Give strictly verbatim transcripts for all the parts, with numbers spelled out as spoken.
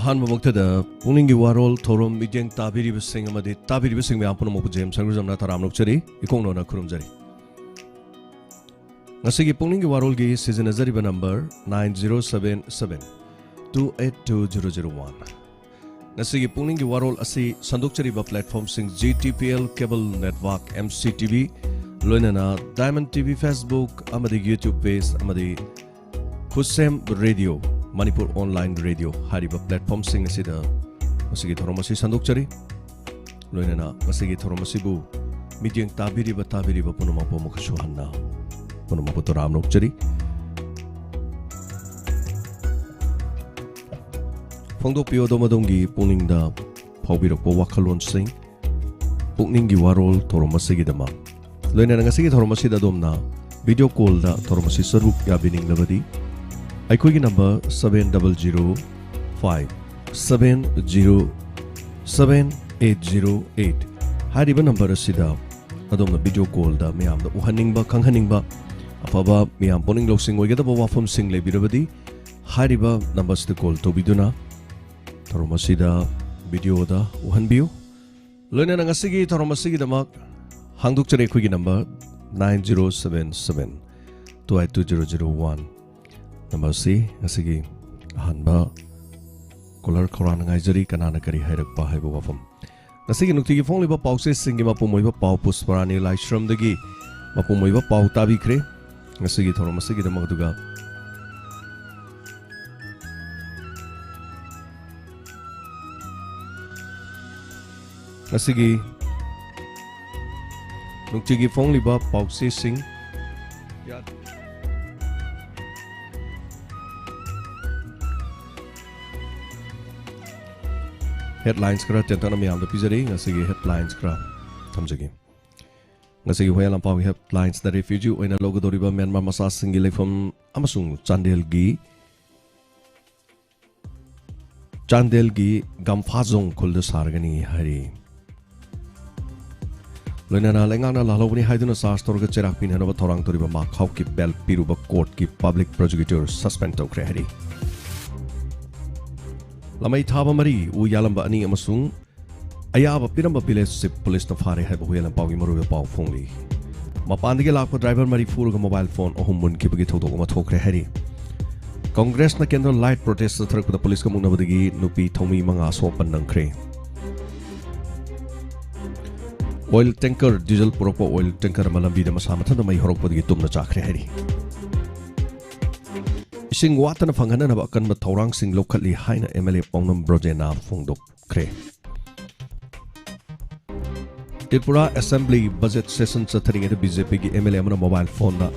ꯑꯍꯥꯟꯕꯃꯛꯇꯗ ꯄꯨꯛꯅꯤꯡꯒꯤ ꯋꯥꯔꯣꯜ ꯊꯧꯔꯝ ꯃꯤꯠꯌꯦꯡ ꯇꯥꯕꯤꯔꯤꯕꯁꯤꯡ ꯑꯃꯗꯤ ꯇꯥꯕꯤꯔꯤꯕꯁꯤꯡ ꯃꯌꯥꯝ ꯄꯨꯝꯅꯃꯛꯄꯨ ꯖꯦꯝꯁ ꯁꯔꯒꯨꯖꯝꯅ ꯇꯔꯥꯝꯅ ꯑꯣꯛꯆꯔꯤ, ꯏꯀꯣꯛꯅꯧꯅ ꯈꯨꯔꯨꯝꯖꯔꯤ꯫ ꯉꯁꯤꯒꯤ ꯄꯨꯛꯅꯤꯡꯒꯤ ꯋꯥꯔꯣꯜꯒꯤ ꯁꯤꯖꯤꯟꯅꯖꯔꯤꯕ number nine zero seven seven two eight two zero zero one꯫ ꯉꯁꯤꯒꯤ ꯄꯨꯛꯅꯤꯡꯒꯤ ꯋꯥꯔꯣꯜ ꯑꯁꯤ ꯁꯟꯗꯣꯛꯆꯔꯤꯕ ꯄ꯭ꯂꯦꯠꯐꯣꯝꯁꯤꯡ G T P L Cable Network, M C T V, ꯂꯣꯏꯅꯅ Diamond T V Facebook ꯑꯃꯗꯤ YouTube page ꯑꯃꯗꯤ ꯈꯨꯠꯁꯦꯝ ꯔꯦꯗꯤꯑꯣ, ꯃꯅꯤꯄꯨꯔ ꯑꯣꯟꯂꯥꯏꯟ ꯔꯦꯗꯤꯑꯣ ꯍꯥꯏꯔꯤꯕ ꯄ꯭ꯂꯦꯠꯐꯣꯝꯁꯤꯡ ꯑꯁꯤꯗ ꯃꯁꯤꯒꯤ ꯊꯧꯔꯝ ꯑꯁꯤ ꯁꯟꯗꯣꯛꯆꯔꯤ꯫ ꯂꯣꯏꯅꯅ ꯉꯁꯤꯒꯤ ꯊꯧꯔꯝ ꯑꯁꯤꯕꯨ ꯃꯤꯠꯌꯦꯡ ꯇꯥꯕꯤꯔꯤꯕ, ꯇꯥꯕꯤꯔꯤꯕ ꯄꯨꯝꯅꯃꯛꯄꯨ ꯑꯃꯨꯛꯀꯁꯨ ꯍꯟꯅ ꯄꯨꯝꯅꯃꯛꯄꯨ ꯇꯔꯥꯝꯅ ꯑꯣꯛꯆꯔꯤ꯫ ꯐꯣꯡꯗꯣꯛꯄꯤꯌꯨ ꯑꯗꯣꯝ ꯑꯗꯣꯝꯒꯤ ꯄꯨꯛꯅꯤꯡꯗ ꯐꯥꯎꯕꯤꯔꯛꯄ ꯋꯥꯈꯜꯂꯣꯟꯁꯤꯡ, ꯄꯨꯛꯅꯤꯡꯒꯤ ꯋꯥꯔꯣꯜ ꯊꯧꯔꯝ ꯑꯁꯤꯒꯤꯗꯃꯛ꯫ ꯂꯣꯏꯅꯅ ꯉꯁꯤꯒꯤ ꯊꯧꯔꯝ ꯑꯁꯤꯗ ꯑꯗꯣꯝꯅ ꯚꯤꯗꯤꯑꯣ ꯀꯣꯜꯗ ꯊꯧꯔꯝ ꯑꯁꯤ ꯁꯔꯨꯛ ꯌꯥꯕꯤꯅꯤꯡꯂꯕꯗꯤ, ꯑꯩꯈꯣꯏꯒꯤ number seven double zero five seven zero seven eight zero eight ꯍꯥꯏꯔꯤꯕ ꯅꯝꯕꯔ ꯑꯁꯤꯗ ꯑꯗꯣꯝꯅ ꯚꯤꯗꯤꯑꯣ ꯀꯣꯜꯗ ꯃꯌꯥꯝꯗ ꯎꯍꯟꯅꯤꯡꯕ, ꯈꯪꯍꯟꯅꯤꯡꯕ, ꯑꯐꯕ ꯃꯤꯌꯥꯝ ꯄꯨꯛꯅꯤꯡ ꯂꯧꯁꯤꯡ ꯑꯣꯏꯒꯗꯕ ꯋꯥꯐꯝꯁꯤꯡ ꯂꯩꯕꯤꯔꯕꯗꯤ, ꯍꯥꯏꯔꯤꯕ ꯅꯝꯕꯔꯁꯤꯗ ꯀꯣꯜ ꯇꯧꯕꯤꯗꯨꯅ ꯊꯧꯔꯝ ꯑꯁꯤꯗ ꯚꯤꯗꯤꯑꯣꯗ ꯎꯍꯟꯕꯤꯌꯨ꯫ ꯂꯣꯏꯅꯅ ꯉꯁꯤꯒꯤ ꯊꯧꯔꯝ ꯑꯁꯤꯒꯤꯗꯃꯛ ꯍꯥꯡꯗꯣꯛꯆꯔꯤ ꯑꯩꯈꯣꯏꯒꯤ number nine zero seven seven two eight two zero zero one꯫ ꯅꯝꯕꯔꯁꯤ ꯉꯁꯤꯒꯤ ꯑꯍꯥꯟꯕ ꯀꯣꯂꯔ ꯈꯧꯔꯥꯡꯅ ꯉꯥꯏꯖꯔꯤ, ꯀꯅꯥꯅ ꯀꯔꯤ ꯍꯥꯏꯔꯛꯄ ꯍꯥꯏꯕ ꯋꯥꯐꯝ꯫ ꯉꯁꯤꯒꯤ ꯅꯨꯡꯇꯤꯒꯤ ꯐꯣꯡꯂꯤꯕ ꯄꯥꯎꯆꯦꯁꯤꯡꯒꯤ ꯃꯄꯨꯡ ꯑꯣꯏꯕ ꯄꯥꯎ ꯄꯨꯁꯄꯔꯥꯅꯤ ꯂꯥꯏꯁ꯭ꯔꯝꯗꯒꯤ ꯃꯄꯨꯡ ꯑꯣꯏꯕ ꯄꯥꯎ ꯇꯥꯕꯤꯈ꯭ꯔꯦ꯫ ꯉꯁꯤꯒꯤ ꯊꯧꯔꯝ ꯑꯁꯤꯒꯤꯗꯃꯛ ꯑꯗꯨꯒ ꯉꯁꯤꯒꯤ ꯅꯨꯡꯇꯤꯒꯤ ꯐꯣꯡꯂꯤꯕ ꯄꯥꯎꯆꯦꯁꯤꯡ, ꯍꯦꯗꯂꯥꯏꯟꯁ ꯈꯔ ꯇꯦꯟꯇꯛꯅ ꯃꯌꯥꯝꯗ ꯄꯤꯖꯔꯤ꯫ ꯉꯁꯤꯒꯤ ꯍꯦꯗꯂꯥꯏꯟꯁ ꯈꯔ ꯊꯝꯖꯒꯦ꯫ ꯉꯁꯤꯒꯤ ꯍꯨꯏꯌꯥ ꯂꯝꯄꯥꯛꯀꯤ ꯍꯦꯗꯂꯥꯏꯟꯁꯇ ꯔꯤꯐ꯭ꯌꯨꯖꯤ ꯑꯣꯏꯅ ꯂꯧꯒꯗꯧꯔꯤꯕ ꯃ꯭ꯌꯥꯟꯃꯥꯔ ꯃꯆꯥꯁꯤꯡꯒꯤ ꯂꯩꯐꯝ ꯑꯃꯁꯨꯡ ꯆꯥꯟꯗꯦꯜꯒꯤ ꯆꯥꯟꯗꯦꯜꯒꯤ ꯒꯝꯐꯥꯖꯣꯡ ꯈꯨꯜꯗ ꯁꯥꯔꯒꯅꯤ ꯍꯥꯏꯔꯤ꯫ ꯂꯣꯏꯅꯅ ꯂꯩꯉꯥꯛꯅ ꯂꯥꯜꯍꯧꯕꯅꯤ ꯍꯥꯏꯗꯨꯅ ꯆꯥꯔꯖ ꯇꯧꯔꯒ ꯆꯩꯔꯥꯛ ꯄꯤꯅꯅꯕ ꯊꯧꯔꯥꯡ ꯇꯧꯔꯤꯕ ꯃꯥ ꯈꯥꯎꯀꯤꯞ ꯕꯦꯜ ꯄꯤꯔꯨꯕ ꯀꯣꯔꯠꯀꯤ ꯄꯕ꯭ꯂꯤꯛ ꯄ꯭ꯔꯣꯁꯤꯀ꯭ꯌꯨꯇꯔ ꯁꯁꯄꯦꯟ ꯇꯧꯈ꯭ꯔꯦ ꯍꯥꯏꯔꯤ꯫ ꯂꯃꯩ ꯊꯥꯕ ꯃꯔꯤ, ꯎ ꯌꯥꯜꯂꯝꯕ ꯑꯅꯤ ꯑꯃꯁꯨꯡ ꯑꯌꯥꯕ ꯄꯤꯔꯝꯕ village chief policeꯅ ꯐꯥꯔꯦ ꯍꯥꯏꯕ ꯍꯨꯏꯌꯦꯟ ꯂꯥꯟꯄꯥꯎꯒꯤ ꯃꯔꯨꯑꯣꯏꯕ ꯄꯥꯎ ꯐꯣꯡꯂꯤ꯫ ꯃꯄꯥꯟꯗꯒꯤ ꯂꯥꯛꯄ driver ꯃꯔꯤ ꯐꯨꯔꯒ mobile phone ꯑꯍꯨꯝ ꯃꯨꯟꯈꯤꯕꯒꯤ ꯊꯧꯗꯣꯛ ꯑꯃ ꯊꯣꯛꯈ꯭ꯔꯦ ꯍꯥꯏꯔꯤ꯫ Congressꯅ candle light protest ꯆꯠꯊꯔꯛꯄꯗ police ꯀꯥꯡꯕꯨꯅ ꯅꯨꯄꯤ ꯊꯧꯃꯤ ꯃꯉꯥ ꯁꯣꯛꯄ ꯅꯪꯈ꯭ꯔꯦ꯫ Oil tanker, diesel ꯄꯨꯔꯛꯄ oil tanker ꯑꯃ ꯂꯝꯕꯤꯗ ꯃꯁꯥ ꯃꯊꯟꯇ ꯃꯩ ꯍꯧꯔꯛꯄꯗꯒꯤ ꯇꯨꯝꯅ ꯆꯥꯈ꯭ꯔꯦ ꯍꯥꯏꯔꯤ꯫ ꯏꯁꯤꯡ ꯋꯥꯠꯇꯅ ꯐꯪꯍꯟꯅꯅꯕ ꯑꯀꯟꯕ ꯊꯧꯔꯥꯡꯁꯤꯡ ꯂꯧꯈꯠꯂꯤ ꯍꯥꯏꯅ MLA ꯄꯥꯎꯅꯝ ꯕ꯭ꯔꯣꯖꯦꯟꯅ ꯐꯣꯡꯗꯣꯛꯈ꯭ꯔꯦ꯫ Tripura Assembly budget session ꯆꯠꯊꯔꯤꯉꯩꯗ BJPꯒꯤ MLA ꯑꯃꯅ mobile phoneꯗ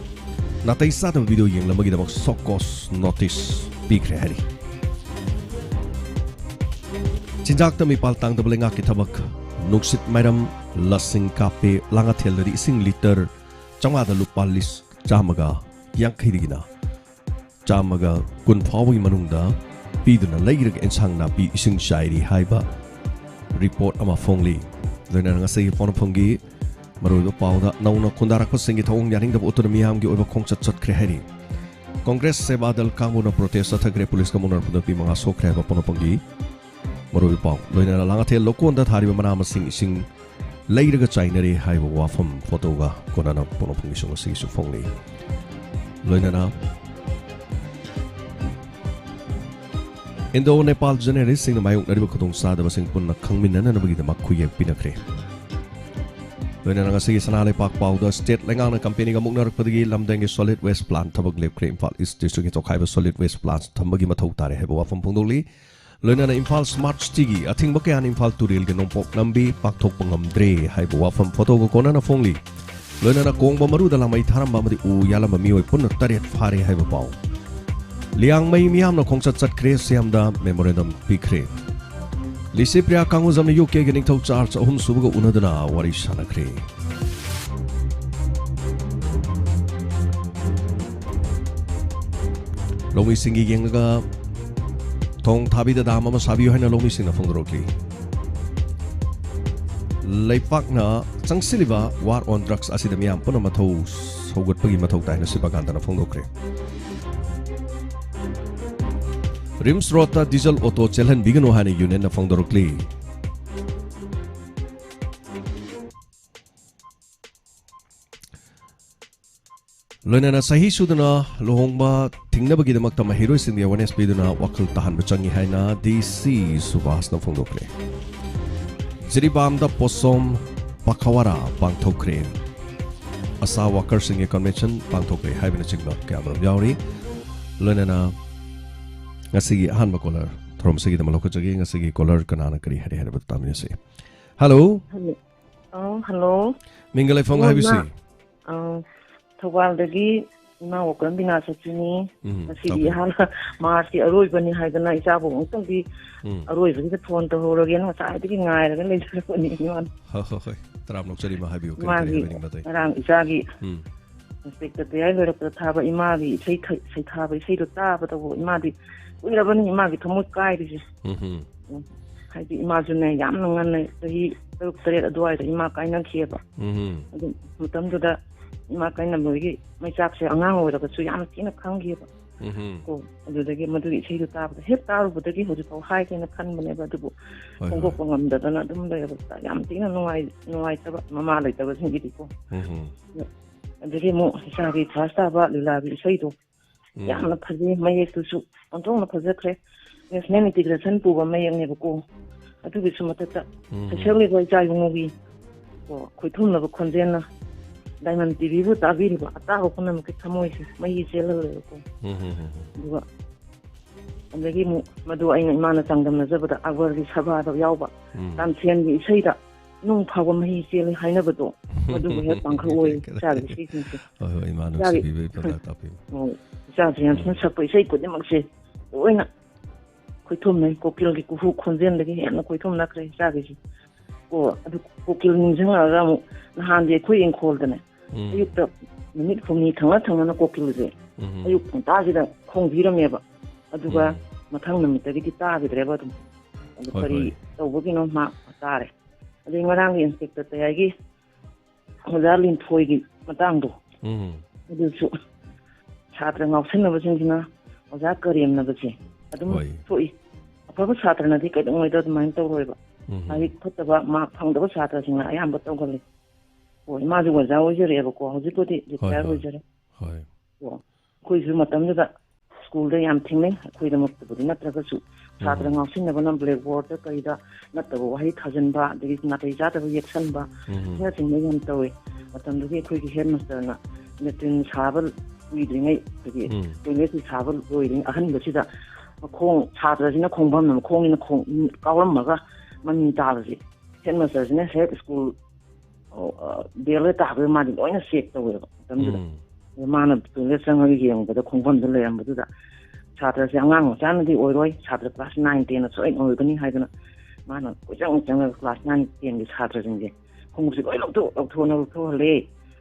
ꯅꯥꯇꯩ ꯆꯥꯗꯕ video ꯌꯦꯡꯂꯝꯕꯒꯤꯗꯃꯛ show cause notice ꯄꯤꯈ꯭ꯔꯦ ꯍꯥꯏꯔꯤ꯫ ꯆꯤꯟꯖꯥꯛꯇ ꯃꯤꯄꯥꯜ ꯇꯥꯡꯗꯕ ꯂꯩꯉꯥꯛꯀꯤ ꯊꯕꯛ꯫ ꯅꯨꯡꯁꯤꯠ ꯃꯥꯏꯔꯝ ꯂꯁꯤꯡ ꯀꯥꯞꯄꯦ꯫ ꯂꯥꯡꯉꯊꯦꯜꯗꯗꯤ ꯏꯁꯤꯡ litre ꯆꯥꯝꯃꯉꯥꯗ ꯂꯨꯄꯥ ꯂꯤꯁ ꯆꯥꯝꯃꯒ ꯌꯥꯡꯈꯩꯗꯒꯤꯅ ꯆꯥꯝꯃꯒ ꯀꯨꯟ ꯐꯥꯎꯕꯒꯤ ꯃꯅꯨꯡꯗ ꯄꯤꯗꯨꯅ ꯂꯩꯔꯒ ꯏꯟꯁꯥꯡ ꯅꯥꯄꯤ ꯏꯁꯤꯡ ꯆꯥꯏꯔꯤ ꯍꯥꯏꯕ report ꯑꯃ ꯐꯣꯡꯂꯤ꯫ ꯂꯣꯏꯅꯅ ꯉꯁꯤꯒꯤ ꯄꯣꯠꯅꯐꯝꯒꯤ ꯃꯔꯨꯑꯣꯏꯕ ꯄꯥꯎꯗ ꯅꯧꯅ ꯈꯨꯟꯗꯥꯔꯛꯄꯁꯤꯡꯒꯤ ꯊꯧꯑꯣꯡ ꯌꯥꯅꯤꯡꯗꯕ ꯎꯠꯇꯨꯅ ꯃꯤꯌꯥꯝꯒꯤ ꯑꯣꯏꯕ ꯈꯣꯡꯆꯠ ꯆꯠꯈ꯭ꯔꯦ ꯍꯥꯏꯔꯤ꯫ Congress ꯁꯦꯕꯥ ꯗꯜ ꯀꯥꯡꯕꯨꯅ protest ꯆꯠꯊꯈ꯭ꯔꯦ꯫ Policeꯀ ꯃꯨꯛꯅꯔꯛꯄꯗ ꯅꯨꯄꯤ ꯃꯉꯥ ꯁꯣꯛꯈ꯭ꯔꯦ ꯍꯥꯏꯕ ꯄꯣꯠꯅꯐꯝꯒꯤ ꯃꯔꯨꯑꯣꯏꯕ ꯄꯥꯎ꯫ ꯂꯣꯏꯅꯅ ꯂꯥꯡꯉꯊꯦꯜ ꯂꯧꯀꯣꯟꯗ ꯊꯥꯔꯤꯕ ꯃꯅꯥ ꯃꯁꯤꯡ ꯏꯁꯤꯡ ꯂꯩꯔꯒ ꯆꯥꯏꯅꯔꯦ ꯍꯥꯏꯕ ꯋꯥꯐꯝ ꯐꯣꯇꯣꯒ ꯀꯣꯟꯅꯅ ꯄꯣꯠꯅꯐꯝꯒꯤꯁꯨ ꯉꯁꯤꯒꯤꯁꯨ ꯐꯣꯡꯂꯤ꯫ ꯂꯣꯏꯅꯅ Indo Nepal journalistꯁꯤꯡꯅ ꯃꯥꯌꯣꯛꯅꯔꯤꯕ ꯈꯨꯗꯣꯡꯆꯥꯗꯕꯁꯤꯡ ꯄꯨꯟꯅ ꯈꯪꯃꯤꯟꯅꯅꯕꯒꯤꯗꯃꯛ ꯈꯨꯠꯌꯦꯛ ꯄꯤꯅꯈ꯭ꯔꯦ꯫ ꯂꯣꯏꯅꯅ ꯉꯁꯤꯒꯤ ꯁꯅꯥ ꯂꯩꯄꯥꯛ ꯄꯥꯎꯗ state ꯂꯩꯉꯥꯛꯅ companyꯒ ꯃꯨꯛꯅꯔꯛꯄꯗꯒꯤ ꯂꯝꯗꯦꯡꯒꯤ solid waste plant ꯊꯕꯛ ꯂꯦꯞꯈ꯭ꯔꯦ꯫ Imphal East Districtꯀꯤ ꯇꯣꯈꯥꯏꯕ solid waste plant ꯊꯝꯕꯒꯤ ꯃꯊꯧ ꯇꯥꯔꯦ ꯍꯥꯏꯕ ꯋꯥꯐꯝ ꯐꯣꯡꯗꯣꯛꯂꯤ꯫ ꯂꯣꯏꯅꯅ Imphal Smart Cityꯒꯤ ꯑꯊꯤꯡꯕ ꯀꯌꯥꯅ ꯏꯝꯐꯥꯜ ꯇꯨꯔꯦꯜꯒꯤ ꯅꯣꯡꯄꯣꯛ ꯂꯝꯕꯤ ꯄꯥꯛꯊꯣꯛꯄ ꯉꯝꯗ꯭ꯔꯦ ꯍꯥꯏꯕ ꯋꯥꯐꯝ ꯐꯣꯇꯣꯒ ꯀꯣꯟꯅꯅ ꯐꯣꯡꯂꯤ꯫ ꯂꯣꯏꯅꯅ ꯀꯣꯡꯕ ꯃꯔꯨꯗ ꯂꯥꯃꯩ ꯊꯥꯔꯝꯕ ꯑꯃꯗꯤ ꯎ ꯌꯥꯜꯂꯝꯕ ꯃꯤꯑꯣꯏ ꯄꯨꯟꯅ ꯇꯔꯦꯠ ꯐꯥꯔꯦ ꯍꯥꯏꯕ ꯄꯥꯎ꯫ ꯂꯤꯌꯥꯡꯃꯩ ꯃꯤꯌꯥꯝꯅ ꯈꯣꯡꯆꯠ ꯆꯠꯈ꯭ꯔꯦ꯫ CMꯗ memorandum ꯄꯤꯈ꯭ꯔꯦ꯫ ꯂꯤꯁꯤ ꯄ꯭ꯔꯤꯌꯥ ꯀꯥꯡꯒꯨꯖꯝꯅ UKꯒꯤ ꯅꯤꯡꯊꯧ ꯆꯥꯔꯖ ꯑꯍꯨꯝ ꯁꯨꯕꯒ ꯎꯅꯗꯨꯅ ꯋꯥꯔꯤ ꯁꯥꯟꯅꯈ꯭ꯔꯦ꯫ ꯂꯧꯃꯤꯁꯤꯡꯒꯤ ꯌꯦꯡꯂꯒ ꯊꯣꯡ ꯊꯥꯕꯤꯗ dam ꯑꯃ ꯁꯥꯕꯤꯌꯨ ꯍꯥꯏꯅ ꯂꯧꯃꯤꯁꯤꯡꯅ ꯐꯣꯡꯗꯣꯔꯛꯂꯤ꯫ ꯂꯩꯄꯥꯛꯅ ꯆꯪꯁꯤꯜꯂꯤꯕ war on drugs ꯑꯁꯤꯗ ꯃꯤꯌꯥꯝ ꯄꯨꯝꯅ ꯃꯊꯧ ꯁꯧꯒꯠꯄꯒꯤ ꯃꯊꯧ ꯇꯥꯏ ꯍꯥꯏꯅ ꯁꯤꯕꯥꯀꯥꯟꯇꯅ ꯐꯣꯡꯗꯣꯛꯈ꯭ꯔꯦ꯫ ꯔꯤꯝꯁ ꯔꯣꯗꯇ ꯗꯤꯖꯜ ꯑꯣꯇꯣ ꯆꯦꯜꯍꯟꯕꯤꯒꯅꯨ ꯍꯥꯏꯅ ꯌꯨꯅꯤꯌꯟꯅ ꯐꯣꯡꯗꯣꯔꯛꯂꯤ꯫ ꯂꯣꯏꯅꯅ ꯆꯍꯤ ꯁꯨꯗꯅ ꯂꯨꯍꯣꯡꯕ ꯊꯤꯡꯅꯕꯒꯤꯗꯃꯛꯇ ꯃꯍꯩꯔꯣꯏꯁꯤꯡꯗ awareness ꯄꯤꯗꯨꯅ ꯋꯥꯈꯜ ꯇꯥꯍꯟꯕ ꯆꯪꯏ ꯍꯥꯏꯅ ꯗꯤ ꯁꯤ ꯁꯨꯕꯥꯁꯅ ꯐꯣꯡꯗꯣꯛꯈ꯭ꯔꯦ꯫ ꯖꯤꯔꯤꯕꯥꯝꯗ ꯄꯣꯁꯣꯝ ꯄꯥꯈꯋꯥꯔꯥ ꯄꯥꯡꯊꯣꯛꯈ꯭ꯔꯦ꯫ ꯑꯁꯥ ꯋꯥꯀꯔꯁꯤꯡꯒꯤ convention ꯄꯥꯡꯊꯣꯛꯈ꯭ꯔꯦ ꯍꯥꯏꯕꯅꯆꯤꯡꯕ ꯀꯌꯥꯃꯔꯨꯝ ꯌꯥꯎꯔꯤ꯫ ꯂꯣꯏꯅꯅ ꯉꯁꯤꯒꯤ ꯑꯍꯥꯟꯕ caller ꯊꯧꯔꯝ ꯑꯁꯤꯒꯤꯗꯃꯛ ꯂꯧꯈꯠꯆꯒꯦ꯫ ꯉꯁꯤꯒꯤ caller ꯀꯅꯥꯅ ꯀꯔꯤ ꯍꯥꯏꯔꯤ ꯍꯥꯏꯕꯗꯨ ꯇꯥꯃꯤꯟꯅꯁꯤ꯫ Hello꯫ ꯍꯜꯂꯣ꯫ ꯑ, ꯍꯜꯂꯣ꯫ ꯃꯤꯡꯒ ꯂꯩꯐꯝꯒ ꯑꯣ, ꯍꯥꯏꯕꯤꯁꯤ꯫ ꯏꯃꯥ꯫ ꯑ, ꯊꯧꯕꯥꯜꯗꯒꯤ ꯏꯃꯥ ꯋꯥꯀꯔꯝ ꯕꯤꯅꯥ ꯁꯛꯆꯤꯅꯤ꯫ ꯎꯝ, ꯉꯁꯤꯗꯤ ꯇꯥꯛꯄꯤꯌꯨ꯫ ꯏꯍꯥꯟ ꯃꯥꯔꯆꯀꯤ ꯑꯔꯣꯏꯕꯅꯤ ꯍꯥꯏꯗꯅ ꯏꯆꯥꯕꯨ ꯑꯃꯨꯛꯇꯪꯗꯤ ꯎꯝ꯫ ꯑꯔꯣꯏꯕꯁꯤꯗ phone ꯇꯧꯍꯧꯔꯒꯦꯅ ꯉꯁꯥꯏꯗꯒꯤ ꯉꯥꯏꯔꯒ ꯂꯩꯖꯔꯕꯅꯤ ꯏꯃꯥ꯫ ꯍꯣꯏ, ꯍꯣꯏ, ꯍꯣꯏ꯫ ꯇꯔꯥꯝꯅ ꯑꯣꯛꯆꯔꯤ, ꯏꯃꯥ, ꯍꯥꯏꯕꯤꯌꯨ꯫ ꯀꯔꯤ ꯀꯔꯤ ꯃꯥꯒꯤ ꯍꯥꯏꯕꯤꯅꯤꯡꯕ ꯑꯇꯩ? ꯉꯔꯥꯡ ꯏꯆꯥꯒꯤ ꯎꯝ꯫ Inspector ꯇꯌꯥꯏ ꯂꯣꯏꯔꯛꯄꯗ ꯊꯥꯕ ꯏꯃꯥꯒꯤ ꯏꯁꯩ ꯊ-, ꯁꯩꯊꯥꯕ ꯏꯁꯩꯗꯣ ꯇꯥꯕꯗꯕꯨ ꯏꯃꯥꯗꯤ ꯀꯨꯏꯔꯕꯅꯤ ꯏꯃꯥꯒꯤ ꯊꯃꯣꯏ ꯀꯥꯏꯔꯤꯁꯦ꯫ ꯎꯝ ꯍꯝ꯫ ꯎꯝ꯫ ꯍꯥꯏꯗꯤ ꯏꯃꯥꯁꯨꯅꯦ ꯌꯥꯝꯅ ꯉꯟꯅ ꯆꯍꯤ ꯇꯔꯨꯛ ꯇꯔꯦꯠ ꯑꯗꯨꯋꯥꯏꯗ ꯏꯃꯥ ꯀꯥꯏꯅꯈꯤꯑꯕ꯫ ꯎꯝ ꯍꯝ꯫ ꯑꯗꯨ ꯃꯇꯝꯗꯨꯗ ꯏꯃꯥ ꯀꯥꯏꯅꯕꯒꯤ ꯃꯩꯆꯥꯛꯁꯦ ꯑꯉꯥꯡ ꯑꯣꯏꯔꯒꯁꯨ ꯌꯥꯝ ꯊꯤꯅ ꯈꯪꯈꯤꯑꯕ꯫ ꯎꯝ ꯍꯝ꯫ ꯀꯣ, ꯑꯗꯨꯗꯒꯤ ꯃꯗꯨꯒꯤ ꯏꯁꯩꯗꯣ ꯇꯥꯕꯗ ꯍꯦꯛ ꯇꯥꯔꯨꯕꯗꯒꯤ ꯍꯧꯖꯤꯛꯐꯥꯎ ꯍꯥꯏꯒꯦꯅ ꯈꯟꯕꯅꯦꯕ, ꯑꯗꯨꯕꯨ ꯍꯣꯏ, ꯍꯣꯏ꯫ ꯐꯣꯡꯗꯣꯛꯄ ꯉꯝꯗꯗꯅ ꯑꯗꯨꯝ ꯂꯩꯔꯕ꯫ ꯌꯥꯝ ꯊꯤꯅ ꯅꯨꯡꯉꯥꯏ-, ꯅꯨꯡꯉꯥꯏꯇꯕ ꯃꯃꯥ ꯂꯩꯇꯕꯁꯤꯡꯒꯤꯗꯤꯀꯣ꯫ ꯎꯝ ꯍꯝ꯫ ꯑꯗꯒꯤ ꯑꯃꯨꯛ ꯏꯆꯥꯒꯤ first ꯇꯥꯕ ꯂꯤꯂꯥꯒꯤ ꯏꯁꯩꯗꯣ ꯎꯝ꯫ ꯌꯥꯝꯅ ꯐꯖꯩ, ꯃꯌꯦꯛꯇꯨꯁꯨ ꯑꯣꯟꯊꯣꯛꯅ ꯐꯖꯈ꯭ꯔꯦ꯫ National integration ꯄꯨꯕ ꯃꯌꯦꯛꯅꯦꯕꯀꯣ꯫ ꯑꯗꯨꯒꯤꯁꯨ ꯃꯊꯛꯇ ꯎꯝ꯫ ꯁꯩꯁꯛꯂꯤꯕ ꯏꯆꯥ ꯏꯕꯨꯡꯉꯣꯒꯤ, ꯀꯣ, ꯈꯣꯏꯊꯨꯝꯂꯕ ꯈꯣꯟꯖꯦꯜꯅ Diamond ꯇꯤꯚꯤꯕꯨ ꯇꯥꯕꯤꯔꯤꯕ ꯑꯇꯥꯕ ꯄꯨꯝꯅꯃꯛꯀꯤ ꯊꯃꯣꯏꯁꯦ ꯃꯍꯤ ꯆꯦꯜꯍꯜꯂꯦꯕꯀꯣ꯫ ꯎꯝ, ꯎꯝ, ꯎꯝ, ꯎꯝ꯫ ꯑꯗꯨꯒ ꯑꯗꯒꯤ ꯑꯃꯨꯛ ꯃꯗꯨ ꯑꯩꯅ ꯏꯃꯥꯅ ꯆꯥꯡꯗꯝꯅꯖꯕꯗ ꯑꯛꯕꯔꯒꯤ ꯁꯚꯥꯗ ꯌꯥꯎꯕ ꯎꯝ꯫ ꯇꯥꯟꯁꯦꯟꯒꯤ ꯏꯁꯩꯗ ꯅꯨꯡ ꯐꯥꯎꯕ ꯃꯍꯤ ꯆꯦꯜꯂꯤ ꯍꯥꯏꯅꯕꯗꯣ, ꯃꯗꯨꯕꯨ ꯍꯦꯛ ꯄꯥꯡꯈꯛ ꯑꯣꯏ ꯏꯆꯥꯒꯤ ꯏꯁꯩꯁꯤꯡꯁꯦ꯫ ꯍꯣꯏ, ꯍꯣꯏ, ꯏꯃꯥꯅ ꯏꯆꯥꯒꯤ, ꯅꯨꯡꯁꯤꯕꯤꯕꯒꯤ ꯄꯥꯎꯇꯥꯛ ꯇꯥꯛꯄꯤꯕ꯫ ꯍꯣꯏ, ꯏꯆꯥꯁꯤꯡ ꯎꯝ꯫ ꯁꯛꯄ ꯏꯁꯩ ꯈꯨꯗꯤꯡꯃꯛꯁꯦ ꯂꯣꯏꯅ ꯈꯣꯏꯊꯨꯝꯅꯩ꯫ ꯀꯣꯀꯤꯜꯒꯤ ꯀꯨꯍꯨ ꯈꯣꯟꯖꯦꯜꯗꯒꯤ ꯍꯦꯟꯅ ꯈꯣꯏꯊꯨꯝꯅꯈ꯭ꯔꯦ ꯏꯆꯥꯒꯤꯁꯦ꯫ ꯀꯣ, ꯑꯗꯨ ꯀꯣꯀꯤꯜ ꯅꯤꯡꯁꯤꯡꯉꯛꯑꯒ ꯑꯃꯨꯛ ꯅꯍꯥꯟꯗꯤ ꯑꯩꯈꯣꯏ ꯏꯪꯈꯣꯜꯗꯅꯦ, ꯎꯝ꯫ ꯑꯌꯨꯛꯇ ꯅꯨꯃꯤꯠ ꯍꯨꯝꯅꯤ ꯊꯪꯅ ꯊꯪꯅꯅ ꯀꯣꯀꯤꯜꯁꯦ ꯎꯝ꯫ ꯑꯌꯨꯛ ꯉꯟꯇꯥꯁꯤꯗ ꯈꯣꯡꯕꯤꯔꯝꯃꯦꯕ꯫ ꯑꯗꯨꯒ ꯎꯝ꯫ ꯃꯊꯪ ꯅꯨꯃꯤꯠꯇꯒꯤꯗꯤ ꯇꯥꯈꯤꯗ꯭ꯔꯦꯕ ꯑꯗꯨꯝ꯫ ꯑꯗꯨ ꯍꯣꯏ, ꯀꯔꯤ ꯍꯣꯏ꯫ ꯇꯧꯕꯒꯤꯅꯣ ꯃꯥ ꯇꯥꯔꯦ꯫ ꯑꯗꯩ ꯉꯔꯥꯡꯒꯤ Inspector ꯇꯌꯥꯏꯒꯤ ꯑꯣꯖꯥ ꯂꯤꯟꯊꯣꯏꯒꯤ ꯃꯇꯥꯡꯗꯣ, ꯎꯝ꯫ ꯑꯗꯨꯁꯨ ꯁꯥꯇ꯭ꯔ ꯉꯥꯎꯁꯟꯅꯕꯁꯤꯡꯁꯤꯅ ꯑꯣꯖꯥ ꯀꯔꯦꯝꯅꯕꯁꯦ, ꯑꯗꯨꯝ ꯍꯣꯏ꯫ ꯊꯣꯛꯏ꯫ ꯑꯐꯕ ꯁꯥꯇ꯭ꯔꯅꯗꯤ ꯀꯩꯗꯧꯉꯩꯗ ꯑꯗꯨꯃꯥꯏꯅ ꯇꯧꯔꯣꯏꯕ꯫ ꯎꯝ꯫ ꯂꯥꯏꯔꯤꯛ ꯐꯠꯇꯕ, ꯃꯥꯔꯛ ꯐꯪꯗꯕ ꯁꯥꯇ꯭ꯔꯁꯤꯡꯅ ꯑꯌꯥꯝꯕ ꯇꯧꯒꯜꯂꯤ꯫ ꯍꯣꯏ, ꯏꯃꯥꯁꯨ ꯑꯣꯖꯥ ꯑꯣꯏꯖꯔꯛꯑꯦꯕꯀꯣ, ꯍꯧꯖꯤꯛꯄꯨꯗꯤ ꯍꯣꯏ, ꯔꯤꯇꯥꯌꯔ ꯍꯣꯏ꯫ ꯑꯣꯏꯖꯔꯦ꯫ ꯍꯣꯏ꯫ ꯀꯣ, ꯑꯩꯈꯣꯏꯁꯨ ꯃꯇꯝꯗꯨꯗ ꯁ꯭ꯀꯨꯜꯗ ꯌꯥꯝ ꯊꯦꯡꯅꯩ, ꯑꯩꯈꯣꯏꯗꯃꯛꯇꯕꯨꯗꯤ ꯅꯠꯇ꯭ꯔꯒꯁꯨ꯫ ꯁꯥꯇ꯭ꯔ ꯎꯝ꯫ ꯉꯥꯎꯁꯤꯟꯅꯕꯅ ꯕ꯭ꯂꯦꯛꯕꯣꯔꯗꯇ ꯀꯩꯗ ꯅꯠꯇꯕ ꯋꯥꯍꯩ ꯊꯥꯖꯤꯟꯕ, ꯑꯗꯒꯤ ꯅꯥꯇꯩ ꯆꯥꯗꯕ ꯌꯦꯛꯁꯟꯕ, ꯎꯝ꯫ ꯑꯁꯤꯅꯆꯤꯡꯕ ꯌꯥꯝ ꯇꯧꯋꯤ꯫ ꯃꯇꯝꯗꯨꯒꯤ ꯑꯩꯈꯣꯏꯒꯤ ꯍꯦꯗ ꯃꯥꯁꯇꯔꯅ ꯂꯦꯇ꯭ꯔꯤꯟ ꯁꯥꯕ ꯀꯨꯏꯗ꯭ꯔꯤꯉꯩ, ꯑꯩꯈꯣꯏꯒꯤ ꯎꯝ꯫ ꯇꯣꯏꯂꯦꯠꯁꯤ ꯁꯥꯕ ꯂꯣꯏꯗ꯭ꯔꯤꯉꯩ ꯑꯍꯟꯕꯁꯤꯗ ꯃꯈꯣꯡ, ꯁꯥꯇ꯭ꯔꯁꯤꯅ ꯈꯣꯡꯐꯝꯅ ꯃꯈꯣꯡꯁꯤꯅ ꯈꯣꯡ-, ꯀꯥꯎꯔꯝꯃꯒ ꯃꯃꯤ ꯇꯥꯕꯁꯦ ꯍꯦꯗ ꯃꯥꯁꯇꯔꯁꯤꯅ ꯍꯦꯛ ꯁ꯭ꯀꯨꯜ ꯑꯣ, ꯑ, ꯕꯦꯜꯗ ꯇꯥꯕꯗ ꯃꯥꯗꯤ ꯂꯣꯏꯅ ꯆꯦꯛ ꯇꯧꯋꯦꯕ ꯃꯇꯝꯗꯨꯗ꯫ ꯎꯝ꯫ ꯑꯗ ꯃꯥꯅ ꯇꯣꯏꯂꯦꯠ ꯆꯪꯉꯒ ꯌꯦꯡꯕꯗ ꯈꯣꯡꯐꯝꯗ ꯂꯩꯔꯝꯕꯗꯨꯗ ꯁꯥꯇ꯭ꯔꯁꯦ ꯑꯉꯥꯡ ꯃꯆꯥꯅꯗꯤ ꯑꯣꯏꯔꯣꯏ, ꯁꯥꯇ꯭ꯔ ꯀ꯭ꯂꯥꯁ ꯅꯥꯏꯟ ꯇꯦꯟꯅ ꯁꯣꯏꯅ ꯑꯣꯏꯒꯅꯤ ꯍꯥꯏꯗꯅ ꯃꯥꯅ ꯀꯣꯏꯆꯪ ꯆꯪꯉꯒ ꯀ꯭ꯂꯥꯁ ꯅꯥꯏꯟ ꯇꯦꯟꯒꯤ ꯁꯥꯇ꯭ꯔꯁꯤꯡꯁꯦ ꯈꯣꯡꯎꯞꯁꯦ ꯂꯣꯏ ꯂꯧꯊꯣꯛ-, ꯂꯧꯊꯣꯛꯑꯅ ꯂꯧꯊꯣꯛꯍꯜꯂꯦ꯫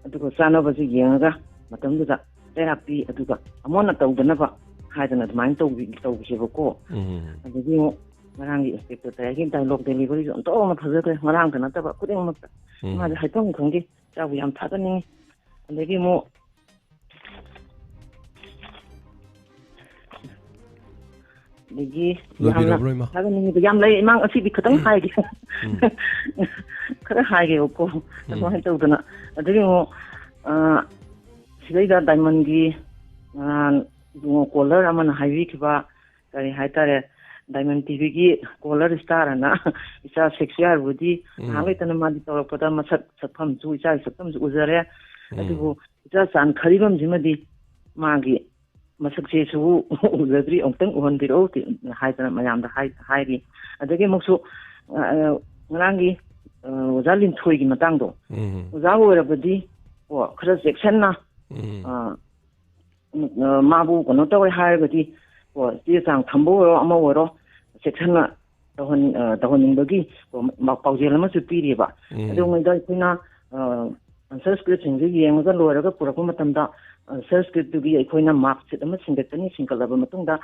ꯑꯗꯨꯒ ꯆꯥꯅꯕꯁꯦ ꯌꯦꯡꯉꯒ ꯃꯇꯝꯗꯨꯗ ꯆꯩꯔꯥꯛꯄꯤ ꯑꯗꯨꯒ ꯑꯃꯣꯠꯅ ꯇꯧꯗꯅꯕ ꯍꯥꯏꯗꯅ ꯑꯗꯨꯃꯥꯏꯅ ꯇꯧꯕꯤ-, ꯇꯧꯕꯁꯦꯕꯀꯣ꯫ ꯎꯝ꯫ ꯑꯗꯒꯤ ꯑꯃꯨꯛ ꯉꯔꯥꯡꯒꯤ ꯏꯟꯁꯄꯦꯛꯇꯔ ꯇꯌꯥꯏꯒꯤ ꯗꯥꯏꯂꯣꯛ ꯗꯦꯂꯤꯚꯔꯤꯁꯨ ꯑꯣꯟꯊꯣꯛꯅ ꯐꯖꯈ꯭ꯔꯦ, ꯉꯔꯥꯡꯗ ꯅꯠꯇꯕ ꯈꯨꯗꯤꯡꯃꯛꯇ꯫ ꯎꯝ꯫ ꯃꯥꯁꯦ ꯍꯥꯏꯐꯝ ꯈꯪꯗꯦ, ꯏꯆꯥꯕꯨ ꯌꯥꯝ ꯊꯥꯒꯠꯅꯤꯡꯉꯤ꯫ ꯑꯗꯒꯤ ꯑꯃꯨꯛ, ꯑꯗꯒꯤ ꯌꯥꯝꯅ ꯂꯣꯏꯕꯤꯔꯕ꯭ꯔꯣ, ꯏꯃꯥ? ꯊꯥꯒꯠꯅꯤꯡꯉꯤꯗꯣ ꯌꯥꯝ ꯂꯩ, ꯏꯃꯥ, ꯉꯁꯤꯗꯤ ꯈꯤꯇꯪ ꯍꯥꯏꯒꯦ꯫ ꯎꯝ꯫ ꯈꯔ ꯍꯥꯏꯒꯦꯕꯀꯣ, ꯎꯝ꯫ ꯑꯗꯨꯃꯥꯏꯅ ꯇꯧꯗꯅ꯫ ꯑꯗꯒꯤ ꯑꯃꯨꯛ, ꯑ, ꯁꯤꯗꯩꯗ ꯗꯥꯏꯃꯟꯒꯤ, ꯑ, ꯏꯕꯨꯡꯉꯣ ꯀꯣꯂꯔ ꯑꯃꯅ ꯍꯥꯏꯕꯤꯈꯤꯕ, ꯀꯔꯤ ꯍꯥꯏꯇꯥꯔꯦ, ꯗꯥꯏꯃꯟ ꯇꯤꯚꯤꯒꯤ ꯀꯣꯂꯔ ꯁ꯭ꯇꯥꯔ ꯑꯅ ꯏꯆꯥ ꯁꯦꯛꯁꯤꯌꯥꯔꯕꯨꯗꯤ ꯎꯝ꯫ ꯉꯥꯏꯍꯥꯛ ꯂꯩꯇꯅ ꯃꯥꯗꯤ ꯇꯧꯔꯛꯄꯗ ꯃꯁꯛ ꯁꯛꯐꯝꯁꯨ, ꯏꯆꯥꯒꯤ ꯁꯛꯐꯝꯁꯨ ꯎꯖꯔꯦ꯫ ꯎꯝ꯫ ꯑꯗꯨꯕꯨ ꯏꯆꯥ ꯆꯥꯟ ꯈꯔꯤꯕꯝꯁꯤꯃꯗꯤ ꯃꯥꯒꯤ ꯃꯁꯛꯁꯤꯁꯨ ꯎꯖꯗ꯭ꯔꯤ, ꯑꯃꯨꯛꯇꯪ ꯎꯍꯟꯕꯤꯔꯛꯎ ꯍꯥꯏꯗꯅ ꯃꯌꯥꯝꯗ ꯍꯥꯏ-, ꯍꯥꯏꯔꯤ꯫ ꯑꯗꯒꯤ ꯑꯃꯨꯛꯁꯨ, ꯑ, ꯑ, ꯉꯔꯥꯡꯒꯤ, ꯑ, ꯑꯣꯖꯥ ꯂꯤꯟꯊꯣꯏꯒꯤ ꯃꯇꯥꯡꯗꯣ, ꯎꯝ꯫ ꯑꯣꯖꯥ ꯑꯣꯏꯔꯕꯗꯤ ꯀꯣ, ꯈꯔ ꯆꯦꯛꯁꯤꯟꯅ, ꯎꯝ꯫ ꯑ, ꯎꯝ, ꯑ, ꯃꯥꯕꯨ ꯀꯩꯅꯣ ꯇꯧꯔꯦ ꯍꯥꯏꯔꯒꯗꯤ, ꯀꯣ, ꯆꯦ ꯆꯥꯡ ꯊꯝꯕ ꯑꯣꯏꯔꯣ, ꯑꯃ ꯑꯣꯏꯔꯣ, ꯆꯦꯛꯁꯤꯟꯅ ꯇꯧꯍꯟ-, ꯑ, ꯇꯧꯍꯟꯅꯤꯡꯕꯒꯤ, ꯀꯣ, ꯃ-, ꯄꯥꯎꯖꯦꯜ ꯑꯃꯁꯨ ꯄꯤꯔꯤꯕ꯫ ꯎꯝ꯫ ꯑꯗꯨꯉꯩꯗ ꯑꯩꯈꯣꯏꯅ, ꯑ, ꯑꯟꯁꯔ ꯁ꯭ꯀ꯭ꯔꯤꯞꯁꯤꯡꯁꯦ ꯌꯦꯡꯉꯒ ꯂꯣꯏꯔꯒ ꯄꯨꯔꯛꯄ ꯃꯇꯝꯗ, ꯑꯟꯁꯔ ꯁ꯭ꯀ꯭ꯔꯤꯞꯇꯨꯒꯤ ꯑꯩꯈꯣꯏꯅ ꯃꯥꯔꯛ ꯁꯤꯠ ꯑꯃ ꯁꯤꯟꯒꯠꯀꯅꯤ, ꯁꯤꯟꯒꯠꯂꯕ ꯃꯇꯨꯡꯗ,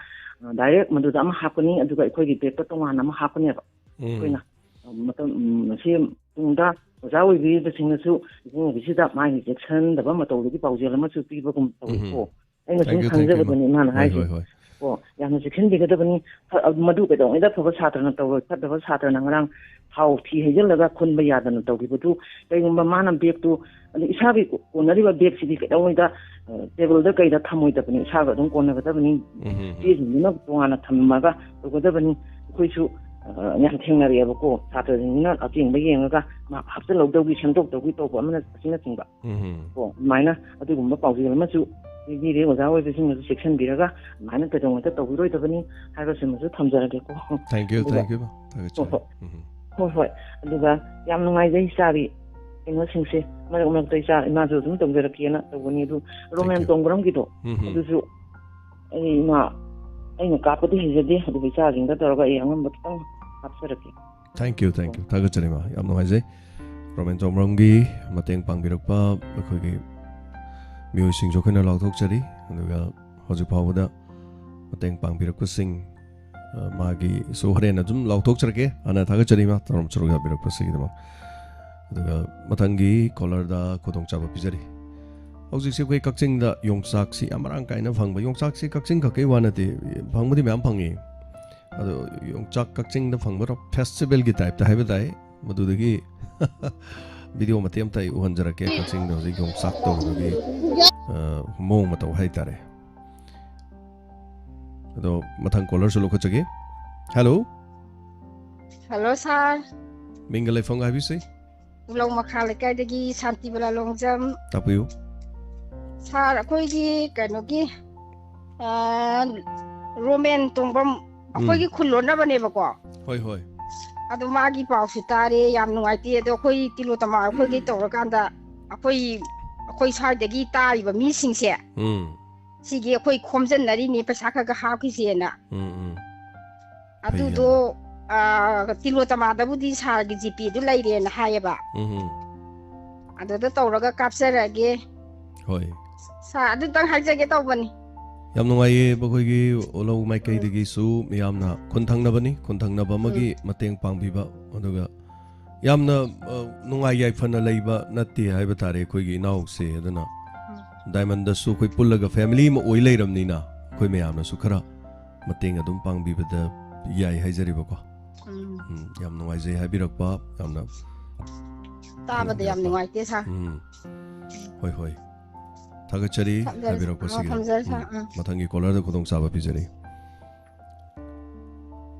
ꯑ, ꯗꯥꯏꯔꯦꯛ ꯃꯗꯨꯗ ꯑꯃ ꯍꯥꯞꯀꯅꯤ, ꯑꯗꯨꯒ ꯑꯩꯈꯣꯏꯒꯤ ꯕꯦꯛꯇ ꯇꯣꯉꯥꯟꯅ ꯑꯃ ꯍꯥꯞꯀꯅꯦꯕ꯫ ꯎꯝ꯫ ꯑꯩꯈꯣꯏꯅ, ꯑ, ꯃꯇꯝ, ꯎꯝ, ꯑꯁꯤ ꯇꯨꯡꯗ ꯑꯣꯖꯥ ꯑꯣꯏꯕꯤꯔꯤꯕꯁꯤꯡꯅꯁꯨ ꯏꯕꯨꯡꯉꯣꯒꯤꯁꯤꯗ ꯃꯥꯒꯤ ꯆꯦꯛꯁꯤꯟꯗꯕ ꯃꯇꯧꯗꯒꯤ ꯄꯥꯎꯖꯦꯜ ꯑꯃꯁꯨ ꯄꯤꯕꯒꯨꯝ ꯇꯧꯏꯀꯣ꯫ ꯎꯝ꯫ ꯑꯩꯅ ꯁꯨꯝ Thank you, thank you, ꯈꯪꯖꯕꯗꯨꯅꯤ ꯏꯃꯥ꯫ ꯏꯃꯥꯅ ꯍꯣꯏ, ꯍꯥꯏꯁꯦ꯫ ꯍꯣꯏ, ꯍꯣꯏ꯫ ꯀꯣ, ꯌꯥꯝꯅ ꯆꯦꯛꯁꯤꯟꯕꯤꯒꯗꯕꯅꯤ꯫ ꯐ-, ꯃꯗꯨ ꯀꯩꯗꯧꯉꯩꯗ ꯑꯐꯕ ꯁꯥꯇ꯭ꯔꯅ ꯇꯧꯔꯣꯏ꯫ ꯐꯠꯇꯕ ꯁꯥꯇ꯭ꯔꯅ ꯉꯔꯥꯡ ꯊꯥꯎ ꯊꯤ ꯍꯩꯖꯤꯜꯂꯒ ꯈꯨꯟꯕ ꯌꯥꯗꯅ ꯇꯧꯈꯤꯕꯗꯨ, ꯀꯩꯒꯨꯝꯕ ꯃꯥꯅ ꯕꯦꯒꯇꯨ, ꯑꯗꯨ ꯏꯁꯥꯒꯤ ꯀꯣꯟꯅꯔꯤꯕ ꯕꯦꯒꯁꯤꯗꯤ ꯀꯩꯗꯧꯉꯩꯗ, ꯑ, ꯇꯦꯕꯜꯗ ꯀꯩꯗ ꯊꯝꯃꯣꯏꯗꯕꯅꯤ, ꯏꯁꯥꯒ ꯑꯗꯨꯝ ꯀꯣꯟꯅꯒꯗꯕꯅꯤ꯫ ꯎꯝ, ꯎꯝ, ꯎꯝ꯫ ꯆꯦꯁꯤꯡꯗꯨꯅ ꯇꯣꯉꯥꯟꯅ ꯊꯝꯃꯒ ꯇꯧꯒꯗꯕꯅꯤ꯫ ꯑꯩꯈꯣꯏꯁꯨ, ꯑ, ꯌꯥꯝ ꯊꯦꯡꯅꯔꯛꯑꯦꯕꯀꯣ, ꯁꯥꯇ꯭ꯔꯁꯤꯡꯁꯤꯅ ꯑꯆꯦꯡꯕ ꯌꯦꯡꯉꯒ ꯃꯥ ꯍꯥꯞꯆꯤꯜꯍꯧꯗꯧꯒꯤ, ꯁꯦꯝꯗꯣꯛꯇꯧꯒꯤ ꯇꯧꯕ ꯑꯃꯅ ꯑꯁꯤꯅꯆꯤꯡꯕ꯫ ꯎꯝ, ꯎꯝ꯫ ꯀꯣ, ꯑꯗꯨꯃꯥꯏꯅ ꯑꯗꯨꯒꯨꯝꯕ ꯄꯥꯎꯖꯦꯜ ꯑꯃꯁꯨ ꯄꯤꯕꯤꯔꯦ꯫ ꯑꯣꯖꯥ ꯑꯣꯏꯕꯁꯤꯡꯅꯁꯨ ꯆꯦꯛꯁꯤꯟꯕꯤꯔꯒ ꯑꯗꯨꯃꯥꯏꯅ ꯀꯩꯗꯧꯉꯩꯗ ꯇꯧꯕꯤꯔꯣꯏꯗꯕꯅꯤ ꯍꯥꯏꯕꯁꯤꯃꯁꯨ ꯊꯝꯖꯔꯒꯦꯀꯣ꯫ Thank you, ꯑꯗꯨꯒ thank you, ꯃꯥ꯫ ꯊꯥꯒꯠꯆꯔꯤ꯫ ꯍꯣꯏ, ꯍꯣꯏ꯫ ꯎꯝ, ꯎꯝ꯫ ꯍꯣꯏ, ꯍꯣꯏ꯫ ꯑꯗꯨꯒ ꯌꯥꯝ ꯅꯨꯡꯉꯥꯏꯖꯩ ꯏꯆꯥꯒꯤ ꯀꯩꯅꯣꯁꯤꯡꯁꯦ꯫ ꯃꯔꯛ ꯃꯔꯛꯇ ꯏꯆꯥ, ꯏꯃꯥꯁꯨ ꯑꯗꯨꯝ ꯇꯧꯖꯔꯛꯀꯦꯅ ꯇꯧꯕꯅꯤ꯫ ꯑꯗꯨ Thank ꯔꯣꯃꯦꯟ you. ꯇꯣꯡꯕ꯭ꯔꯝꯒꯤꯗꯣ, ꯎꯝ, ꯎꯝ꯫ ꯑꯗꯨꯁꯨ ꯑꯩ ꯏꯃꯥ, ꯑꯩꯅ ꯀꯥꯞꯄꯗꯤ ꯍꯩꯖꯗꯦ, ꯑꯗꯨꯕꯨ ꯏꯆꯥꯁꯤꯡꯗ ꯇꯧꯔꯒ ꯑꯩ ꯑꯉꯝꯕ ꯈꯤꯇꯪ ꯍꯥꯞꯆꯔꯛꯀꯦ꯫ Thank you, thank you. ꯊꯥꯒꯠꯆꯔꯤ, ꯃꯥ꯫ ꯌꯥꯝ ꯅꯨꯡꯉꯥꯏꯖꯩ꯫ ꯔꯣꯃꯦꯟ ꯇꯣꯡꯕ꯭ꯔꯝꯒꯤ ꯃꯇꯦꯡ ꯄꯥꯡꯕꯤꯔꯛꯄ ꯑꯩꯈꯣꯏꯒꯤ ꯃꯤꯑꯣꯏꯁꯤꯡꯁꯨ ꯑꯩꯈꯣꯏꯅ ꯂꯥꯎꯊꯣꯛꯆꯔꯤ꯫ ꯑꯗꯨꯒ ꯍꯧꯖꯤꯛ ꯐꯥꯎꯕꯗ ꯃꯇꯦꯡ ꯄꯥꯡꯕꯤꯔꯛꯄꯁꯤꯡ, ꯑ, ꯃꯥꯒꯤꯁꯨ ꯍꯣꯔꯦꯟ ꯑꯗꯨꯝ ꯂꯥꯎꯊꯣꯛꯆꯔꯛꯀꯦ꯫ ꯍꯥꯟꯅ ꯊꯥꯒꯠꯆꯔꯤ, ꯃꯥ ꯇꯔꯥꯝ ꯁꯔꯨꯛ ꯌꯥꯕꯤꯔꯛꯄꯁꯤꯒꯤꯗꯃꯛ꯫ ꯑꯗꯨꯒ ꯃꯊꯪꯒꯤ caller-ꯗ ꯈꯨꯗꯣꯡꯆꯥꯕ ꯄꯤꯖꯔꯤ꯫ ꯍꯧꯖꯤꯛꯁꯦ ꯑꯩꯈꯣꯏ ꯀꯛꯆꯤꯡꯗ ꯌꯣꯡꯆꯥꯛꯁꯤ ꯌꯥꯝ ꯃꯔꯥꯡ ꯀꯥꯏꯅ ꯐꯪꯕ, ꯌꯣꯡꯆꯥꯛꯁꯤ ꯀꯛꯆꯤꯡ ꯈꯛꯀꯤ ꯋꯥ ꯅꯠꯇꯦ, ꯐꯪꯕꯗꯤ ꯃꯌꯥꯝ ꯐꯪꯉꯤ꯫ ꯑꯗꯣ ꯌꯣꯡꯆꯥꯛ ꯀꯛꯆꯤꯡꯗ ꯐꯪꯕ festival-ꯒꯤ type-ꯇ ꯍꯥꯏꯕ ꯇꯥꯏ꯫ ꯃꯗꯨꯗꯒꯤ video ꯃꯇꯦꯛ ꯑꯃꯇ ꯑꯩ ꯎꯍꯟꯖꯔꯛꯀꯦ, ꯀꯛꯆꯤꯡꯗ ꯍꯧꯖꯤꯛ ꯌꯣꯡꯆꯥꯛ ꯇꯧꯕꯒꯤ, ꯑ, ꯃꯑꯣꯡ ꯃꯇꯧ ꯍꯥꯏꯇꯥꯔꯦ꯫ ꯑꯗꯣ ꯃꯊꯪ caller-ꯁꯨ ꯂꯧꯈꯠꯆꯒꯦ꯫ Hello꯫ Hello, sir꯫ ꯃꯤꯡꯒ ꯂꯩꯐꯝꯒ ꯍꯥꯏꯕꯤꯁꯤ꯫ ꯎꯂꯧ ꯃꯈꯥ ꯂꯩꯀꯥꯏꯗꯒꯤ ꯁꯥꯟꯇꯤꯕꯂꯥ ꯂꯣꯡꯖꯝ꯫ ꯇꯥꯛꯄꯤꯌꯨ꯫ Sir, ꯑꯩꯈꯣꯏꯒꯤ ꯀꯩꯅꯣꯒꯤ, ꯑ, ꯔꯣꯃꯦꯟ ꯇꯣꯡꯕ꯭ꯔꯝ, ꯎꯝ꯫ ꯑꯩꯈꯣꯏꯒꯤ ꯈꯨꯜ ꯂꯣꯟꯅꯕꯅꯦꯕꯀꯣ꯫ ꯍꯣꯏ, ꯍꯣꯏ꯫ ꯑꯗꯣ ꯃꯥꯒꯤ ꯄꯥꯎꯁꯦ ꯇꯥꯔꯦ, ꯌꯥꯝ ꯅꯨꯡꯉꯥꯏꯇꯦ꯫ ꯑꯗꯣ ꯑꯩꯈꯣꯏ ꯇꯤꯂꯣꯇꯃꯥ ꯑꯩꯈꯣꯏꯒꯤ ꯇꯧꯔꯀꯥꯟꯗ ꯑꯩꯈꯣꯏ, ꯑꯩꯈꯣꯏ ꯁ꯭ꯋꯥꯏꯗꯒꯤ ꯇꯥꯔꯤꯕ ꯃꯤꯁꯤꯡꯁꯦ, ꯎꯝ꯫ ꯁꯤꯒꯤ ꯑꯩꯈꯣꯏ ꯈꯣꯝꯖꯤꯟꯅꯔꯤꯅꯤ, ꯄꯩꯁꯥ ꯈꯔ ꯈꯔ ꯍꯥꯞꯈꯤꯁꯦꯅ꯫ ꯎꯝ, ꯎꯝ꯫ ꯐꯩ ꯑꯗꯨꯗꯣ, ꯌꯥꯝꯅ꯫ ꯑ, ꯇꯤꯂꯣꯇꯃꯥꯗꯕꯨꯗꯤ sir-ꯒꯤ GPay-ꯗꯨ ꯂꯩꯔꯦꯅ ꯍꯥꯏꯌꯦꯕ꯫ ꯎꯝ, ꯎꯝ꯫ ꯑꯗꯨꯗ ꯇꯧꯔꯒ ꯀꯥꯞꯆꯔꯛꯑꯒꯦ꯫ ꯍꯣꯏ꯫ Sir, ꯑꯗꯨꯇꯪ ꯍꯥꯏꯖꯒꯦ ꯇꯧꯕꯅꯤ꯫ ꯌꯥꯝ ꯅꯨꯡꯉꯥꯏꯌꯦ, ꯃꯈꯣꯏꯒꯤ ꯎꯂꯧ ꯃꯥꯏꯀꯩꯗꯒꯤꯁꯨ ꯃꯤꯌꯥꯝꯅ ꯈꯨꯟ ꯊꯪꯅꯕꯅꯤ, ꯈꯨꯟ ꯊꯪꯅꯕ ꯑꯃꯒꯤ ꯎꯝ꯫ ꯃꯇꯦꯡ ꯄꯥꯡꯕꯤꯕ, ꯑꯗꯨꯒ ꯌꯥꯝꯅ, ꯑ, ꯅꯨꯡꯉꯥꯏ ꯌꯥꯏꯐꯅ ꯂꯩꯕ ꯅꯠꯇꯦ ꯍꯥꯏꯕ ꯇꯥꯔꯦ ꯑꯩꯈꯣꯏꯒꯤ ꯏꯅꯥꯎꯁꯦ꯫ ꯑꯗꯨꯅ ꯎꯝ꯫ Diamond-ꯗꯁꯨ ꯑꯩꯈꯣꯏ ꯄꯨꯜꯂꯒ family ꯑꯃ ꯑꯣꯏ ꯂꯩꯔꯕꯅꯤꯅ, ꯑꯩꯈꯣꯏ ꯃꯌꯥꯝꯅꯁꯨ ꯈꯔ ꯃꯇꯦꯡ ꯑꯗꯨꯝ ꯄꯥꯡꯕꯤꯕꯗ ꯌꯥꯏ ꯍꯥꯏꯖꯔꯤꯕꯀꯣ꯫ ꯎꯝ, ꯎꯝ, ꯌꯥꯝ ꯅꯨꯡꯉꯥꯏꯖꯩ ꯍꯥꯏꯕꯤꯔꯛꯄ, ꯌꯥꯝꯅ ꯇꯥꯕꯗ ꯌꯥꯝ ꯈꯪꯕꯤꯔꯛꯄ꯫ ꯅꯨꯡꯉꯥꯏꯇꯦ ꯁꯥꯔ꯫ ꯎꯝ, ꯍꯣꯏ ꯍꯣꯏ, ꯊꯥꯒꯠꯆꯔꯤ ꯊꯝꯖꯔꯦ꯫ ꯍꯥꯏꯕꯤꯔꯛꯄꯁꯤꯒꯤ꯫ ꯑꯣ, ꯊꯝꯖꯔꯦ ꯁꯥꯔ꯫ ꯎꯝ, ꯎꯝ꯫ ꯃꯊꯪꯒꯤ ꯀꯣꯂꯔꯗ ꯈꯨꯗꯣꯡꯆꯥꯕ ꯄꯤꯖꯔꯤ꯫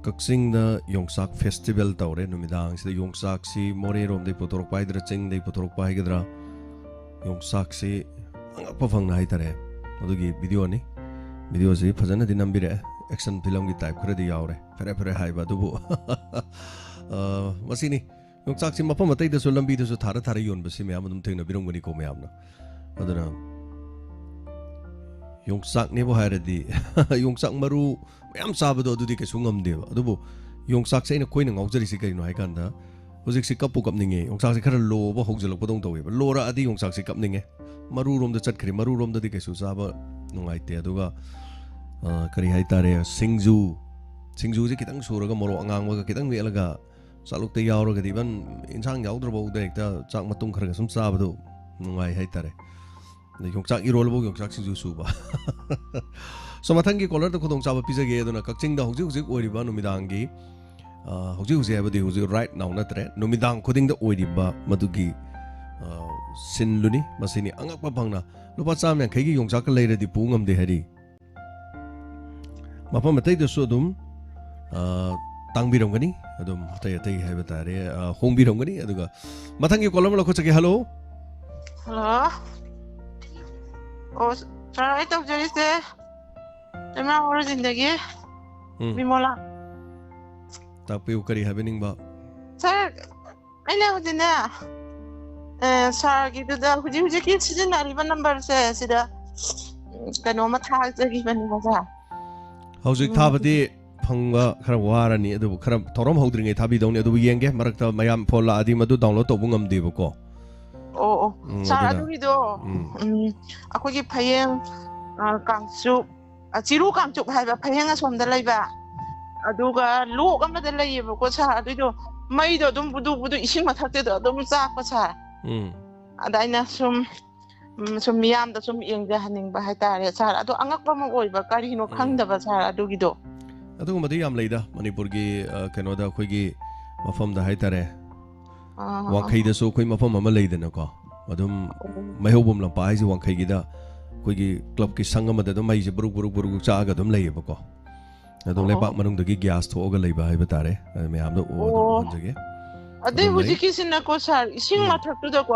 ꯀꯛꯆꯤꯡꯗ ꯌꯣꯡꯆꯥꯛ ꯐꯦꯁꯇꯤꯚꯦꯜ ꯇꯧꯔꯦ꯫ ꯅꯨꯃꯤꯗꯥꯡꯁꯤꯗ ꯌꯣꯡꯆꯥꯛꯁꯤ ꯃꯣꯔꯦꯔꯣꯝꯗꯒꯤ ꯄꯨꯊꯣꯔꯛꯄ ꯍꯥꯏꯗ꯭ꯔꯥ, ꯆꯤꯡꯗꯒꯤ ꯄꯨꯊꯣꯔꯛꯄ ꯍꯥꯏꯒꯗ꯭ꯔꯥ, ꯌꯣꯡꯆꯥꯛꯁꯤ ꯑꯉꯛꯄ ꯐꯪꯅ ꯍꯥꯏꯇꯥꯔꯦ, ꯑꯗꯨꯒꯤ ꯚꯤꯗꯤꯑꯣꯅꯤ꯫ ꯚꯤꯗꯤꯑꯣꯁꯤ ꯐꯖꯅꯗꯤ ꯅꯝꯕꯤꯔꯛꯑꯦ, ꯑꯦꯛꯁꯟ ꯐꯤꯂꯝꯒꯤ ꯇꯥꯏꯞ ꯈꯔꯗꯤ ꯌꯥꯎꯔꯦ, ꯐꯦꯔꯦ ꯐꯦꯔꯦ ꯍꯥꯏꯕ ꯑꯗꯨꯕꯨ꯫ ꯑ, ꯃꯁꯤꯅꯤ꯫ ꯌꯣꯡꯆꯥꯛꯁꯤ ꯃꯐꯝ ꯑꯇꯩꯗꯁꯨ, ꯂꯝꯕꯤꯗꯁꯨ ꯊꯥꯔ ꯊꯥꯔ ꯌꯣꯟꯕꯁꯤ ꯃꯌꯥꯝ ꯑꯗꯨꯝ ꯊꯦꯡꯅꯕꯤꯔꯝꯒꯅꯤꯀꯣ ꯃꯌꯥꯝꯅ꯫ ꯑꯗꯨꯅ ꯌꯣꯡꯆꯥꯛꯅꯦꯕꯨ ꯍꯥꯏꯔꯗꯤ, ꯌꯣꯡꯆꯥꯛ ꯃꯔꯨ ꯃꯌꯥꯝ ꯆꯥꯕꯗꯣ ꯑꯗꯨꯗꯤ ꯀꯩꯁꯨ ꯉꯝꯗꯦꯕ꯫ ꯑꯗꯨꯕꯨ ꯌꯣꯡꯆꯥꯛꯁꯦ ꯑꯩꯅ ꯈꯣꯏꯅ ꯉꯥꯎꯖꯔꯤꯁꯤ ꯀꯩꯅꯣ ꯍꯥꯏ ꯀꯥꯟꯗ, ꯍꯧꯖꯤꯛꯁꯤ ꯀꯞꯄꯨ ꯀꯞꯅꯤꯡꯉꯦ꯫ ꯌꯣꯡꯆꯥꯛꯁꯦ ꯈꯔ ꯂꯣꯕ ꯍꯧꯖꯤꯜꯂꯛꯄꯗꯧꯅ ꯇꯧꯋꯦꯕ꯫ ꯂꯣꯔꯛꯑꯗꯤ ꯌꯣꯡꯆꯥꯛꯁꯦ ꯀꯞꯅꯤꯡꯉꯦ꯫ ꯃꯔꯨꯔꯣꯝꯗ ꯆꯠꯈ꯭ꯔꯦ, ꯃꯔꯨꯔꯣꯝꯗꯗꯤ ꯀꯩꯁꯨ ꯆꯥꯕ ꯅꯨꯡꯉꯥꯏꯇꯦ꯫ ꯑꯗꯨꯒ, ꯑ, ꯀꯔꯤ ꯍꯥꯏꯇꯥꯔꯦ, ꯁꯤꯡꯖꯨ, ꯁꯤꯡꯖꯨꯁꯦ ꯈꯤꯇꯪ ꯁꯨꯔꯒ, ꯃꯣꯔꯣꯛ ꯑꯉꯥꯡꯕꯒ ꯈꯤꯇꯪ ꯃꯦꯠꯂꯒ, ꯆꯥꯂꯨꯛꯇ ꯌꯥꯎꯔꯒꯗꯤ, ꯏꯚꯟ ꯏꯟꯁꯥꯡ ꯌꯥꯎꯗ꯭ꯔꯐꯥꯎꯗ ꯍꯦꯛꯇ ꯆꯥꯛ ꯃꯇꯨꯝ ꯈꯔ ꯈꯔ ꯁꯨꯝ ꯆꯥꯕꯗꯣ ꯅꯨꯡꯉꯥꯏ ꯍꯥꯏꯇꯥꯔꯦ꯫ ꯑꯗ ꯌꯣꯡꯆꯥꯛ ꯏꯔꯣꯜꯂꯐꯥꯎ ꯌꯣꯡꯆꯥꯛ ꯁꯤꯡꯖꯨ ꯁꯨꯕ꯫ ꯁꯣ, ꯃꯊꯪꯒꯤ ꯀꯣꯂꯔꯗ ꯈꯨꯗꯣꯡꯆꯥꯕ ꯄꯤꯖꯒꯦ꯫ ꯑꯗꯨꯅ ꯀꯛꯆꯤꯡꯗ ꯍꯧꯖꯤꯛ ꯍꯧꯖꯤꯛ ꯑꯣꯏꯔꯤꯕ ꯅꯨꯃꯤꯗꯥꯡꯒꯤ, ꯑ, ꯍꯧꯖꯤꯛ ꯍꯧꯖꯤꯛ ꯍꯥꯏꯕꯗꯤ ꯍꯧꯖꯤꯛ right now ꯅꯠꯇ꯭ꯔꯦ, ꯅꯨꯃꯤꯗꯥꯡ ꯈꯨꯗꯤꯡꯗ ꯑꯣꯏꯔꯤꯕ ꯃꯗꯨꯒꯤ, ꯑ, ꯁꯤꯟꯗꯨꯅꯤ꯫ ꯃꯁꯤꯅꯤ ꯑꯉꯛꯄ ꯐꯪꯅ꯫ ꯂꯨꯄꯥ ꯆꯥꯝꯃ ꯌꯥꯡꯈꯩꯒꯤ ꯌꯣꯡꯆꯥꯛꯀ ꯂꯩꯔꯗꯤ ꯄꯨ ꯉꯝꯗꯦ ꯍꯥꯏꯔꯤ꯫ ꯃꯐꯝ ꯑꯇꯩꯗꯁꯨ ꯑꯗꯨꯝ, ꯑ, ꯇꯥꯡꯕꯤꯔꯝꯒꯅꯤ, ꯑꯗꯨꯝ ꯑꯇꯩ ꯑꯇꯩ ꯍꯥꯏꯕ ꯇꯥꯔꯦ, ꯑ, ꯍꯣꯡꯕꯤꯔꯝꯒꯅꯤ꯫ ꯑꯗꯨꯒ ꯃꯊꯪꯒꯤ ꯀꯣꯂꯔ ꯑꯃ ꯂꯧꯈꯠꯆꯒꯦ꯫ ꯍꯜꯂꯣ꯫ ꯍꯜꯂꯣ꯫ ꯑꯣ, ꯁꯥꯔ, ꯑꯩ ꯇꯧꯖꯔꯤꯁꯦ ꯆꯩꯃꯥ ꯑꯣꯔꯤꯖꯤꯟꯗꯒꯤ ꯎꯝ꯫ ꯕꯤꯃꯣꯂꯥ꯫ ꯇꯥꯛꯄꯤꯌꯨ, ꯀꯔꯤ ꯍꯥꯏꯕꯤꯅꯤꯡꯕ? ꯁꯥꯔ, ꯑꯩꯅ ꯍꯧꯖꯤꯛꯅꯦ, ꯑꯦ, ꯁꯥꯔꯒꯤꯗꯨꯗ ꯍꯧꯖꯤꯛ ꯍꯧꯖꯤꯛꯀꯤ ꯁꯤꯖꯤꯟꯅꯔꯤꯕ ꯅꯝꯕꯔꯁꯦ ꯁꯤꯗ, ꯎꯝ, ꯀꯩꯅꯣꯝꯃ ꯊꯥꯖꯈꯤꯕꯅꯦꯕ, ꯁꯥꯔ꯫ ꯍꯧꯖꯤꯛ ꯎꯝ꯫ ꯊꯥꯕꯗꯤ ꯐꯪꯕ ꯈꯔ ꯋꯥꯔꯅꯤ, ꯑꯗꯨꯕꯨ ꯈꯔ ꯊꯧꯔꯝ ꯍꯧꯗ꯭ꯔꯤꯉꯩ ꯊꯥꯕꯤꯗꯧꯅꯤ꯫ ꯑꯗꯨꯕꯨ ꯌꯦꯡꯒꯦ, ꯃꯔꯛꯇ ꯃꯌꯥꯝ ꯐꯣꯟ ꯂꯥꯛꯑꯗꯤ ꯃꯗꯨ download ꯇꯧꯕ ꯉꯝꯗꯦꯕꯀꯣ꯫ ꯑꯣ, ꯑꯣ꯫ ꯎꯝ, ꯁꯥꯔ, ꯑꯗꯨꯅ, ꯑꯗꯨꯒꯤꯗꯣ, ꯎꯝ꯫ ꯎꯝ, ꯑꯩꯈꯣꯏꯒꯤ ꯐꯌꯦꯡ, ꯑ, ꯀꯥꯡꯆꯨꯞ, ꯑ, ꯆꯤꯔꯨ ꯀꯥꯡꯆꯨꯞ ꯍꯥꯏꯕ ꯐꯌꯦꯡ ꯑꯁꯣꯝꯗ ꯂꯩꯕ, ꯑꯗꯨꯒ ꯂꯣꯛ ꯑꯃꯗ ꯂꯩꯌꯦꯕꯀꯣ, ꯁꯥꯔ꯫ ꯑꯗꯨꯏꯗꯣ ꯃꯩꯗꯣ ꯑꯗꯨꯝ ꯕꯨꯗꯨ ꯕꯨꯗꯨ ꯏꯁꯤꯡ ꯃꯊꯛꯇꯨꯗ ꯑꯗꯨꯝ ꯆꯥꯛꯄ, ꯁꯥꯔ꯫ ꯎꯝ꯫ ꯑꯗ ꯑꯩꯅ ꯁꯨꯝ ꯎꯝ, ꯁꯨꯝ ꯃꯤꯌꯥꯝꯗ ꯁꯨꯝ ꯌꯦꯡꯖꯍꯟꯅꯤꯡꯕ ꯍꯥꯏꯇꯥꯔꯦ ꯁꯥꯔ꯫ ꯑꯗꯣ ꯑꯉꯛꯄ ꯑꯃ ꯑꯣꯏꯕ, ꯀꯔꯤꯅꯣ ꯎꯝ꯫ ꯈꯪꯗꯕ ꯁꯥꯔ ꯑꯗꯨꯒꯤꯗꯣ꯫ ꯑꯗꯨꯒꯨꯝꯕꯗꯤ ꯌꯥꯝ ꯂꯩꯗ ꯃꯅꯤꯄꯨꯔꯒꯤ, ꯑ, ꯀꯩꯅꯣꯗ, ꯑꯩꯈꯣꯏꯒꯤ ꯃꯐꯝꯗ ꯍꯥꯏꯇꯥꯔꯦ꯫ ꯑꯥ, ꯑꯥ, ꯑꯥ꯫ ꯋꯥꯡꯈꯩꯗꯁꯨ ꯑꯩꯈꯣꯏ ꯃꯐꯝ ꯑꯃ ꯂꯩꯗꯅꯀꯣ, ꯑꯗꯨꯝ ꯎꯝ꯫ ꯃꯩꯍꯧꯕꯝ ꯂꯝꯄꯥꯛ ꯍꯥꯏꯁꯦ ꯋꯥꯡꯈꯩꯒꯤꯗ ꯑꯩꯈꯣꯏꯒꯤ ꯀ꯭ꯂꯕꯀꯤ ꯁꯪ ꯑꯃꯗ ꯑꯗꯨꯝ ꯃꯩꯁꯦ ꯕꯨꯔꯨꯛ ꯕꯨꯔꯨꯛ ꯕꯨꯔꯨꯛ ꯆꯥꯛꯑꯒ ꯑꯗꯨꯝ ꯂꯩꯌꯦꯕꯀꯣ꯫ ꯑꯗꯨꯝ ꯑꯣ꯫ ꯂꯩꯕꯥꯛ ꯃꯅꯨꯡꯗꯒꯤ ꯒ꯭ꯌꯥꯁ ꯊꯣꯛꯑꯒ ꯂꯩꯕ ꯍꯥꯏꯕ ꯇꯥꯔꯦ꯫ ꯑꯗꯨ ꯃꯌꯥꯝꯗ ꯎ-, ꯑꯣ꯫ ꯎꯍꯟꯖꯒꯦ꯫ ꯑꯗꯩ ꯑꯗꯨꯝ ꯂꯩ꯫ ꯍꯧꯖꯤꯛꯀꯤꯁꯤꯅꯀꯣ ꯁꯥꯔ, ꯏꯁꯤꯡ ꯎꯝ꯫ ꯃꯊꯛꯇꯨꯗꯀꯣ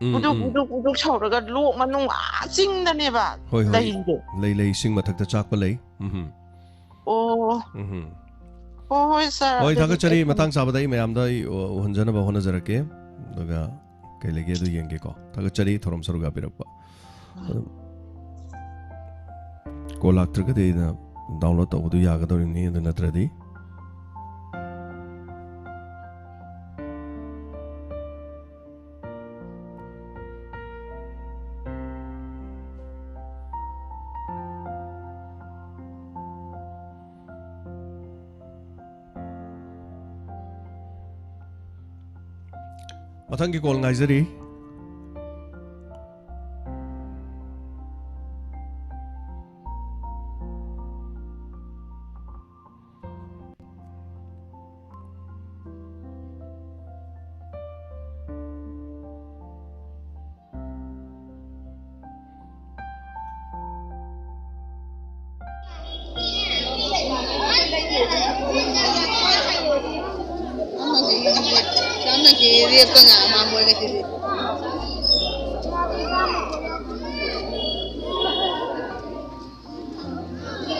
ꯎꯝ, ꯎꯗꯨꯛ, ꯎꯝ꯫ ꯎꯗꯨꯛ, ꯎꯗꯨꯛ ꯁꯧꯔꯒ ꯂꯣꯛ ꯃꯅꯨꯡ ꯑꯥ ꯆꯤꯡꯗꯅꯦꯕ ꯍꯣꯏ, ꯍꯣꯏ꯫ ꯂꯩꯔꯤꯗꯣ꯫ ꯂꯩ, ꯂꯩ, ꯏꯁꯤꯡ ꯃꯊꯛꯇ ꯆꯥꯛꯄ ꯂꯩ꯫ ꯎꯝ, ꯎꯝ꯫ ꯑꯣ꯫ ꯎꯝ, ꯎꯝ꯫ ꯍꯣꯏ, ꯍꯣꯏ, ꯁꯥꯔ, ꯍꯣꯏ, ꯑꯗꯨꯗꯤ ꯊꯥꯒꯠꯆꯔꯤ꯫ ꯑꯩ ꯃꯇꯥꯡ ꯆꯥꯕꯗ ꯑꯩ ꯃꯌꯥꯝꯗ ꯑꯩ ꯎ-, ꯎꯍꯟꯖꯅꯕ ꯍꯣꯠꯅꯖꯔꯛꯀꯦ꯫ ꯑꯗꯨꯒ ꯀꯩ ꯂꯩꯒꯦ ꯑꯗꯨ ꯌꯦꯡꯒꯦꯀꯣ꯫ ꯊꯥꯒꯠꯆꯔꯤ ꯊꯧꯔꯝ ꯁꯔꯨꯛ ꯌꯥꯕꯤꯔꯛꯄ꯫ ꯑꯗꯨꯝ ꯀꯣꯜ ꯂꯥꯛꯇ꯭ꯔꯒꯗꯤ ꯑꯩꯅ download ꯇꯧꯕꯗꯨ ꯌꯥꯒꯗꯧꯔꯤꯕꯅꯤ, ꯑꯗꯨ ꯅꯠꯇ꯭ꯔꯗꯤ꯫ ꯃꯊꯪꯒꯤ ꯀꯣꯜ ꯉꯥꯏꯖꯔꯤ꯫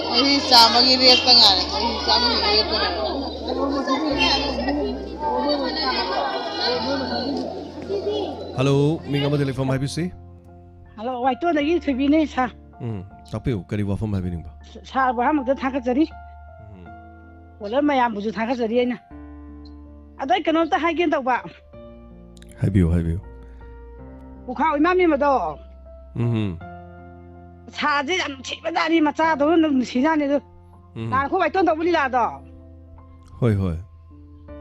ꯆꯍꯤ ꯆꯥꯝꯃꯒꯤ ꯔꯦꯠꯇ ꯉꯥꯏꯔꯦ, ꯆꯍꯤ ꯆꯥꯝꯃꯒꯤ ꯔꯦꯠꯇ ꯉꯥꯏꯔꯦ꯫ ꯍꯜꯂꯣ, ꯃꯤꯡ ꯑꯃꯗꯤ ꯂꯩꯐꯝ ꯍꯥꯏꯕꯤꯁꯤ꯫ ꯍꯜꯂꯣ, ꯋꯥꯏꯇꯣꯟꯗꯒꯤ ꯊꯣꯏꯕꯤꯅꯦ, ꯁꯥꯔ꯫ ꯎꯝ, ꯇꯥꯛꯄꯤꯌꯨ, ꯀꯔꯤ ꯋꯥꯐꯝ ꯍꯥꯏꯕꯤꯅꯤꯡꯕ? ꯁꯥꯔꯕꯨ ꯑꯍꯥꯟꯕꯗ ꯊꯥꯒꯠꯆꯔꯤ꯫ ꯎꯝ꯫ ꯀꯣꯂꯔ ꯃꯌꯥꯝꯕꯨꯁꯨ ꯊꯥꯒꯠꯆꯔꯤ ꯑꯩꯅ꯫ ꯑꯗꯣ ꯑꯩ ꯀꯩꯅꯣꯝꯇ ꯍꯥꯏꯒꯦꯅ ꯇꯧꯕ꯫ ꯍꯥꯏꯕꯤꯌꯨ, ꯍꯥꯏꯕꯤꯌꯨ꯫ ꯄꯨꯈꯥ ꯏꯃꯥ ꯃꯦꯝꯕꯗꯣ꯫ ꯎꯝ꯫ ꯁꯥꯁꯦ ꯌꯥꯝ ꯅꯨꯡꯁꯤꯕꯖꯥꯠꯅꯤ, ꯃꯆꯥꯗꯧꯅ ꯑꯗꯨꯝ ꯅꯨꯡꯁꯤꯖꯥꯠꯅꯤ ꯑꯗꯨ꯫ ꯎꯝ꯫ ꯅꯍꯥꯟ ꯑꯩꯈꯣꯏ ꯋꯥꯏꯇꯣꯟ ꯇꯧꯕ ꯂꯤꯂꯥꯗꯣ꯫ ꯍꯣꯏ, ꯍꯣꯏ꯫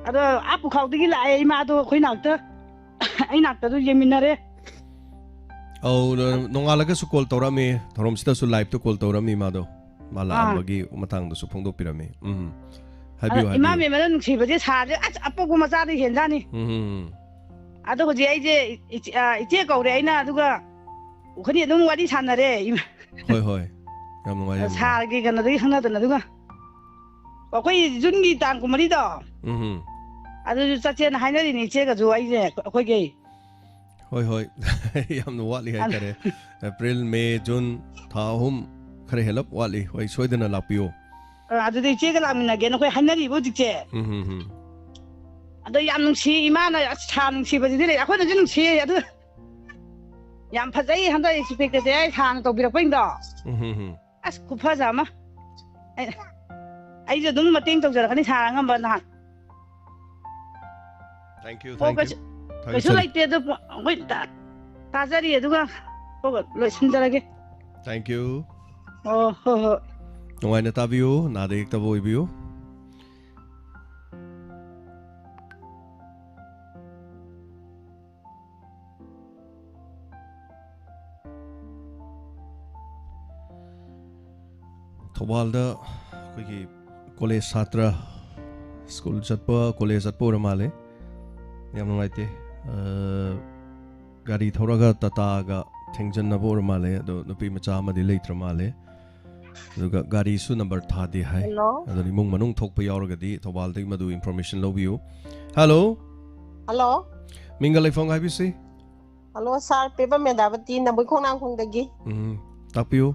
ꯑꯗꯣ ꯑꯥ ꯄꯨꯈꯥꯎꯗꯒꯤ ꯂꯥꯛꯑꯦ ꯏꯃꯥꯗꯣ ꯑꯩꯈꯣꯏ ꯅꯥꯛꯇ꯫ ꯑꯩ ꯅꯥꯛꯇ ꯑꯗꯨ ꯌꯦꯡꯃꯤꯟꯅꯔꯦ꯫ ꯑꯧ, ꯅꯣꯡꯉꯥꯜꯂꯒꯁꯨ ꯀꯣꯜ ꯇꯧꯔꯛꯑꯝꯃꯤ, ꯊꯧꯔꯝꯁꯤꯗꯁꯨ ꯂꯥꯏꯞꯇ ꯀꯣꯜ ꯇꯧꯔꯛꯑꯝꯃꯤ ꯃꯥꯗꯣ, ꯃꯥ ꯑꯥ꯫ ꯂꯥꯛꯑꯝꯕꯒꯤ ꯃꯇꯥꯡꯗꯁꯨ ꯐꯣꯡꯗꯣꯛꯄꯤꯔꯝꯃꯤ꯫ ꯎꯝ, ꯍꯥꯏꯕꯤꯌꯨ, ꯑꯗꯣ ꯏꯃꯥ ꯍꯥꯏꯕꯤꯌꯨ꯫ ꯃꯦꯝꯅ ꯅꯨꯡꯁꯤꯕꯁꯦ ꯁꯥꯔꯁꯦ ꯑꯁ ꯑꯄꯣꯛꯄ ꯃꯆꯥꯗ ꯍꯦꯟꯖꯥꯅꯤ꯫ ꯎꯝ, ꯎꯝ, ꯎꯝ꯫ ꯑꯗꯣ ꯍꯧꯖꯤꯛ ꯑꯩꯁꯦ ꯏꯆꯦ, ꯑ, ꯏꯆꯦ ꯀꯧꯔꯦ ꯑꯩꯅ, ꯑꯗꯨꯒ ꯑꯩꯈꯣꯏꯅꯤ ꯑꯗꯨꯝ ꯋꯥꯔꯤ ꯁꯥꯟꯅꯔꯦ꯫ ꯏꯃꯥ-, ꯍꯣꯏ, ꯍꯣꯏ꯫ ꯌꯥꯝ ꯅꯨꯡꯉꯥꯏ, ꯌꯥꯝ ꯅꯨꯡꯉꯥꯏ꯫ ꯁꯥꯔꯒꯤ ꯀꯩꯅꯣꯗꯒꯤ ꯈꯪꯅꯗꯅ, ꯑꯗꯨꯒ ꯑꯩꯈꯣꯏ ꯖꯨꯟꯒꯤ ꯇꯥꯡ ꯀꯨꯟꯃꯔꯤꯗꯣ, ꯎꯝ, ꯎꯝ꯫ ꯑꯗꯨꯁꯨ ꯆꯠꯁꯦꯅ ꯍꯥꯏꯅꯔꯤꯅꯤ ꯏꯆꯦꯒꯁꯨ ꯑꯩꯁꯦ, ꯑꯩꯈꯣꯏꯒꯤ꯫ ꯍꯣꯏ, ꯍꯣꯏ꯫ ꯌꯥꯝꯅ ꯋꯥꯠꯂꯤ ꯑꯗ- ꯍꯥꯏꯇꯥꯔꯦ꯫ ꯑꯦꯄ꯭ꯔꯤꯜ, ꯃꯦ, ꯖꯨꯟ, ꯊꯥ ꯑꯍꯨꯝ ꯈꯔ ꯍꯦꯜꯂꯞ ꯋꯥꯠꯂꯤ꯫ ꯍꯣꯏ, ꯁꯣꯏꯗꯅ ꯂꯥꯛꯄꯤꯌꯨ꯫ ꯑ, ꯑꯗꯨꯗꯤ ꯏꯆꯦꯒ ꯂꯥꯛꯃꯤꯟꯅꯒꯦꯅ ꯑꯩꯈꯣꯏ ꯍꯥꯏꯅꯔꯤꯕ ꯍꯧꯖꯤꯛꯁꯦ꯫ ꯎꯝ, ꯎꯝ, ꯎꯝ꯫ ꯑꯗꯣ ꯌꯥꯝ ꯅꯨꯡꯁꯤ, ꯏꯃꯥꯅ ꯑꯁ ꯁꯥ ꯅꯨꯡꯁꯤꯕꯁꯤꯗꯤ ꯂꯩ, ꯑꯩꯈꯣꯏꯅꯁꯨ ꯅꯨꯡꯁꯤ꯫ ꯑꯗꯨ ꯌꯥꯝ ꯐꯖꯩ ꯍꯟꯗꯛ ꯑꯦꯛꯁꯄꯦꯛꯇꯦꯁꯦ ꯑꯩ ꯁꯥꯔꯅ ꯇꯧꯕꯤꯔꯛꯄꯩꯗꯣ꯫ ꯎꯝ, ꯎꯝ, ꯎꯝ꯫ ꯑꯁ ꯈꯨꯐꯖ ꯑꯃ꯫ ꯑꯩ, ꯑꯩꯁꯨ ꯑꯗꯨꯝ ꯃꯇꯦꯡ ꯇꯧꯖꯔꯛꯀꯅꯤ ꯁꯥꯔ ꯑꯉꯝꯕ ꯅꯍꯥꯟ꯫ Thank you, ꯑꯣ, thank you꯫ ꯀꯩꯁꯨ, ꯊꯥꯒꯠꯆꯔꯤ꯫ ꯀꯩꯁꯨ ꯂꯩꯇꯦ ꯑꯗꯨ ꯑꯩꯈꯣꯏ ꯇꯥ-, ꯇꯥꯖꯔꯤ ꯑꯗꯨꯒ ꯀꯣꯛ ꯂꯣꯏꯁꯤꯟꯖꯔꯒꯦ꯫ Thank you꯫ ꯑꯣ, ꯍꯣꯏ, ꯍꯣꯏ꯫ ꯅꯨꯡꯉꯥꯏꯅ ꯇꯥꯕꯤꯌꯨ, ꯅꯥꯗ ꯌꯦꯛꯇꯕ ꯑꯣꯏꯕꯤꯌꯨ꯫ ꯊꯧꯕꯥꯜꯗ ꯑꯩꯈꯣꯏꯒꯤ ꯀꯣꯂꯦꯖ ꯁꯥꯇ꯭ꯔ, ꯁ꯭ꯀꯨꯜ ꯆꯠꯄ, ꯀꯣꯂꯦꯖ ꯆꯠꯄ ꯑꯣꯏꯔ ꯃꯥꯜꯂꯦ꯫ ꯌꯥꯝ ꯅꯨꯡꯉꯥꯏꯇꯦ꯫ ꯑ, ꯒꯥꯔꯤ ꯊꯧꯔꯒ ꯇꯥꯇꯥꯒ ꯊꯦꯡꯖꯟꯅꯕ ꯑꯣꯏꯔ ꯃꯥꯜꯂꯦ꯫ ꯑꯗꯣ ꯅꯨꯄꯤ ꯃꯆꯥ ꯑꯃꯗꯤ ꯂꯩꯇ꯭ꯔ ꯃꯥꯜꯂꯦ꯫ ꯑꯗꯨꯒ ꯒꯥꯔꯤꯁꯨ ꯅꯝꯕꯔ ꯊꯥꯗꯦ ꯍꯥꯏ꯫ Hello꯫ ꯑꯗꯨꯅ ꯏꯃꯨꯡ ꯃꯅꯨꯡ ꯊꯣꯛꯄ ꯌꯥꯎꯔꯒꯗꯤ ꯊꯧꯕꯥꯜꯗꯒꯤ ꯃꯗꯨ information ꯂꯧꯕꯤꯌꯨ꯫ Hello꯫ Hello꯫ ꯃꯤꯡꯒ ꯂꯩꯐꯝꯒ ꯍꯥꯏꯕꯤꯁꯤ꯫ Hello, sir, Pebam ꯃꯦꯗꯥꯕꯇꯤ, ꯅꯝꯕꯨꯜ ꯈꯣꯡꯅꯥꯡꯈꯣꯡꯗꯒꯤ꯫ ꯎꯝ, ꯇꯥꯛꯄꯤꯌꯨ꯫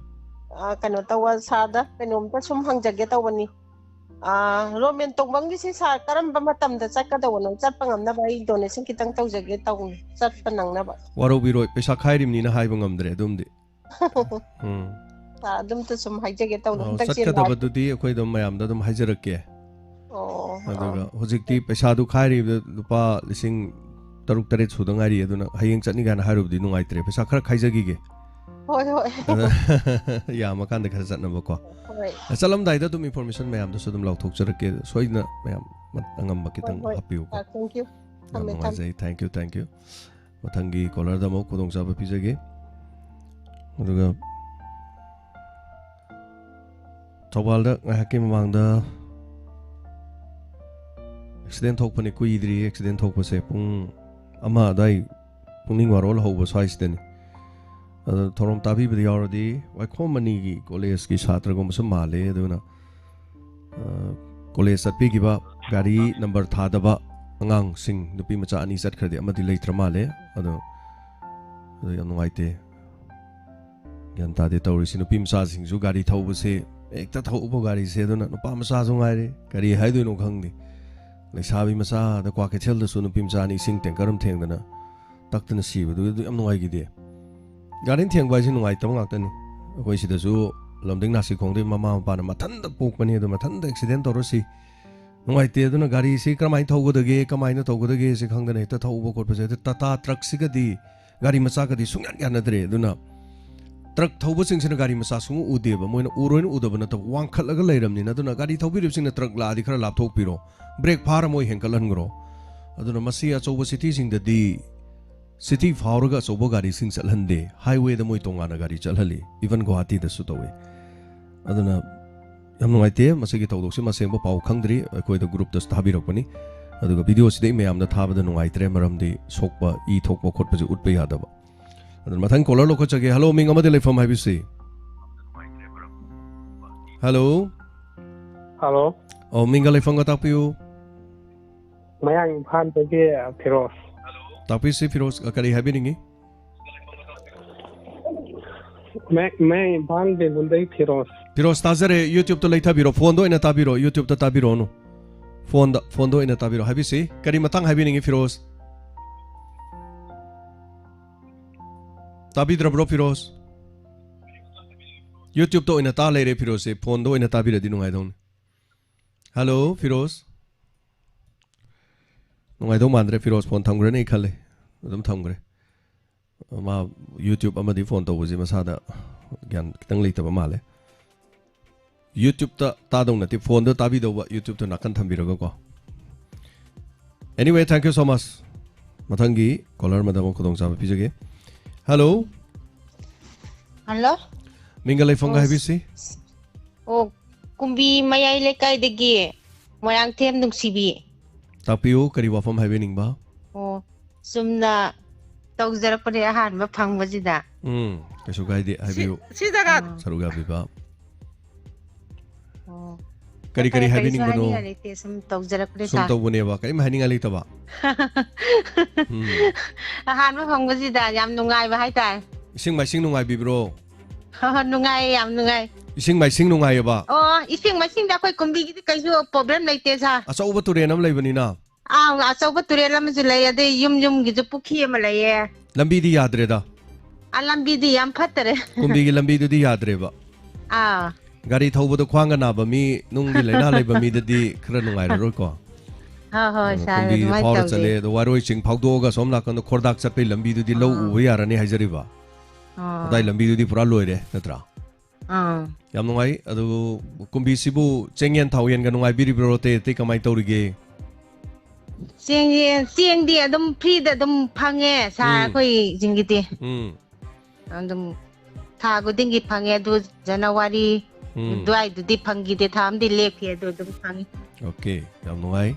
ꯑ, ꯀꯩꯅꯣ ꯇꯧꯕ, sirꯗ ꯀꯩꯅꯣꯝꯇ ꯁꯨꯝ ꯍꯪꯖꯒꯦ ꯇꯧꯕꯅꯤ꯫ ꯑ, ꯔꯣꯃꯦꯟ ꯇꯣꯡꯕꯝꯒꯤꯁꯤ, sir, ꯀꯔꯝꯕ ꯃꯇꯝꯗ ꯆꯠꯀꯗꯧꯕꯅꯣ? ꯆꯠꯄ ꯉꯝꯅꯕ ꯑꯩ donation ꯈꯤꯇꯪ ꯇꯧꯖꯒꯦ ꯇꯧꯕꯅꯤ, ꯆꯠꯄ ꯅꯪꯅꯕ꯫ ꯋꯥꯔꯧꯕꯤꯔꯣꯏ, ꯄꯩꯁꯥ ꯈꯥꯏꯔꯤꯕꯅꯤꯅ ꯍꯥꯏꯕ ꯉꯝꯗ꯭ꯔꯦ ꯑꯗꯨꯝꯗꯤ꯫ ꯎꯝ꯫ Sir, ꯑꯗꯨꯝꯇ ꯁꯨꯝ ꯍꯥꯏꯖꯒꯦ ꯇꯧꯕꯅꯤ, ꯑꯧ, ꯍꯟꯗꯛꯁꯦ ꯆꯠꯀꯗꯕꯗꯨꯗꯤ ꯑꯩꯈꯣꯏ ꯑꯗꯨꯝ ꯃꯌꯥꯝꯗ ꯑꯗꯨꯝ ꯍꯥꯏꯖꯔꯛꯀꯦ꯫ ꯑꯣ, ꯑꯗꯨꯒ ꯑꯣ꯫ ꯍꯧꯖꯤꯛꯇꯤ ꯄꯩꯁꯥꯗꯨ ꯈꯥꯏꯔꯤꯕꯗ ꯂꯨꯄꯥ ꯂꯤꯁꯤꯡ ꯇꯔꯨꯛ ꯇꯔꯦꯠ ꯁꯨꯗ ꯉꯥꯏꯔꯤ, ꯑꯗꯨꯅ ꯍꯌꯦꯡ ꯆꯠꯅꯤ ꯀꯥꯏꯅ ꯍꯥꯏꯔꯨꯕꯗꯤ ꯅꯨꯡꯉꯥꯏꯇ꯭ꯔꯦ, ꯄꯩꯁꯥ ꯈꯔ ꯈꯥꯏꯖꯈꯤꯒꯦ꯫ ꯍꯣꯏ, ꯍꯣꯏ꯫ ꯑꯗ ꯌꯥꯝꯃꯀꯥꯟꯗ ꯈꯔ ꯆꯠꯅꯕꯀꯣ꯫ ꯍꯣꯏ꯫ ꯆꯠꯂꯝꯗꯥꯏꯗ ꯑꯗꯨꯝ information ꯃꯌꯥꯝꯗꯁꯨ ꯑꯗꯨꯝ ꯂꯥꯎꯊꯣꯛꯆꯔꯛꯀꯦ, ꯁꯣꯏꯗꯅ ꯃꯌꯥꯝ ꯑꯉꯝꯕ ꯈꯤꯇꯪ ꯍꯣꯏ, ꯍꯣꯏ꯫ ꯍꯥꯞꯄꯤꯌꯨꯀꯣ꯫ Sir, thank you꯫ ꯌꯥꯝ ꯊꯝꯃꯦ, ꯊꯝꯃꯦ꯫ ꯅꯨꯡꯉꯥꯏꯖꯩ, thank you, thank you꯫ ꯃꯊꯪꯒꯤ caller ꯗ ꯑꯃꯨꯛ ꯈꯨꯗꯣꯡꯆꯥꯕ ꯄꯤꯖꯒꯦ꯫ ꯑꯗꯨꯒ ꯊꯧꯕꯥꯜꯗ ꯉꯥꯏꯍꯥꯛꯀꯤ ꯃꯃꯥꯡꯗ ꯑꯦꯛꯁꯤꯗꯦꯟ ꯊꯣꯛꯄꯅꯤ, ꯀꯨꯏꯗ꯭ꯔꯤ ꯑꯦꯛꯁꯤꯗꯦꯟ ꯊꯣꯛꯄꯁꯦ꯫ ꯄꯨꯡ ꯑꯃ ꯑꯗꯨꯋꯥꯏ, ꯄꯨꯡꯅꯤꯡ ꯋꯥꯔꯣꯜ ꯍꯧꯕ ꯁ꯭ꯋꯥꯏꯁꯤꯗꯅꯤ꯫ ꯑꯗꯣ ꯊꯧꯔꯝ ꯇꯥꯕꯤꯕꯗ ꯌꯥꯎꯔꯗꯤ ꯋꯥꯏꯈꯣꯝ ꯃꯅꯤꯒꯤ ꯀꯣꯂꯦꯖꯀꯤ ꯁꯥꯇ꯭ꯔꯒꯨꯝꯕꯁꯨ ꯃꯥꯜꯂꯦ꯫ ꯑꯗꯨꯅ, ꯑ, ꯀꯣꯂꯦꯖ ꯆꯠꯄꯤꯈꯤꯕ ꯒꯥꯔꯤ ꯅꯝꯕꯔ ꯊꯥꯗꯕ ꯑꯉꯥꯡꯁꯤꯡ, ꯅꯨꯄꯤ ꯃꯆꯥ ꯑꯅꯤ ꯆꯠꯈ꯭ꯔꯗꯤ ꯑꯃꯗꯤ ꯂꯩꯇ꯭ꯔ ꯃꯥꯜꯂꯦ꯫ ꯑꯗꯣ, ꯑꯗꯣ ꯌꯥꯝ ꯅꯨꯡꯉꯥꯏꯇꯦ꯫ ꯒ꯭ꯌꯥꯟ ꯇꯥꯗꯦ ꯇꯧꯔꯤꯁꯤ꯫ ꯅꯨꯄꯤ ꯃꯆꯥꯁꯤꯡꯁꯨ ꯒꯥꯔꯤ ꯊꯧꯕꯁꯦ, ꯍꯦꯛꯇ ꯊꯧꯕ ꯒꯥꯔꯤꯁꯦ꯫ ꯑꯗꯨꯅ ꯅꯨꯄꯥ ꯃꯆꯥꯁꯨ ꯉꯥꯏꯔꯦ, ꯀꯔꯤ ꯍꯥꯏꯗꯣꯏꯅꯣ ꯈꯪꯗꯦ꯫ ꯂꯩꯁꯥꯕꯤ ꯃꯆꯥꯗ ꯀ꯭ꯋꯥꯀꯩꯊꯦꯜꯗꯁꯨ ꯅꯨꯄꯤ ꯃꯆꯥ ꯑꯅꯤ ꯏꯁꯤꯡ ꯇꯦꯡꯀꯔ ꯑꯃ ꯊꯦꯡꯗꯅ ꯇꯛꯇꯅ ꯁꯤꯕꯗꯨ, ꯑꯗꯨ ꯌꯥꯝ ꯅꯨꯡꯉꯥꯏꯈꯤꯗꯦ꯫ ꯒꯥꯔꯤ ꯊꯦꯡꯕ ꯍꯥꯏꯁꯦ ꯅꯨꯡꯉꯥꯏꯇꯕ ꯉꯥꯛꯇꯅꯤ꯫ ꯑꯩꯈꯣꯏ ꯁꯤꯗꯁꯨ ꯂꯝꯗꯤꯡ ꯅꯥꯁꯤꯈꯣꯡꯗꯒꯤ ꯃꯃꯥ ꯃꯄꯥꯅ ꯃꯊꯟꯇ ꯄꯣꯛꯄꯅꯤ, ꯑꯗꯣ ꯃꯊꯟꯇ ꯑꯦꯛꯁꯤꯗꯦꯟ ꯇꯧꯔ ꯁꯤ꯫ ꯅꯨꯡꯉꯥꯏꯇꯦ꯫ ꯑꯗꯨꯅ ꯒꯥꯔꯤꯁꯤ ꯀꯔꯝꯍꯥꯏꯅ ꯊꯧꯒꯗꯒꯦ, ꯀꯃꯥꯏꯅ ꯇꯧꯒꯗꯒꯦ ꯁꯤ ꯈꯪꯗꯅ ꯍꯦꯛꯇ ꯊꯧꯕ ꯈꯣꯠꯄꯁꯦ꯫ ꯑꯗꯨ ꯇꯥꯇꯥ ꯇ꯭ꯔꯛꯁꯤꯒꯗꯤ ꯒꯥꯔꯤ ꯃꯆꯥꯒꯗꯤ ꯁꯨꯡꯌꯥꯟ ꯌꯥꯅꯗ꯭ꯔꯦ꯫ ꯑꯗꯨꯅ ꯇ꯭ꯔꯛ ꯊꯧꯕꯁꯤꯡꯁꯤꯅ ꯒꯥꯔꯤ ꯃꯆꯥ ꯁꯨꯡꯎ ꯎꯗꯦꯕ꯫ ꯃꯣꯏꯅ ꯎꯔꯣꯏꯅ ꯎꯗꯕ ꯅꯠꯇꯕ, ꯋꯥꯡꯈꯠꯂꯒ ꯂꯩꯔꯕꯅꯤꯅ꯫ ꯑꯗꯨꯅ ꯒꯥꯔꯤ ꯊꯧꯕꯤꯔꯤꯕꯁꯤꯡꯅ ꯇ꯭ꯔꯛ ꯂꯥꯛꯑꯗꯤ ꯈꯔ ꯂꯥꯞꯊꯣꯛꯄꯤꯔꯣ, ꯕ꯭ꯔꯦꯛ ꯐꯥꯔ ꯃꯣꯏ ꯍꯦꯟꯀꯠꯍꯟꯈ꯭ꯔꯣ꯫ ꯑꯗꯨꯅ ꯃꯁꯤ ꯑꯆꯧꯕ ꯁꯤꯇꯤꯁꯤꯡꯗꯗꯤ, ꯁꯤꯇꯤ ꯐꯥꯎꯔꯒ ꯑꯆꯧꯕ ꯒꯥꯔꯤꯁꯤꯡ ꯆꯠꯍꯟꯗꯦ, ꯍꯥꯏꯋꯦꯗ ꯃꯣꯏ ꯇꯣꯉꯥꯟꯅ ꯒꯥꯔꯤ ꯆꯠꯍꯜꯂꯤ꯫ ꯏꯚꯟ ꯒꯨꯋꯥꯍꯥꯇꯤꯗꯁꯨ ꯇꯧꯋꯤ꯫ ꯑꯗꯨꯅ ꯌꯥꯝ ꯅꯨꯡꯉꯥꯏꯇꯦ ꯃꯁꯤꯒꯤ ꯊꯧꯗꯣꯛꯁꯤꯃ꯫ ꯑꯁꯦꯡꯕ ꯄꯥꯎ ꯈꯪꯗ꯭ꯔꯤ, ꯑꯩꯈꯣꯏꯗ ꯒ꯭ꯔꯨꯞꯇꯁꯨ ꯊꯥꯕꯤꯔꯛꯄꯅꯤ꯫ ꯑꯗꯨꯒ ꯚꯤꯗꯤꯑꯣꯁꯤꯗ ꯑꯩ ꯃꯌꯥꯝꯗ ꯊꯥꯕꯗ ꯅꯨꯡꯉꯥꯏꯇ꯭ꯔꯦ, ꯃꯔꯝꯗꯤ ꯁꯣꯛꯄ, ꯏ ꯊꯣꯛꯄ ꯈꯣꯠꯄꯁꯦ ꯎꯠꯄ ꯌꯥꯗꯕ꯫ ꯑꯗꯨꯅ ꯃꯊꯪ ꯀꯣꯂꯔ ꯂꯧꯈꯠꯆꯒꯦ꯫ ꯍꯜꯂꯣ, ꯃꯤꯡ ꯑꯃꯗꯤ ꯂꯩꯐꯝ ꯍꯥꯏꯕꯤꯁꯤ꯫ ꯍꯜꯂꯣ꯫ ꯍꯜꯂꯣ꯫ ꯑꯣ, ꯃꯤꯡꯒ ꯂꯩꯐꯝꯒ ꯇꯥꯛꯄꯤꯌꯨ꯫ ꯃꯌꯥꯡ ꯏꯝꯐꯥꯜꯗꯒꯤ ꯐꯤꯔꯣꯖ꯫ ꯇꯥꯛꯄꯤꯁꯤ ꯐꯤꯔꯣꯖ, ꯀꯔꯤ ꯍꯥꯏꯕꯤꯅꯤꯡꯉꯤ? ꯃꯌꯥꯡ, ꯃꯌꯥꯡ ꯏꯝꯐꯥꯜ ꯕꯦꯡꯒꯨꯜꯗꯒꯤ ꯐꯤꯔꯣꯖ꯫ ꯐꯤꯔꯣꯖ, ꯇꯥꯖꯔꯦ꯫ YouTube-ꯇ ꯂꯩꯊꯕꯤꯔꯣ, ꯐꯣꯟꯗ ꯑꯣꯏꯅ ꯇꯥꯕꯤꯔꯣ, YouTube-ꯇ ꯇꯥꯕꯤꯔꯛꯑꯣꯅꯨ꯫ ꯐꯣꯟꯗ, ꯐꯣꯟꯗ ꯑꯣꯏꯅ ꯇꯥꯕꯤꯔꯣ꯫ ꯍꯥꯏꯕꯤꯁꯤ, ꯀꯔꯤ ꯃꯇꯥꯡ ꯍꯥꯏꯕꯤꯅꯤꯡꯉꯤ ꯐꯤꯔꯣꯖ? ꯇꯥꯕꯤꯗ꯭ꯔꯕ꯭ꯔꯣ ꯐꯤꯔꯣꯖ? YouTube-ꯇ ꯑꯣꯏꯅ ꯇꯥ ꯂꯩꯔꯦ ꯐꯤꯔꯣꯖꯁꯦ, ꯐꯣꯟꯗ ꯑꯣꯏꯅ ꯇꯥꯕꯤꯔꯗꯤ ꯅꯨꯡꯉꯥꯏꯗꯧꯅꯤ꯫ ꯍꯜꯂꯣ ꯐꯤꯔꯣꯖ꯫ ꯅꯨꯡꯉꯥꯏꯗꯧ ꯃꯥꯟꯗ꯭ꯔꯦ, ꯐꯤꯔꯣꯖ ꯐꯣꯟ ꯊꯝꯈ꯭ꯔꯅꯤ ꯈꯜꯂꯦ, ꯑꯗꯨꯝ ꯊꯝꯈ꯭ꯔꯦ꯫ ꯃꯥ YouTube ꯑꯃꯗꯤ ꯐꯣꯟ ꯇꯧꯕꯁꯦ ꯃꯁꯥꯗ ꯒ꯭ꯌꯥꯟ ꯈꯤꯇꯪ ꯂꯩꯇꯕ ꯃꯥꯜꯂꯦ꯫ YouTube-ꯇ ꯇꯥꯗꯧ ꯅꯠꯇꯦ, ꯐꯣꯟꯗ ꯇꯥꯕꯤꯗꯧꯕ, YouTube-ꯇ ꯅꯥꯀꯟ ꯊꯝꯕꯤꯔꯒꯀꯣ꯫ Anyway, thank you so much. ꯃꯊꯪꯒꯤ ꯀꯣꯂꯔ ꯑꯃꯗ ꯑꯃꯨꯛ ꯈꯨꯗꯣꯡꯆꯥꯕ ꯄꯤꯖꯒꯦ꯫ ꯍꯜꯂꯣ꯫ ꯍꯜꯂꯣ꯫ ꯃꯤꯡꯒ ꯂꯩꯐꯝꯒ ꯑꯣ, ꯍꯥꯏꯕꯤꯁꯤ꯫ ꯑꯣ, ꯀꯨꯝꯕꯤ ꯃꯌꯥꯏ ꯂꯩꯀꯥꯏꯗꯒꯤ ꯃꯣꯏꯔꯥꯡꯊꯦꯝ ꯅꯨꯡꯁꯤꯕꯤ꯫ ꯇꯥꯛꯄꯤꯌꯨ, ꯀꯔꯤ ꯋꯥꯐꯝ ꯍꯥꯏꯕꯤꯅꯤꯡꯕ? ꯑꯣ, ꯆꯨꯝꯅ ꯇꯧꯖꯔꯛꯄꯅꯦ ꯑꯍꯥꯟꯕ ꯐꯪꯕꯁꯤꯗ꯫ ꯎꯝ, ꯀꯩꯁꯨ ꯀꯥꯏꯗꯦ, ꯁꯤ, ꯍꯥꯏꯕꯤꯌꯨ꯫ ꯁꯤ ꯖꯒꯥ꯫ ꯑꯥ꯫ ꯁꯔꯨꯛ ꯌꯥꯕꯤꯕ꯫ ꯑꯣ꯫ ꯀꯔꯤ, ꯀꯔꯤ ꯀꯔꯤꯁꯨ ꯍꯥꯏꯕꯤꯅꯤꯡꯕꯅꯣ? ꯍꯥꯏꯅꯤꯡꯉꯥꯏ ꯂꯩꯇꯦ, ꯁꯨꯝ ꯇꯧꯖꯔꯛꯄꯅꯦ, ꯁꯨꯝ ꯁꯥꯔ꯫ ꯇꯧꯕꯅꯦꯕ, ꯀꯔꯤꯝ ꯍꯥꯏꯅꯤꯡꯉꯥꯏ ꯂꯩꯇꯕ? ꯎꯝ꯫ ꯑꯍꯥꯟꯕ ꯐꯪꯕꯁꯤꯗ ꯌꯥꯝ ꯅꯨꯡꯉꯥꯏꯕ ꯍꯥꯏꯇꯥꯔꯦ꯫ ꯏꯁꯤꯡ ꯃꯥꯏꯁꯤꯡ ꯅꯨꯡꯉꯥꯏꯕꯤꯕ꯭ꯔꯣ? ꯍꯣꯏ, ꯍꯣꯏ, ꯅꯨꯡꯉꯥꯏꯌꯦ, ꯌꯥꯝ ꯅꯨꯡꯉꯥꯏ꯫ ꯏꯁꯤꯡ ꯃꯥꯏꯁꯤꯡ ꯅꯨꯡꯉꯥꯏꯌꯦꯕ? ꯑꯣ, ꯏꯁꯤꯡ ꯃꯥꯏꯁꯤꯡꯗꯤ ꯑꯩꯈꯣꯏ ꯀꯨꯝꯕꯤꯒꯤꯗꯤ ꯀꯩꯁꯨ problem ꯂꯩꯇꯦ, ꯁꯥꯔ꯫ ꯑꯆꯧꯕ ꯇꯨꯔꯦꯜ ꯑꯃ ꯂꯩꯕꯅꯤꯅ? ꯑꯥ, ꯑꯆꯧꯕ ꯇꯨꯔꯦꯜ ꯑꯃꯁꯨ ꯂꯩ, ꯑꯗꯩ ꯌꯨꯝ ꯌꯨꯝꯒꯤꯁꯨ ꯄꯨꯈ꯭ꯔꯤ ꯑꯃ ꯂꯩꯌꯦ꯫ ꯂꯝꯕꯤꯗꯤ ꯌꯥꯗ꯭ꯔꯦꯗ? ꯑꯥ, ꯂꯝꯕꯤꯗꯤ ꯌꯥꯝ ꯐꯠꯇꯔꯦ꯫ ꯀꯨꯝꯕꯤꯒꯤ ꯂꯝꯕꯤꯗꯨꯗꯤ ꯌꯥꯗ꯭ꯔꯦꯕ? ꯑꯥ꯫ ꯒꯥꯔꯤ ꯊꯧꯕꯗ ꯈ꯭ꯋꯥꯡꯒ ꯅꯥꯕ ꯃꯤ, ꯅꯨꯡꯒꯤ ꯂꯥꯏꯅꯥ ꯂꯩꯕ ꯃꯤꯗꯗꯤ ꯈꯔ ꯅꯨꯡꯉꯥꯏꯔꯔꯣꯏꯀꯣ? ꯍꯣꯏ, ꯍꯣꯏ, ꯑꯗꯨꯅ ꯁꯥꯔ, ꯀꯨꯝꯕꯤꯁꯦ ꯑꯗꯨꯃꯥꯏꯅ ꯐꯥꯎꯔ ꯇꯧꯁꯦ꯫ ꯆꯠꯂꯦ, ꯑꯗꯣ ꯋꯥꯔꯣꯏ ꯆꯤꯡ ꯐꯥꯎꯗꯣꯛꯑꯒ ꯁꯣꯝ ꯅꯥꯀꯟꯗ ꯈꯣꯔꯗꯥꯛ ꯆꯠꯄꯩ ꯂꯝꯕꯤꯗꯨꯗꯤ ꯂꯧ ꯑꯥ꯫ ꯎꯕ ꯌꯥꯔꯅꯤ ꯍꯥꯏꯖꯔꯤꯕ? ꯑꯥ꯫ ꯑꯗꯥꯏ ꯂꯝꯕꯤꯗꯨꯗꯤ ꯄꯨꯔꯥ ꯂꯣꯏꯔꯦ, ꯅꯠꯇ꯭ꯔꯥ? ꯑꯥ꯫ ꯌꯥꯝ ꯅꯨꯡꯉꯥꯏ꯫ ꯑꯗꯨ ꯀꯨꯝꯕꯤꯁꯤꯕꯨ ꯆꯦꯡ ꯌꯦꯟ ꯊꯥꯎ ꯌꯦꯟꯒ ꯅꯨꯡꯉꯥꯏꯕꯤꯔꯤꯕ꯭ꯔꯣ? ꯑꯇꯩ ꯑꯇꯩ ꯀꯃꯥꯏꯅ ꯇꯧꯔꯤꯒꯦ? ꯆꯦꯡ ꯌꯦꯟ, ꯆꯦꯡꯗꯤ ꯑꯗꯨꯝ freeꯗ ꯑꯗꯨꯝ ꯐꯪꯉꯦ, ꯁꯥꯔ, ꯎꯝ꯫ ꯑꯩꯈꯣꯏꯁꯤꯡꯒꯤꯗꯤ꯫ ꯎꯝ꯫ ꯑꯗꯨꯝ ꯊꯥ ꯈꯨꯗꯤꯡꯒꯤ ꯐꯪꯉꯦ, ꯑꯗꯨ ꯖꯅꯋꯥꯔꯤ ꯎꯝ꯫ ꯑꯗꯨꯋꯥꯏꯗꯨꯗꯤ ꯐꯪꯈꯤꯗꯦ, ꯊꯥ ꯑꯃꯗꯤ ꯂꯦꯞꯈꯤ, ꯑꯗꯨ ꯑꯗꯨꯝ ꯐꯪꯉꯤ꯫ Okay, ꯌꯥꯝ ꯅꯨꯡꯉꯥꯏ꯫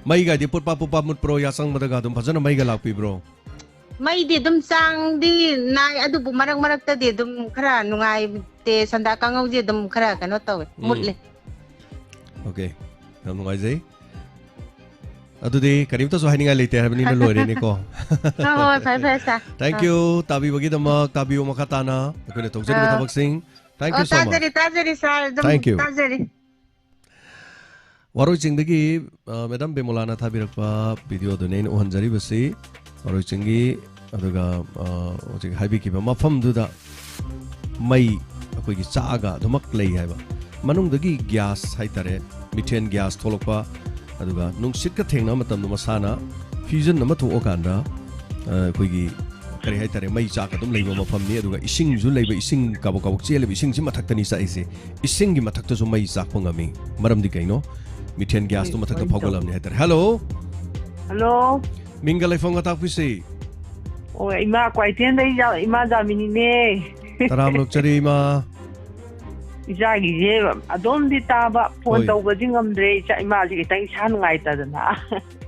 ꯃꯩꯒꯗꯤ ꯄꯨꯠꯄ ꯄꯨꯠꯄ ꯃꯨꯠꯄ꯭ꯔꯣ? ꯌꯥꯆꯪꯕꯗꯒ ꯑꯗꯨꯝ ꯐꯖꯅ ꯃꯩꯒ ꯂꯥꯛꯄꯤꯕ꯭ꯔꯣ? ꯃꯩꯗꯤ ꯑꯗꯨꯝ ꯆꯥꯡꯗꯤ ꯅꯥꯏ, ꯑꯗꯨꯕꯨ ꯃꯔꯛ ꯃꯔꯛꯇꯗꯤ ꯑꯗꯨꯝ ꯈꯔ ꯅꯨꯡꯉꯥꯏꯇꯦ, ꯁꯟꯗꯥ ꯀꯥꯡꯍꯧꯁꯦ ꯑꯗꯨꯝ ꯈꯔ ꯀꯩꯅꯣ ꯇꯧꯋꯦ, ꯎꯝ꯫ ꯃꯨꯠꯂꯦ꯫ Okay, ꯌꯥꯝ ꯅꯨꯡꯉꯥꯏꯖꯩ꯫ ꯑꯗꯨꯗꯤ ꯀꯔꯤꯝꯇꯁꯨ ꯍꯥꯏꯅꯤꯡꯉꯥꯏ ꯂꯩꯇꯦ ꯍꯥꯏꯕꯅꯤꯅ ꯂꯣꯏꯔꯦꯅꯦꯀꯣ꯫ ꯍꯣꯏ, ꯍꯣꯏ, ꯐꯔꯦ, ꯐꯔꯦ, ꯁꯥꯔ꯫ Thank ah. You, ꯇꯥꯕꯤꯕꯒꯤꯗꯃꯛ, ꯇꯥꯕꯤꯌꯨ ꯃꯈꯥ ꯇꯥꯅ ꯑꯩꯈꯣꯏꯅ ꯇꯧꯖꯔꯤꯕ ꯑꯥ꯫ ꯊꯕꯛꯁꯤꯡ꯫ Thank ꯑꯣ, you so much꯫ ꯇꯥꯖꯔꯤ, ꯇꯥꯖꯔꯤ, ꯁꯥꯔ, ꯑꯗꯨꯝ Thank you꯫ ꯇꯥꯖꯔꯤ꯫ ꯋꯥꯔꯣꯏ ꯆꯤꯡꯗꯒꯤ, ꯑ, ꯃꯦꯗꯥꯝ ꯕꯤꯃꯣꯂꯥꯅ ꯊꯥꯕꯤꯔꯛꯄ video ꯗꯨꯅꯦ ꯑꯩꯅ ꯎꯍꯟꯖꯔꯤꯕꯁꯤ꯫ ꯋꯥꯔꯣꯏ ꯆꯤꯡꯒꯤ, ꯑꯗꯨꯒ, ꯑ, ꯍꯧꯖꯤꯛ ꯍꯥꯏꯕꯤꯈꯤꯕ ꯃꯐꯝꯗꯨꯗ ꯃꯩ ꯑꯩꯈꯣꯏꯒꯤ ꯆꯥꯛꯑꯒ ꯑꯗꯨꯃꯛ ꯂꯩ ꯍꯥꯏꯕ꯫ ꯃꯅꯨꯡꯗꯒꯤ gas ꯍꯥꯏꯇꯥꯔꯦ, methane gas ꯊꯣꯛꯂꯛꯄ, ꯑꯗꯨꯒ ꯅꯨꯡꯁꯤꯠꯀ ꯊꯦꯡꯅꯕ ꯃꯇꯝꯗ ꯃꯁꯥꯅ fusion ꯑꯃ ꯊꯣꯛꯑꯀꯥꯟꯗ, ꯑ, ꯑꯩꯈꯣꯏꯒꯤ ꯀꯔꯤ ꯍꯥꯏꯇꯥꯔꯦ, ꯃꯩ ꯆꯥꯛ ꯑꯗꯨꯝ ꯂꯩꯕ ꯃꯐꯝꯅꯤ꯫ ꯑꯗꯨꯒ ꯏꯁꯤꯡꯁꯨ ꯂꯩꯕ, ꯏꯁꯤꯡ ꯀꯥꯕꯛ ꯀꯥꯕꯛ ꯆꯦꯜꯂꯤꯕ ꯏꯁꯤꯡꯁꯤ ꯃꯊꯛꯇꯅꯤ ꯆꯥꯛꯏꯁꯦ꯫ ꯏꯁꯤꯡꯒꯤ ꯃꯊꯛꯇꯁꯨ ꯃꯩ ꯆꯥꯛꯄ ꯉꯝꯃꯤ꯫ ꯃꯔꯝꯗꯤ ꯀꯩꯅꯣ? Methane gas ꯇꯨ ꯃꯊꯛꯇ ꯐꯥꯎꯒꯠꯂꯕꯅꯤ ꯍꯥꯏꯇꯥꯔꯦ꯫ Hello? Hello? ꯃꯤꯡꯒ ꯂꯩꯐꯝꯒ ꯇꯥꯛꯄꯤꯁꯤ꯫ ꯑꯣ, ꯏꯃꯥ ꯀ꯭ꯋꯥꯏꯊꯦꯜꯗꯩ ꯖꯥ-, ꯏꯃꯥ ꯖꯥꯃꯤꯅꯤꯅꯦ꯫ ꯇꯔꯥꯝꯅ ꯑꯣꯛꯆꯔꯤ, ꯏꯃꯥ꯫ ꯏꯆꯥꯒꯤꯁꯦ ꯑꯗꯨꯝꯗꯤ ꯇꯥꯕ, ꯐꯣꯟ ꯍꯣꯏ꯫ ꯇꯧꯕꯗꯤ ꯉꯝꯗ꯭ꯔꯦ꯫ ꯏꯆꯥ, ꯏꯃꯥꯁꯦ ꯈꯤꯇꯪ ꯏꯁꯥ ꯅꯨꯡꯉꯥꯏꯇꯗꯅ꯫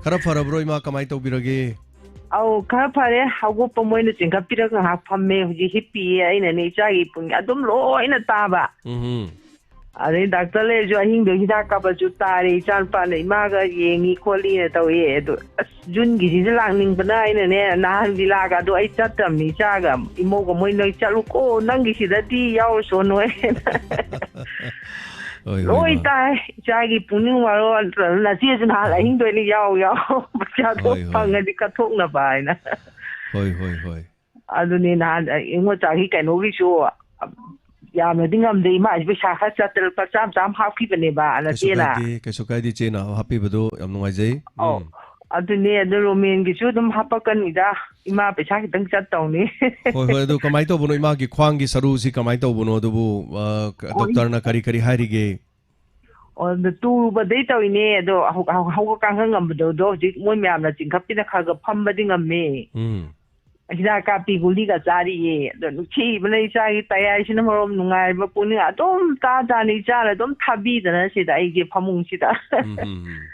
ꯈꯔ ꯐꯔꯕ꯭ꯔꯣ, ꯏꯃꯥ? ꯀꯃꯥꯏꯅ ꯇꯧꯕꯤꯔꯒꯦ? ꯑꯧ, ꯈꯔ ꯐꯔꯦ꯫ ꯍꯧꯒꯠꯄ ꯃꯣꯏꯅ ꯆꯤꯡꯈꯠꯄꯤꯔꯒ ꯉꯥꯏꯍꯥꯛ ꯐꯝꯃꯦ꯫ ꯍꯧꯖꯤꯛ ꯍꯤꯞꯄꯤꯌꯦ꯫ ꯑꯩꯅꯅꯦ ꯏꯆꯥꯒꯤ ꯄꯨꯡ ꯑꯗꯨꯝ ꯂꯣꯏꯅ ꯇꯥꯕ꯫ ꯎꯝ꯫ ꯑꯗꯩ ꯗꯥꯛꯇꯔ ꯂꯩꯔꯁꯨ ꯑꯍꯤꯡꯗꯣ ꯍꯤꯗꯥꯛ ꯀꯥꯞꯄꯁꯨ ꯇꯥꯔꯦ꯫ ꯏꯆꯥ ꯅꯨꯄꯥꯅ ꯏꯃꯥꯒ ꯌꯦꯡꯉꯤ ꯈꯣꯠꯂꯤꯅ ꯇꯧꯋꯦ꯫ ꯑꯗꯣ ꯑꯁ, ꯖꯨꯟꯒꯤꯁꯤꯗ ꯂꯥꯛꯅꯤꯡꯕꯅ ꯑꯩꯅꯅꯦ ꯅꯍꯥꯟ ꯂꯤꯂꯥꯒꯗꯣ ꯑꯩ ꯆꯠꯇꯕꯅꯤ꯫ ꯏꯆꯥꯒ ꯏꯃꯧꯒ ꯃꯣꯏ ꯅꯣꯏ ꯆꯠꯂꯨꯀꯣ, ꯅꯪꯒꯤꯁꯤꯗꯗꯤ ꯌꯥꯎꯔꯨꯁꯣꯅꯣ ꯍꯥꯏꯅ꯫ ꯍꯣꯏ, ꯍꯣꯏ, ꯂꯣꯏ ꯏꯃꯥ꯫ ꯇꯥꯏ꯫ ꯏꯆꯥꯒꯤ ꯄꯨꯛꯅꯤꯡ ꯋꯥꯔꯣ꯫ ꯅꯆꯦꯁꯨ ꯅꯍꯥꯟ ꯑꯍꯤꯡꯗꯣ ꯑꯩꯅ ꯌꯥꯎ ꯌꯥꯎ ꯄꯩꯁꯥꯗꯣ ꯍꯣꯏ, ꯍꯣꯏ꯫ ꯐꯪꯉꯗꯤ ꯀꯠꯊꯣꯛꯅꯕ ꯍꯥꯏꯅ꯫ ꯍꯣꯏ, ꯍꯣꯏ, ꯍꯣꯏ꯫ ꯑꯗꯨꯅꯦ ꯅꯍꯥꯟ ꯑꯩꯉꯣꯟꯗ ꯆꯥꯈꯤ ꯀꯩꯅꯣꯒꯤꯁꯨ ꯌꯥꯝꯅꯗꯤ ꯉꯝꯗꯦ꯫ ꯏꯃꯥ ꯄꯩꯁꯥ ꯈꯔ ꯆꯠꯇꯅ ꯂꯨꯄꯥ ꯆꯥꯝ ꯆꯥꯝ ꯍꯥꯞꯈꯤꯕꯅꯦꯕ ꯀꯩꯁꯨ ꯅꯆꯦꯅ꯫ ꯀꯥꯏꯗꯦ, ꯀꯩꯁꯨ ꯀꯥꯏꯗꯦ, ꯏꯆꯦꯅ ꯍꯥꯞꯄꯤꯕꯗꯣ ꯌꯥꯝ ꯅꯨꯡꯉꯥꯏꯖꯩ꯫ ꯑꯧ꯫ ꯎꯝ꯫ ꯑꯗꯨꯅꯦ, ꯑꯗꯨ ꯔꯣꯃꯦꯟꯒꯤꯁꯨ ꯑꯗꯨꯝ ꯍꯥꯄꯛꯀꯅꯤꯗ꯫ ꯏꯃꯥ ꯄꯩꯁꯥ ꯈꯤꯇꯪ ꯆꯠꯇꯧꯅꯤ꯫ ꯍꯣꯏ, ꯍꯣꯏ, ꯑꯗꯨ ꯀꯃꯥꯏꯅ ꯇꯧꯕꯅꯣ? ꯏꯃꯥꯒꯤ ꯈ꯭ꯋꯥꯡꯒꯤ ꯁꯔꯨꯁꯤ ꯀꯃꯥꯏꯅ ꯇꯧꯕꯅꯣ? ꯑꯗꯨꯕꯨ, ꯑ, ꯀ-, ꯑꯣ, ꯗꯣꯛꯇꯔꯅ ꯀꯔꯤ ꯀꯔꯤ ꯍꯥꯏꯔꯤꯒꯦ? ꯑꯣ, ꯑꯗꯨ ꯇꯨꯕꯗꯩ ꯇꯧꯔꯤꯅꯦ꯫ ꯑꯗꯣ ꯍꯧ-, ꯍꯧ-, ꯍꯧꯒꯠ ꯀꯥꯡꯈꯠ ꯉꯝꯕꯗꯣ, ꯑꯗꯣ ꯍꯧꯖꯤꯛ ꯃꯣꯏ ꯃꯌꯥꯝꯅ ꯆꯤꯡꯈꯠꯄꯤꯅ ꯈꯔ ꯈꯔ ꯐꯝꯕꯗꯤ ꯉꯝꯃꯦ꯫ ꯎꯝ꯫ ꯍꯤꯗꯥꯛ ꯀꯥꯞꯄꯤ ꯒꯨꯂꯤꯒ ꯆꯥꯔꯤꯌꯦ꯫ ꯑꯗꯣ ꯅꯨꯡꯁꯤꯕꯅ ꯏꯆꯥꯒꯤ ꯇꯌꯥꯏꯁꯤꯅ ꯃꯔꯣꯝ ꯅꯨꯡꯉꯥꯏꯕ ꯄꯨꯛꯅꯤꯡ ꯑꯗꯨꯝ ꯇꯥꯖꯥꯅꯤ꯫ ꯏꯆꯥꯅ ꯑꯗꯨꯝ ꯊꯥꯕꯤꯗꯅ ꯁꯤꯗ ꯑꯩꯒꯤ ꯐꯃꯨꯡꯁꯤꯗ꯫ ꯎꯝ, ꯎꯝ, ꯎꯝ꯫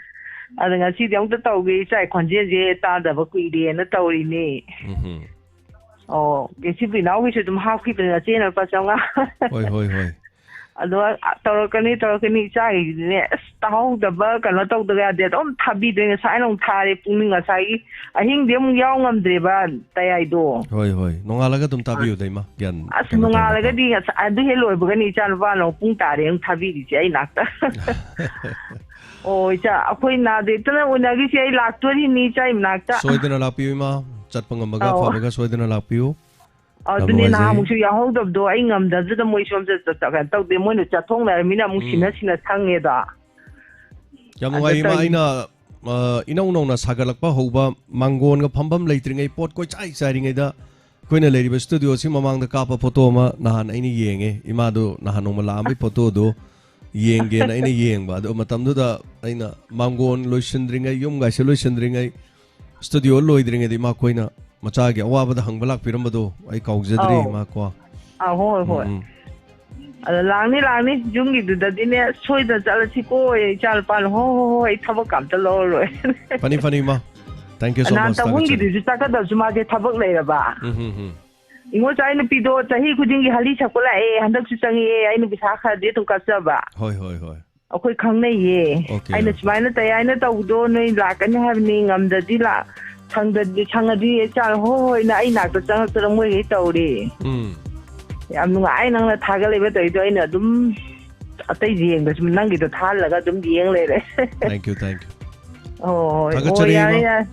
ꯑꯗ ꯉꯁꯤꯗꯤ ꯑꯃꯨꯛꯇ ꯇꯧꯒꯦ, ꯏꯆꯥꯒꯤ ꯈꯣꯟꯖꯦꯜꯁꯦ ꯇꯥꯗꯕ ꯀꯨꯏꯔꯦꯅ ꯇꯧꯔꯤꯅꯦ꯫ ꯎꯝ, ꯎꯝ꯫ ꯑꯣ, ꯀꯦꯁꯤꯕꯨ ꯏꯅꯥꯎꯒꯤꯁꯨ ꯑꯗꯨꯝ ꯍꯥꯞꯈꯤꯕꯅꯦ, ꯅꯆꯦꯅ ꯂꯨꯄꯥ ꯆꯥꯝꯃꯉꯥ꯫ ꯍꯣꯏ, ꯍꯣꯏ, ꯍꯣꯏ꯫ ꯑꯗꯣ ꯇꯧꯔꯛꯀꯅꯤ, ꯇꯧꯔꯛꯀꯅꯤ꯫ ꯏꯆꯥꯒꯤꯗꯤꯅꯦ, ꯑꯁ, ꯇꯥꯍꯧꯗꯕ ꯀꯩꯅꯣ ꯇꯧꯗꯕ ꯌꯥꯗꯦ꯫ ꯑꯗꯨꯝ ꯊꯥꯕꯤꯗꯣꯏꯅꯦ꯫ ꯉꯁꯥꯏꯅ ꯑꯃꯨꯛ ꯊꯥꯔꯦ, ꯄꯨꯡ ꯉꯁꯥꯏꯒꯤ ꯑꯍꯤꯡꯗꯤ ꯑꯃꯨꯛ ꯌꯥꯎ ꯉꯝꯗ꯭ꯔꯦꯕ ꯇꯌꯥꯏꯗꯣ꯫ ꯍꯣꯏ, ꯍꯣꯏ꯫ ꯅꯣꯡꯉꯥꯜꯂꯒ ꯑꯗꯨꯝ ꯊꯥꯕꯤꯌꯨꯗ, ꯏꯃꯥ꯫ ꯒ꯭ꯌꯥꯟ ꯑꯁ, ꯀꯩꯅꯣ ꯇꯧꯔꯒ꯫ ꯅꯣꯡꯉꯥꯜꯂꯒꯗꯤ ꯉꯁꯥꯏ ꯑꯗꯨ ꯍꯦꯛ ꯂꯣꯏꯕꯒꯅꯤ ꯏꯆꯥ ꯅꯨꯄꯥꯅ ꯑꯃꯨꯛ ꯄꯨꯡ ꯇꯥꯔꯦ ꯑꯃꯨꯛ ꯊꯥꯕꯤꯔꯤꯁꯦ ꯑꯩ ꯅꯥꯛꯇ꯫ ꯑꯣ, ꯏꯆꯥ, ꯑꯩꯈꯣꯏ ꯅꯥꯗ ꯌꯦꯛꯇꯅ ꯎꯅꯈꯤꯁꯦ꯫ ꯑꯩ ꯂꯥꯛꯇꯣꯔꯤꯅꯤ ꯏꯆꯥ ꯏꯅꯥꯛꯇ꯫ ꯁꯣꯏꯗꯅ ꯂꯥꯛꯄꯤꯌꯨ, ꯏꯃꯥ꯫ ꯆꯠꯄ ꯉꯝꯃꯒ ꯑꯧ꯫ ꯐꯕꯒ ꯁꯣꯏꯗꯅ ꯂꯥꯛꯄꯤꯌꯨ꯫ ꯑꯣ, ꯌꯥꯝ ꯑꯗꯨꯅꯦ ꯅꯨꯡꯉꯥꯏꯖꯩ꯫ ꯅꯍꯥꯟꯃꯨꯛꯁꯨ ꯌꯥꯎꯍꯧꯗꯕꯗꯣ ꯑꯩ ꯉꯝꯗꯕꯗꯨꯗ ꯃꯣꯏ ꯁꯣꯝꯗ ꯆꯠ-, ꯆꯠ-, ꯀꯩꯅꯣ ꯇꯧꯗꯦ꯫ ꯃꯣꯏꯅ ꯆꯠꯊꯣꯛꯅꯔꯃꯤꯅ ꯑꯃꯨꯛ ꯎꯝ꯫ ꯁꯤꯟꯅ ꯁꯤꯟꯅ ꯁꯪꯉꯦꯗꯣ꯫ ꯌꯥꯝ ꯑꯗ ꯅꯨꯡꯉꯥꯏ, ꯏꯃꯥ꯫ ꯇꯧꯔꯤ- ꯑꯩꯅ, ꯑ, ꯏꯅꯧ ꯅꯧꯅ ꯁꯥꯒꯠꯂꯛꯄ ꯍꯧꯕ ꯃꯥꯡꯒꯣꯟꯒ ꯐꯝꯐꯝ ꯂꯩꯇ꯭ꯔꯤꯉꯩ, ꯄꯣꯠ ꯀꯣꯏꯆꯥꯏ ꯆꯥꯏꯔꯤꯉꯩꯗ ꯑꯩꯈꯣꯏꯅ ꯂꯩꯔꯤꯕ ꯁ꯭ꯇꯨꯗꯤꯑꯣꯁꯤ ꯃꯃꯥꯡꯗ ꯀꯥꯞꯄ ꯐꯣꯇꯣ ꯑꯃ ꯅꯍꯥꯟ ꯑꯩꯅ ꯌꯦꯡꯉꯦ꯫ ꯏꯃꯥꯗꯣ ꯅꯍꯥꯟ ꯅꯣꯡꯃ ꯂꯥꯛꯑꯝꯕꯩ ꯐꯣꯇꯣꯗꯣ ꯌꯦꯡꯒꯦꯅ ꯑꯩꯅ ꯌꯦꯡꯕ꯫ ꯑꯗꯣ ꯃꯇꯝꯗꯨꯗ ꯑꯩꯅ ꯃꯥꯡꯒꯣꯟ ꯂꯣꯏꯁꯤꯟꯗ꯭ꯔꯤꯉꯩ, ꯌꯨꯝꯒꯥꯏꯁꯦ ꯂꯣꯏꯁꯤꯟꯗ꯭ꯔꯤꯉꯩ, ꯁ꯭ꯇꯨꯗꯤꯑꯣ ꯂꯣꯏꯗ꯭ꯔꯤꯉꯩꯗ ꯏꯃꯥ ꯈꯣꯏꯅ ꯃꯆꯥꯒꯤ ꯑꯋꯥꯕꯗ ꯍꯪꯕ ꯂꯥꯛꯄꯤꯔꯝꯕꯗꯣ ꯑꯩ ꯀꯥꯎꯖꯗ꯭ꯔꯤ, ꯑꯧ꯫ ꯏꯃꯥ ꯀꯣ꯫ ꯑꯥ, ꯍꯣꯏ, ꯍꯣꯏ꯫ ꯎꯝ, ꯎꯝ꯫ ꯑꯗ ꯂꯥꯛꯅꯤ, ꯂꯥꯛꯅꯤ꯫ ꯌꯨꯝꯒꯤꯗꯨꯗꯗꯤꯅꯦ, ꯁꯣꯏꯗꯅ ꯆꯠꯂꯁꯤꯀꯣ, ꯏꯆꯥ ꯅꯨꯄꯥꯅ, "ꯍꯣꯏ, ꯍꯣꯏ, ꯍꯣꯏ, ꯑꯩ ꯊꯕꯛꯀ ꯑꯝꯇ ꯂꯧꯔꯔꯣꯏ꯫" ꯐꯅꯤ, ꯐꯅꯤ, ꯏꯃꯥ꯫ Thank you so much, ꯅꯍꯥꯟ ꯊꯥꯒꯠꯆꯔꯤ꯫ ꯇꯥꯃꯣꯒꯤꯗꯨꯁꯨ ꯆꯠꯀꯗꯕꯁꯨ ꯃꯥꯁꯦ ꯊꯕꯛ ꯂꯩꯔꯕ꯫ ꯎꯝ, ꯎꯝ, ꯎꯝ꯫ ꯏꯉꯣ, ꯏꯆꯥ ꯅꯨꯄꯤꯗꯣ ꯆꯍꯤ ꯈꯨꯗꯤꯡꯒꯤ ꯍꯂꯤ ꯁꯛꯄ ꯂꯥꯛꯑꯦ, ꯍꯟꯗꯛꯁꯨ ꯆꯪꯉꯛꯑꯦ, ꯑꯩꯅ ꯄꯩꯁꯥ ꯈꯔꯗꯤ ꯑꯗꯨꯝ ꯀꯥꯞꯆꯕ꯫ ꯍꯣꯏ, ꯍꯣꯏ, ꯍꯣꯏ꯫ ꯑꯩꯈꯣꯏ ꯈꯪꯅꯩꯌꯦ꯫ Okay, ꯑꯩꯅ okay꯫ ꯁꯨꯃꯥꯏꯅ ꯇꯌꯥꯏꯅ ꯇꯧꯕꯗꯣ ꯅꯣꯏ ꯂꯥꯛꯀꯅꯤ ꯍꯥꯏꯕꯅꯤ, ꯉꯝꯗꯗꯤ ꯂꯥꯛ-, ꯁꯪꯗꯗꯤ, ꯁꯪꯉꯗꯤ ꯏꯆꯥ ꯍꯣꯏ ꯍꯣꯏꯅ ꯑꯩ ꯅꯥꯛꯇ ꯆꯪꯉꯛꯇꯅ ꯃꯣꯏꯒꯩ ꯇꯧꯔꯦ꯫ ꯎꯝ꯫ ꯌꯥꯝ ꯅꯨꯡꯉꯥꯏ ꯅꯪꯅ ꯊꯥꯒꯠꯂꯤꯕ ꯇꯧꯔꯤꯗꯣ, ꯑꯩꯅ ꯑꯗꯨꯝ ꯑꯇꯩ ꯌꯦꯡꯗꯁꯨ ꯅꯪꯒꯤꯗꯣ ꯊꯥꯍꯜꯂꯒ ꯑꯗꯨꯝ ꯌꯦꯡ ꯂꯩꯔꯦ꯫ Thank you, thank you꯫ ꯍꯣꯏ, ꯍꯣꯏ, ꯊꯥꯒꯠꯆꯔꯤ, ꯌꯥꯔꯦ, ꯏꯃꯥ꯫ ꯌꯥꯔꯦ꯫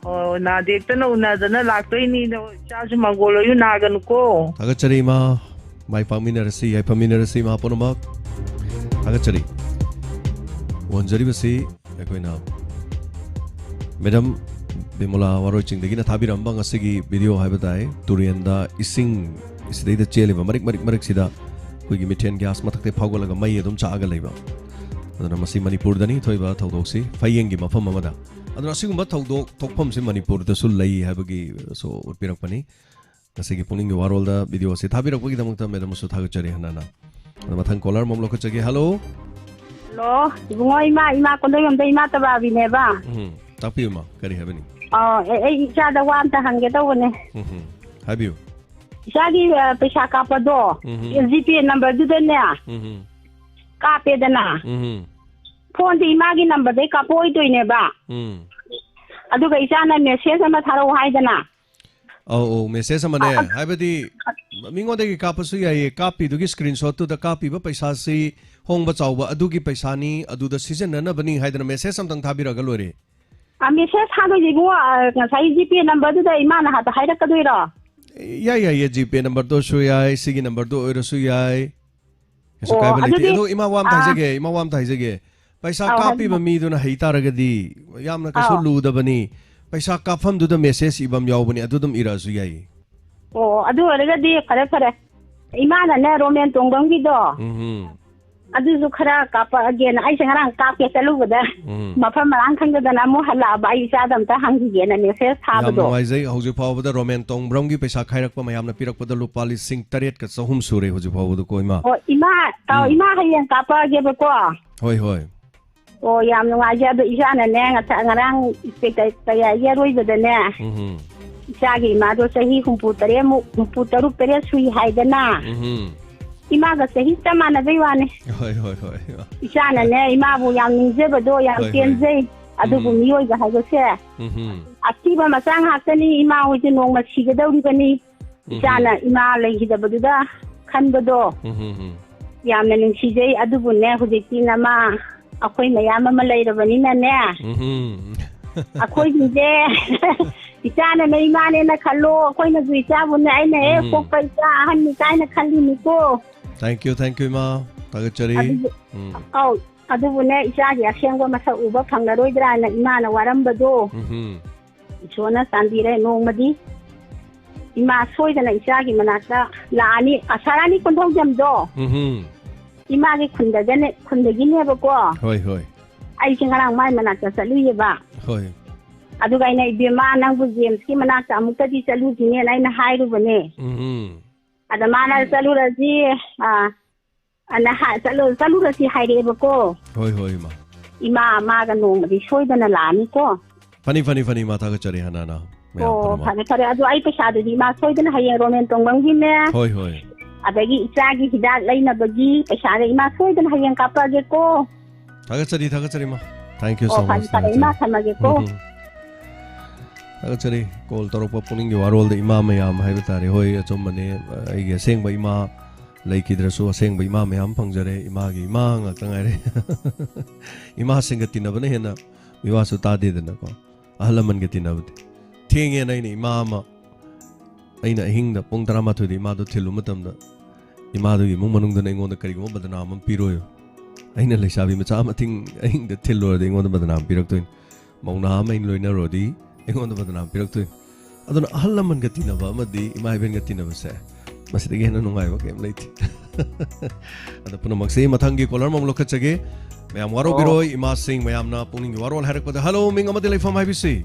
ꯑꯣ, ꯅꯥꯗ ꯌꯦꯛꯇꯅ ꯎꯅꯗꯅ ꯂꯥꯛꯇꯣꯏꯅꯤ꯫ ꯑꯗꯣ ꯏꯆꯥꯁꯨ ꯃꯪꯒꯣꯜ ꯑꯣꯏꯌꯨ, ꯅꯥꯒꯅꯨꯀꯣ꯫ ꯊꯥꯒꯠꯆꯔꯤ, ꯏꯃꯥ꯫ ꯃꯥꯏ ꯄꯥꯛꯃꯤꯟꯅꯔꯁꯤ, ꯌꯥꯏꯐꯃꯤꯟꯅꯔꯁꯤ, ꯏꯃꯥ ꯄꯨꯝꯅꯃꯛ꯫ ꯊꯥꯒꯠꯆꯔꯤ꯫ ꯎꯍꯟꯖꯔꯤꯕꯁꯤ ꯑꯩꯈꯣꯏꯅ ꯃꯦꯗꯥꯝ ꯕꯤꯃꯣꯂꯥ ꯋꯥꯔꯣꯏꯆꯤꯡꯗꯒꯤꯅ ꯊꯥꯕꯤꯔꯝꯕ ꯉꯁꯤꯒꯤ video ꯍꯥꯏꯕ ꯇꯥꯏ꯫ ꯇꯨꯔꯦꯟꯗ ꯏꯁꯤꯡ ꯁꯤꯗꯩꯗ ꯆꯦꯜꯂꯤꯕ ꯃꯔꯤꯛ, ꯃꯔꯤꯛ, ꯃꯔꯤꯛꯁꯤꯗ ꯑꯩꯈꯣꯏꯒꯤ methane gas ꯃꯊꯛꯇꯩ ꯐꯥꯎꯒꯠꯂꯒ ꯃꯩ ꯑꯗꯨꯝ ꯆꯥꯛꯑꯒ ꯂꯩꯕ꯫ ꯑꯗꯨꯅ ꯃꯁꯤ ꯃꯅꯤꯄꯨꯔꯗꯅꯤ ꯊꯣꯛꯏꯕ ꯊꯧꯗꯣꯛꯁꯤ, ꯐꯌꯦꯡꯒꯤ ꯃꯐꯝ ꯑꯃꯗ꯫ ꯑꯗꯨꯅ ꯑꯁꯤꯒꯨꯝꯕ ꯊꯧꯗꯣꯛ ꯊꯣꯛꯐꯝꯁꯤ ꯃꯅꯤꯄꯨꯔꯗꯁꯨ ꯂꯩ ꯍꯥꯏꯕꯒꯤꯁꯨ ꯎꯠꯄꯤꯔꯛꯄꯅꯤ꯫ ꯉꯁꯤꯒꯤ ꯄꯨꯛꯅꯤꯡꯒꯤ ꯋꯥꯔꯣꯜꯗ video ꯑꯁꯤ ꯊꯥꯕꯤꯔꯛꯄꯒꯤꯗꯃꯛꯇ ꯃꯦꯗꯥꯝꯕꯨꯁꯨ ꯊꯥꯒꯠꯆꯔꯤ ꯍꯟꯅ ꯍꯟꯅ꯫ ꯑꯗꯣ ꯃꯊꯪ caller ꯑꯃꯃꯝ ꯂꯧꯈꯠꯆꯒꯦ꯫ Hello꯫ ꯍꯜꯂꯣ, ꯏꯕꯨꯡꯉꯣ, ꯏꯃꯥ, ꯏꯃꯥ ꯀꯣꯟꯗꯣꯏꯕꯝꯗ ꯏꯃꯥ ꯇꯕꯥꯕꯤꯅꯦꯕ꯫ ꯎꯝ, ꯇꯥꯛꯄꯤꯌꯨ, ꯏꯃꯥ, ꯀꯔꯤ ꯍꯥꯏꯕꯅꯤ? ꯑꯣ, ꯑꯦ, ꯑꯩ ꯏꯆꯥꯗ ꯋꯥ ꯑꯝꯇ ꯍꯪꯒꯦ ꯇꯧꯕꯅꯦ꯫ ꯎꯝ, ꯎꯝ, ꯍꯥꯏꯕꯤꯌꯨ꯫ ꯏꯆꯥꯒꯤ, ꯑ, ꯄꯩꯁꯥ ꯀꯥꯞꯄꯗꯣ, ꯎꯝ, ꯎꯝ꯫ GPay numberꯗꯨꯗꯅꯦ ꯎꯝ, ꯎꯝ꯫ ꯀꯥꯞꯄꯦꯗꯅ꯫ ꯎꯝ, ꯎꯝ꯫ Phoneꯗꯤ ꯏꯃꯥꯒꯤ numberꯗꯩ ꯀꯥꯞꯄꯛꯑꯣꯏꯗꯣꯏꯅꯦꯕ꯫ ꯎꯝ꯫ ꯑꯗꯨꯒ ꯏꯆꯥꯅ message ꯑꯃ ꯊꯥꯔꯛꯑꯣ ꯍꯥꯏꯗꯅ꯫ ꯑꯧ, ꯑꯧ, message ꯑꯃꯅꯦ꯫ ꯑ, ꯑ, ꯍꯥꯏꯕꯗꯤ, ꯃꯤꯉꯣꯟꯗꯒꯤ ꯀꯥꯞꯄꯁꯨ ꯌꯥꯏꯌꯦ꯫ ꯀꯥꯞꯄꯤꯗꯨꯒꯤ screenshotꯇꯨꯗ ꯀꯥꯞꯄꯤꯕ ꯄꯩꯁꯥꯁꯤ ꯍꯣꯡꯕ ꯆꯥꯎꯕ ꯑꯗꯨꯒꯤ ꯄꯩꯁꯥꯅꯤ, ꯑꯗꯨꯗ ꯁꯤꯖꯤꯟꯅꯅꯕꯅꯤ ꯍꯥꯏꯗꯅ message ꯑꯝꯇꯪ ꯊꯥꯕꯤꯔꯛꯑꯒ ꯂꯣꯏꯔꯦ꯫ ꯑ, message ꯊꯥꯗꯣꯏꯁꯦ ꯏꯕꯨꯡꯉꯣ, ꯑ, ꯉꯁꯥꯏ GPay numberꯗꯨꯗ ꯏꯃꯥꯅ ꯍꯥꯏ-, ꯍꯥꯏꯔꯛꯀꯗꯣꯏꯔꯣ? ꯌꯥꯏ, ꯌꯥꯏ, ꯌꯥꯏ, GPay numberꯗꯨꯁꯨ ꯌꯥꯏ, ꯁꯤꯒꯤ numberꯗꯨ ꯑꯣꯏꯔꯁꯨ ꯌꯥꯏ꯫ ꯀꯩꯁꯨ ꯑꯣ, ꯀꯥꯏꯕ ꯂꯩꯇꯦ꯫ ꯑꯗꯨꯗꯤ, ꯑꯗꯣ ꯏꯃꯥ, ꯋꯥ ꯑꯝꯇ ꯑꯥ꯫ ꯍꯥꯏꯖꯒꯦ, ꯏꯃꯥ, ꯋꯥ ꯑꯝꯇ ꯍꯥꯏꯖꯒꯦ꯫ ꯄꯩꯁꯥ ꯑꯧ, ꯀꯥꯞꯄꯤꯕ ꯍꯥꯏꯕꯤꯌꯨ꯫ ꯃꯤꯗꯨꯅ ꯍꯩ ꯇꯥꯔꯒꯗꯤ ꯌꯥꯝꯅ ꯀꯩꯁꯨ ꯑꯧ꯫ ꯂꯨꯗꯕꯅꯤ꯫ ꯄꯩꯁꯥ ꯀꯥꯞꯐꯝꯗꯨꯗ message ꯏꯕꯝ ꯌꯥꯎꯕꯅꯤ, ꯑꯗꯨ ꯑꯗꯨꯝ ꯏꯔꯛꯑꯁꯨ ꯌꯥꯏꯌꯦ꯫ ꯑꯣ, ꯑꯗꯨ ꯑꯣꯏꯔꯒꯗꯤ ꯐꯔꯦ, ꯐꯔꯦ꯫ ꯏꯃꯥꯅꯅꯦ, ꯔꯣꯃꯦꯟ ꯇꯣꯡꯕꯝꯒꯤꯗꯣ, ꯎꯝ, ꯎꯝ꯫ ꯑꯗꯨꯁꯨ ꯈꯔ ꯀꯥꯞꯄꯛꯑꯒꯦꯅ ꯑꯩꯁꯦ ꯉꯔꯥꯡ ꯀꯥꯞꯀꯦ ꯆꯠꯂꯨꯕꯗ, ꯎꯝ꯫ ꯃꯐꯝ ꯃꯔꯥꯡ ꯈꯪꯗꯗꯅ ꯑꯃꯨꯛ ꯍꯜꯂꯛꯑꯕ꯫ ꯑꯩ ꯏꯆꯥꯗ ꯑꯝꯇ ꯍꯪꯈꯤꯒꯦꯅ ꯃꯦꯁꯦꯖ ꯌꯥꯝ ꯊꯥꯕꯗꯣ꯫ ꯅꯨꯡꯉꯥꯏꯖꯩ꯫ ꯍꯧꯖꯤꯛ ꯐꯥꯎꯕꯗ ꯔꯣꯃꯦꯟ ꯇꯣꯡꯕ꯭ꯔꯝꯒꯤ ꯄꯩꯁꯥ ꯈꯥꯏꯔꯛꯄ ꯃꯌꯥꯝꯅ ꯄꯤꯔꯛꯄꯗ ꯂꯨꯄꯥ ꯂꯤꯁꯤꯡ ꯇꯔꯦꯠꯀ ꯆꯍꯨꯝ ꯁꯨꯔꯦ ꯍꯧꯖꯤꯛ ꯐꯥꯎꯕꯗꯀꯣ, ꯏꯃꯥ꯫ ꯑꯣ, ꯏꯃꯥ, ꯑ, ꯎꯝ꯫ ꯏꯃꯥ ꯍꯌꯦꯡ ꯀꯥꯞꯄꯛꯑꯒꯦꯕꯀꯣ꯫ ꯍꯣꯏ, ꯍꯣꯏ꯫ ꯑꯣ, ꯌꯥꯝ ꯅꯨꯡꯉꯥꯏꯖꯩ꯫ ꯑꯗꯣ ꯏꯆꯥꯅꯅꯦ, ꯉꯁꯥꯏ ꯉꯔꯥꯡ ꯏꯟꯁꯄꯦꯛꯇꯔ ꯀꯌꯥꯒꯤ ꯑꯔꯣꯏꯕꯗꯅꯦ, ꯎꯝꯍꯨꯝ꯫ ꯏꯆꯥꯒꯤ ꯏꯃꯥꯗꯣ ꯆꯍꯤ ꯍꯨꯝꯐꯨ ꯇꯔꯦꯠꯃꯨꯛ, ꯍꯨꯝꯐꯨ ꯇꯔꯨꯛ ꯇꯔꯦꯠ ꯁꯨꯏ ꯍꯥꯏꯗꯅ, ꯎꯝꯍꯨꯝ꯫ ꯏꯃꯥꯒ ꯆꯍꯤ ꯆꯞ ꯃꯥꯟꯅꯕꯩ ꯋꯥꯅꯤ꯫ ꯍꯣꯏ, ꯍꯣꯏ, ꯍꯣꯏ꯫ ꯏꯆꯥꯅꯅꯦ, ꯏꯃꯥꯕꯨ ꯌꯥꯝ ꯅꯤꯡꯖꯕꯗꯣ ꯌꯥꯝ ꯍꯣꯏ, ꯍꯣꯏ꯫ ꯄꯦꯟꯖꯩ꯫ ꯑꯗꯨꯕꯨ ꯎꯝ꯫ ꯃꯤꯑꯣꯏꯕ ꯍꯥꯏꯕꯁꯦ ꯎꯝꯍꯨꯝ꯫ ꯑꯊꯤꯕ ꯃꯆꯥ ꯉꯥꯛꯇꯅꯤ꯫ ꯏꯃꯥ ꯍꯣꯏꯁꯦ ꯅꯣꯡꯃ ꯁꯤꯒꯗꯧꯔꯤꯕꯅꯤ꯫ ꯎꯝꯍꯨꯝ꯫ ꯏꯆꯥꯅ ꯏꯃꯥ ꯂꯩꯈꯤꯗꯕꯗꯨꯗ ꯈꯟꯕꯗꯣ ꯎꯝꯍꯨꯝ꯫ ꯌꯥꯝꯅ ꯅꯨꯡꯁꯤꯖꯩ꯫ ꯑꯗꯨꯕꯨꯅꯦ, ꯍꯧꯖꯤꯛꯇꯤ ꯅꯃꯥ ꯑꯩꯈꯣꯏ ꯃꯌꯥꯝ ꯑꯃ ꯂꯩꯔꯕꯅꯤꯅꯅꯦ, ꯎꯝꯍꯨꯝ꯫ ꯑꯩꯈꯣꯏꯁꯤꯡꯁꯦ ꯏꯆꯥꯅ ꯅ ꯏꯃꯥꯅꯦꯅ ꯈꯜꯂꯣ, ꯑꯩꯈꯣꯏꯅꯁꯨ ꯏꯆꯥꯕꯨꯅꯦ, ꯑꯩꯅ ꯍꯦꯛ ꯎꯝ꯫ ꯄꯣꯛꯄ ꯏꯆꯥ ꯑꯍꯟꯅꯤ ꯀꯥꯏꯅ ꯈꯜꯂꯤꯅꯤꯀꯣ꯫ Thank you, thank you, ꯏꯃꯥ꯫ ꯊꯥꯒꯠꯆꯔꯤ꯫ ꯑꯗꯨꯕꯨ-, ꯎꯝ꯫ ꯑꯧ, ꯑꯗꯨꯕꯨꯅꯦ, ꯏꯆꯥꯒꯤ ꯑꯁꯦꯡꯕ ꯃꯁꯛ ꯎꯕ ꯐꯪꯂꯔꯣꯏꯗ꯭ꯔꯥꯅ ꯏꯃꯥꯅ ꯋꯥꯔꯝꯕꯗꯣ, ꯎꯝꯍꯨꯝ꯫ ꯏꯁꯣꯔꯅ ꯆꯥꯟꯕꯤꯔꯦ, ꯅꯣꯡꯃꯗꯤ ꯏꯃꯥ ꯁꯣꯏꯗꯅ ꯏꯆꯥꯒꯤ ꯃꯅꯥꯛꯇ ꯂꯥꯛꯑꯅꯤ꯫ ꯑꯁꯥꯔꯥꯅꯤ ꯀꯣꯟꯊꯧꯖꯝꯗꯣ ꯎꯝꯍꯨꯝ꯫ ꯏꯃꯥꯒꯤ ꯈꯨꯟꯗꯒꯅꯦ, ꯈꯨꯟꯗꯒꯤꯅꯦꯕꯀꯣ꯫ ꯍꯣꯏ, ꯍꯣꯏ꯫ ꯑꯩꯁꯦ ꯉꯔꯥꯡ ꯃꯥꯏ ꯃꯅꯥꯛꯇ ꯆꯠꯂꯨꯏꯌꯦꯕ꯫ ꯍꯣꯏ꯫ ꯑꯗꯨꯒ ꯑꯩꯅ, "ꯏꯕꯦꯝꯃ, ꯅꯪꯕꯨ ꯖꯦꯝꯁꯀꯤ ꯃꯅꯥꯛꯇ ꯑꯃꯨꯛꯇꯗꯤ ꯆꯠꯂꯨꯁꯤꯅꯦꯅ" ꯑꯩꯅ ꯍꯥꯏꯔꯨꯕꯅꯦ꯫ ꯎꯝꯍꯨꯝ꯫ ꯑꯗ ꯃꯥꯅ, "ꯆꯠꯂꯨꯔꯁꯤ, ꯑ, ꯑꯅ ꯍꯥꯏ-, ꯆꯠꯂꯨ-, ꯆꯠꯂꯨꯔꯁꯤ" ꯍꯥꯏꯔꯛꯑꯦꯕꯀꯣ꯫ ꯍꯣꯏ, ꯍꯣꯏ, ꯏꯃꯥ꯫ ꯏꯃꯥ, ꯃꯥꯒ ꯅꯣꯡꯃꯗꯤ ꯁꯣꯏꯗꯅ ꯂꯥꯛꯑꯅꯤꯀꯣ꯫ ꯐꯅꯤ, ꯐꯅꯤ, ꯐꯅꯤ, ꯏꯃꯥ, ꯊꯥꯒꯠꯆꯔꯤ ꯍꯥꯟꯅ ꯍꯥꯟꯅ ꯃꯌꯥꯝ ꯑꯣ, ꯄꯨꯝꯅꯃꯛ꯫ ꯐꯔꯦ, ꯐꯔꯦ꯫ ꯑꯗꯣ ꯑꯩ ꯄꯩꯁꯥꯗꯨꯗꯤ ꯏꯃꯥ ꯁꯣꯏꯗꯅ ꯍꯌꯦꯡ ꯔꯣꯃꯦꯟ ꯇꯣꯡꯕꯝꯒꯤꯅꯦ꯫ ꯍꯣꯏ, ꯍꯣꯏ꯫ ꯑꯗꯒꯤ ꯏꯆꯥꯒꯤ ꯍꯤꯗꯥꯛ ꯂꯩꯅꯕꯒꯤ ꯄꯩꯁꯥꯒ ꯏꯃꯥ ꯁꯣꯏꯗꯅ ꯍꯌꯦꯡ ꯀꯥꯞꯄꯛꯑꯒꯦꯀꯣ꯫ ꯊꯥꯒꯠꯆꯔꯤ, ꯊꯥꯒꯠꯆꯔꯤ, ꯏꯃꯥ꯫ Thank you so much, ꯑꯣ, ꯐꯔꯦ, ꯐꯔꯦ, ꯊꯥꯒꯠꯆꯔꯤ꯫ ꯏꯃꯥ, ꯊꯝꯃꯒꯦꯀꯣ꯫ ꯎꯝ, ꯎꯝ꯫ ꯊꯥꯒꯠꯆꯔꯤ꯫ ꯀꯣꯜ ꯇꯧꯔꯛꯄ ꯄꯨꯛꯅꯤꯡꯒꯤ ꯋꯥꯔꯣꯜꯗ ꯏꯃꯥ ꯃꯌꯥꯝ ꯍꯥꯏꯕ ꯇꯥꯔꯦ꯫ ꯍꯣꯏ, ꯑꯆꯨꯝꯕꯅꯦ꯫ ꯑꯩꯒꯤ ꯑꯁꯦꯡꯕ ꯏꯃꯥ ꯂꯩꯈꯤꯗ꯭ꯔꯁꯨ ꯑꯁꯦꯡꯕ ꯏꯃꯥ ꯃꯌꯥꯝ ꯐꯪꯖꯔꯦ꯫ ꯏꯃꯥꯒꯤ ꯏꯃꯥ ꯉꯥꯛꯇ ꯉꯥꯏꯔꯦ꯫ ꯏꯃꯥꯁꯤꯡꯒ ꯇꯤꯟꯅꯕꯅ ꯍꯦꯟꯅ ꯃꯤꯋꯥꯁꯨ ꯇꯥꯗꯦꯗꯅꯀꯣ꯫ ꯑꯍꯜ ꯂꯃꯟꯒ ꯇꯤꯟꯅꯕꯗꯤ꯫ ꯊꯦꯡꯉꯦꯅ ꯑꯩꯅ ꯏꯃꯥ ꯑꯃ, ꯑꯩꯅ ꯑꯍꯤꯡꯗ ꯄꯨꯡ ꯇꯔꯥꯃꯥꯊꯣꯏꯗ ꯏꯃꯥꯗꯣ ꯊꯤꯜꯂꯨ ꯃꯇꯝꯗ, ꯏꯃꯥꯗꯨꯒꯤ ꯏꯃꯨꯡ ꯃꯅꯨꯡꯗꯨꯅ ꯑꯩꯉꯣꯟꯗ ꯀꯔꯤꯒꯨꯝꯕ ꯕꯗꯅꯥꯝ ꯑꯃ ꯄꯤꯔꯣꯏꯕ꯫ ꯑꯩꯅ ꯂꯩꯁꯥꯕꯤ ꯃꯆꯥ ꯑꯃ ꯊꯤꯡ-, ꯑꯍꯤꯡꯗ ꯊꯤꯜꯂꯨꯔꯗꯤ ꯑꯩꯉꯣꯟꯗ ꯕꯗꯅꯥꯝ ꯄꯤꯔꯛꯇꯣꯏꯅꯤ꯫ ꯃꯧ ꯅꯍꯥ ꯑꯃ ꯑꯩꯅ ꯂꯣꯏꯅꯔꯨꯔꯗꯤ ꯑꯩꯉꯣꯟꯗ ꯕꯗꯅꯥꯝ ꯄꯤꯔꯛꯇꯣꯏꯅꯤ꯫ ꯑꯗꯨꯅ ꯑꯍꯜ ꯂꯃꯟꯒ ꯇꯤꯟꯅꯕ ꯑꯃꯗꯤ ꯏꯃꯥ ꯏꯕꯦꯟꯒ ꯇꯤꯟꯅꯕꯁꯦ ꯃꯁꯤꯗꯒꯤ ꯍꯦꯟꯅ ꯅꯨꯡꯉꯥꯏꯕ ꯀꯩꯝ ꯂꯩꯇꯦ꯫ ꯑꯗꯣ ꯄꯨꯝꯅꯃꯛꯁꯤ ꯃꯊꯪꯒꯤ caller ꯑꯃ ꯂꯧꯈꯠꯆꯒꯦ꯫ ꯃꯌꯥꯝ ꯋꯥꯔꯧꯕꯤꯔꯣꯏ, ꯑꯣ꯫ ꯏꯃꯥꯁꯤꯡ ꯃꯌꯥꯝꯅ ꯄꯨꯛꯅꯤꯡꯒꯤ ꯋꯥꯔꯣꯜ ꯍꯥꯏꯔꯛꯄꯗ꯫ Hello, ꯃꯤꯡ ꯑꯃꯗꯤ ꯂꯩꯐꯝ ꯍꯥꯏꯕꯤꯁꯤ?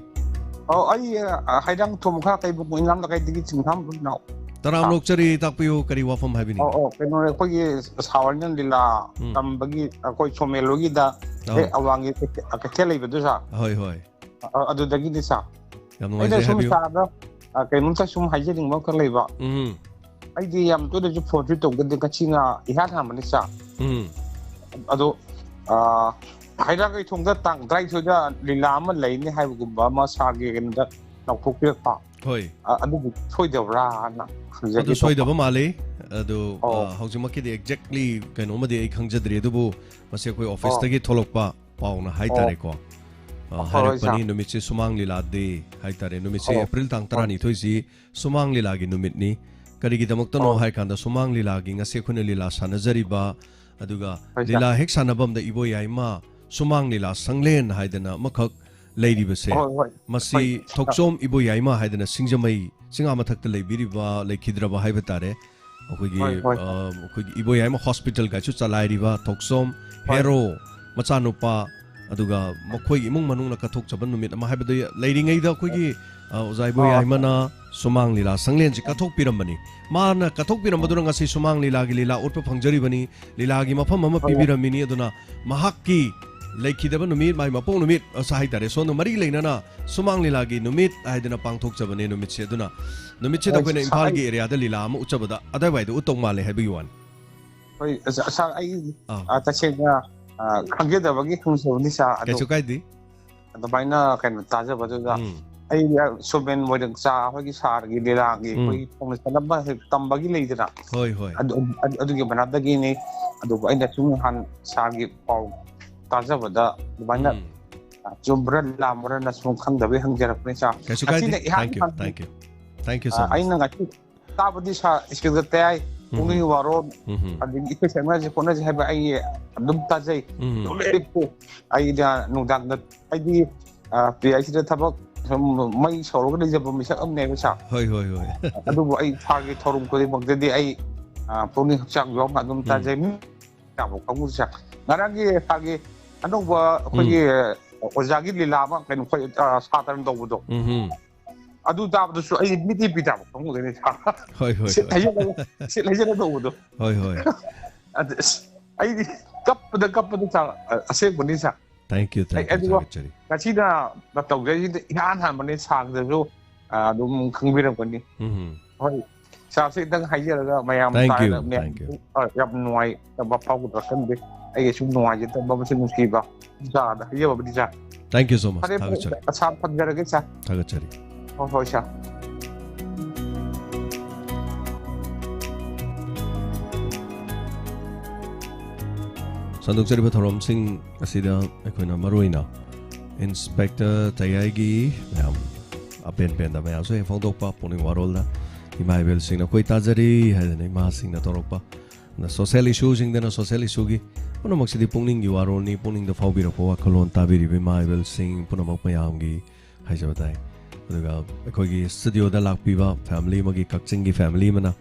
ꯑꯣ, ꯑꯩ, ꯑ, ꯍꯩꯔꯥꯡ ꯊꯣꯡ ꯈꯔ ꯀꯩꯕꯨ ꯏꯉꯥꯝ ꯂꯩꯀꯥꯏꯗꯒꯤ ꯆꯤꯡꯈꯥꯝ ꯏꯅꯥꯎ꯫ ꯇꯔꯥꯝꯅ ꯑꯣꯛꯆꯔꯤ, ꯇꯥꯛꯄꯤꯌꯨ, ꯀꯔꯤ ꯋꯥꯐꯝ ꯍꯥꯏꯕꯤꯅꯤꯡꯉꯤ? ꯑꯣ, ꯑꯣ, ꯀꯩꯅꯣꯅꯦ, ꯑꯩꯈꯣꯏꯒꯤ ꯁꯥ ꯍꯣꯏꯅ ꯂꯤꯂꯥ ꯎꯝ꯫ ꯇꯝꯕꯒꯤ ꯑꯩꯈꯣꯏ ꯁꯣꯃꯦꯜ ꯍꯣꯏꯒꯤꯗ ꯑꯧ꯫ ꯍꯦꯛ ꯑꯋꯥꯡꯒꯤ ꯀꯩꯊꯦꯜ ꯂꯩꯕꯗꯨ ꯁꯥ꯫ ꯍꯣꯏ, ꯍꯣꯏ꯫ ꯑ, ꯑꯗꯨꯗꯒꯤꯅꯤ ꯁꯥ꯫ ꯌꯥꯝ ꯑꯩꯅ ꯅꯨꯡꯉꯥꯏꯖꯩ, ꯁꯨꯝ ꯍꯥꯏꯕꯤꯌꯨ꯫ ꯁꯥꯔꯗ, ꯑ, ꯀꯩꯅꯣꯝꯇ ꯁꯨꯝ ꯍꯥꯏꯖꯅꯤꯡꯕ ꯑꯃꯈꯛ ꯂꯩꯕ꯫ ꯎꯝ꯫ ꯑꯩꯗꯤ ꯌꯥꯝ ꯇꯣꯏꯅꯁꯨ ꯐꯣꯟꯁꯨ ꯇꯧꯒꯟꯗꯦ, ꯉꯁꯤꯅ ꯏꯍꯥꯟ ꯍꯥꯟꯕꯅꯤ ꯁꯥ꯫ ꯎꯝ꯫ ꯑꯗꯣ, ꯑ, ꯍꯩꯔꯥꯡꯒꯣꯏꯊꯣꯡꯗ ꯇꯥꯡ ꯇꯔꯥꯅꯤꯊꯣꯏꯗ ꯂꯤꯂꯥ ꯑꯃ ꯂꯩꯅꯤ ꯍꯥꯏꯕꯒꯨꯝꯕ ꯑꯃ ꯁꯥꯔꯒꯤ ꯀꯩꯅꯣꯗ ꯂꯥꯎꯊꯣꯛꯄꯤꯔꯛꯄ꯫ ꯍꯣꯏ꯫ ꯑ, ꯑꯗꯨꯕꯨ ꯁꯣꯏꯗꯕ꯭ꯔꯥꯅ ꯍꯪꯖꯒꯦ ꯑꯗꯨ ꯇꯧꯕ꯫ ꯁꯣꯏꯗꯕ ꯃꯥꯜꯂꯤ꯫ ꯑꯗꯨ, ꯑꯧ꯫ ꯑ, ꯍꯧꯖꯤꯛꯃꯛꯀꯤꯗꯤ exactly ꯀꯩꯅꯣꯃꯗꯤ ꯑꯩ ꯈꯪꯖꯗ꯭ꯔꯤ, ꯑꯗꯨꯕꯨ ꯃꯁꯤ ꯑꯩꯈꯣꯏ ꯑꯧ꯫ ꯑꯣꯐꯤꯁꯇꯒꯤ ꯊꯣꯛꯂꯛꯄ ꯄꯥꯎꯅ ꯑꯣ꯫ ꯍꯥꯏꯇꯥꯔꯦꯀꯣ꯫ ꯑ, ꯍꯣꯏ, ꯍꯣꯏ, ꯍꯥꯏꯔꯛꯄꯅꯤ, ꯁꯥꯔ꯫ ꯅꯨꯃꯤꯠꯁꯤ ꯁꯨꯃꯥꯡ ꯂꯤꯂꯥ ꯗꯦ ꯍꯥꯏꯇꯥꯔꯦ꯫ ꯅꯨꯃꯤꯠꯁꯤ ꯑꯧ꯫ ꯑꯦꯄ꯭ꯔꯤꯜ ꯇꯥꯡ ꯍꯣꯏ꯫ ꯇꯔꯥꯅꯤꯊꯣꯏꯁꯤ ꯁꯨꯃꯥꯡ ꯂꯤꯂꯥꯒꯤ ꯅꯨꯃꯤꯠꯅꯤ꯫ ꯀꯔꯤꯒꯤꯗꯃꯛꯇꯅꯣ ꯑꯧ꯫ ꯍꯥꯏ ꯀꯥꯟꯗ ꯁꯨꯃꯥꯡ ꯂꯤꯂꯥꯒꯤ ꯉꯁꯤ ꯑꯩꯈꯣꯏꯅ ꯂꯤꯂꯥ ꯁꯥꯟꯅꯖꯔꯤꯕ, ꯑꯗꯨꯒ ꯍꯣꯏ, ꯁꯥꯔ꯫ ꯂꯤꯂꯥ ꯍꯦꯛ ꯁꯥꯟꯅꯐꯝꯗ ꯏꯕꯣꯌꯥꯏꯃ ꯁꯨꯃꯥꯡ ꯂꯤꯂꯥ ꯁꯪꯂꯦꯟ ꯍꯥꯏꯗꯅ ꯑꯃꯈꯛ ꯂꯩꯔꯤꯕꯁꯦ, ꯍꯣꯏ, ꯍꯣꯏ, ꯃꯁꯤ ꯍꯣꯏ, ꯁꯥꯔ꯫ ꯊꯣꯛꯆꯣꯝ ꯏꯕꯣꯌꯥꯏꯃ ꯍꯥꯏꯗꯅ ꯁꯤꯡꯖꯃꯩ ꯆꯤꯡꯉꯥ ꯃꯊꯛꯇ ꯂꯩꯕꯤꯔꯤꯕ, ꯂꯩꯈꯤꯗ꯭ꯔꯕ ꯍꯥꯏꯕ ꯇꯥꯔꯦ꯫ ꯑꯩꯈꯣꯏꯒꯤ, ꯍꯣꯏ, ꯍꯣꯏ꯫ ꯑ, ꯑꯩꯈꯣꯏꯒꯤ ꯏꯕꯣꯌꯥꯏꯃ ꯍꯣꯁꯄꯤꯇꯥꯜꯒꯁꯨ ꯆꯂꯥꯏꯔꯤꯕ ꯊꯣꯛꯆꯣꯝ ꯍꯣꯏ꯫ ꯍꯦꯔꯣ ꯃꯆꯥꯅꯨꯄꯥ, ꯑꯗꯨꯒ ꯃꯈꯣꯏꯒꯤ ꯏꯃꯨꯡ ꯃꯅꯨꯡꯅ ꯀꯠꯊꯣꯛꯆꯕ ꯅꯨꯃꯤꯠ ꯑꯃ ꯍꯥꯏꯕꯗꯤ ꯂꯩꯔꯤꯉꯩꯗ ꯑꯩꯈꯣꯏꯒꯤ, ꯑ, ꯑꯣꯖꯥ ꯑꯥ꯫ ꯏꯕꯣꯌꯥꯏꯃꯅ ꯁꯨꯃꯥꯡ ꯂꯤꯂꯥ ꯁꯪꯂꯦꯟꯁꯤ ꯀꯠꯊꯣꯛꯄꯤꯔꯝꯕꯅꯤ꯫ ꯃꯥꯅ ꯀꯠꯊꯣꯛꯄꯤꯔꯝꯕꯗꯨꯅ ꯉꯁꯤ ꯁꯨꯃꯥꯡ ꯂꯤꯂꯥꯒꯤ ꯂꯤꯂꯥ ꯎꯠꯄ ꯐꯪꯖꯔꯤꯕꯅꯤ, ꯂꯤꯂꯥꯒꯤ ꯃꯐꯝ ꯑꯃ ꯍꯣꯏ꯫ ꯄꯤꯕꯤꯔꯝꯃꯤꯅꯤ꯫ ꯑꯗꯨꯅ ꯃꯍꯥꯛꯀꯤ ꯂꯩꯈꯤꯗꯕ ꯅꯨꯃꯤꯠ, ꯃꯥꯒꯤ ꯃꯄꯣꯛ ꯅꯨꯃꯤꯠ ꯑꯁ ꯍꯥꯏꯇꯥꯔꯦ, ꯁꯣꯝꯗ ꯃꯔꯤ ꯂꯩꯅꯅ ꯁꯨꯃꯥꯡ ꯂꯤꯂꯥꯒꯤ ꯅꯨꯃꯤꯠ ꯍꯥꯏꯗꯅ ꯄꯥꯡꯊꯣꯛꯆꯕꯅꯦ ꯅꯨꯃꯤꯠꯁꯦ꯫ ꯑꯗꯨꯅ ꯅꯨꯃꯤꯠꯁꯤꯗ ꯍꯣꯏ, ꯑꯩꯈꯣꯏꯅ ꯁꯥ-, ꯏꯝꯐꯥꯜꯒꯤ ꯑꯩ ꯑꯦꯔꯤꯌꯥꯗ ꯂꯤꯂꯥ ꯑꯃ ꯎꯠꯆꯕꯗ ꯑꯗꯥꯏꯋꯥꯏꯗ ꯎꯠꯇꯧ ꯃꯥꯜꯂꯦ ꯍꯥꯏꯕꯒꯤ ꯋꯥꯅꯤ꯫ ꯍꯣꯏ, ꯑꯁ, ꯑꯁ, ꯑꯩ, ꯑꯥ꯫ ꯑ, ꯇꯁꯦꯡꯅ, ꯑ, ꯈꯪꯖꯗꯕꯒꯤ ꯍꯪꯖꯕꯅꯤ, ꯁꯥꯔ꯫ ꯑꯗꯣ ꯀꯩꯁꯨ ꯀꯥꯏꯗꯦ꯫ ꯑꯗꯨꯃꯥꯏꯅ ꯀꯩꯅꯣ ꯇꯥꯖꯕꯗꯨꯗ ꯎꯝ꯫ ꯑꯩ, ꯑ, ꯁꯣꯕꯦꯟ ꯃꯣꯏꯔꯪꯆꯥ ꯑꯩꯈꯣꯏꯒꯤ ꯁꯥꯔꯒꯤ ꯂꯤꯂꯥꯒꯤ ꯎꯝ꯫ ꯑꯩꯈꯣꯏꯒꯤ ꯈꯣꯡꯅ ꯆꯠꯅꯕ ꯍꯦꯛ ꯇꯝꯕꯒꯤ ꯂꯩꯗꯅ꯫ ꯍꯣꯏ, ꯍꯣꯏ꯫ ꯑꯗꯨ, ꯑꯗꯨ, ꯑꯗꯨꯒꯤ ꯃꯅꯥꯛꯇꯒꯤꯅꯤ꯫ ꯑꯗꯨꯕꯨ ꯑꯩꯅ ꯁꯨꯝ ꯅꯍꯥꯟ ꯁꯥꯔꯒꯤ ꯄꯥꯎ ꯇꯥꯖꯕꯗ ꯑꯗꯨꯃꯥꯏꯅ ꯎꯝ꯫ ꯆꯨꯝꯕ꯭ꯔꯥ ꯂꯥꯟꯕ꯭ꯔꯥꯅ ꯁꯨꯝ ꯈꯪꯗꯕꯩ ꯍꯪꯖꯔꯛꯄꯅꯤ, ꯁꯥꯔ꯫ ꯀꯩꯁꯨ ꯀꯥꯏꯗꯦ꯫ ꯉꯁꯤꯅ ꯏꯍꯥꯟ Thank you, ꯍꯥꯟꯕ, thank you꯫ Thank you so ꯑ, much꯫ ꯑꯩꯅ ꯉꯁꯤ ꯇꯥꯕꯗꯤ ꯁꯥꯔ ꯁ꯭ꯀꯤꯜꯗ ꯇꯌꯥꯏ, ꯎꯝ꯫ ꯄꯨꯛꯅꯤꯡꯒꯤ ꯋꯥꯔꯣꯜ, ꯎꯝ꯫ ꯑꯗꯒꯤ ꯏꯁꯩ ꯁꯛꯅꯁꯤ ꯈꯣꯠꯅꯁꯤ ꯍꯥꯏꯕ ꯑꯩ ꯑꯗꯨꯝ ꯇꯥꯖꯩ꯫ ꯎꯝ꯫ ꯑꯗꯨꯝ ꯂꯩꯔꯤꯀꯣ꯫ ꯑꯩꯅ ꯅꯨꯡꯗꯥꯡꯗ, ꯑꯩꯗꯤ, ꯑ, ꯄꯤ ꯑꯩꯆ ꯁꯤꯗ ꯊꯕꯛ ꯁꯨꯝ ꯃꯩ ꯁꯧꯔꯒ ꯂꯩꯖꯕ ꯃꯤꯁꯛ ꯑꯃꯅꯦꯕ, ꯁꯥꯔ꯫ ꯍꯣꯏ ꯍꯣꯏ ꯍꯣꯏ꯫ ꯑꯗꯨꯕꯨ ꯑꯩ ꯁꯥꯔꯒꯤ ꯊꯧꯔꯝ ꯈꯨꯗꯤꯡꯃꯛꯇꯗꯤ ꯑꯩ, ꯑ, ꯄꯨꯛꯅꯤꯡ ꯍꯛꯆꯥꯡ ꯌꯥꯎꯅ ꯑꯗꯨꯝ ꯇꯥꯖꯩ꯫ ꯃꯤ ꯌꯥꯕ ꯀꯥꯡꯕꯨꯁꯦ, ꯁꯥꯔ꯫ ꯉꯔꯥꯡꯒꯤ ꯁꯥꯔꯒꯤ ꯑꯅꯧꯕ ꯑꯩꯈꯣꯏꯒꯤ ꯑꯣꯖꯥꯒꯤ ꯂꯤꯂꯥ ꯑꯃ, ꯀꯩꯅꯣ, ꯑꯩꯈꯣꯏ, ꯑ, ꯁꯥꯇ꯭ꯔꯅ ꯇꯧꯕꯗꯣ, ꯎꯝ ꯍꯝ꯫ ꯑꯗꯨ ꯇꯥꯕꯗꯁꯨ ꯑꯩ ꯃꯤꯠ ꯏꯄꯤ ꯇꯥꯕ ꯀꯥꯡꯕꯨꯗꯅꯤ, ꯁꯥꯔ꯫ ꯍꯣꯏ ꯍꯣꯏ ꯁꯤꯠ ꯍꯣꯏ꯫ ꯍꯩꯖꯜꯂꯒ, ꯁꯤꯠ ꯍꯩꯖꯜꯂ ꯇꯧꯕꯗꯣ꯫ ꯍꯣꯏ ꯍꯣꯏ꯫ ꯑꯗ ꯑꯁ, ꯑꯩꯗꯤ ꯀꯞꯄꯗ ꯀꯞꯄꯗ, ꯁꯥꯔ, ꯑ, ꯑꯁꯦꯡꯕꯅꯤ, ꯁꯥꯔ꯫ Thank you, thank you, ꯑꯗꯨꯒ ꯊꯥꯒꯠꯆꯔꯤ꯫ ꯉꯁꯤꯅ ꯇꯧꯖꯔꯤꯁꯤꯗ ꯏꯍꯥꯟ ꯍꯥꯟꯕꯅꯤ, ꯁꯥꯔꯗꯁꯨ, ꯑ, ꯑꯗꯨꯝ ꯈꯪꯕꯤꯔꯝꯒꯅꯤ꯫ ꯎꯝ ꯍꯝ꯫ ꯍꯣꯏ, ꯁꯥꯔꯁꯦ ꯈꯤꯇꯪ ꯍꯥꯏꯖꯔꯒ ꯃꯌꯥꯝ Thank you, ꯇꯥꯔꯒ ꯃꯌꯥꯝ, thank you. ꯑ, ꯌꯥꯝ ꯅꯨꯡꯉꯥꯏꯇꯕ ꯐꯥꯎꯒꯗ꯭ꯔꯥ ꯈꯪꯗꯦ꯫ ꯑꯩꯒꯤꯁꯨ ꯅꯨꯡꯉꯥꯏꯖꯗꯕ, ꯃꯁꯤ ꯅꯨꯡꯁꯤꯕ ꯁꯥꯔꯗ ꯍꯥꯏꯖꯕꯕꯨꯗꯤ, ꯁꯥꯔ꯫ Thank you so much. ꯐꯔꯦ, ꯐꯔꯦ, ꯊꯥꯒꯠꯆꯔꯤ꯫ ꯁꯥꯔ, ꯊꯝꯖꯔꯒꯦ, ꯁꯥꯔ꯫ ꯊꯥꯒꯠꯆꯔꯤ꯫ ꯍꯣꯏ, ꯍꯣꯏ, ꯁꯥꯔ꯫ ꯁꯟꯗꯣꯛꯆꯔꯤꯕ ꯊꯧꯔꯝꯁꯤꯡ ꯑꯁꯤꯗ ꯑꯩꯈꯣꯏꯅ ꯃꯔꯨꯑꯣꯏꯅ ꯏꯟꯁꯄꯦꯛꯇꯔ ꯇꯌꯥꯏꯒꯤ ꯃꯌꯥꯝ ꯑꯄꯦꯟ ꯄꯦꯟꯗ ꯃꯌꯥꯝꯁꯨ ꯍꯦꯛ ꯐꯣꯡꯗꯣꯛꯄ, ꯄꯨꯛꯅꯤꯡ ꯋꯥꯔꯣꯜꯗ ꯏꯃꯥ ꯏꯕꯦꯜꯁꯤꯡꯅ ꯑꯩꯈꯣꯏ ꯇꯥꯖꯔꯤ ꯍꯥꯏꯗꯅ ꯏꯃꯥꯁꯤꯡꯅ ꯇꯧꯔꯛꯄ, ꯑꯗ ꯁꯣꯁꯦꯜ ꯏꯁꯨꯁꯤꯡꯗꯅ ꯁꯣꯁꯦꯜ ꯏꯁꯨꯒꯤ, ꯄꯨꯝꯅꯃꯛꯁꯤꯗꯤ ꯄꯨꯛꯅꯤꯡꯒꯤ ꯋꯥꯔꯣꯜꯅꯤ, ꯄꯨꯛꯅꯤꯡꯗ ꯐꯥꯎꯕꯤꯔꯛꯄ ꯋꯥꯈꯜꯂꯣꯟ ꯇꯥꯕꯤꯔꯤꯕ ꯏꯃꯥ ꯏꯕꯦꯜꯁꯤꯡ ꯄꯨꯝꯅꯃꯛ ꯃꯌꯥꯝꯒꯤ ꯍꯥꯏꯖꯕ ꯇꯥꯏ꯫ ꯑꯗꯨꯒ ꯑꯩꯈꯣꯏꯒꯤ ꯁ꯭ꯇꯨꯗꯤꯑꯣꯗ ꯂꯥꯛꯄꯤꯕ ꯐꯦꯃꯤꯂꯤ ꯑꯃꯒꯤ, ꯀꯛꯆꯤꯡꯒꯤ ꯐꯦꯃꯤꯂꯤ ꯑꯃꯅ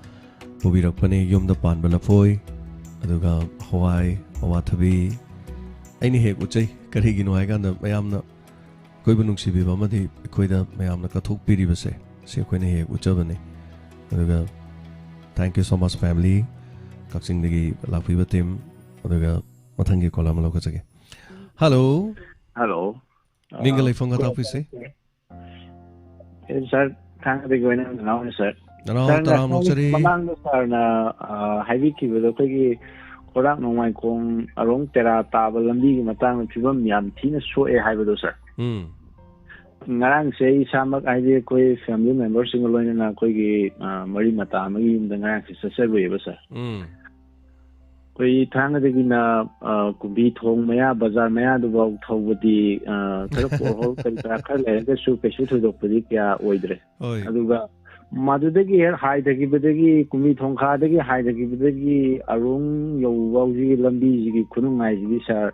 ꯄꯨꯕꯤꯔꯛꯄꯅꯤ ꯌꯨꯝꯗ ꯄꯥꯟꯕ ꯂꯐꯣꯏ, ꯑꯗꯨꯒ ꯍꯋꯥꯏ, ꯑꯋꯥꯊꯕꯤ꯫ ꯑꯩꯅ ꯍꯦꯛ ꯎꯠꯆꯩ, ꯀꯔꯤꯒꯤꯅꯣ ꯍꯥꯏꯀꯥꯟꯗ ꯃꯌꯥꯝꯅ ꯑꯩꯈꯣꯏꯕꯨ ꯅꯨꯡꯁꯤꯕꯤꯕ ꯑꯃꯗꯤ ꯑꯩꯈꯣꯏꯗ ꯃꯌꯥꯝꯅ ꯀꯠꯊꯣꯛꯄꯤꯔꯤꯕꯁꯦ, ꯁꯤ ꯑꯩꯈꯣꯏꯅ ꯍꯦꯛ ꯎꯠꯆꯕꯅꯤ꯫ ꯑꯗꯨꯒ thank you so much family, ꯀꯛꯆꯤꯡꯗꯒꯤ ꯂꯥꯛꯄꯤꯕ ꯇꯤꯝ꯫ ꯑꯗꯨꯒ ꯃꯊꯪꯒꯤ ꯀꯣꯂꯔ ꯑꯃ ꯂꯧꯈꯠꯆꯒꯦ꯫ ꯍꯜꯂꯣ꯫ ꯍꯜꯂꯣ꯫ ꯃꯤꯡꯒ ꯂꯩꯐꯝꯒ ꯇꯥꯛꯄꯤꯁꯦ꯫ ꯑꯦ, ꯁꯥꯔ, ꯊꯥꯡꯒꯗꯒꯤ ꯑꯣꯏꯅ ꯅꯅꯥꯎꯅꯤ, ꯁꯥꯔ꯫ ꯅꯅꯥꯎ ꯁꯥꯔ, ꯇꯔꯥꯝ ꯉꯁꯥꯏ ꯂꯧꯆꯔꯤ꯫ ꯃꯃꯥꯡꯗ ꯁꯥꯔꯅ, ꯑ, ꯍꯥꯏꯕꯤꯈꯤꯕꯗꯣ, ꯑꯩꯈꯣꯏꯒꯤ ꯈꯣꯔꯥꯛ ꯅꯣꯡꯃꯥꯏꯈꯣꯡ ꯑꯔꯣꯡ ꯇꯦꯔꯥ ꯇꯥꯕ ꯂꯝꯕꯤꯒꯤ ꯃꯇꯥꯡꯗ ꯐꯤꯕꯝ ꯌꯥꯝ ꯊꯤꯅ ꯁꯣꯛꯑꯦ ꯍꯥꯏꯕꯗꯣ, ꯁꯥꯔ꯫ ꯎꯝ꯫ ꯉꯔꯥꯡꯁꯦ ꯑꯩ ꯏꯁꯥꯃꯛ, ꯍꯥꯏꯗꯤ ꯑꯩꯈꯣꯏ ꯐꯦꯃꯤꯂꯤ ꯃꯦꯝꯕꯔꯁꯤꯡꯒ ꯂꯣꯏꯅꯅ ꯑꯩꯈꯣꯏꯒꯤ, ꯑ, ꯃꯔꯤ ꯃꯇꯥ ꯑꯃꯒꯤ ꯌꯨꯝꯗ ꯉꯔꯥꯡꯁꯦ ꯆꯠꯆꯔꯨꯏꯌꯦꯕ, ꯁꯥꯔ꯫ ꯎꯝ꯫ ꯑꯩꯈꯣꯏ ꯊꯥꯡꯒꯗꯒꯤꯅ, ꯑ, ꯀꯨꯝꯕꯤ ꯊꯣꯡ ꯃꯌꯥ, ꯕꯖꯥꯔ ꯃꯌꯥꯗꯨꯐꯥꯎ ꯊꯧꯕꯗꯤ, ꯑ, ꯈꯔ ꯄꯣꯠꯍꯣꯜ ꯀꯔꯤ ꯀꯔꯥ ꯈꯔ ꯂꯩꯔꯒꯁꯨ ꯀꯩꯁꯨ ꯊꯣꯏꯗꯣꯛꯄꯗꯤ ꯀꯌꯥ ꯑꯣꯏꯗ꯭ꯔꯦ꯫ ꯍꯣꯏ꯫ ꯑꯗꯨꯒ ꯃꯗꯨꯗꯒꯤ ꯍꯦꯛ ꯍꯥꯏꯊꯈꯤꯕꯗꯒꯤ, ꯀꯨꯝꯕꯤ ꯊꯣꯡꯈꯥꯗꯒꯤ ꯍꯥꯏꯊꯈꯤꯕꯗꯒꯤ ꯑꯔꯣꯡ ꯌꯧꯕ ꯍꯧꯖꯤꯛꯀꯤ ꯂꯝꯕꯤꯁꯤꯒꯤ ꯈꯨꯅꯨꯡꯉꯥꯏꯁꯤꯗꯤ, ꯁꯥꯔ,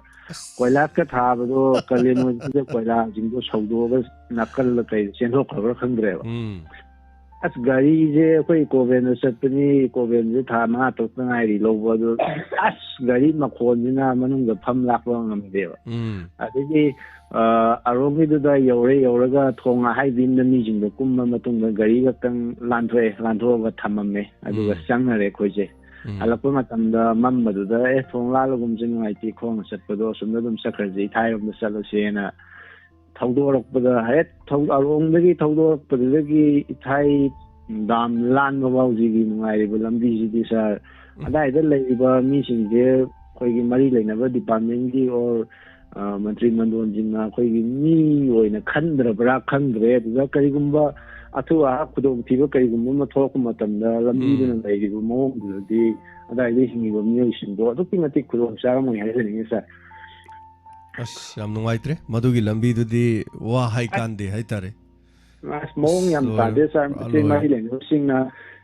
ꯀꯣꯏꯂꯥꯁꯀ ꯊꯥꯕꯗꯣ ꯀꯥꯂꯦꯟ ꯑꯣꯏꯕꯁꯤꯗ ꯀꯣꯏꯂꯥꯁꯤꯡꯗꯣ ꯁꯧꯗꯣꯛꯑꯒ ꯅꯥꯀꯜꯗ ꯀꯩꯗ ꯆꯦꯟꯊꯣꯛꯈ꯭ꯔꯕ꯭ꯔꯥ ꯈꯪꯗ꯭ꯔꯦꯕ꯫ ꯎꯝ ꯑꯁ, ꯒꯥꯔꯤꯁꯦ ꯑꯩꯈꯣꯏ ꯀꯣꯕꯦꯟꯗ ꯆꯠꯄꯅꯤ, ꯀꯣꯕꯦꯟꯁꯦ ꯊꯥ ꯃꯉꯥ ꯇꯔꯨꯛꯇ ꯉꯥꯏꯔꯤ ꯂꯧꯕ, ꯑꯗꯨ ꯑꯁ, ꯒꯥꯔꯤ ꯃꯈꯣꯟꯁꯤꯅ ꯃꯅꯨꯡꯗ ꯐꯝ ꯂꯥꯛꯄ ꯉꯝꯗꯦꯕ꯫ ꯎꯝ ꯑꯗꯒꯤ ꯑ, ꯑꯔꯣꯝꯒꯤꯗꯨꯗ ꯌꯧꯔꯦ, ꯌꯧꯔꯒ ꯊꯣꯡ ꯑꯍꯥꯏꯕꯤ ꯑꯃꯗ ꯃꯤꯁꯤꯡꯗꯣ ꯀꯨꯝꯃ ꯃꯇꯨꯡꯗ ꯒꯥꯔꯤ ꯈꯛꯇꯪ ꯂꯥꯟꯊꯣꯛꯑꯦ, ꯂꯥꯟꯊꯣꯛꯑꯒ ꯊꯝꯃꯝꯃꯦ꯫ ꯑꯗꯨꯒ ꯎꯝ꯫ ꯆꯪꯅꯔꯦ ꯑꯩꯈꯣꯏꯁꯦ꯫ ꯎꯝ ꯍꯜꯂꯛꯄ ꯃꯇꯝꯗ ꯃꯝꯕꯗꯨꯗ, "ꯑꯦ, ꯊꯣꯡ ꯂꯥꯜꯂꯒꯨꯝꯁꯦ, ꯅꯨꯡꯉꯥꯏꯇꯦ, ꯈꯣꯡꯅ ꯆꯠꯄꯗꯣ ꯑꯁꯨꯝꯅ ꯑꯗꯨꯝ ꯆꯠꯈ꯭ꯔꯁꯦ, ꯏꯊꯥꯏꯔꯣꯝꯗ ꯆꯠꯂꯁꯦꯅ" ꯊꯧꯗꯣꯔꯛꯄꯗ, ꯍꯦꯛ ꯊꯧ-, ꯑꯔꯣꯝꯗꯒꯤ ꯊꯧꯗꯣꯔꯛꯄꯗꯨꯗꯒꯤ ꯏꯊꯥꯏ ꯗꯥꯝ ꯂꯥꯟꯕ ꯐꯥꯎꯁꯤꯒꯤ ꯅꯨꯡꯉꯥꯏꯔꯤꯕ ꯂꯝꯕꯤꯁꯤꯗꯤ, ꯁꯥꯔ, ꯑꯗꯥꯏꯗ ꯂꯩꯔꯤꯕ ꯃꯤꯁꯤꯡꯁꯦ ꯑꯩꯈꯣꯏꯒꯤ ꯃꯔꯤ ꯂꯩꯅꯕ ꯗꯤꯄꯥꯔꯠꯃꯦꯟꯒꯤ ꯑꯣꯔ, ꯑ, ꯃꯟꯇ꯭ꯔꯤ ꯃꯟꯗꯣꯟꯁꯤꯡꯅ ꯑꯩꯈꯣꯏꯒꯤ ꯃꯤ ꯑꯣꯏꯅ ꯈꯟꯗ꯭ꯔꯕ꯭ꯔꯥ ꯈꯪꯗ꯭ꯔꯦ꯫ ꯑꯗꯨꯗ ꯀꯔꯤꯒꯨꯝꯕ ꯑꯊꯨ ꯑꯍꯥ ꯈꯨꯗꯣꯡꯊꯤꯕ ꯀꯔꯤꯒꯨꯝꯕ ꯑꯃ ꯊꯣꯛꯂꯛꯄ ꯃꯇꯝꯗ ꯂꯝꯕꯤꯗꯨꯅ ꯎꯝ꯫ ꯂꯩꯔꯤꯕ ꯃꯑꯣꯡꯗꯨꯗꯗꯤ ꯑꯗꯥꯏꯗ ꯍꯤꯡꯉꯤꯕ ꯃꯤꯑꯣꯏꯁꯤꯡꯗꯣ ꯑꯗꯨꯛꯀꯤ ꯃꯇꯤꯛ ꯈꯨꯗꯣꯡ ꯆꯥꯔꯝꯃꯣꯏ ꯍꯥꯏꯖꯅꯤꯡꯉꯤ, ꯁꯥꯔ꯫ ꯑꯁ, ꯌꯥꯝ ꯅꯨꯡꯉꯥꯏꯇ꯭ꯔꯦ꯫ ꯃꯗꯨꯒꯤ ꯂꯝꯕꯤꯗꯨꯗꯤ ꯋꯥ ꯍꯥꯏ ꯀꯥꯟꯗꯦ ꯍꯥꯏꯇꯥꯔꯦ꯫ ꯑꯁ, ꯃꯑꯣꯡ ꯌꯥꯝ ꯑꯁ, ꯇꯥꯗꯦ, ꯁꯥꯔ꯫ ꯂꯣꯏꯔꯦ, ꯃꯁꯤ ꯂꯣꯏꯔꯦ꯫ ꯃꯔꯤ ꯂꯩꯅꯕꯁꯤꯡꯅ,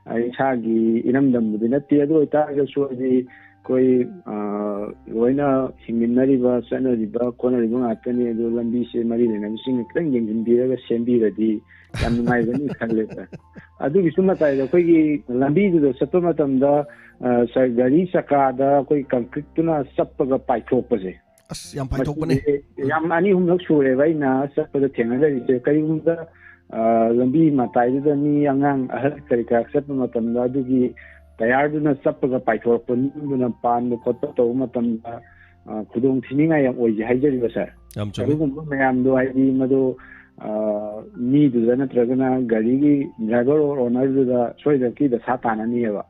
ꯑ, ꯏꯁꯥꯒꯤ ꯏꯔꯝꯗꯝꯕꯨꯗꯤ ꯅꯠꯇꯦ, ꯑꯗꯨ ꯑꯣꯏꯇꯥꯔꯒꯁꯨ ꯍꯥꯏꯗꯤ ꯑꯩꯈꯣꯏ, ꯑ, ꯂꯣꯏꯅ ꯍꯤꯡꯃꯤꯟꯅꯔꯤꯕ, ꯆꯠꯅꯔꯤꯕ, ꯈꯣꯠꯅꯔꯤꯕ ꯉꯥꯛꯇꯅꯤ꯫ ꯑꯗꯨ ꯂꯝꯕꯤꯁꯦ ꯃꯔꯤ ꯂꯩꯅꯕꯁꯤꯡꯅ ꯈꯤꯇꯪ ꯌꯦꯡꯁꯤꯟꯕꯤꯔꯒ ꯁꯦꯝꯕꯤꯔꯗꯤ ꯌꯥꯝ ꯅꯨꯡꯉꯥꯏꯒꯅꯤ ꯈꯜꯂꯦ, ꯁꯥꯔ꯫ ꯑꯗꯨꯒꯤꯁꯨ ꯃꯇꯥꯏꯗ ꯑꯩꯈꯣꯏꯒꯤ ꯂꯝꯕꯤꯗꯨꯗ ꯆꯠꯄ ꯃꯇꯝꯗ, ꯑ, ꯁꯥꯔ, ꯒꯥꯔꯤ ꯆꯀꯥꯗ ꯑꯩꯈꯣꯏ ꯀꯪꯀ꯭ꯔꯤꯠꯇꯨꯅ ꯆꯞꯄꯒ ꯄꯥꯏꯊꯣꯛꯄꯁꯦ꯫ ꯑꯁ, ꯌꯥꯝ ꯄꯥꯏꯊꯣꯛꯄꯅꯦ꯫ ꯃꯁꯤꯁꯦ ꯌꯥꯝ ꯑꯅꯤ ꯑꯍꯨꯝꯂꯛ ꯁꯨꯔꯦꯕ ꯑꯩꯅ ꯆꯠꯄꯗ ꯊꯦꯡꯅꯖꯔꯤꯁꯦ꯫ ꯀꯔꯤꯒꯨꯝꯕꯗ, ꯑ, ꯂꯝꯕꯤ ꯃꯇꯥꯏꯗꯨꯗ ꯃꯤ ꯑꯉꯥꯡ ꯑꯍꯜ ꯀꯔꯤ ꯀꯔꯥ ꯆꯠꯄ ꯃꯇꯝꯗ ꯑꯗꯨꯒꯤ ꯇꯌꯥꯔꯗꯨꯅ ꯆꯞꯄꯒ ꯄꯥꯏꯊꯣꯔꯛꯄ, ꯅꯨꯡꯗꯨꯅ ꯄꯥꯟꯕ ꯈꯣꯠꯄ ꯇꯧꯕ ꯃꯇꯝꯗ, ꯑ, ꯈꯨꯗꯣꯡ ꯊꯤꯅꯤꯡꯉꯥꯏ ꯌꯥꯝ ꯑꯣꯏꯁꯦ ꯍꯥꯏꯖꯔꯤꯕ, ꯁꯥꯔ꯫ ꯌꯥꯝ ꯆꯨꯝꯃꯤ꯫ ꯑꯗꯨꯒꯨꯝꯕ ꯃꯌꯥꯝꯗꯣ ꯍꯥꯏꯗꯤ ꯃꯗꯨ, ꯑ, ꯃꯤꯗꯨꯗ ꯅꯠꯇ꯭ꯔꯒꯅ ꯒꯥꯔꯤꯒꯤ ꯗ꯭ꯔꯥꯏꯚꯔ ꯑꯣꯔ ꯑꯣꯅꯔꯗꯨꯗ ꯁꯣꯏꯗꯅꯀꯤ ꯗꯁꯥ ꯇꯥꯅꯅꯤꯑꯕ꯫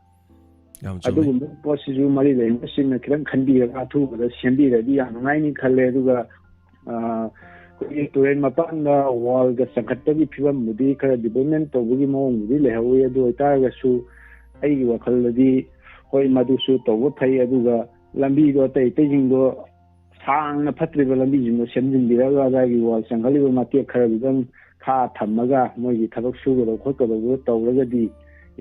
ꯌꯥꯝ ꯆꯨꯝꯃꯤ꯫ ꯑꯗꯨꯒꯨꯝꯕ ꯄꯣꯠꯁꯤꯁꯨ ꯃꯔꯤ ꯂꯩꯅꯕꯁꯤꯡꯅ ꯈꯤꯇꯪ ꯈꯟꯕꯤꯔꯒ ꯑꯊꯨꯕꯗ ꯁꯦꯝꯕꯤꯔꯗꯤ ꯌꯥꯝ ꯅꯨꯡꯉꯥꯏꯅꯤ ꯈꯜꯂꯦ꯫ ꯑꯗꯨꯒ, ꯑ, ꯑꯩꯈꯣꯏꯒꯤ ꯇꯨꯔꯦꯜ ꯃꯄꯥꯟꯗ ꯋꯥꯜꯒ ꯆꯪꯈꯠꯄꯒꯤ ꯐꯤꯕꯝꯕꯨꯗꯤ ꯈꯔ ꯗꯤꯕꯂꯞꯃꯦꯟ ꯇꯧꯕꯒꯤ ꯃꯑꯣꯡꯕꯨꯗꯤ ꯂꯩꯍꯧꯋꯤ꯫ ꯑꯗꯨ ꯑꯣꯏꯇꯥꯔꯒꯁꯨ ꯑꯩꯒꯤ ꯋꯥꯈꯜꯗꯗꯤ, ꯍꯣꯏ, ꯃꯗꯨꯁꯨ ꯇꯧꯕ ꯐꯩ꯫ ꯑꯗꯨꯒ ꯂꯝꯕꯤꯗꯣ ꯑꯇꯩ ꯑꯇꯩꯁꯤꯡꯗꯣ ꯁꯥꯡꯅ ꯐꯠꯇ꯭ꯔꯤꯕ ꯂꯝꯕꯤꯁꯤꯡꯗꯣ ꯁꯦꯝꯖꯤꯟꯕꯤꯔꯒ ꯑꯗꯥꯏꯒꯤ ꯋꯥꯜ ꯆꯪꯈꯠꯂꯤꯕ ꯃꯇꯦꯛ ꯈꯔꯗꯨꯗꯪ ꯈꯥ ꯊꯝꯃꯒ ꯃꯣꯏꯒꯤ ꯊꯕꯛ ꯁꯨꯒꯗꯧꯕ ꯈꯣꯠꯀꯗꯧꯕꯗꯣ ꯇꯧꯔꯒꯗꯤ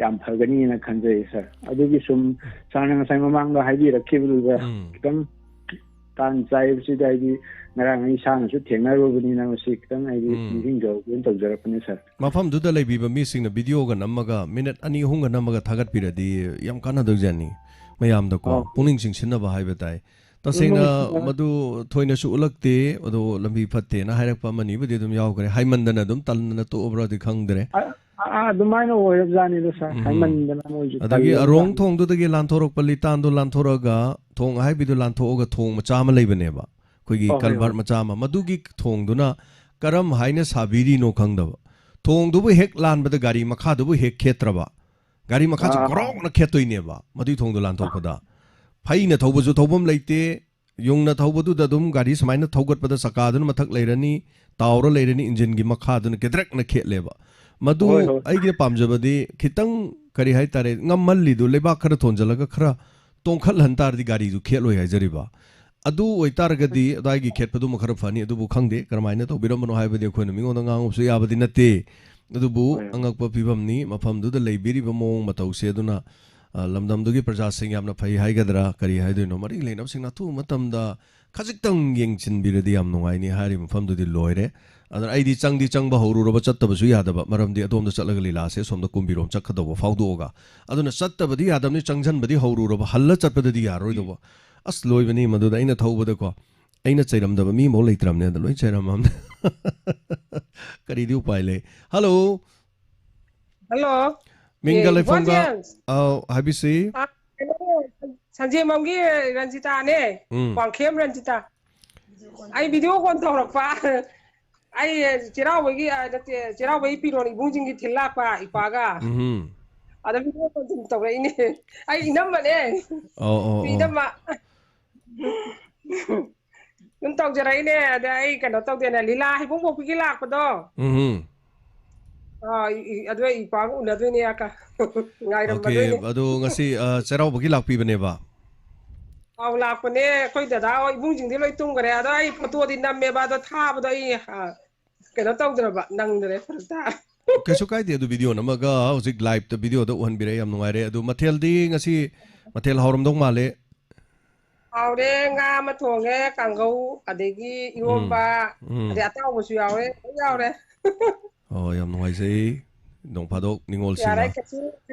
ꯌꯥꯝ ꯐꯒꯅꯤꯅ ꯈꯟꯖꯩ, ꯁꯥꯔ꯫ ꯑꯗꯨꯒꯤ ꯁꯨꯝ ꯁꯥꯔꯅ ꯉꯁꯥꯏ ꯃꯃꯥꯡꯗ ꯍꯥꯏꯕꯤꯔꯛꯈꯤꯕꯗꯨꯗ ꯎꯝ꯫ ꯈꯤꯇꯪ ꯇꯥꯟ ꯆꯥꯏꯕꯁꯤꯗ ꯑꯩꯗꯤ ꯉꯔꯥꯡ ꯑꯩ ꯏꯁꯥꯅꯁꯨ ꯊꯦꯡꯅꯔꯨꯕꯅꯤꯅ ꯃꯁꯤ ꯈꯤꯇꯪ ꯑꯩꯗꯤ ꯎꯝ꯫ ꯅꯤꯡꯁꯤꯡꯖꯍꯧꯒꯦꯅ ꯇꯧꯖꯔꯛꯄꯅꯦ, ꯁꯥꯔ꯫ ꯃꯐꯝꯗꯨꯗ ꯂꯩꯕꯤꯕ ꯃꯤꯁꯤꯡꯅ ꯚꯤꯗꯤꯑꯣꯒ ꯅꯝꯃꯒ, ꯃꯤꯅꯤꯠ ꯑꯅꯤ ꯑꯍꯨꯝꯒ ꯅꯝꯃꯒ ꯊꯥꯒꯠꯄꯤꯔꯗꯤ ꯌꯥꯝ ꯀꯥꯟꯅꯗꯣꯏꯖꯥꯠꯅꯤ ꯃꯌꯥꯝꯗꯀꯣ꯫ ꯑꯥ꯫ ꯄꯨꯛꯅꯤꯡ ꯆꯤꯡꯁꯤꯟꯅꯕ ꯍꯥꯏꯕ ꯇꯥꯏ꯫ ꯇꯁꯦꯡꯅ ꯎꯝ꯫ ꯃꯗꯨ ꯊꯣꯏꯅꯁꯨ ꯎꯠꯂꯛꯇꯦ, ꯑꯗꯣ ꯂꯝꯕꯤ ꯐꯠꯇꯦꯅ ꯍꯥꯏꯔꯛꯄ ꯑꯃꯅꯤꯕꯨꯗꯤ ꯑꯗꯨꯝ ꯌꯥꯎꯈ꯭ꯔꯦ꯫ ꯍꯥꯏꯃꯟꯗꯅ ꯑꯗꯨꯝ ꯇꯟꯗꯅ ꯇꯣꯛꯑꯕ꯭ꯔꯗꯤ ꯈꯪꯗ꯭ꯔꯦ꯫ ꯑꯥ, ꯑꯥ, ꯑꯗꯨꯃꯥꯏꯅ ꯑꯣꯏꯔꯕꯖꯥꯠꯅꯤꯗ, ꯁꯥꯔ꯫ ꯎꯝ꯫ ꯍꯥꯏꯃꯟꯗꯅ ꯃꯣꯏꯁꯨ ꯑꯗꯒꯤ ꯇꯜꯂꯕ ꯑꯔꯣꯡ ꯖꯥꯠꯅꯤ꯫ ꯊꯣꯡꯗꯨꯗꯒꯤ ꯂꯥꯟꯊꯣꯔꯛꯄ, ꯂꯤꯇꯥꯟꯗꯣ ꯂꯥꯟꯊꯣꯔꯛꯑꯒ, ꯊꯣꯡ ꯑꯍꯥꯏꯕꯤꯗꯣ ꯂꯥꯟꯊꯣꯛꯑꯒ ꯊꯣꯡ ꯃꯆꯥ ꯑꯃ ꯂꯩꯕꯅꯦꯕ, ꯑꯩꯈꯣꯏꯒꯤ ꯑꯣ, ꯍꯣꯏ, ꯀꯜꯚꯔꯠ ꯍꯣꯏ꯫ ꯃꯆꯥ ꯑꯃ, ꯃꯗꯨꯒꯤ ꯊꯣꯡꯗꯨꯅ ꯀꯔꯝ ꯍꯥꯏꯅ ꯁꯥꯕꯤꯔꯤꯅꯣ ꯈꯪꯗꯕ꯫ ꯊꯣꯡꯗꯨꯕꯨ ꯍꯦꯛ ꯂꯥꯟꯕꯗ ꯒꯥꯔꯤ ꯃꯈꯥꯗꯨꯕꯨ ꯍꯦꯛ ꯈꯦꯠꯇ꯭ꯔꯕ꯫ ꯒꯥꯔꯤ ꯃꯈꯥꯁꯦ ꯑꯥ꯫ ꯒꯣꯔꯣꯛꯅ ꯈꯦꯠꯇꯣꯏꯅꯦꯕ ꯃꯗꯨꯏ ꯊꯣꯡꯗꯣ ꯂꯥꯟꯊꯣꯛꯄꯗ꯫ ꯐꯩꯅ ꯊꯧꯕꯁꯨ ꯊꯧꯐꯝ ꯂꯩꯇꯦ, ꯌꯨꯡꯅ ꯊꯧꯕꯗꯨꯗ ꯑꯗꯨꯝ ꯒꯥꯔꯤ ꯁꯨꯃꯥꯏꯅ ꯊꯧꯒꯠꯄꯗ ꯆꯀꯥꯗꯨꯅ ꯃꯊꯛ ꯂꯩꯔꯅꯤ, ꯇꯥꯎꯔ ꯂꯩꯔꯅꯤ, ꯏꯟꯖꯤꯟꯒꯤ ꯃꯈꯥꯗꯨꯅ ꯒꯦꯗ꯭ꯔꯦꯛꯅ ꯈꯦꯠꯂꯦꯕ꯫ ꯃꯗꯨ ꯍꯣꯏ, ꯍꯣꯏ꯫ ꯑꯩꯒꯤꯅ ꯄꯥꯝꯖꯕꯗꯤ ꯈꯤꯇꯪ, ꯀꯔꯤ ꯍꯥꯏꯇꯥꯔꯦ, ꯉꯝꯍꯜꯂꯤꯗꯨ ꯂꯩꯕꯥꯛ ꯈꯔ ꯊꯣꯟꯖꯜꯂꯒ ꯈꯔ ꯇꯣꯡꯈꯠꯍꯟ ꯇꯥꯔꯗꯤ ꯒꯥꯔꯤꯗꯨ ꯈꯦꯠꯂꯣꯏ ꯍꯥꯏꯖꯔꯤꯕ꯫ ꯑꯗꯨ ꯑꯣꯏꯇꯥꯔꯒꯗꯤ ꯑꯗꯥꯏꯒꯤ ꯈꯦꯠꯄꯗꯨꯃ ꯈꯔ ꯐꯅꯤ, ꯑꯗꯨꯕꯨ ꯈꯪꯗꯦ ꯀꯔꯝꯍꯥꯏꯅ ꯇꯧꯕꯤꯔꯝꯕꯅꯣ ꯍꯥꯏꯕꯗꯤ ꯑꯩꯈꯣꯏꯅ ꯃꯤꯉꯣꯟꯗ ꯉꯥꯡꯉꯨꯕꯁꯨ ꯌꯥꯕꯗꯤ ꯅꯠꯇꯦ꯫ ꯑꯗꯨꯕꯨ ꯍꯣꯏ꯫ ꯑꯉꯛꯄ ꯐꯤꯕꯝꯅꯤ ꯃꯐꯝꯗꯨꯗ ꯂꯩꯕꯤꯔꯤꯕ ꯃꯑꯣꯡ ꯃꯇꯧꯁꯦ꯫ ꯑꯗꯨꯅ, ꯑ, ꯂꯝꯗꯝꯗꯨꯒꯤ ꯄ꯭ꯔꯖꯥꯁꯤꯡ ꯌꯥꯝꯅ ꯐꯩ ꯍꯥꯏꯒꯗ꯭ꯔꯥ, ꯀꯔꯤ ꯍꯥꯏꯗꯣꯏꯅꯣ, ꯃꯔꯤ ꯂꯩꯅꯕꯁꯤꯡꯅ ꯑꯊꯨꯕ ꯃꯇꯝꯗ ꯈꯖꯤꯛꯇꯪ ꯌꯦꯡꯁꯤꯟꯕꯤꯔꯗꯤ ꯌꯥꯝ ꯅꯨꯡꯉꯥꯏꯅꯤ꯫ ꯍꯥꯏꯔꯤꯕ ꯃꯐꯝꯗꯨꯗꯤ ꯂꯣꯏꯔꯦ꯫ ꯑꯗꯨꯅ ꯑꯩꯗꯤ ꯆꯪꯗꯤ ꯆꯪꯕ ꯍꯧꯔꯨꯔꯕ, ꯆꯠꯇꯕꯁꯨ ꯌꯥꯗꯕ, ꯃꯔꯝꯗꯤ ꯑꯗꯣꯝꯗ ꯆꯠꯂꯒ ꯂꯤꯂꯥꯁꯦ ꯑꯁꯣꯝꯗ ꯀꯨꯝꯕꯤꯔꯣꯝ ꯆꯠꯀꯗꯧꯕ ꯐꯥꯎꯗꯣꯛꯑꯒ꯫ ꯑꯗꯨꯅ ꯆꯠꯇꯕꯗꯤ ꯌꯥꯗꯕꯅꯤ, ꯆꯪꯁꯟꯕꯗꯤ ꯍꯧꯔꯨꯔꯕ, ꯍꯜꯂ ꯆꯠꯄꯗꯗꯤ ꯌꯥꯔꯔꯣꯏꯗꯧꯕ꯫ ꯑꯁ, ꯂꯣꯏꯕꯅꯤ ꯃꯗꯨꯗ ꯑꯩꯅ ꯊꯧꯕꯗꯀꯣ꯫ ꯑꯩꯅ ꯆꯩꯔꯝꯗꯕ ꯃꯤ ꯑꯃꯐꯥꯎ ꯂꯩꯇ꯭ꯔꯕꯅꯦ, ꯑꯗ ꯂꯣꯏ ꯆꯩꯔꯝꯃꯕꯅꯦ꯫ ꯀꯔꯤꯗꯤ ꯎꯄꯥꯏ ꯂꯩ? ꯍꯜꯂꯣ꯫ ꯍꯜꯂꯣ꯫ ꯃꯤꯡꯒ ꯑꯦ, ꯂꯩꯐꯝꯒ꯫ ꯏꯕꯣꯆꯦꯟ꯫ ꯑꯧ, ꯍꯥꯏꯕꯤꯁꯤ꯫ ꯑ, ꯀꯩꯅꯣ, ꯁꯟꯖꯦꯟꯕꯝꯒꯤ ꯔꯟꯖꯤꯇꯥꯅꯦ꯫ ꯎꯝ꯫ ꯋꯥꯡꯈꯦꯝ ꯔꯟꯖꯤꯇꯥ꯫ ꯑꯩ ꯚꯤꯗꯤꯑꯣ ꯀꯣꯜ ꯇꯧꯔꯛꯄ꯫ ꯑꯩ ꯆꯩꯔꯥꯎꯕꯒꯤ, ꯑ, ꯅꯠꯇꯦ, ꯆꯩꯔꯥꯎꯕꯒꯤ ꯐꯤꯔꯣꯜ ꯏꯕꯨꯡꯁꯤꯡꯒꯤ ꯊꯤꯜ ꯂꯥꯛꯄ ꯏꯄꯥꯒ꯫ ꯎꯝꯍꯨꯝ꯫ ꯑꯗ ꯚꯤꯗꯤꯑꯣ ꯀꯣꯜ ꯁꯨꯝ ꯇꯧꯔꯛꯏꯅꯦ꯫ ꯑꯩ ꯏꯅꯝꯃꯅꯦ꯫ ꯑꯧ, ꯑꯧ, ꯑꯧ꯫ ꯏꯅꯝꯃ꯫ ꯑꯗꯨꯝ ꯇꯧꯖꯔꯛꯏꯅꯦ꯫ ꯑꯗ ꯑꯩ ꯀꯩꯅꯣ ꯇꯧꯗꯦꯅꯦ, ꯂꯤꯂꯥ ꯍꯩꯕꯣꯡ ꯄꯣꯛꯄꯤꯒꯤ ꯂꯥꯛꯄꯗꯣ꯫ ꯎꯝꯍꯨꯝ꯫ ꯑꯥ, ꯏ-, ꯏ-, ꯑꯗꯨ ꯑꯩ ꯏꯄꯥꯒ ꯎꯅꯗꯣꯏꯅꯦ, ꯑꯀ-, ꯉꯥꯏꯔꯝꯃꯗꯣꯏꯅꯦ꯫ ꯑꯗꯣ ꯉꯁꯤ, ꯑ, ꯆꯩꯔꯥꯎꯕꯒꯤ ꯂꯥꯛꯄꯤꯕꯅꯦꯕ? ꯑꯥꯎ, ꯂꯥꯛꯄꯅꯦ꯫ ꯑꯩꯈꯣꯏ ꯗꯗꯥ ꯍꯣꯏ ꯏꯕꯨꯡꯁꯤꯡꯗꯤ ꯂꯣꯏ ꯇꯨꯝꯈ꯭ꯔꯦ꯫ ꯑꯗꯣ ꯑꯩ ꯐꯣꯇꯣꯗꯤ ꯅꯝꯃꯦꯕ, ꯑꯗꯣ ꯊꯥꯕꯗꯣ ꯑꯩ, ꯑ, ꯀꯩꯅꯣ ꯇꯧꯗ꯭ꯔꯕ, ꯅꯪꯗ꯭ꯔꯦ, ꯐꯔꯛ ꯇꯥꯔꯦ꯫ ꯀꯩꯁꯨ ꯀꯥꯏꯗꯦ, ꯑꯗꯨ ꯚꯤꯗꯤꯑꯣ ꯅꯝꯃꯒ ꯍꯧꯖꯤꯛ ꯂꯥꯏꯞꯇ ꯚꯤꯗꯤꯑꯣꯗ ꯎꯍꯟꯕꯤꯔꯛꯑꯦ, ꯌꯥꯝ ꯅꯨꯡꯉꯥꯏꯔꯦ꯫ ꯑꯗꯨ ꯃꯊꯦꯜꯗꯤ ꯉꯁꯤ ꯃꯊꯦꯜ ꯍꯥꯎꯔꯝꯗꯧ ꯃꯥꯜꯂꯦ꯫ ꯍꯥꯎꯔꯦ, ꯉꯥ ꯑꯃ ꯊꯣꯡꯉꯦ, ꯀꯥꯡꯒꯧ, ꯑꯗꯒꯤ ꯎꯝ, ꯏꯔꯣꯝꯕ, ꯎꯝ꯫ ꯑꯗꯩ ꯑꯇꯥꯎꯕꯁꯨ ꯌꯥꯎꯔꯦ, ꯂꯣꯏ ꯌꯥꯎꯔꯦ꯫ ꯑꯣ, ꯌꯥꯝ ꯅꯨꯡꯉꯥꯏꯖꯩ꯫ ꯅꯣꯡ ꯐꯥꯗꯣꯛ ꯌꯥꯔꯦ, ꯅꯤꯉꯣꯜꯁꯤꯡꯅ ꯀꯩꯁꯨ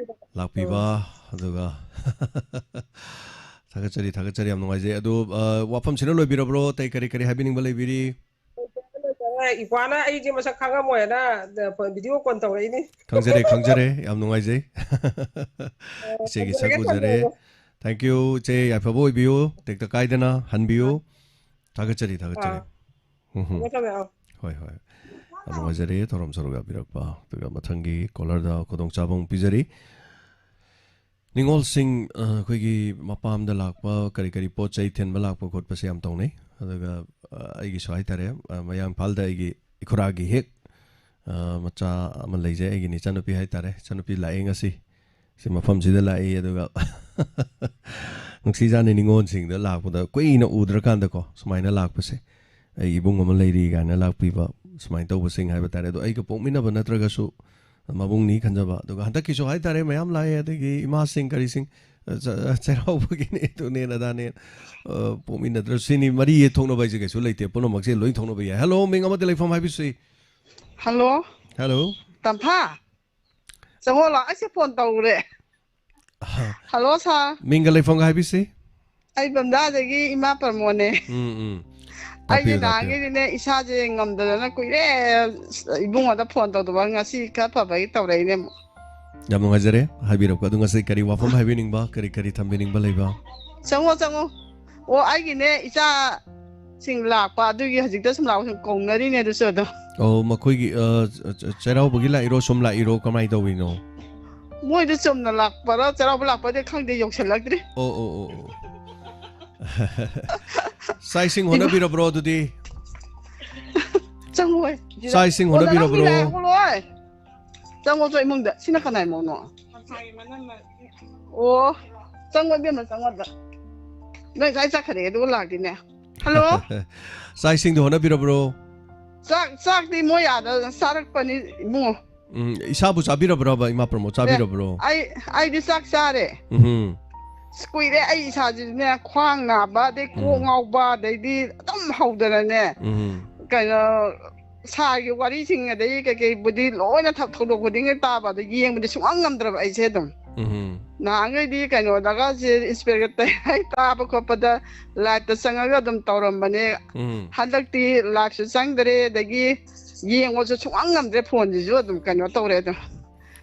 ꯂꯥꯛꯄꯤꯕ, ꯎꯝ꯫ ꯑꯗꯨꯒ ꯊꯥꯒꯠꯆꯔꯤ, ꯊꯥꯒꯠꯆꯔꯤ, ꯌꯥꯝ ꯅꯨꯡꯉꯥꯏꯖꯩ꯫ ꯑꯗꯨ, ꯑ, ꯋꯥꯐꯝꯁꯤꯅ ꯂꯣꯏꯕꯤꯔꯕ꯭ꯔꯣ? ꯑꯇꯩ ꯀꯔꯤ ꯀꯔꯤ ꯍꯥꯏꯕꯤꯅꯤꯡꯕ ꯂꯩꯕꯤꯔꯤ? ꯏꯄ꯭ꯋꯥꯅ ꯑꯩꯁꯦ ꯃꯁꯛ ꯈꯪꯉꯝꯃꯣꯏꯅ video call ꯇꯧꯔꯛꯏꯅꯤ꯫ ꯈꯪꯖꯔꯦ, ꯈꯪꯖꯔꯦ꯫ ꯌꯥꯝ ꯅꯨꯡꯉꯥꯏꯖꯩ꯫ ꯑꯣ, ꯏꯆꯦꯒꯤ ꯁꯛ ꯊꯝꯖꯔꯒꯦ, ꯎꯖꯔꯦ꯫ ꯊꯝꯖꯔꯒꯦ꯫ Thank you, ꯏꯆꯦ꯫ ꯌꯥꯏꯐꯕ ꯑꯣꯏꯕꯤꯌꯨ꯫ ꯇꯦꯛꯇ ꯀꯥꯏꯗꯅ ꯍꯟꯕꯤꯌꯨ꯫ ꯊꯥꯒꯠꯆꯔꯤ, ꯊꯥꯒꯠꯆꯔꯤ꯫ ꯑꯥ꯫ ꯎꯝ ꯍꯝ꯫ ꯊꯝꯃꯦ, ꯊꯝꯃꯦ, ꯑꯥ꯫ ꯍꯣꯏ, ꯍꯣꯏ꯫ ꯌꯥꯝ ꯅꯨꯡꯉꯥꯏꯖꯔꯦ ꯊꯧꯔꯝ ꯁꯔꯨꯛ ꯌꯥꯕꯤꯔꯛꯄ꯫ ꯑꯗꯨꯒ ꯃꯊꯪꯒꯤ callerꯗ ꯈꯨꯗꯣꯡꯆꯥꯕ ꯑꯃꯨꯛ ꯄꯤꯖꯔꯤ꯫ ꯅꯤꯉꯣꯜꯁꯤꯡ, ꯑ, ꯑꯩꯈꯣꯏꯒꯤ ꯃꯄꯥꯝꯗ ꯂꯥꯛꯄ, ꯀꯔꯤ ꯀꯔꯤ ꯄꯣꯠ ꯆꯩ ꯊꯤꯟꯕ ꯂꯥꯛꯄ ꯈꯣꯠꯄꯁꯦ ꯌꯥꯝ ꯇꯧꯅꯩ꯫ ꯑꯗꯨꯒ, ꯑ, ꯑꯩꯒꯤꯁꯨ ꯍꯥꯏꯇꯥꯔꯦ, ꯑ, ꯃꯌꯥꯡ ꯏꯝꯐꯥꯜꯗ ꯑꯩꯒꯤ ꯏꯈꯨꯔꯥꯒꯤ ꯍꯦꯛ, ꯑ, ꯃꯆꯥ ꯑꯃ ꯂꯩꯖꯩ, ꯑꯩꯒꯤ ꯏꯆꯟꯅꯨꯄꯤ ꯍꯥꯏꯇꯥꯔꯦ꯫ ꯏꯆꯟꯅꯨꯄꯤ ꯂꯥꯛꯑꯦ ꯉꯁꯤ꯫ ꯁꯤ ꯃꯐꯝꯁꯤꯗ ꯂꯥꯛꯏ, ꯑꯗꯨꯒ ꯅꯨꯡꯁꯤꯖꯥꯠꯅꯤ, ꯅꯤꯉꯣꯜꯁꯤꯡꯗ ꯂꯥꯛꯄꯗ ꯀꯨꯏꯅ ꯎꯗ꯭ꯔꯀꯥꯟꯗꯀꯣ, ꯁꯨꯃꯥꯏꯅ ꯂꯥꯛꯄꯁꯦ, "ꯑꯩ ꯏꯕꯨꯡ ꯑꯃ ꯂꯩꯔꯤ" ꯀꯥꯏꯅ ꯂꯥꯛꯄꯤꯕ, ꯁꯨꯃꯥꯏꯅ ꯇꯧꯕꯁꯤꯡ ꯍꯥꯏꯕ ꯇꯥꯔꯦ꯫ ꯑꯗꯣ ꯑꯩꯒ ꯄꯣꯛꯃꯤꯟꯅꯕ ꯅꯠꯇ꯭ꯔꯒꯁꯨ ꯃꯕꯨꯡꯅꯤ ꯈꯟꯖꯕ꯫ ꯑꯗꯨꯒ ꯍꯟꯗꯛꯀꯤꯁꯨ ꯍꯥꯏꯇꯥꯔꯦ, ꯃꯌꯥꯝ ꯂꯥꯛꯑꯦ, ꯑꯗꯒꯤ ꯏꯃꯥꯁꯤꯡ ꯀꯔꯤꯁꯤꯡ, ꯑ, ꯆ-, ꯆꯩꯔꯥꯎꯕꯒꯤꯅꯦ, ꯑꯗꯨꯅꯦ, ꯑꯗꯥꯅꯦ, ꯑ, ꯄꯣꯛꯃꯤꯟꯅꯗ꯭ꯔꯁꯨ ꯁꯤꯅꯤ, ꯃꯔꯤ ꯌꯦꯠꯊꯣꯛꯅꯕ ꯍꯥꯏꯁꯦ ꯀꯩꯁꯨ ꯂꯩꯇꯦ, ꯄꯨꯝꯅꯃꯛꯁꯦ ꯂꯣꯏ ꯊꯣꯛꯅꯕ ꯌꯥꯏ꯫ Hello, ꯃꯤꯡ ꯑꯃꯗꯤ ꯂꯩꯐꯝ ꯍꯥꯏꯕꯤꯁꯤ꯫ Hello꯫ Hello꯫ ꯇꯝꯐꯥ꯫ ꯆꯪꯉꯣ ꯂꯥꯎ꯫ ꯑꯩꯁꯦ phone ꯇꯧꯔꯦ꯫ ꯑꯍ꯫ Hello, sir꯫ ꯃꯤꯡꯒ ꯂꯩꯐꯝꯒ ꯍꯥꯏꯕꯤꯁꯤ꯫ ꯑꯩ ꯕꯝꯗꯥꯗꯒꯤ ꯏꯃꯥ ꯄꯔꯃꯣꯟꯅꯦ꯫ ꯎꯝ, ꯎꯝ꯫ ꯑꯩꯁꯦ ꯇꯥꯛꯄꯤꯌꯨ, ꯇꯥꯛꯄꯤꯌꯨ꯫ ꯅꯍꯥꯟꯈꯩꯗꯤꯅꯦ, ꯏꯁꯥꯁꯦ ꯉꯝꯗꯗꯅ ꯀꯨꯏꯔꯦ, ꯏꯕꯨꯡꯉꯣꯗ phone ꯇꯧꯗꯕ, ꯉꯁꯤ ꯈꯔ ꯐꯕꯒꯤ ꯇꯧꯔꯛꯏꯅꯦ ꯑꯃꯨꯛ꯫ ꯌꯥꯝ ꯅꯨꯡꯉꯥꯏꯖꯔꯦ꯫ ꯍꯥꯏꯕꯤꯔꯛꯄ ꯑꯗꯨ ꯉꯁꯤ ꯀꯔꯤ ꯋꯥꯐꯝ ꯍꯥꯏꯕꯤꯅꯤꯡꯕ, ꯀꯔꯤ, ꯀꯔꯤ ꯊꯝꯕꯤꯅꯤꯡꯕ ꯂꯩꯕ? ꯆꯪꯉꯣ, ꯆꯪꯉꯣ꯫ ꯑꯣ, ꯑꯩꯒꯤꯅꯦ, ꯏꯆꯥꯁꯤꯡ ꯂꯥꯛꯄ ꯑꯗꯨꯒꯤ ꯍꯧꯖꯤꯛꯇ ꯁꯨꯝ ꯂꯥꯛꯄ ꯁꯨꯝ ꯀꯧꯅꯔꯤꯅꯦ ꯑꯗꯨꯁꯨ ꯑꯗꯨꯝ꯫ ꯑꯣ, ꯃꯈꯣꯏꯒꯤ, ꯑ, ꯆ-, ꯆ-, ꯆꯩꯔꯥꯎꯕꯒꯤ ꯂꯥꯛꯏꯔꯣ, ꯁꯨꯝ ꯂꯥꯛꯏꯔꯣ, ꯀꯃꯥꯏꯅ ꯇꯧꯔꯤꯅꯣ? ꯃꯣꯏꯗꯣ ꯆꯨꯝꯅ ꯂꯥꯛꯄꯔꯣ, ꯆꯩꯔꯥꯎꯕ ꯂꯥꯛꯄꯗꯤ ꯈꯪꯗꯦ, ꯌꯧꯁꯜꯂꯛꯇ꯭ꯔꯤ꯫ ꯑꯣ, ꯑꯣ, ꯑꯣ, ꯑꯣ꯫ ꯆꯥꯛ ꯏꯁꯤꯡ ꯏꯃꯥ꯫ ꯍꯣꯠꯅꯕꯤꯔꯕ꯭ꯔꯣ ꯑꯗꯨꯗꯤ? ꯆꯪꯉꯣꯏ꯫ ꯆꯥꯛ ꯏꯁꯤꯡ ꯑꯣ, ꯍꯣꯠꯅꯕꯤꯔꯕ꯭ꯔꯣ? ꯅꯅꯥꯎꯄꯤ ꯂꯥꯛꯑꯦ, ꯍꯧꯒꯠꯂꯣꯏ꯫ ꯆꯪꯉꯣ, ꯆꯣ, ꯏꯃꯨꯡꯗ꯫ ꯁꯤꯅ ꯀꯅꯥꯏ ꯃꯧꯅꯣ? ꯑꯣ, ꯆꯪꯉꯣ, ꯏꯕꯦꯝꯃ, ꯆꯪꯉꯣ ꯑꯗ꯫ ꯅꯣꯏ ꯉꯁꯥꯏ ꯆꯠꯈ꯭ꯔꯦ, ꯑꯗꯨꯒ ꯂꯥꯛꯇꯦꯅꯦ꯫ Hello? ꯆꯥꯛ ꯏꯁꯤꯡꯗꯤ ꯍꯣꯠꯅꯕꯤꯔꯕ꯭ꯔꯣ? ꯆꯥꯛ, ꯆꯥꯛꯇꯤ ꯃꯣꯏ ꯑꯥꯗ ꯆꯥꯔꯛꯄꯅꯤ, ꯏꯕꯨꯡꯉꯣ꯫ ꯎꯝ, ꯏꯁꯥꯕꯨ ꯆꯥꯕꯤꯔꯕ꯭ꯔꯕ, ꯏꯃꯥ ꯄ꯭ꯔꯃꯣꯗ? ꯑꯦ, ꯆꯥꯕꯤꯔꯕ꯭ꯔꯣ? ꯑꯩ, ꯑꯩꯗꯤ ꯆꯥꯛ ꯆꯥꯔꯦ꯫ ꯎꯝꯍꯨꯝ꯫ ꯑꯁ, ꯀꯨꯏꯔꯦ ꯑꯩ ꯏꯁꯥꯁꯤꯁꯨꯅꯦ, ꯈ꯭ꯋꯥꯡ ꯅꯥꯕ, ꯑꯗꯩ ꯀꯣꯛ ꯎꯝ꯫ ꯉꯥꯎꯕ, ꯑꯗꯩꯗꯤ ꯑꯗꯨꯝ ꯍꯧꯗꯅꯅꯦ, ꯎꯝ꯫ ꯀꯩꯅꯣ, ꯁꯥꯔꯒꯤ ꯋꯥꯔꯤꯁꯤꯡ ꯑꯗꯩ ꯀꯩꯀꯩꯕꯨꯗꯤ ꯂꯣꯏꯅ ꯊ-, ꯊꯧꯗꯣꯛ ꯈꯨꯗꯤꯡꯒꯤ ꯇꯥꯕ, ꯑꯗꯣ ꯌꯦꯡꯕꯗꯤ ꯁꯨꯡꯉꯝ ꯉꯝꯗ꯭ꯔꯕ ꯑꯩꯁꯦ ꯑꯗꯨꯝ꯫ ꯎꯝ꯫ ꯅꯍꯥꯟꯈꯩꯗꯤ ꯀꯩꯅꯣꯗꯒꯁꯦ, ꯏꯟꯁꯄꯦꯛꯇꯔ ꯇꯥꯕ ꯈꯣꯠꯄꯗ ꯂꯥꯏꯞꯇ ꯆꯪꯉꯒ ꯑꯗꯨꯝ ꯇꯧꯔꯝꯕꯅꯦ꯫ ꯎꯝ꯫ ꯍꯟꯗꯛꯇꯤ ꯂꯥꯏꯞꯁꯨ ꯆꯪꯗ꯭ꯔꯦ, ꯑꯗꯒꯤ ꯌꯦꯡꯉꯣꯁꯨ ꯁꯨꯡꯉꯝ ꯉꯝꯗ꯭ꯔꯦ, ꯐꯣꯟꯁꯤꯁꯨ ꯑꯗꯨꯝ ꯀꯩꯅꯣ ꯇꯧꯔꯦ, ꯑꯗꯨꯝ,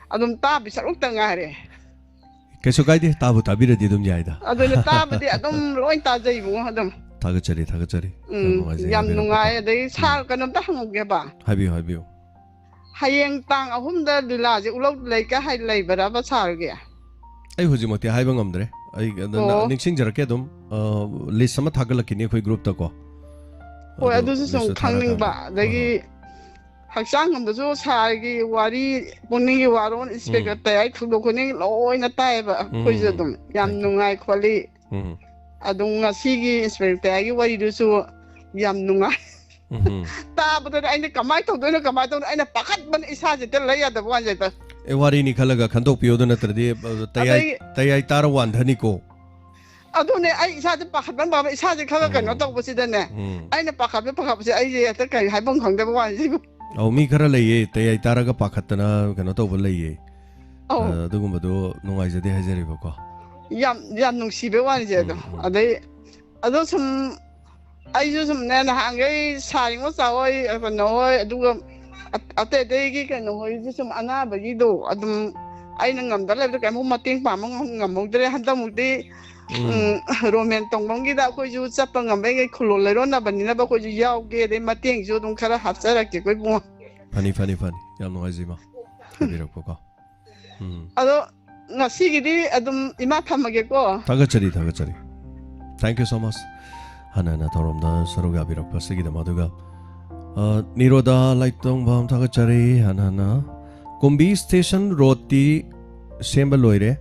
ꯑꯗꯨꯝ ꯇꯥꯕꯤ ꯁꯔꯨꯛꯇ ꯉꯥꯏꯔꯦ꯫ ꯀꯩꯁꯨ ꯀꯥꯏꯗꯦ, ꯇꯥꯕꯨ ꯇꯥꯕꯤꯔꯗꯤ ꯑꯗꯨꯝ ꯌꯥꯏꯗ꯫ ꯑꯗꯨꯅ ꯇꯥꯕꯗꯤ ꯑꯗꯨꯝ ꯂꯣꯏ ꯇꯥꯖꯩ, ꯏꯕꯨꯡꯉꯣ, ꯑꯗꯨꯝ꯫ ꯊꯥꯒꯠꯆꯔꯤ, ꯊꯥꯒꯠꯆꯔꯤ꯫ ꯌꯥꯝ ꯎꯝ, ꯅꯨꯡꯉꯥꯏꯖꯩ, ꯌꯥꯝ ꯍꯥꯏꯕꯤꯔꯛꯄꯗꯣ꯫ ꯅꯨꯡꯉꯥꯏ꯫ ꯑꯗꯩ ꯁꯥꯔ, ꯎꯝ꯫ ꯀꯩꯅꯣꯝꯇ ꯍꯪꯍꯧꯒꯦꯕ꯫ ꯍꯥꯏꯕꯤꯌꯨ, ꯍꯥꯏꯕꯤꯌꯨ꯫ ꯍꯌꯦꯡ ꯇꯥꯡ ꯑꯍꯨꯝꯗ ꯂꯤꯂꯥꯁꯦ ꯎꯠꯂꯧ ꯂꯩꯀ ꯍꯥꯏ ꯂꯩꯕꯔꯕ ꯁꯥꯔꯒꯤ? ꯑꯩ ꯍꯧꯖꯤꯛꯃꯛꯇꯤ ꯍꯥꯏꯕ ꯉꯝꯗ꯭ꯔꯦ꯫ ꯑꯩ ꯑꯗꯨ ꯑꯣ꯫ ꯅꯤꯡꯁꯤꯡꯖꯔꯛꯀꯦ ꯑꯗꯨꯝ, ꯑ, ꯂꯤꯁ ꯑꯃ ꯊꯥꯒꯠꯂꯛꯈꯤꯅꯤ ꯑꯩꯈꯣꯏ ꯒ꯭ꯔꯨꯞꯇꯀꯣ꯫ ꯍꯣꯏ, ꯑꯗꯨ ꯑꯗꯨꯁꯨ ꯁꯨꯝ ꯂꯤꯁꯇꯨ ꯈꯪꯅꯤꯡꯕ꯫ ꯊꯥꯔꯀꯥꯟꯗ꯫ ꯍꯣꯏ, ꯑꯗꯒꯤ ꯍꯣꯏ꯫ ꯍꯛꯆꯥꯡ ꯂꯣꯝꯗꯁꯨ ꯁꯥꯔꯒꯤ ꯋꯥꯔꯤ, ꯄꯨꯛꯅꯤꯡꯒꯤ ꯋꯥꯔꯣꯜ, ꯏꯟꯁꯄꯦꯛꯇꯔ ꯎꯝ꯫ ꯇꯌꯥꯏ ꯊꯧꯗꯣꯛ ꯈꯨꯗꯤꯡ ꯂꯣꯏꯅ ꯇꯥꯏꯌꯦꯕ꯫ ꯑꯩꯈꯣꯏꯁꯨ ꯎꯝ꯫ ꯑꯗꯨꯝ ꯌꯥꯝ ꯊꯦꯡ-, ꯅꯨꯡꯉꯥꯏ ꯈꯣꯠꯂꯤ꯫ ꯎꯝ꯫ ꯑꯗꯨꯝ ꯉꯁꯤꯒꯤ ꯏꯟꯁꯄꯦꯛꯇꯔ ꯇꯌꯥꯏꯒꯤ ꯋꯥꯔꯤꯗꯨꯁꯨ ꯌꯥꯝ ꯅꯨꯡꯉꯥꯏ꯫ ꯎꯝ꯫ ꯇꯥꯕꯗꯗꯤ ꯑꯩꯅ ꯀꯃꯥꯏꯅ ꯇꯧꯗꯣꯏꯅꯣ, ꯀꯃꯥꯏꯅ ꯇꯧꯗꯣꯏꯅꯣ, ꯑꯩꯅ ꯄꯥꯈꯠꯄꯅ ꯏꯁꯥꯁꯦ ꯍꯦꯛꯇ ꯂꯩ ꯌꯥꯗꯕ ꯋꯥꯅꯤꯗ꯫ ꯑꯦ, ꯋꯥꯔꯤꯅꯤ ꯈꯜꯂꯒ ꯈꯟꯗꯣꯛꯄꯤꯌꯣꯗ, ꯅꯠꯇ꯭ꯔꯗꯤ, ꯑ, ꯇꯌꯥꯏ-, ꯑꯗꯩ ꯇꯌꯥꯏ ꯇꯥꯔ ꯋꯥꯟꯊꯅꯤꯀꯣ꯫ ꯑꯗꯨꯅꯦ, ꯑꯩ ꯏꯁꯥꯁꯦ ꯄꯥꯈꯠꯄꯅ ꯄꯥꯈꯠꯄ, ꯏꯁꯥꯁꯦ ꯈꯔ ꯀꯩꯅꯣ ꯎꯝ꯫ ꯇꯧꯕꯁꯤꯗꯅꯦ, ꯎꯝ꯫ ꯑꯩꯅ ꯄꯥꯈꯠꯄ, ꯄꯥꯈꯠꯄꯁꯦ ꯑꯩꯁꯦ ꯍꯦꯛꯇ ꯀꯔꯤ ꯍꯥꯏꯐꯝ ꯈꯪꯗꯕ ꯋꯥꯅꯤ ꯁꯤꯕꯨ꯫ ꯑꯧ, ꯃꯤ ꯈꯔ ꯂꯩꯌꯦ, ꯇꯌꯥꯏ ꯇꯥꯔꯒ ꯄꯥꯈꯠꯇꯅ ꯀꯩꯅꯣ ꯇꯧꯕ ꯂꯩꯌꯦ꯫ ꯑꯧ꯫ ꯑ, ꯑꯗꯨꯒꯨꯝꯕꯗꯣ ꯅꯨꯡꯉꯥꯏꯖꯗꯦ ꯍꯥꯏꯖꯔꯤꯕꯀꯣ꯫ ꯌꯥꯝ, ꯌꯥꯝ ꯅꯨꯡꯁꯤꯕꯩ ꯋꯥꯅꯤꯁꯦ ꯑꯗꯣ꯫ ꯎꯝ, ꯎꯝ꯫ ꯑꯗꯩ ꯑꯗꯣ ꯁꯨꯝ ꯑꯩꯁꯨ ꯁꯨꯝꯅꯦ, ꯅꯍꯥꯟꯈꯩ ꯁꯥꯔꯤꯉꯣ ꯆꯥꯎ ꯍꯣꯏ, ꯀꯩꯅꯣ ꯍꯣꯏ, ꯑꯗꯨꯒ ꯑ-, ꯑꯇꯩ ꯑꯇꯩꯒꯤ ꯀꯩꯅꯣ ꯍꯣꯏꯁꯨ ꯁꯨꯝ ꯑꯅꯥꯕꯒꯤꯗꯣ ꯑꯗꯨꯝ ꯑꯩꯅ ꯉꯝꯗ ꯂꯩꯕꯗ ꯀꯩꯝ ꯃꯇꯦꯡ ꯄꯥꯡꯕ ꯉꯝ-, ꯉꯝꯍꯧꯗ꯭ꯔꯦ꯫ ꯍꯟꯗꯛꯃꯨꯛꯇꯤ, ꯎꯝ꯫ ꯎꯝ, ꯔꯣꯃꯦꯟ ꯇꯣꯡꯕꯝꯒꯤꯗ ꯑꯩꯈꯣꯏꯁꯨ ꯆꯠꯄ ꯉꯝꯕꯩ ꯈꯨꯂꯣꯜ ꯂꯩꯔꯣꯟꯅꯕꯅꯤꯅꯕ ꯑꯩꯈꯣꯏꯁꯨ ꯌꯥꯎꯒꯦ, ꯑꯗꯩ ꯃꯇꯦꯡꯁꯨ ꯑꯗꯨꯝ ꯈꯔ ꯍꯥꯞꯆꯔꯛꯀꯦꯀꯣ ꯏꯕꯨꯡꯉꯣ꯫ ꯐꯅꯤ, ꯐꯅꯤ, ꯐꯅꯤ꯫ ꯌꯥꯝ ꯅꯨꯡꯉꯥꯏꯖꯩ, ꯏꯃꯥ꯫ ꯍꯥꯏꯕꯤꯔꯛꯄꯀꯣ꯫ ꯎꯝ꯫ ꯑꯗꯣ ꯉꯁꯤꯒꯤꯗꯤ ꯑꯗꯨꯝ ꯏꯃꯥ ꯊꯝꯃꯒꯦꯀꯣ꯫ ꯊꯥꯒꯠꯆꯔꯤ, ꯊꯥꯒꯠꯆꯔꯤ꯫ Thank you so much꯫ ꯍꯟꯅ ꯍꯟꯅ ꯊꯧꯔꯝꯗ ꯁꯔꯨꯛ ꯌꯥꯕꯤꯔꯛꯄꯁꯤꯒꯤꯗꯃꯛ꯫ ꯑꯗꯨꯒ, ꯑ, ꯅꯤꯔꯣꯗꯥ ꯂꯥꯏꯇꯣꯡꯕꯝ ꯊꯥꯒꯠꯆꯔꯤ꯫ ꯍꯟꯅ ꯍꯟꯅ ꯀꯨꯝꯕꯤ ꯁ꯭ꯇꯦꯁꯟ ꯔꯣꯗꯇꯤ ꯁꯦꯝꯕ ꯂꯣꯏꯔꯦ꯫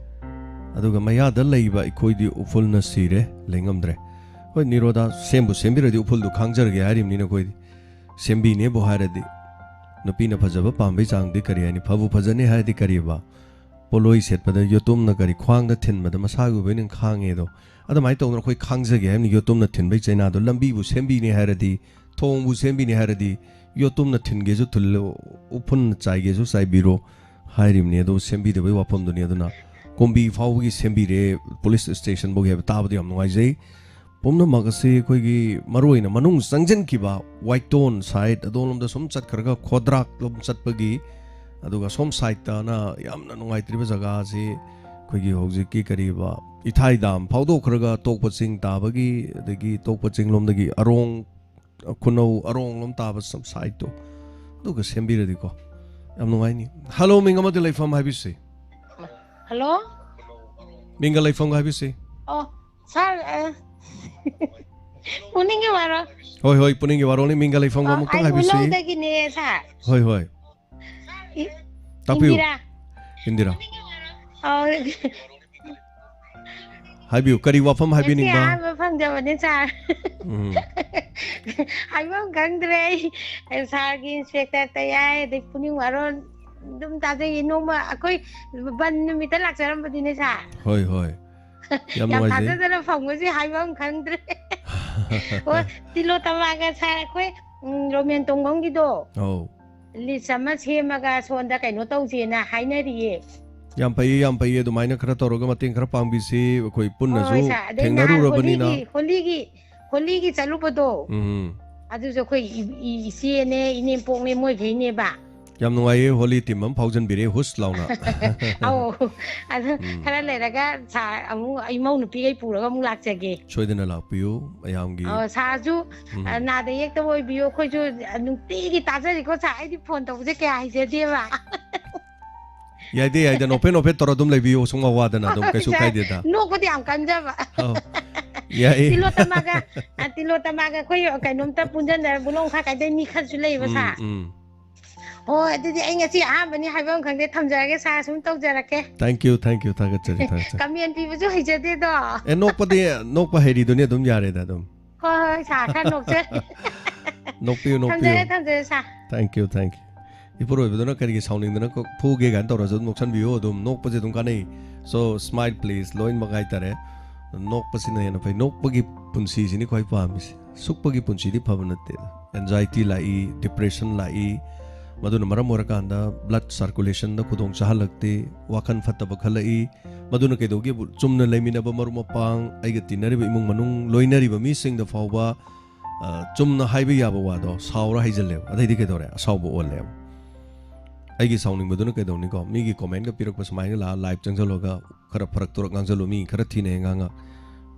ꯑꯗꯨꯒ ꯃꯌꯥꯗ ꯂꯩꯕ ꯑꯩꯈꯣꯏꯗꯤ ꯎꯐꯨꯜꯅ ꯁꯤꯔꯦ, ꯂꯩꯉꯝꯗ꯭ꯔꯦ꯫ ꯍꯣꯏ, ꯅꯤꯔꯣꯗꯥ ꯁꯦꯝꯕꯨ ꯁꯦꯝꯕꯤꯔꯗꯤ ꯎꯐꯨꯜꯗꯨ ꯈꯥꯡꯖꯔꯒꯦ ꯍꯥꯏꯔꯤꯕꯅꯤꯅ ꯑꯩꯈꯣꯏꯗꯤ꯫ ꯁꯦꯝꯕꯤꯅꯦꯕꯨ ꯍꯥꯏꯔꯗꯤ꯫ ꯅꯨꯄꯤꯅ ꯐꯖꯕ ꯄꯥꯝꯕꯩ ꯆꯥꯡꯗꯤ ꯀꯔꯤ ꯍꯥꯏꯅꯤ? ꯐꯕꯨ ꯐꯖꯅꯤ ꯍꯥꯏꯔꯗꯤ ꯀꯔꯤꯕ? ꯄꯣꯠꯂꯣꯏ ꯁꯦꯠꯄꯗ ꯌꯣꯇꯨꯝꯅ ꯀꯔꯤ ꯈ꯭ꯋꯥꯡꯗ ꯊꯤꯟꯕꯗ ꯃꯁꯥꯒꯤ ꯑꯣꯏꯕ ꯑꯣꯏꯅ ꯈꯥꯡꯉꯦ ꯑꯗꯣ, ꯑꯗꯨꯃꯥꯏꯅ ꯇꯧꯗꯅ ꯑꯩꯈꯣꯏ ꯈꯥꯡꯖꯒꯦ ꯍꯥꯏꯕꯅꯤ꯫ ꯌꯣꯇꯨꯝꯅ ꯊꯤꯟꯕꯒꯤ ꯆꯩꯅꯥꯗꯣ ꯂꯝꯕꯤꯕꯨ ꯁꯦꯝꯕꯤꯅꯤ ꯍꯥꯏꯔꯗꯤ, ꯊꯣꯡꯕꯨ ꯁꯦꯝꯕꯤꯅꯤ ꯍꯥꯏꯔꯗꯤ, ꯌꯣꯇꯨꯝꯅ ꯊꯤꯟꯒꯦꯁꯨ ꯊꯤꯜꯂꯨ, ꯎꯐꯨꯟ ꯆꯥꯏꯒꯦꯁꯨ ꯆꯥꯏꯕꯤꯔꯣ ꯍꯥꯏꯔꯤꯕꯅꯤ꯫ ꯑꯗꯣ ꯁꯦꯝꯕꯤꯗꯕꯒꯤ ꯋꯥꯐꯝꯗꯨꯅꯤ꯫ ꯑꯗꯨꯅ ꯀꯣꯝꯕꯤ ꯐꯥꯎꯕꯒꯤ ꯁꯦꯝꯕꯤꯔꯦ, ꯄꯨꯂꯤꯁ ꯁ꯭ꯇꯦꯁꯟꯐꯥꯎꯒꯤ ꯍꯥꯏꯕ ꯇꯥꯕꯗ ꯌꯥꯝ ꯅꯨꯡꯉꯥꯏꯖꯩ꯫ ꯄꯨꯝꯅꯃꯛ ꯑꯁꯤ ꯑꯩꯈꯣꯏꯒꯤ ꯃꯔꯨꯑꯣꯏꯅ ꯃꯅꯨꯡ ꯆꯪꯁꯤꯟꯈꯤꯕ ꯋꯥꯏꯇꯣꯟ ꯁꯥꯏꯠ ꯑꯗꯣꯝꯂꯣꯝꯗ ꯁꯨꯝ ꯆꯠꯈ꯭ꯔꯒ ꯈꯣꯗ꯭ꯔꯥꯛꯂꯣꯝ ꯆꯠꯄꯒꯤ, ꯑꯗꯨꯒ ꯁꯣꯝ ꯁꯥꯏꯠꯇꯅ ꯌꯥꯝꯅ ꯅꯨꯡꯉꯥꯏꯇ꯭ꯔꯤꯕ ꯖꯒꯥ ꯑꯁꯤ ꯑꯩꯈꯣꯏꯒꯤ ꯍꯧꯖꯤꯛꯀꯤ ꯀꯔꯤꯕ ꯏꯊꯥꯏ ꯗꯥꯝ ꯐꯥꯎꯗꯣꯛꯈ꯭ꯔꯒ ꯇꯣꯛꯄ ꯆꯤꯡ ꯇꯥꯕꯒꯤ, ꯑꯗꯒꯤ ꯇꯣꯛꯄ ꯆꯤꯡꯂꯣꯝꯗꯒꯤ ꯑꯔꯣꯡ, ꯈꯨꯅꯧ ꯑꯔꯣꯡꯂꯣꯝ ꯇꯥꯕ ꯁ-, ꯁꯥꯏꯠꯇꯣ ꯑꯗꯨꯒ ꯁꯦꯝꯕꯤꯔꯗꯤꯀꯣ ꯌꯥꯝ ꯅꯨꯡꯉꯥꯏꯅꯤ꯫ ꯍꯜꯂꯣ, ꯃꯤꯡ ꯑꯃꯗꯤ ꯂꯩꯐꯝ ꯍꯥꯏꯕꯤꯁꯤ꯫ ꯍꯜꯂꯣ? ꯃꯤꯡꯒ ꯂꯩꯐꯝꯒ ꯍꯥꯏꯕꯤꯁꯤ꯫ ꯑꯣ, ꯁꯥꯔ, ꯑ, ꯄꯨꯅꯤꯡꯒꯤ ꯋꯥꯔꯣ? ꯍꯣꯏ, ꯍꯣꯏ, ꯄꯨꯅꯤꯡꯒꯤ ꯋꯥꯔꯣꯜꯅꯤ꯫ ꯃꯤꯡꯒ ꯂꯩꯐꯝꯒ ꯑꯣ, ꯑꯃꯨꯛꯇꯪ ꯑꯩ ꯍꯥꯏꯕꯤꯁꯤ꯫ ꯎꯂꯧꯗꯒꯤꯅꯦ, ꯁꯥꯔ꯫ ꯍꯣꯏ, ꯍꯣꯏ꯫ ꯏ-, ꯇꯥꯛꯄꯤꯌꯨ꯫ ꯏꯟꯗꯤꯔꯥ꯫ ꯏꯟꯗꯤꯔꯥ꯫ ꯑꯣ꯫ ꯍꯥꯏꯕꯤꯌꯨ, ꯀꯔꯤ ꯋꯥꯐꯝ ꯉꯁꯤ ꯍꯥꯏꯕꯤꯅꯤꯡꯕ? ꯑꯍꯥꯟꯕ ꯐꯪꯖꯕꯅꯦ, ꯁꯥꯔ꯫ ꯎꯝ꯫ ꯍꯥꯏꯐꯝ ꯈꯪꯗ꯭ꯔꯦ ꯑꯩ꯫ ꯁꯥꯔꯒꯤ ꯏꯟꯁꯄꯦꯛꯇꯔ ꯇꯌꯥꯏ, ꯑꯗꯩ ꯄꯨꯛꯅꯤꯡ ꯋꯥꯔꯣꯜ ꯑꯗꯨꯝ ꯇꯥꯖꯩꯌꯦ꯫ ꯅꯣꯡꯃ ꯑꯩꯈꯣꯏ ꯕꯟ ꯅꯨꯃꯤꯠꯇ ꯂꯥꯛꯆꯔꯝꯕꯗꯤꯅꯦ, ꯁꯥꯔ꯫ ꯍꯣꯏ, ꯍꯣꯏ꯫ ꯌꯥꯝ ꯌꯥꯝ ꯅꯨꯡꯉꯥꯏꯖꯩ꯫ ꯊꯥꯖꯗꯅ ꯐꯪꯕꯁꯤ ꯍꯥꯏꯐꯝ ꯈꯪꯗ꯭ꯔꯦ꯫ ꯑꯣ, ꯇꯤꯂꯣꯇꯃꯥꯒ ꯁꯥꯔ ꯑꯩꯈꯣꯏ, ꯎꯝ, ꯔꯣꯃꯦꯟ ꯇꯣꯡꯕꯝꯒꯤꯗꯣ꯫ ꯑꯧ꯫ ꯂꯤꯁ ꯑꯃ ꯁꯦꯝꯃꯒ ꯁꯣꯝꯗ ꯀꯩꯅꯣ ꯇꯧꯁꯦꯅ ꯍꯥꯏꯅꯔꯤꯌꯦ꯫ ꯌꯥꯝ ꯐꯩꯌꯦ, ꯌꯥꯝ ꯐꯩꯌꯦ꯫ ꯑꯗꯨꯃꯥꯏꯅ ꯈꯔ ꯇꯧꯔꯒ ꯃꯇꯦꯡ ꯈꯔ ꯄꯥꯡꯕꯤꯁꯤ꯫ ꯑꯩꯈꯣꯏ ꯍꯣꯏ, ꯄꯨꯟꯅꯁꯨ ꯍꯣꯏ, ꯁꯥꯔ꯫ ꯑꯗꯩ ꯅꯍꯥꯟ ꯊꯦꯡꯅꯔꯨꯔꯕꯅꯤꯅ꯫ ꯍꯣꯂꯤꯒꯤ, ꯍꯣꯂꯤꯒꯤ, ꯍꯣꯂꯤꯒꯤ ꯆꯠꯂꯨꯕꯗꯣ, ꯎꯝ꯫ ꯑꯗꯨꯁꯨ ꯑꯩꯈꯣꯏ ꯏ-, ꯏ-, ꯏꯆꯦꯅꯦ, ꯏꯅꯦꯝꯄꯣꯛꯅꯦ, ꯃꯣꯏꯈꯩꯅꯦꯕ꯫ ꯌꯥꯝ ꯅꯨꯡꯉꯥꯏꯌꯦ, ꯍꯣꯂꯤ ꯇꯤꯝ ꯑꯃ ꯐꯥꯎꯖꯟꯕꯤꯔꯦ, ꯍꯨꯁ ꯂꯥꯎꯅ꯫ ꯑꯧ, ꯑꯗꯨ ꯎꯝ꯫ ꯈꯔ ꯂꯩꯔꯒ ꯁꯥꯔ ꯑꯃꯨꯛ ꯏꯃꯧ ꯅꯨꯄꯤꯈꯩ ꯄꯨꯔꯒ ꯑꯃꯨꯛ ꯂꯥꯛꯆꯒꯦ꯫ ꯁꯣꯏꯗꯅ ꯂꯥꯛꯄꯤꯌꯨ, ꯃꯌꯥꯝꯒꯤ꯫ ꯑꯧ, ꯁꯥꯔꯁꯨ, ꯎꯝ꯫ ꯑ, ꯅꯥꯗ ꯌꯦꯛꯇꯕ ꯑꯣꯏꯕꯤꯌꯨ꯫ ꯑꯩꯈꯣꯏꯁꯨ, ꯑ, ꯅꯨꯡꯇꯤꯒꯤ ꯇꯥꯖꯔꯤꯀꯣ ꯁꯥꯔ, ꯑꯩꯗꯤ ꯐꯣꯟ ꯇꯧꯕꯁꯦ ꯀꯌꯥ ꯍꯩꯖꯗꯦꯕ꯫ ꯌꯥꯏꯗ, ꯌꯥꯏꯗ, ꯅꯣꯛꯐꯦꯠ ꯅꯣꯛꯐꯦꯠ ꯇꯧꯔ ꯑꯗꯨꯝ ꯂꯩꯕꯤꯌꯨ, ꯁꯨꯡꯋꯥ ꯋꯥꯗꯅ ꯑꯗꯨꯝ, ꯀꯩꯁꯨ ꯁꯥꯔ, ꯀꯥꯏꯗꯦꯗ꯫ ꯅꯣꯛꯄꯗꯤ ꯌꯥꯝ ꯀꯟꯖꯕ꯫ ꯑꯧ, ꯌꯥꯏꯌꯦ꯫ ꯇꯤꯂꯣꯇꯃꯥꯒ, ꯑ, ꯇꯤꯂꯣꯇꯃꯥꯒ ꯑꯩꯈꯣꯏ ꯀꯩꯅꯣꯝꯇ ꯄꯨꯟꯁꯤꯟꯅꯔ ꯕꯨꯂꯣꯡ ꯈꯥ ꯀꯥꯏꯗꯩ ꯃꯤ ꯈꯔꯁꯨ ꯂꯩꯌꯦꯕ, ꯎꯝ, ꯁꯥꯔ꯫ ꯎꯝ꯫ ꯍꯣꯏ, ꯑꯗꯨꯗꯤ ꯑꯩ ꯉꯁꯤ ꯑꯍꯥꯟꯕꯅꯤ ꯍꯥꯏꯕ ꯑꯃ ꯈꯪꯗꯦ, ꯊꯝꯖꯔꯒꯦ, ꯁꯥꯔ, ꯁꯨꯝ ꯇꯧꯖꯔꯛꯀꯦ꯫ Thank you, thank you, ꯊꯥꯒꯠꯆꯔꯤ, ꯊꯥꯒꯠꯆꯔꯤ꯫ ꯀꯃꯦꯟ ꯄꯤꯕꯁꯨ ꯍꯩꯖꯗꯦꯗꯣ꯫ ꯑꯦ, ꯅꯣꯛꯄꯗꯤ, ꯅꯣꯛꯄ ꯍꯩꯔꯤꯗꯨꯅꯤ ꯑꯗꯨꯝ ꯌꯥꯔꯦꯗ ꯑꯗꯨꯝ꯫ ꯍꯣꯏ, ꯍꯣꯏ, ꯁꯥꯔ, ꯈꯔ ꯅꯣꯛꯆꯔꯤ꯫ ꯅꯣꯛꯄꯤꯌꯨ, ꯅꯣꯛꯄꯤꯌꯨ꯫ ꯊꯝꯖꯔꯦ, ꯊꯝꯖꯔꯦ, ꯁꯥꯔ꯫ Thank you, thank you꯫ ꯏꯄꯨꯔꯣꯏꯕꯗꯨꯅ ꯀꯔꯤꯒꯤ ꯁꯥꯎꯅꯤꯡꯗꯅ ꯀꯣ-, ꯐꯨꯒꯦ ꯀꯥꯏꯅ ꯇꯧꯔꯁꯨ ꯑꯗꯨꯝ ꯅꯣꯛꯁꯟꯕꯤꯌꯨ, ꯑꯗꯨꯝ ꯅꯣꯛꯄꯁꯦ ꯑꯗꯨꯝ ꯀꯥꯟꯅꯩ꯫ So smile please, ꯂꯣꯏꯅꯃꯛ ꯍꯥꯏꯇꯥꯔꯦ꯫ ꯅꯣꯛꯄꯁꯤꯅ ꯍꯦꯟꯅ ꯐꯩ꯫ ꯅꯣꯛꯄꯒꯤ ꯄꯨꯟꯁꯤꯁꯤꯅꯤ ꯈ꯭ꯋꯥꯏ ꯄꯥꯝꯃꯤꯁꯦ꯫ ꯁꯨꯛꯄꯒꯤ ꯄꯨꯟꯁꯤꯗꯤ ꯐꯕ ꯅꯠꯇꯦ꯫ Anxiety ꯂꯥꯛꯏ, depression ꯂꯥꯛꯏ, ꯃꯗꯨꯅ ꯃꯔꯝ ꯑꯣꯏꯔꯀꯥꯟꯗ blood circulation ꯗ ꯈꯨꯗꯣꯡ ꯆꯥꯍꯜꯂꯛꯇꯦ, ꯋꯥꯈꯜ ꯐꯠꯇꯕ ꯈꯜꯂꯛꯏ꯫ ꯃꯗꯨꯅ ꯀꯩꯗꯧꯒꯦꯕꯨ, ꯆꯨꯝꯅ ꯂꯩꯃꯤꯟꯅꯕ ꯃꯔꯨꯞ ꯃꯄꯥꯡ, ꯑꯩꯒ ꯇꯤꯟꯅꯔꯤꯕ ꯏꯃꯨꯡ ꯃꯅꯨꯡ, ꯂꯣꯏꯅꯔꯤꯕ ꯃꯤꯁꯤꯡꯗ ꯐꯥꯎꯕ, ꯑ, ꯆꯨꯝꯅ ꯍꯥꯏꯕ ꯌꯥꯕ ꯋꯥꯗꯣ ꯁꯥꯎꯔ ꯍꯥꯏꯖꯜꯂꯦꯕ꯫ ꯑꯗꯩꯗꯤ ꯀꯩꯗꯧꯔꯦ? ꯑꯁꯥꯎꯕ ꯑꯣꯜꯂꯦꯕ꯫ ꯑꯩꯒꯤ ꯁꯥꯎꯅꯤꯡꯕꯗꯨꯅ ꯀꯩꯗꯧꯅꯤꯀꯣ? ꯃꯤꯒꯤ comment ꯀ ꯄꯤꯔꯛꯄ ꯁꯨꯃꯥꯏꯅ ꯂꯥꯛꯑ live ꯆꯪꯁꯜꯂꯒ ꯈꯔ ꯐꯔꯛ ꯇꯨꯔꯛ ꯉꯥꯡꯁꯜꯂꯨ, ꯃꯤ ꯈꯔ ꯊꯤꯅ ꯍꯦꯛ ꯉꯥꯡꯉ꯫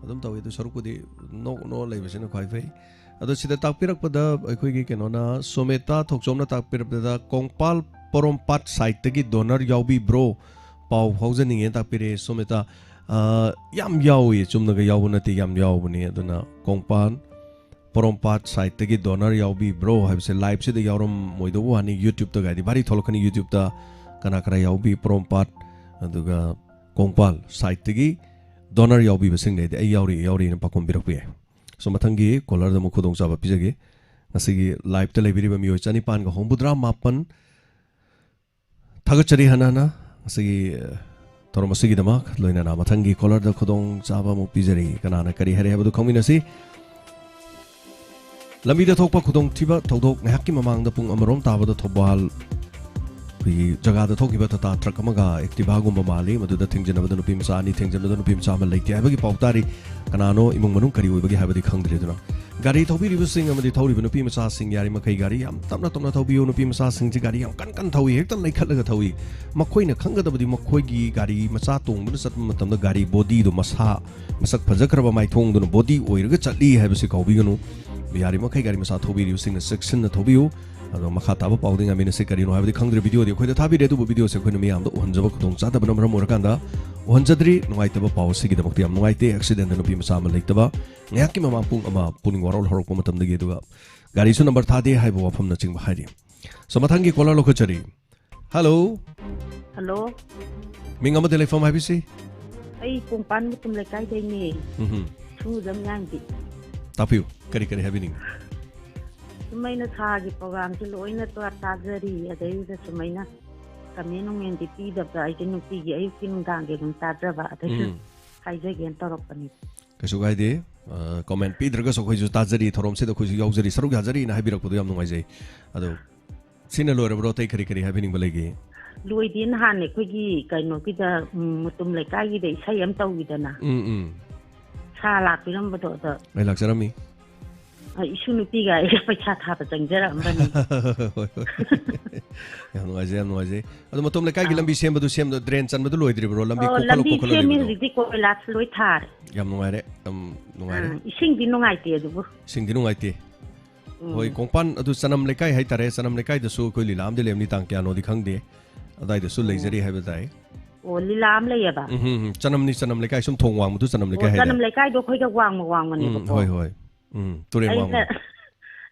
ꯑꯗꯨꯝ ꯇꯧꯋꯤ꯫ ꯑꯗꯨ ꯁꯔꯨꯛꯄꯨꯗꯤ ꯅꯣꯛ ꯅꯣꯛ ꯂꯩꯕꯁꯤꯅ ꯈ꯭ꯋꯥꯏ ꯐꯩ꯫ ꯑꯗꯣ ꯁꯤꯗ ꯇꯥꯛꯄꯤꯔꯛꯄꯗ ꯑꯩꯈꯣꯏꯒꯤ ꯀꯩꯅꯣꯅ, ꯁꯣꯃꯦꯇꯥ ꯊꯣꯛꯆꯣꯝꯅ ꯇꯥꯛꯄꯤꯔꯛꯄꯗ, ꯀꯣꯡꯄꯥꯜ ꯄꯣꯔꯣꯝꯄꯥꯠ side ꯇꯒꯤ donor ꯌꯥꯎꯕꯤꯕ꯭ꯔꯣ? ꯄꯥꯎ ꯐꯥꯎꯖꯅꯤꯡꯉꯦ ꯇꯥꯛꯄꯤꯔꯛꯑꯦ ꯁꯣꯃꯦꯇꯥ꯫ ꯑ, ꯌꯥꯝ ꯌꯥꯎꯏ, ꯆꯨꯝꯅꯒ ꯌꯥꯎꯕ ꯅꯠꯇꯦ, ꯌꯥꯝ ꯌꯥꯎꯕꯅꯤ꯫ ꯑꯗꯨꯅ ꯀꯣꯡꯄꯥꯜ ꯄꯣꯔꯣꯝꯄꯥꯠ side ꯇꯒꯤ donor ꯌꯥꯎꯕꯤꯕ꯭ꯔꯣ ꯍꯥꯏꯕꯁꯦ live ꯁꯤꯗ ꯌꯥꯎꯔꯝꯃꯣꯏꯗꯧꯕ ꯋꯥꯅꯤ, YouTube ꯇꯒꯗꯤ ꯚꯥꯔꯤ ꯊꯣꯛꯂꯛꯀꯅꯤ꯫ YouTube ꯇ ꯀꯅꯥ ꯀꯅꯥ ꯌꯥꯎꯕꯤ, ꯄꯣꯔꯣꯝꯄꯥꯠ ꯑꯗꯨꯒ ꯀꯣꯡꯄꯥꯜ side ꯇꯒꯤ donor ꯌꯥꯎꯕꯤꯕꯁꯤꯡ ꯂꯩꯔꯗꯤ ꯑꯩ ꯌꯥꯎꯔꯤ, ꯌꯥꯎꯔꯤꯅ ꯄꯥꯎꯈꯨꯝ ꯄꯤꯔꯛꯄ ꯌꯥꯏ꯫ So ꯃꯊꯪꯒꯤ caller ꯗ ꯑꯃꯨꯛ ꯈꯨꯗꯣꯡꯆꯥꯕ ꯄꯤꯖꯒꯦ꯫ ꯉꯁꯤꯒꯤ live ꯇ ꯂꯩꯕꯤꯔꯤꯕ ꯃꯤꯑꯣꯏ ꯆꯅꯤꯄꯥꯟꯒ ꯍꯨꯝꯐꯨꯇꯔꯥ ꯃꯥꯄꯟ ꯊꯥꯒꯠꯆꯔꯤ ꯍꯟꯅ ꯍꯟꯅ ꯉꯁꯤꯒꯤ, ꯑ, ꯊꯧꯔꯝ ꯑꯁꯤꯒꯤꯗꯃꯛ꯫ ꯂꯣꯏꯅꯅ ꯃꯊꯪꯒꯤ caller ꯗ ꯈꯨꯗꯣꯡ ꯆꯥꯕ ꯑꯃꯨꯛ ꯄꯤꯖꯔꯤ꯫ ꯀꯅꯥꯅ ꯀꯔꯤ ꯍꯥꯏꯔꯦ ꯍꯥꯏꯕꯗꯨ ꯈꯪꯃꯤꯟꯅꯁꯤ꯫ ꯂꯝꯕꯤꯗ ꯊꯣꯛꯄ ꯈꯨꯗꯣꯡꯊꯤꯕ ꯊꯧꯗꯣꯛ꯫ ꯉꯥꯏꯍꯥꯛꯀꯤ ꯃꯃꯥꯡꯗ ꯄꯨꯡ ꯑꯃꯔꯣꯝ ꯇꯥꯕꯗ ꯊꯧꯕꯥꯜ ꯑꯩꯈꯣꯏꯒꯤ ꯖꯒꯥꯗ ꯊꯣꯛꯈꯤꯕ ꯇꯥꯇꯥ ꯇ꯭ꯔꯛ ꯑꯃꯒ ꯑꯦꯛꯇꯤꯚꯥꯒꯨꯝꯕ ꯃꯥꯜꯂꯤ꯫ ꯃꯗꯨꯗ ꯊꯦꯡꯖꯤꯟꯅꯕꯗ ꯅꯨꯄꯤ ꯃꯆꯥ ꯑꯅꯤ, ꯊꯦꯡꯖꯤꯟꯕꯗ ꯅꯨꯄꯤ ꯃꯆꯥ ꯑꯃ ꯂꯩꯇꯦ ꯍꯥꯏꯕꯒꯤ ꯄꯥꯎ ꯇꯥꯔꯤ꯫ ꯀꯅꯥꯅꯣ, ꯏꯃꯨꯡ ꯃꯅꯨꯡ ꯀꯔꯤ ꯑꯣꯏꯕꯒꯦ ꯍꯥꯏꯕꯗꯤ ꯈꯪꯗ꯭ꯔꯤ꯫ ꯑꯗꯨꯅ ꯒꯥꯔꯤ ꯊꯧꯕꯤꯔꯤꯕꯁꯤꯡ ꯑꯃꯗꯤ ꯊꯧꯔꯤꯕ ꯅꯨꯄꯤ ꯃꯆꯥꯁꯤꯡ, ꯌꯥꯔꯤꯃꯈꯩ ꯒꯥꯔꯤ ꯌꯥꯝ ꯇꯞꯅ ꯇꯞꯅ ꯊꯧꯕꯤꯌꯨ꯫ ꯅꯨꯄꯤ ꯃꯆꯥꯁꯤꯡꯁꯤ ꯒꯥꯔꯤ ꯌꯥꯝ ꯀꯟ ꯀꯟ ꯊꯧꯏ, ꯍꯦꯛꯇ ꯂꯩꯈꯠꯂꯒ ꯊꯧꯏ꯫ ꯃꯈꯣꯏꯅ ꯈꯪꯒꯗꯕꯗꯤ ꯃꯈꯣꯏꯒꯤ ꯒꯥꯔꯤ ꯃꯆꯥ ꯇꯣꯡꯗꯨꯅ ꯆꯠꯄ ꯃꯇꯝꯗ ꯒꯥꯔꯤ body ꯗꯣ ꯃꯁꯥ, ꯃꯁꯛ ꯐꯖꯈ꯭ꯔꯕ ꯃꯥꯏꯊꯣꯡꯗꯨꯅ body ꯑꯣꯏꯔꯒ ꯆꯠꯂꯤ ꯍꯥꯏꯕꯁꯤ ꯀꯥꯎꯕꯤꯒꯅꯨ꯫ ꯌꯥꯔꯤꯃꯈꯩ ꯒꯥꯔꯤ ꯃꯆꯥ ꯊꯧꯕꯤꯔꯤꯕꯁꯤꯡꯅ ꯆꯦꯛꯁꯤꯟꯅ ꯊꯧꯕꯤꯌꯨ꯫ ꯑꯗꯣ ꯃꯈꯥ ꯇꯥꯕ ꯄꯥꯎꯗꯤ ꯉꯥꯏꯃꯤꯟꯅꯁꯤ꯫ ꯀꯔꯤꯅꯣ ꯍꯥꯏꯕꯗꯤ ꯈꯪꯗ꯭ꯔꯦ꯫ Video ꯗꯤ ꯑꯩꯈꯣꯏꯗ ꯊꯥꯕꯤꯔꯦ, ꯑꯗꯨꯕꯨ video ꯁꯦ ꯑꯩꯈꯣꯏꯅ ꯃꯤꯌꯥꯝꯗ ꯎꯍꯟꯖꯕ ꯈꯨꯗꯣꯡ ꯆꯥꯗꯕꯅ ꯃꯔꯝ ꯑꯣꯏꯔꯀꯥꯟꯗ ꯎꯍꯟꯖꯗ꯭ꯔꯤ꯫ ꯅꯨꯡꯉꯥꯏꯇꯕ ꯄꯥꯎ ꯑꯁꯤꯒꯤꯗꯃꯛꯇ ꯌꯥꯝ ꯅꯨꯡꯉꯥꯏꯇꯦ꯫ Accident ꯗ ꯅꯨꯄꯤ ꯃꯆꯥ ꯑꯃ ꯂꯩꯇꯕ꯫ ꯉꯥꯏꯍꯥꯛꯀꯤ ꯃꯃꯥꯡ ꯄꯨꯡ ꯑꯃ ꯄꯨꯛꯅꯤꯡ ꯋꯥꯔꯣꯜ ꯍꯧꯔꯛꯄ ꯃꯇꯝꯗꯒꯤ, ꯑꯗꯨꯒ ꯒꯥꯔꯤꯁꯨ number ꯊꯥꯗꯦ ꯍꯥꯏꯕ ꯋꯥꯐꯝꯅꯆꯤꯡꯕ ꯍꯥꯏꯔꯤ꯫ So ꯃꯊꯪꯒꯤ caller ꯂꯧꯈꯠꯆꯔꯤ꯫ Hello꯫ Hello꯫ ꯃꯤꯡ ꯑꯃꯗꯤ ꯂꯩꯐꯝ ꯍꯥꯏꯕꯤꯁꯤ? ꯑꯩ ꯀꯣꯡꯄꯥꯟ ꯃꯇꯨꯝ ꯂꯩꯀꯥꯏꯗꯩꯅꯦ꯫ ꯎꯝꯍꯨꯝ꯫ ꯁꯨꯡꯖꯝ ꯉꯥꯡꯗꯤ꯫ ꯇꯥꯛꯄꯤꯌꯨ, ꯀꯔꯤ ꯀꯔꯤ ꯍꯥꯏꯕꯤꯅꯤꯡꯉꯤ? ꯁꯨꯝ ꯑꯩꯅ ꯁꯥꯒꯤ programꯁꯦ ꯂꯣꯏꯅ ꯇꯥ-, ꯇꯥꯖꯔꯤ꯫ ꯑꯗꯩꯗꯨꯗ ꯁꯨꯝ ꯑꯩꯅ comment ꯅꯨꯡꯃꯦꯟꯗꯤ ꯄꯤꯗꯕꯗ ꯑꯩꯁꯦ ꯅꯨꯡꯇꯤꯒꯤ ꯑꯌꯨꯛꯀꯤ ꯅꯨꯡꯗꯥꯡꯒꯤ ꯑꯗꯨꯝ ꯇꯥꯖꯕ꯫ ꯑꯗꯩꯗ ꯎꯝ꯫ ꯍꯥꯏꯖꯒꯦꯅ ꯇꯧꯔꯛꯄꯅꯤ꯫ ꯀꯩꯁꯨ ꯀꯥꯏꯗꯦ꯫ ꯑ, comment ꯄꯤꯗ꯭ꯔꯒꯁꯨ ꯑꯩꯈꯣꯏꯁꯨ ꯇꯥꯖꯔꯤ, ꯊꯧꯔꯝꯁꯤꯗ ꯑꯩꯈꯣꯏꯁꯨ ꯌꯥꯎꯖꯔꯤ, ꯁꯔꯨꯛ ꯌꯥꯖꯔꯤꯅ ꯍꯥꯏꯕꯤꯔꯛꯄꯗꯣ ꯌꯥꯝ ꯅꯨꯡꯉꯥꯏꯖꯩ꯫ ꯑꯗꯣ ꯁꯤꯅ ꯂꯣꯏꯔꯕ꯭ꯔꯣ? ꯑꯇꯩ ꯀꯔꯤ ꯀꯔꯤ ꯍꯥꯏꯕꯤꯅꯤꯡꯕ ꯂꯩꯒꯦ? ꯂꯣꯏꯗꯦ, ꯅꯍꯥꯟ ꯑꯩꯈꯣꯏꯒꯤ ꯀꯩꯅꯣꯒꯤꯗ, ꯎꯝ, ꯃꯨꯇꯨꯝ ꯂꯩꯀꯥꯏꯒꯤꯗ ꯏꯁꯩ ꯑꯃ ꯇꯧꯋꯤꯗꯅ꯫ ꯎꯝ, ꯎꯝ꯫ ꯁꯥ ꯂꯥꯛꯄꯤꯔꯝꯕꯗꯣ, ꯑꯗꯣ ꯑꯩ ꯂꯥꯛꯆꯔꯝꯃꯤ꯫ ꯑ, ꯏꯁꯨ ꯅꯨꯄꯤꯒ ꯑꯩꯒ ꯄꯩꯁꯥ ꯊꯥꯕ ꯆꯪꯖꯔꯛꯑꯝꯕꯅꯤ꯫ ꯍꯣꯏ, ꯍꯣꯏ꯫ ꯌꯥꯝ ꯅꯨꯡꯉꯥꯏꯖꯩ, ꯌꯥꯝ ꯅꯨꯡꯉꯥꯏꯖꯩ꯫ ꯑꯗꯣ ꯃꯇꯣꯝ ꯂꯩꯀꯥꯏꯒꯤ ꯑꯥ꯫ ꯂꯝꯕꯤ ꯁꯦꯝꯕꯗꯨ, ꯁꯦꯝꯗ-, drain ꯆꯟꯕꯗꯨ ꯂꯣꯏꯗ꯭ꯔꯤꯕ꯭ꯔꯣ? ꯂꯝꯕꯤ ꯑꯣ, ꯀꯣꯛꯍꯜꯂ ꯂꯝꯕꯤ ꯈꯣꯠꯍꯜꯂ ꯁꯦꯝꯃꯤ, ꯂꯩꯕꯗꯣ? ꯍꯧꯖꯤꯛꯇꯤ ꯀꯣꯏꯂꯥꯁ ꯂꯣꯏ ꯊꯥꯔꯦ꯫ ꯌꯥꯝ ꯅꯨꯡꯉꯥꯏꯔꯦ, ꯌꯥꯝ ꯅꯨꯡꯉꯥꯏꯔꯦ꯫ ꯑꯥ, ꯏꯁꯤꯡꯗꯤ ꯅꯨꯡꯉꯥꯏꯇꯦ ꯑꯗꯨꯕꯨ꯫ ꯏꯁꯤꯡꯗꯤ ꯅꯨꯡꯉꯥꯏꯇꯦ꯫ ꯎꯝ꯫ ꯍꯣꯏ, ꯀꯣꯡꯄꯥꯟ ꯑꯗꯨ ꯆꯅꯝ ꯂꯩꯀꯥꯏ ꯍꯥꯏꯇꯥꯔꯦ, ꯆꯅꯝ ꯂꯩꯀꯥꯏꯗꯁꯨ ꯑꯩꯈꯣꯏ ꯂꯤꯂꯥ ꯑꯃꯗꯤ ꯂꯩꯔꯝꯅꯤ, ꯇꯥꯡ ꯀꯌꯥꯅꯣꯗꯤ ꯈꯪꯗꯦ꯫ ꯑꯗꯥꯏꯗꯁꯨ ꯎꯝ꯫ ꯂꯩꯖꯔꯤ ꯍꯥꯏꯕ ꯇꯥꯏ꯫ ꯑꯣ, ꯂꯤꯂꯥ ꯑꯃ ꯂꯩꯌꯦꯕ? ꯎꯝ, ꯎꯝ, ꯎꯝ꯫ ꯆꯅꯝꯅꯤ, ꯆꯅꯝ ꯂꯩꯀꯥꯏ ꯁꯨꯝ ꯊꯣꯡ ꯋꯥꯡꯃꯗꯨ ꯆꯅꯝ ꯂꯩꯀꯥꯏ ꯑꯣ, ꯍꯥꯏꯗꯥꯏ? ꯆꯅꯝ ꯂꯩꯀꯥꯏꯗꯣ ꯑꯩꯈꯣꯏꯒ ꯋꯥꯡꯃ ꯎꯝ, ꯋꯥꯡꯃꯅꯦꯕꯀꯣ꯫ ꯍꯣꯏ, ꯍꯣꯏ꯫ ꯎꯝ, ꯇꯨꯔꯦꯟ ꯑꯩꯅ ꯋꯥꯡꯃ꯫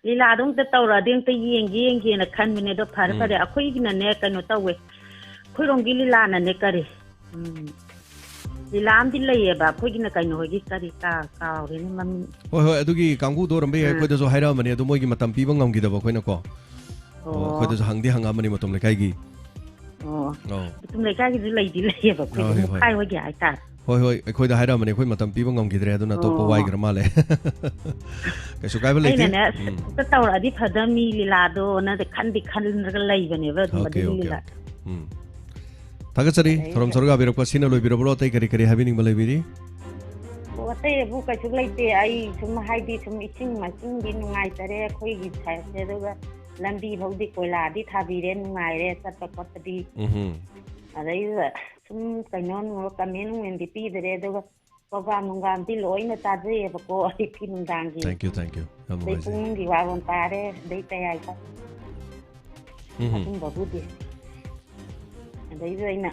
ꯂꯤꯂꯥꯗꯣ ꯑꯝꯇ ꯇꯧꯔꯛꯑꯗꯤ ꯑꯝꯇ ꯌꯦꯡꯒꯦ, ꯌꯦꯡꯒꯦꯅ ꯈꯟꯕꯅꯦ꯫ ꯑꯗꯣ ꯐꯔꯦ, ꯎꯝ꯫ ꯐꯔꯦ꯫ ꯑꯩꯈꯣꯏꯒꯤꯅꯅꯦ, ꯀꯩꯅꯣ ꯇꯧꯋꯦ꯫ ꯑꯩꯈꯣꯏꯔꯣꯝꯒꯤ ꯂꯤꯂꯥꯅꯅꯦ, ꯀꯔꯤ? ꯎꯝ꯫ ꯂꯤꯂꯥ ꯑꯃꯗꯤ ꯂꯩꯌꯦꯕ꯫ ꯑꯩꯈꯣꯏꯒꯤꯅ ꯀꯩꯅꯣ ꯍꯣꯏꯒꯤ ꯀꯔꯤ ꯀꯥ-, ꯀꯥꯎꯔꯦꯅꯦ ꯃꯃꯤꯡ꯫ ꯍꯣꯏ, ꯍꯣꯏ, ꯑꯗꯨꯒꯤ ꯀꯥꯡꯕꯨꯗꯣ ꯑꯣꯏꯔꯝꯕ ꯌꯥꯏ꯫ ꯑꯥ꯫ ꯑꯩꯈꯣꯏꯗꯁꯨ ꯍꯥꯏꯔꯛꯑꯝꯕꯅꯦ, ꯑꯗꯣ ꯃꯣꯏꯒꯤ ꯃꯇꯝ ꯄꯤꯕ ꯉꯝꯈꯤꯗꯕ ꯑꯩꯈꯣꯏꯅꯀꯣ꯫ ꯑꯣ, ꯑꯣ꯫ ꯑꯩꯈꯣꯏꯗꯁꯨ ꯍꯪꯗꯤ ꯍꯪꯉꯛꯑꯝꯕꯅꯤ ꯃꯇꯣꯝ ꯂꯩꯀꯥꯏꯒꯤ꯫ ꯑꯣ꯫ ꯑꯣ꯫ ꯃꯇꯨꯝ ꯂꯩꯀꯥꯏꯒꯤꯁꯨ ꯂꯩꯗꯤ ꯂꯩꯌꯦꯕ, ꯑꯩꯈꯣꯏꯒꯤ ꯍꯣꯏ, ꯍꯣꯏ꯫ ꯃꯨꯈꯥꯏ ꯍꯣꯏꯒꯤ ꯍꯥꯏꯇꯥꯔꯦ꯫ ꯍꯣꯏ, ꯍꯣꯏ, ꯑꯩꯈꯣꯏꯗ ꯍꯥꯏꯔꯛꯑꯝꯕꯅꯤ, ꯑꯩꯈꯣꯏ ꯃꯇꯝ ꯄꯤꯕ ꯉꯝꯈꯤꯗ꯭ꯔꯦ, ꯑꯗꯨꯅ ꯑꯇꯣꯞꯄ ꯑꯣ꯫ ꯋꯥꯏꯈ꯭ꯔ ꯃꯥꯜꯂꯦ꯫ ꯀꯩꯁꯨ ꯀꯥꯏꯕ ꯂꯩꯇꯦ꯫ ꯑꯩꯅꯅꯦ, ꯑꯁ, ꯎꯝ꯫ ꯑꯝꯇ ꯇꯧꯔꯛꯑꯗꯤ ꯐꯗꯝꯃꯤ ꯂꯤꯂꯥꯗꯣꯅ ꯈꯟꯗꯤ ꯈꯟꯗ꯭ꯔꯒ ꯂꯩꯕꯅꯦꯕ ꯑꯗꯨꯝ ꯑꯣꯀꯦ, ꯑꯗꯨꯒꯤ ꯑꯣꯀꯦ, ꯂꯤꯂꯥ꯫ ꯑꯣꯀꯦ꯫ ꯎꯝ꯫ ꯊꯥꯒꯠꯆꯔꯤ꯫ ꯑꯗꯩꯗ ꯊꯧꯔꯝ ꯁꯔꯨꯛ ꯌꯥꯕꯤꯔꯛꯄ ꯁꯤꯅ ꯂꯣꯏꯕꯤꯔꯕ꯭ꯔꯣ? ꯑꯇꯩ ꯀꯔꯤ ꯀꯔꯤ ꯍꯥꯏꯕꯤꯅꯤꯡꯕ ꯂꯩꯕꯤꯔꯤ? ꯑꯣ, ꯑꯇꯩ ꯑꯕꯨ ꯀꯩꯁꯨ ꯂꯩꯇꯦ꯫ ꯑꯩ ꯁꯨꯝ, ꯍꯥꯏꯗꯤ, ꯁꯨꯝ ꯏꯁꯤꯡ ꯃꯥꯏꯁꯤꯡꯗꯤ ꯅꯨꯡꯉꯥꯏꯇꯔꯦ ꯑꯩꯈꯣꯏꯒꯤ ꯁꯥꯏꯠꯁꯦ, ꯑꯗꯨꯒ ꯂꯝꯕꯤ ꯐꯥꯎꯗꯤ ꯀꯣꯏꯂꯥꯗꯤ ꯊꯥꯕꯤꯔꯦ, ꯅꯨꯡꯉꯥꯏꯔꯦ ꯆꯠꯄ ꯈꯣꯠꯄꯗꯤ꯫ ꯎꯝꯍꯨꯝ꯫ ꯑꯗꯩꯗꯨꯗ ꯁꯨꯝ ꯀꯩꯅꯣ ꯅꯨꯡ-, comment ꯅꯨꯡꯃꯦꯟꯗꯤ ꯄꯤꯗꯔꯦ, ꯑꯗꯨꯒ program ꯅꯨꯡꯒꯥꯝꯗꯤ ꯂꯣꯏꯅ ꯇꯥꯖꯩꯌꯦꯕꯀꯣ, ꯑꯌꯨꯛꯀꯤ ꯅꯨꯡꯗꯥꯡꯒꯤ꯫ Thank you, thank you꯫ ꯌꯥꯝ ꯑꯗꯩ ꯅꯨꯡꯉꯥꯏꯖꯩ꯫ ꯄꯨꯡꯒꯤ ꯋꯥꯔꯣꯝ ꯇꯥꯔꯦ, ꯑꯗꯩ ꯀꯌꯥ ꯎꯝ꯫ ꯑꯗꯨꯝꯕꯕꯨꯗꯤ꯫ ꯑꯗꯩꯗ ꯑꯩꯅ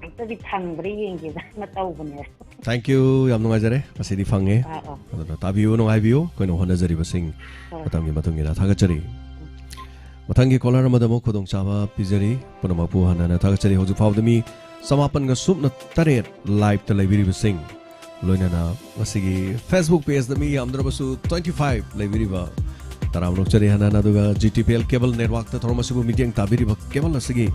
ꯑꯝꯇꯗꯤ ꯐꯪꯕ꯭ꯔꯥ ꯌꯦꯡꯒꯦꯗꯅ ꯇꯧꯕꯅꯦ꯫ Thank you, ꯌꯥꯝ ꯅꯨꯡꯉꯥꯏꯖꯔꯦ꯫ ꯉꯁꯤꯗꯤ ꯐꯪꯉꯦ꯫ ꯑꯥ, ꯑꯥ꯫ ꯑꯗꯨꯅ ꯇꯥꯕꯤꯌꯨ, ꯅꯨꯡꯉꯥꯏꯕꯤꯌꯨ꯫ ꯑꯩꯈꯣꯏꯅ ꯍꯣꯠꯅꯖꯔꯤꯕꯁꯤꯡ ꯍꯣꯏ꯫ ꯃꯇꯝꯒꯤ ꯃꯇꯨꯡ ꯏꯟꯅ ꯊꯥꯒꯠꯆꯔꯤ꯫ ꯃꯊꯪꯒꯤ caller ꯑꯃꯗ ꯑꯃꯨꯛ ꯈꯨꯗꯣꯡꯆꯥꯕ ꯄꯤꯖꯔꯤ꯫ ꯄꯨꯝꯅꯃꯛꯄꯨ ꯍꯟꯅ ꯍꯟꯅ ꯊꯥꯒꯠꯆꯔꯤ꯫ ꯍꯧꯖꯤꯛ ꯐꯥꯎꯕꯗ ꯃꯤ ꯆꯃꯥꯄꯟꯒ ꯁꯨꯞꯅ ꯇꯔꯦꯠ live ꯇ ꯂꯩꯕꯤꯔꯤꯕꯁꯤꯡ, ꯂꯣꯏꯅꯅ ꯉꯁꯤꯒꯤ Facebook page ꯇ ꯃꯤ ꯌꯥꯝꯗ꯭ꯔꯕꯁꯨ twenty five ꯂꯩꯕꯤꯔꯤꯕ ꯇꯔꯥꯝꯅ ꯑꯣꯛꯆꯔꯤ ꯍꯟꯅ ꯍꯟꯅ꯫ ꯑꯗꯨꯒ G T P L cable networkꯇ ꯊꯧꯔꯝ ꯑꯁꯤꯕꯨ ꯃꯤꯠꯌꯦꯡ ꯇꯥꯕꯤꯔꯤꯕ cable ꯑꯁꯤꯒꯤ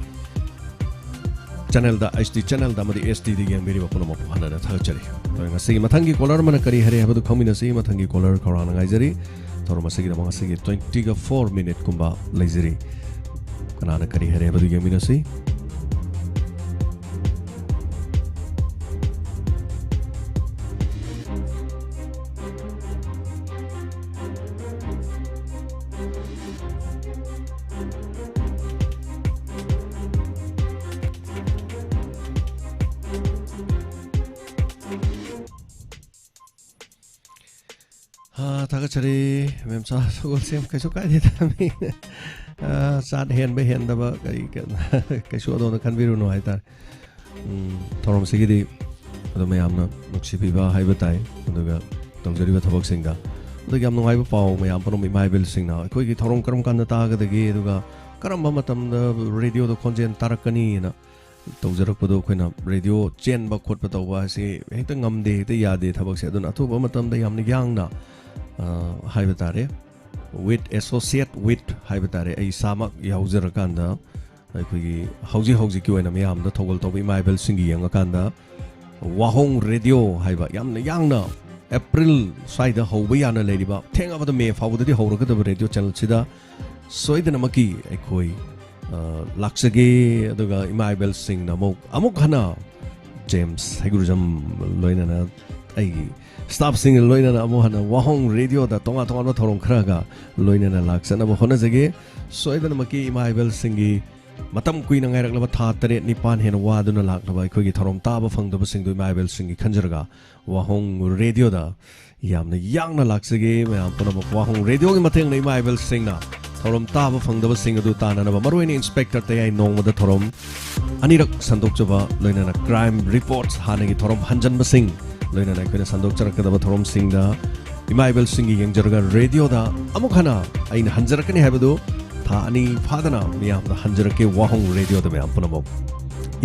channelꯗ, H D channelꯗ ꯑꯃꯗꯤ H Dꯗ ꯌꯦꯡꯕꯤꯔꯤꯕ ꯄꯨꯝꯅꯃꯛꯄꯨ ꯍꯟꯅ ꯍꯟꯅ ꯊꯥꯒꯠꯆꯔꯤ꯫ ꯑꯗꯨꯒ ꯉꯁꯤꯒꯤ ꯃꯊꯪꯒꯤ caller ꯑꯃꯅ ꯀꯔꯤ ꯍꯥꯏꯔꯦ ꯍꯥꯏꯕꯗꯨ ꯈꯪꯃꯤꯟꯅꯁꯤ꯫ ꯃꯊꯪꯒꯤ caller ꯈꯧꯔꯥꯡꯅ ꯉꯥꯏꯖꯔꯤ꯫ ꯊꯧꯔꯝ ꯑꯁꯤꯒꯤꯗꯃꯛ ꯉꯁꯤꯒꯤ twenty four minute ꯀꯨꯝꯕ ꯂꯩꯖꯔꯤ꯫ ꯀꯅꯥꯅ ꯀꯔꯤ ꯍꯥꯏꯔꯦ ꯍꯥꯏꯕꯗꯨ ꯌꯦꯡꯃꯤꯟꯅꯁꯤ꯫ ꯑꯥ, ꯊꯥꯒꯠꯆꯔꯤ, ꯃꯦꯝꯆꯥ ꯁꯒꯣꯜꯁꯦꯝ꯫ ꯀꯩꯁꯨ ꯀꯥꯏꯗꯦꯗ, ꯃꯤ, ꯑꯥ, ꯆꯥꯠ ꯍꯦꯟꯕ ꯍꯦꯟꯗꯕ ꯀꯔꯤ, ꯀ-, ꯀꯩꯁꯨ ꯑꯗꯣꯝꯅ ꯈꯟꯕꯤꯔꯨꯅꯨ ꯍꯥꯏꯇꯥꯔꯦ꯫ ꯎꯝ, ꯊꯧꯔꯝꯁꯤꯒꯤꯗꯤ ꯑꯗꯨꯝ ꯃꯌꯥꯝꯅ ꯅꯨꯡꯁꯤꯕꯤꯕ ꯍꯥꯏꯕ ꯇꯥꯏ, ꯑꯗꯨꯒ ꯇꯧꯖꯔꯤꯕ ꯊꯕꯛꯁꯤꯡꯗ꯫ ꯑꯗꯨꯒ ꯌꯥꯝ ꯅꯨꯡꯉꯥꯏꯕ ꯄꯥꯎ, ꯃꯌꯥꯝ ꯄꯨꯝꯅꯃꯛ ꯏꯃꯥ ꯏꯕꯦꯜꯁꯤꯡꯅ ꯑꯩꯈꯣꯏꯒꯤ ꯊꯧꯔꯝ ꯀꯔꯝ ꯀꯥꯟꯗ ꯇꯥꯒꯗꯒꯦ, ꯑꯗꯨꯒ ꯀꯔꯝꯕ ꯃꯇꯝꯗ ꯔꯦꯗꯤꯑꯣꯗ ꯈꯣꯟꯖꯦꯜ ꯇꯥꯔꯛꯀꯅꯤꯅ ꯇꯧꯖꯔꯛꯄꯗꯣ, ꯑꯩꯈꯣꯏꯅ ꯔꯦꯗꯤꯑꯣ ꯆꯦꯟꯕ ꯈꯣꯠꯄ ꯇꯧꯕ ꯍꯥꯏꯁꯤ ꯍꯦꯛꯇ ꯉꯝꯗꯦ, ꯍꯦꯛꯇ ꯌꯥꯗꯦ ꯊꯕꯛꯁꯦ꯫ ꯑꯗꯨꯅ ꯑꯊꯨꯕ ꯃꯇꯝꯗ ꯌꯥꯝꯅ ꯌꯥꯡꯅ, ꯑ, ꯍꯥꯏꯕ ꯇꯥꯔꯦ, with, associate with ꯍꯥꯏꯕ ꯇꯥꯔꯦ, ꯑꯩ ꯏꯁꯥꯃꯛ ꯌꯥꯎꯖꯔꯀꯥꯟꯗ ꯑꯩꯈꯣꯏꯒꯤ ꯍꯧꯖꯤꯛ ꯍꯧꯖꯤꯛꯀꯤ ꯑꯣꯏꯅ ꯃꯌꯥꯝꯗ ꯊꯧꯒꯜ ꯇꯧꯕ ꯏꯃꯥ ꯏꯕꯦꯜꯁꯤꯡꯒꯤ ꯌꯦꯡꯉꯀꯥꯟꯗ ꯋꯥꯍꯣꯡ ꯔꯦꯗꯤꯑꯣ ꯍꯥꯏꯕ ꯌꯥꯝꯅ ꯌꯥꯡꯅ ꯑꯦꯄ꯭ꯔꯤꯜ ꯁ꯭ꯋꯥꯏꯗ ꯍꯧꯕ ꯌꯥꯅ ꯂꯩꯔꯤꯕ, ꯊꯦꯡꯉꯕꯗ ꯃꯦ ꯐꯥꯎꯕꯗꯗꯤ ꯍꯧꯔꯒꯗꯕ ꯔꯦꯗꯤꯑꯣ ꯆꯦꯅꯦꯜꯁꯤꯗ ꯁꯣꯏꯗꯅꯃꯛꯀꯤ ꯑꯩꯈꯣꯏ, ꯑ, ꯂꯥꯛꯆꯒꯦ꯫ ꯑꯗꯨꯒ ꯏꯃꯥ ꯏꯕꯦꯜꯁꯤꯡꯅ ꯑꯃꯨꯛ, ꯑꯃꯨꯛ ꯍꯟꯅ ꯖꯦꯝꯁ ꯍꯩꯒꯨꯔꯨꯖꯝ ꯂꯣꯏꯅꯅ ꯑꯩꯒꯤ staffꯁꯤꯡꯒ ꯂꯣꯏꯅꯅ ꯑꯃꯨꯛ ꯍꯟꯅ ꯋꯥꯍꯣꯡ ꯔꯦꯗꯤꯑꯣꯗ ꯇꯣꯉꯥꯟ ꯇꯣꯉꯥꯟꯕ ꯊꯧꯔꯝ ꯈꯔꯒ ꯂꯣꯏꯅꯅ ꯂꯥꯛꯆꯅꯕ ꯍꯣꯠꯅꯖꯒꯦ꯫ ꯁꯣꯏꯗꯅꯃꯛꯀꯤ ꯏꯃꯥ ꯏꯕꯦꯜꯁꯤꯡꯒꯤ ꯃꯇꯝ ꯀꯨꯏꯅ ꯉꯥꯏꯔꯛꯂꯕ ꯊꯥ ꯇꯔꯦꯠ ꯅꯤꯄꯥꯟ ꯍꯦꯟꯅ ꯋꯥꯗꯨꯅ ꯂꯥꯛꯂꯕ ꯑꯩꯈꯣꯏꯒꯤ ꯊꯧꯔꯝ ꯇꯥꯕ ꯐꯪꯗꯕꯁꯤꯡꯗꯨ ꯏꯃꯥ ꯏꯕꯦꯜꯁꯤꯡꯒꯤ ꯈꯟꯖꯔꯒ ꯋꯥꯍꯣꯡ ꯔꯦꯗꯤꯑꯣꯗ ꯌꯥꯝꯅ ꯌꯥꯡꯅ ꯂꯥꯛꯆꯒꯦ꯫ ꯃꯌꯥꯝ ꯄꯨꯝꯅꯃꯛ ꯋꯥꯍꯣꯡ ꯔꯦꯗꯤꯑꯣꯒꯤ ꯃꯇꯦꯡꯅ ꯏꯃꯥ ꯏꯕꯦꯜꯁꯤꯡꯅ ꯊꯧꯔꯝ ꯇꯥꯕ ꯐꯪꯗꯕꯁꯤꯡ ꯑꯗꯨ ꯇꯥꯅꯅꯕ, ꯃꯔꯨꯑꯣꯏꯅ ꯏꯟꯁꯄꯦꯛꯇꯔ ꯇꯌꯥꯏ ꯅꯣꯡꯃꯗ ꯊꯧꯔꯝ ꯑꯅꯤꯔꯛ ꯁꯟꯗꯣꯛꯆꯕ, ꯂꯣꯏꯅꯅ crime reports ꯍꯥꯟꯅꯒꯤ ꯊꯧꯔꯝ ꯍꯟꯖꯟꯕꯁꯤꯡ, ꯂꯣꯏꯅꯅ ꯑꯩꯈꯣꯏꯅ ꯁꯟꯗꯣꯛꯆꯔꯛꯀꯗꯕ ꯊꯧꯔꯝꯁꯤꯡꯗ ꯏꯃꯥ ꯏꯕꯦꯜꯁꯤꯡꯒꯤ ꯌꯦꯡꯖꯔꯒ ꯔꯦꯗꯤꯑꯣꯗ ꯑꯃꯨꯛ ꯍꯟꯅ ꯑꯩꯅ ꯍꯟꯖꯔꯛꯀꯅꯤ ꯍꯥꯏꯕꯗꯨ ꯊꯥ ꯑꯅꯤ ꯐꯥꯗꯅ ꯃꯤꯌꯥꯝꯗ ꯍꯟꯖꯔꯛꯀꯦ꯫ ꯋꯥꯍꯣꯡ ꯔꯦꯗꯤꯑꯣꯗ ꯃꯌꯥꯝ ꯄꯨꯝꯅꯃꯛ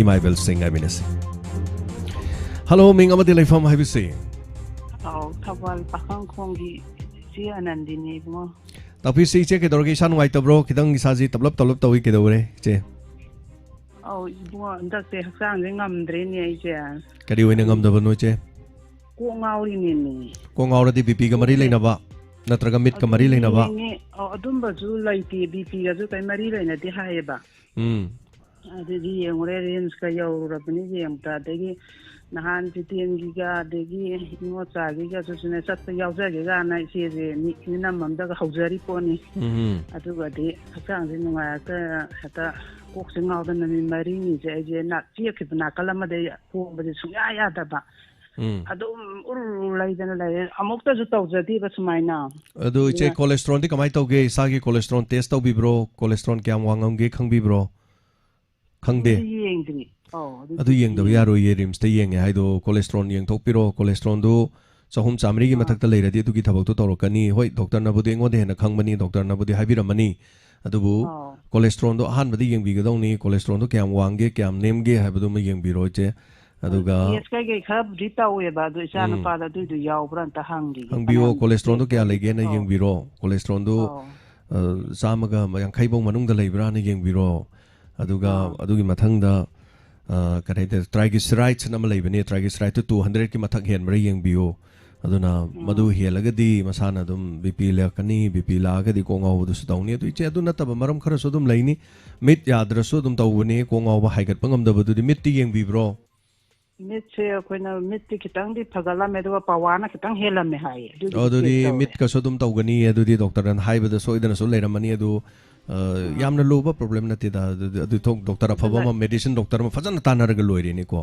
ꯏꯃꯥ ꯏꯕꯦꯜꯁꯤꯡ ꯉꯥꯏꯃꯤꯟꯅꯁꯤ꯫ ꯍꯜꯂꯣ, ꯃꯤꯡ ꯑꯃꯗꯤ ꯂꯩꯐꯝ ꯍꯥꯏꯕꯤꯁꯤ? ꯑꯧ, ꯊꯧꯕꯥꯜ ꯄꯥꯈꯪꯈꯣꯡꯒꯤ ꯏꯆꯦ ꯑꯅꯟꯗꯤꯅꯤ, ꯏꯕꯨꯡꯉꯣ꯫ ꯇꯥꯛꯄꯤꯁꯤ ꯏꯆꯦ, ꯀꯩꯗꯧꯔꯒꯦ? ꯏꯁꯥ ꯅꯨꯡꯉꯥꯏꯇꯕ꯭ꯔꯣ? ꯈꯤꯇꯪ ꯏꯁꯥꯁꯤ ꯇꯞꯂꯞ ꯇꯞꯂꯞ ꯇꯧꯏ, ꯀꯩꯗꯧꯔꯦ ꯏꯆꯦ? ꯑꯧ ꯏꯕꯨꯡꯉꯣ, ꯍꯟꯗꯛꯇꯤ ꯍꯛꯆꯥꯡꯁꯦ ꯉꯝꯗ꯭ꯔꯦꯅꯦ ꯑꯩꯁꯦ꯫ ꯀꯔꯤ ꯑꯣꯏꯅ ꯉꯝꯗꯕꯅꯣ ꯏꯆꯦ? ꯀꯣꯛ ꯉꯥꯎꯔꯤꯅꯦꯃꯤ꯫ ꯀꯣꯛ ꯉꯥꯎꯔꯗꯤ ꯕꯤ ꯄꯤꯒ ꯃꯔꯤ ꯂꯩꯅꯕ ꯅꯠꯇ꯭ꯔꯒ ꯃꯤꯠꯀ ꯃꯔꯤ ꯑꯗꯨ ꯂꯩꯅꯕ? ꯌꯦꯡꯉꯦ꯫ ꯑꯧ, ꯑꯗꯨꯝꯕꯁꯨ ꯂꯩꯇꯦ, ꯕꯤ ꯄꯤꯒꯁꯨ ꯀꯩ ꯃꯔꯤ ꯂꯩꯅꯗꯦ ꯍꯥꯏꯌꯦꯕ꯫ ꯎꯝ꯫ ꯑꯗꯨꯗꯤ ꯌꯦꯡꯉꯨꯔꯦ, ꯔꯤꯝꯁꯀ ꯌꯧꯔꯨꯔꯕꯅꯤ ꯌꯦꯡꯕꯗ꯫ ꯑꯗꯒꯤ ꯅꯍꯥꯟ ꯖꯤꯇꯦꯟꯒꯤꯒ ꯑꯗꯒꯤ ꯏꯉꯣꯆꯥꯒꯤꯒꯁꯨꯅꯦ ꯆꯠꯄ ꯌꯥꯎꯖꯒꯦꯒꯥꯅ ꯏꯆꯦꯁꯦ ꯃꯤ ꯏꯅꯝ ꯑꯝꯗꯒ ꯍꯧꯖꯔꯤ ꯄꯣꯠꯅꯤ꯫ ꯎꯝ꯫ ꯑꯗꯨꯒꯗꯤ ꯍꯛꯆꯥꯡꯁꯦ ꯅꯨꯡꯉꯥꯏꯔꯛꯇ ꯍꯦꯛꯇ ꯀꯣꯛꯁꯦ ꯉꯥꯎꯗꯅ ꯅꯨꯃꯤꯠ ꯃꯔꯤꯅꯤꯁꯦ ꯑꯩꯁꯦ ꯅꯥ-, ꯆꯦꯞꯈꯤꯕ ꯅꯥꯀꯜ ꯑꯃꯗ ꯑꯩ ꯍꯣꯡꯕꯁꯦ ꯁꯨꯡꯌꯥ ꯌꯥꯗꯕ꯫ ꯎꯝ꯫ ꯑꯗꯨꯝ ꯎꯔꯨ ꯎꯔꯨ ꯂꯩꯗꯅ ꯂꯩꯔꯦ꯫ ꯑꯃꯨꯛꯇꯁꯨ ꯇꯧꯖꯗꯦꯕ ꯁꯨꯃꯥꯏꯅ꯫ ꯑꯗꯨ ꯏꯆꯦ, ꯑꯗꯨꯅ ꯀꯣꯂꯦꯁꯇ꯭ꯔꯣꯜꯗꯤ ꯀꯃꯥꯏꯅ ꯇꯧꯒꯦ? ꯏꯁꯥꯒꯤ ꯀꯣꯂꯦꯁꯇ꯭ꯔꯣꯜ ꯇꯦꯁ ꯇꯧꯕꯤꯕ꯭ꯔꯣ? ꯀꯣꯂꯦꯁꯇ꯭ꯔꯣꯜ ꯀꯌꯥꯝ ꯋꯥꯡꯉꯝꯒꯦ ꯈꯪꯕꯤꯕ꯭ꯔꯣ? ꯈꯪꯗꯦ꯫ ꯑꯗꯨꯗꯤ ꯌꯦꯡꯗ꯭ꯔꯤ꯫ ꯑꯧ, ꯑꯗꯨꯗꯤ ꯑꯗꯨ ꯌꯦꯡꯗꯕ ꯌꯦꯡꯗ꯭ꯔꯤ꯫ ꯌꯥꯔꯣꯏꯌꯦ, ꯔꯤꯝꯁꯇ ꯌꯦꯡꯉꯦ ꯍꯥꯏꯗꯣ꯫ ꯀꯣꯂꯦꯁꯇ꯭ꯔꯣꯜ ꯌꯦꯡꯊꯣꯛꯄꯤꯔꯣ꯫ ꯀꯣꯂꯦꯁꯇ꯭ꯔꯣꯜꯗꯨ ꯆꯍꯨꯝ ꯆꯥꯃꯔꯤꯒꯤ ꯑꯥ꯫ ꯃꯊꯛꯇ ꯂꯩꯔꯗꯤ ꯑꯗꯨꯒꯤ ꯊꯕꯛꯇꯣ ꯇꯧꯔꯛꯀꯅꯤ꯫ ꯍꯣꯏ, ꯗꯣꯛꯇꯔꯅꯕꯨꯗꯤ ꯑꯩꯉꯣꯟꯗ ꯍꯦꯟꯅ ꯈꯪꯕꯅꯤ, ꯗꯣꯛꯇꯔꯅꯕꯨꯗꯤ ꯍꯥꯏꯕꯤꯔꯝꯃꯅꯤ꯫ ꯑꯗꯨꯕꯨ ꯑꯧ꯫ ꯀꯣꯂꯦꯁꯇ꯭ꯔꯣꯜꯗꯣ ꯑꯍꯥꯟꯕꯗ ꯌꯦꯡꯕꯤꯒꯗꯧꯅꯤ, ꯀꯣꯂꯦꯁꯇ꯭ꯔꯣꯜꯗꯣ ꯀꯌꯥꯝ ꯋꯥꯡꯒꯦ, ꯀꯌꯥꯝ ꯅꯦꯝꯒꯦ ꯍꯥꯏꯕꯗꯨꯃ ꯌꯦꯡꯕꯤꯔꯣ ꯏꯆꯦ꯫ ꯑꯗꯨꯒ ꯇꯦꯁ ꯀꯩꯀꯩ ꯈꯔꯕꯨꯗꯤ ꯇꯧꯋꯦꯕ, ꯑꯗꯣ ꯏꯆꯥ ꯎꯝ꯫ ꯅꯨꯄꯥꯗ ꯑꯗꯨꯏꯗꯣ ꯌꯥꯎꯕ꯭ꯔꯥ ꯑꯝꯇ ꯍꯪꯈꯤꯒꯦ꯫ ꯍꯪꯕꯤꯌꯣ, ꯐꯅꯌꯥꯝ ꯀꯣꯂꯦꯁꯇ꯭ꯔꯣꯜꯗꯣ ꯇꯦꯁ ꯀꯌꯥ ꯇꯧꯕꯗꯤ꯫ ꯂꯩꯒꯦꯅ ꯑꯧ꯫ ꯌꯦꯡꯕꯤꯔꯣ꯫ ꯀꯣꯂꯦꯁꯇ꯭ꯔꯣꯜꯗꯣ, ꯑꯧ꯫ ꯑ, ꯆꯥꯝꯃꯒ ꯌꯥꯡꯈꯩ ꯐꯧ ꯃꯅꯨꯡꯗ ꯂꯩꯕ꯭ꯔꯥꯅ ꯌꯦꯡꯕꯤꯔꯣ꯫ ꯑꯗꯨꯒ ꯑꯥ꯫ ꯑꯗꯨꯒꯤ ꯃꯊꯪꯗ, ꯑ, ꯀꯔꯤ ꯍꯥꯏꯇꯥꯔꯦ, triglycerides ꯑꯃ ꯂꯩꯕꯅꯦ, triglycerideꯇꯨ two hundredꯀꯤ ꯃꯊꯛ ꯍꯦꯟꯕ꯭ꯔꯥ ꯌꯦꯡꯕꯤꯌꯨ꯫ ꯑꯗꯨꯅ ꯎꯝ꯫ ꯃꯗꯨ ꯍꯦꯜꯂꯒꯗꯤ ꯃꯁꯥꯅ ꯑꯗꯨꯝ BP ꯂꯥꯛꯀꯅꯤ, BP ꯂꯥꯛꯑꯒꯗꯤ ꯀꯣꯛ ꯉꯥꯎꯕꯗꯨꯁꯨ ꯇꯧꯅꯤ꯫ ꯑꯗꯨ ꯏꯆꯦ, ꯑꯗꯨ ꯅꯠꯇꯕ ꯃꯔꯝ ꯈꯔꯁꯨ ꯑꯗꯨꯝ ꯂꯩꯅꯤ꯫ ꯃꯤꯠ ꯌꯥꯗ꯭ꯔꯁꯨ ꯑꯗꯨꯝ ꯇꯧꯕꯅꯦ, ꯀꯣꯛ ꯉꯥꯎꯕ ꯍꯥꯏꯒꯠꯄ ꯉꯝꯗꯕꯗꯨꯗꯤ꯫ ꯃꯤꯠꯇꯤ ꯌꯦꯡꯕꯤꯕ꯭ꯔꯣ? ꯃꯤꯠꯁꯦ ꯑꯩꯈꯣꯏꯅ ꯃꯤꯠꯇꯤ ꯈꯤꯇꯪꯗꯤ ꯐꯒꯠꯂꯝꯃꯦ, ꯑꯗꯨꯒ ꯄꯋꯥꯔꯅ ꯈꯤꯇꯪ ꯍꯦꯜꯂꯝꯃꯦ ꯍꯥꯏꯌꯦ꯫ ꯑꯗꯨꯒꯤꯗꯤ ꯑꯗꯨꯗꯤ ꯇꯦꯁ ꯇꯧꯔꯦ꯫ ꯃꯤꯠꯀꯁꯨ ꯑꯗꯨꯝ ꯇꯧꯒꯅꯤ, ꯑꯗꯨꯗꯤ ꯗꯣꯛꯇꯔꯅ ꯍꯥꯏꯕꯗ ꯁꯣꯏꯗꯅꯁꯨ ꯂꯩꯔꯝꯃꯅꯤ꯫ ꯑꯗꯨ, ꯑ, ꯑꯥ꯫ ꯌꯥꯝꯅ ꯂꯨꯕ ꯄ꯭ꯔꯣꯕ꯭ꯂꯦꯝ ꯅꯠꯇꯦꯗ꯫ ꯑꯗꯨꯗꯤ, ꯑꯗꯨ ꯊꯣꯛ-, ꯗꯣꯛꯇꯔ ꯑꯐꯕ ꯑꯗꯨꯅ ꯑꯃ, ꯃꯦꯗꯤꯁꯤꯟ ꯗꯣꯛꯇꯔ ꯑꯃ ꯐꯖꯅ ꯇꯥꯟꯅꯔꯒ ꯂꯣꯏꯔꯦꯅꯦꯀꯣ꯫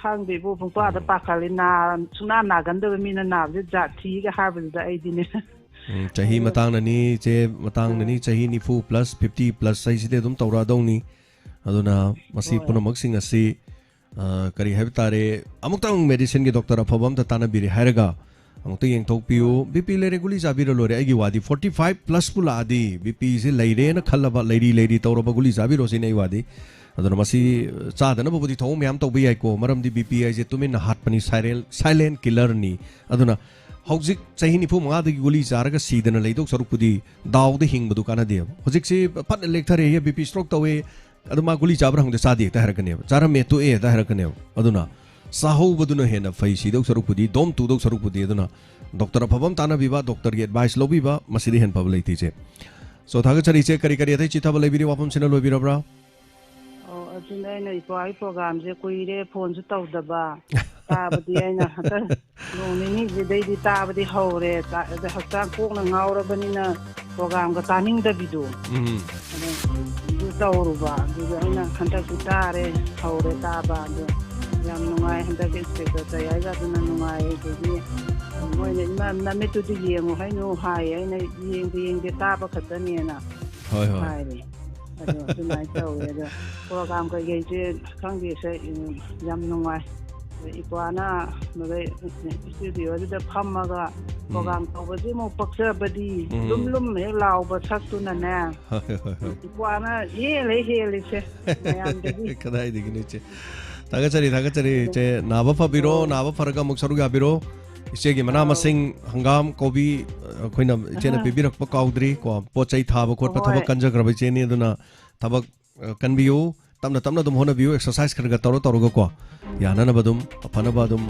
ꯈꯪꯗꯦ ꯏꯕꯣ, ꯄꯨꯡꯄꯥꯗ ꯎꯝ꯫ ꯄꯥꯈꯠꯂꯤ꯫ ꯅꯥ-, ꯁꯨꯡꯅꯥ ꯅꯥꯒꯟꯗꯕ ꯃꯤꯅ ꯅꯥꯕꯁꯦ ꯖꯥꯠ ꯊꯤꯒ ꯍꯥꯏꯕꯗꯨꯗ ꯑꯩꯗꯤꯅꯦ꯫ ꯎꯝ, ꯆꯍꯤ ꯑꯗꯨ ꯃꯇꯥꯡꯅꯅꯤ, ꯏꯆꯦ, ꯃꯇꯥꯡꯅꯅꯤ, ꯎꯝ꯫ ꯆꯍꯤ ꯅꯤꯐꯨ plus, fifty plus ꯍꯥꯏꯁꯤꯗꯤ ꯑꯗꯨꯝ ꯇꯧꯔꯛꯑꯗꯧꯅꯤ꯫ ꯑꯗꯨꯅ ꯃꯁꯤ ꯍꯣꯏ꯫ ꯄꯨꯝꯅꯃꯛꯁꯤꯡ ꯑꯁꯤ, ꯑ, ꯀꯔꯤ ꯍꯥꯏꯕ ꯇꯥꯔꯦ, ꯑꯃꯨꯛꯇꯪ ꯃꯦꯗꯤꯁꯤꯟꯒꯤ ꯗꯣꯛꯇꯔ ꯑꯐꯕ ꯑꯝꯇ ꯇꯥꯟꯅꯕꯤꯔꯦ ꯍꯥꯏꯔꯒ ꯑꯃꯨꯛꯇ ꯌꯦꯡꯊꯣꯛꯄꯤꯌꯨ꯫ ꯍꯣꯏ꯫ BP ꯂꯩꯔꯦ, ꯒꯨꯂꯤ ꯆꯥꯕꯤꯔ ꯂꯣꯏꯔꯦ꯫ ꯑꯩꯒꯤ ꯋꯥꯗꯤ forty five plusꯄꯨ ꯂꯥꯛꯑꯗꯤ, BPꯁꯤ ꯂꯩꯔꯦꯅ ꯈꯜꯂꯕ, ꯂꯩꯔꯤ ꯂꯩꯔꯤ ꯇꯧꯔꯕ ꯒꯨꯂꯤ ꯆꯥꯕꯤꯔꯣ ꯁꯤꯅꯤ ꯑꯩ ꯋꯥꯗꯤ꯫ ꯑꯗꯨꯅ ꯃꯁꯤ ꯆꯥꯗꯅꯕꯕꯨꯗꯤ ꯊꯧꯑꯣꯡ ꯃꯌꯥꯝ ꯇꯧꯕ ꯌꯥꯏꯀꯣ, ꯃꯔꯝꯗꯤ BP ꯍꯥꯏꯁꯦ ꯇꯨꯃꯤꯟꯅ ꯍꯥꯠꯄꯅꯤ, silent, silent killerꯅꯤ꯫ ꯑꯗꯨꯅ ꯍꯧꯖꯤꯛ ꯆꯍꯤ ꯅꯤꯐꯨ ꯃꯉꯥꯗꯒꯤ ꯒꯨꯂꯤ ꯆꯥꯔꯒ ꯁꯤꯗꯅ ꯂꯩꯗꯧ ꯁꯔꯨꯛꯄꯨꯗꯤ ꯗꯥꯎꯗ ꯍꯤꯡꯕꯗꯨ ꯀꯥꯟꯅꯗꯦꯕ꯫ ꯍꯧꯖꯤꯛꯁꯤ ꯐꯠꯅ ꯂꯦꯛꯊꯔꯦ, ꯕꯤ ꯄꯤ ꯁ꯭ꯇ꯭ꯔꯣꯛ ꯇꯧꯋꯦ, ꯑꯗꯨ ꯃꯥ ꯒꯨꯂꯤ ꯆꯥꯕ꯭ꯔꯥ ꯍꯪꯗꯦ, ꯆꯥꯗꯦ ꯍꯦꯛꯇ ꯍꯥꯏꯔꯛꯀꯅꯦꯕ, ꯆꯥꯔꯝꯃꯦ ꯇꯣꯛꯑꯦ ꯍꯦꯛꯇ ꯍꯥꯏꯔꯛꯀꯅꯦꯕ꯫ ꯑꯗꯨꯅ ꯆꯥꯍꯧꯕꯗꯨꯅ ꯍꯦꯟꯅ ꯐꯩ, ꯁꯤꯗꯧ ꯁꯔꯨꯛꯄꯨꯗꯤ, ꯗꯣꯝ ꯇꯨꯗꯧ ꯁꯔꯨꯛꯄꯨꯗꯤ꯫ ꯑꯗꯨꯅ ꯗꯣꯛꯇꯔ ꯑꯐꯕ ꯑꯃ ꯇꯥꯟꯅꯕꯤꯕ, ꯗꯣꯛꯇꯔꯒꯤ ꯑꯦꯗꯚꯥꯏꯁ ꯂꯧꯕꯤꯕ, ꯃꯁꯤꯗꯤ ꯍꯦꯟꯅ ꯐꯕ ꯂꯩꯇꯦ, ꯏꯆꯦ꯫ ꯁꯣ, ꯊꯥꯒꯠꯆꯔꯤ, ꯏꯆꯦ꯫ ꯀꯔꯤ ꯀꯔꯤ ꯑꯇꯩ ꯆꯤꯊꯕ ꯂꯩꯕꯤꯔꯤ? ꯋꯥꯐꯝꯁꯤꯅ ꯂꯣꯏꯕꯤꯔꯕ꯭ꯔꯥ? ꯑꯣ, ꯑꯗꯨꯅꯦ ꯑꯩꯅ ꯏꯄ꯭ꯋꯥꯒꯤ ꯄ꯭ꯔꯣꯒꯥꯝꯁꯦ ꯀꯨꯏꯔꯦ ꯐꯣꯟꯁꯨ ꯇꯧꯗꯕ꯫ ꯇꯥꯕꯗꯤ ꯑꯩꯅ ꯍꯟꯗꯛ ꯅꯣꯡ ꯅꯤꯅꯤꯁꯤꯗꯩꯗꯤ ꯇꯥꯕꯗꯤ ꯍꯧꯔꯦ꯫ ꯇꯥ-, ꯑꯗ ꯍꯛꯆꯥꯡ ꯀꯣꯛꯅ ꯉꯥꯎꯔꯕꯅꯤꯅ ꯄ꯭ꯔꯣꯒꯥꯝꯒ ꯇꯥꯅꯤꯡꯗꯕꯤꯗꯣ꯫ ꯎꯝ꯫ ꯑꯗꯣ ꯑꯗꯨ ꯇꯧꯔꯨꯕ꯫ ꯑꯗꯨꯗ ꯑꯩꯅ ꯍꯟꯗꯛꯇꯤ ꯇꯥꯔꯦ, ꯍꯧꯔꯦ ꯇꯥꯕ꯫ ꯑꯗꯣ ꯌꯥꯝ ꯅꯨꯡꯉꯥꯏ ꯍꯟꯗꯛꯀꯤ ꯏꯟꯁꯄꯦꯛꯇꯔ ꯇꯌꯥꯏꯒ ꯑꯗꯨꯅ ꯅꯨꯡꯉꯥꯏ꯫ ꯑꯗꯒꯤ ꯃꯣꯏꯅ "ꯏꯃꯥ, ꯅꯃꯤꯠꯇꯨꯗꯤ ꯌꯦꯡꯉꯨ ꯍꯥꯏꯅꯨ" ꯍꯥꯏꯌꯦ꯫ ꯑꯩꯅ ꯌꯦꯡꯗꯦ, ꯌꯦꯡꯗꯦ, ꯇꯥꯕ ꯈꯛꯇꯅꯦꯅ ꯍꯣꯏ, ꯍꯣꯏ꯫ ꯍꯥꯏꯔꯦ꯫ ꯑꯗꯣ ꯑꯗꯨꯃꯥꯏꯅ ꯇꯧꯋꯦ꯫ ꯑꯗꯣ ꯄ꯭ꯔꯣꯒꯥꯝ ꯀꯩꯀꯩꯁꯦ ꯈꯪꯗꯦ, ꯁꯦ, ꯎꯝ, ꯌꯥꯝ ꯅꯨꯡꯉꯥꯏ꯫ ꯑꯗꯣ ꯏꯄ꯭ꯋꯥꯅ ꯃꯗꯩ ꯏꯁꯇꯨꯗꯤꯑꯣꯗꯨꯗ ꯐꯝꯃꯒ ꯎꯝ꯫ ꯄ꯭ꯔꯣꯒꯥꯝ ꯇꯧꯕꯁꯦ ꯑꯃꯨꯛ ꯄꯛꯆꯕꯗꯤ, ꯎꯝ꯫ ꯂꯨꯝ ꯂꯨꯝ ꯍꯦꯛ ꯂꯥꯎꯕ ꯁꯛꯇꯨꯅꯅꯦ꯫ ꯍꯣꯏ, ꯍꯣꯏ, ꯍꯣꯏ꯫ ꯏꯄ꯭ꯋꯥꯅ ꯍꯦꯜꯂꯦ, ꯍꯦꯜꯂꯤꯁꯦ ꯃꯌꯥꯝꯗꯒꯤ꯫ ꯀꯗꯥꯏꯗꯒꯤꯅꯣ, ꯏꯆꯦ? ꯊꯥꯒꯠꯆꯔꯤ, ꯊꯥꯒꯠꯆꯔꯤ, ꯏꯆꯦ꯫ ꯅꯥꯕ ꯐꯕꯤꯔꯣ, ꯑꯣ꯫ ꯅꯥꯕ ꯐꯔꯒ ꯑꯃꯨꯛ ꯁꯔꯨꯛ ꯌꯥꯕꯤꯔꯣ꯫ ꯏꯆꯦꯒꯤ ꯃꯅꯥ ꯑꯥꯎ꯫ ꯃꯁꯤꯡ, ꯍꯪꯒꯥꯝ, ꯀꯣꯕꯤ, ꯑꯩꯈꯣꯏꯅ, ꯏꯆꯦꯅ ꯑꯍꯥ꯫ ꯄꯤꯕꯤꯔꯛꯄ ꯀꯥꯎꯗ꯭ꯔꯤ ꯀꯣ꯫ ꯄꯣꯠ ꯆꯩ ꯊꯥꯕ ꯈꯣꯠꯄ ꯍꯣꯏ꯫ ꯊꯕꯛ ꯀꯟꯖꯈ꯭ꯔꯕ ꯏꯆꯦꯅꯤ, ꯑꯗꯨꯅ ꯊꯕꯛ, ꯑ, ꯀꯟꯕꯤꯌꯨ꯫ ꯇꯞꯅ ꯇꯞꯅ ꯑꯗꯨꯝ ꯍꯣꯠꯅꯕꯤꯌꯨ, ꯑꯦꯛꯁꯔꯁꯥꯏꯁ ꯈꯔ ꯈꯔ ꯇꯧꯔ ꯇꯧꯔꯒꯀꯣ꯫ ꯌꯥꯅꯅꯕ ꯑꯗꯨꯝ, ꯑꯐꯅꯕ ꯑꯗꯨꯝ,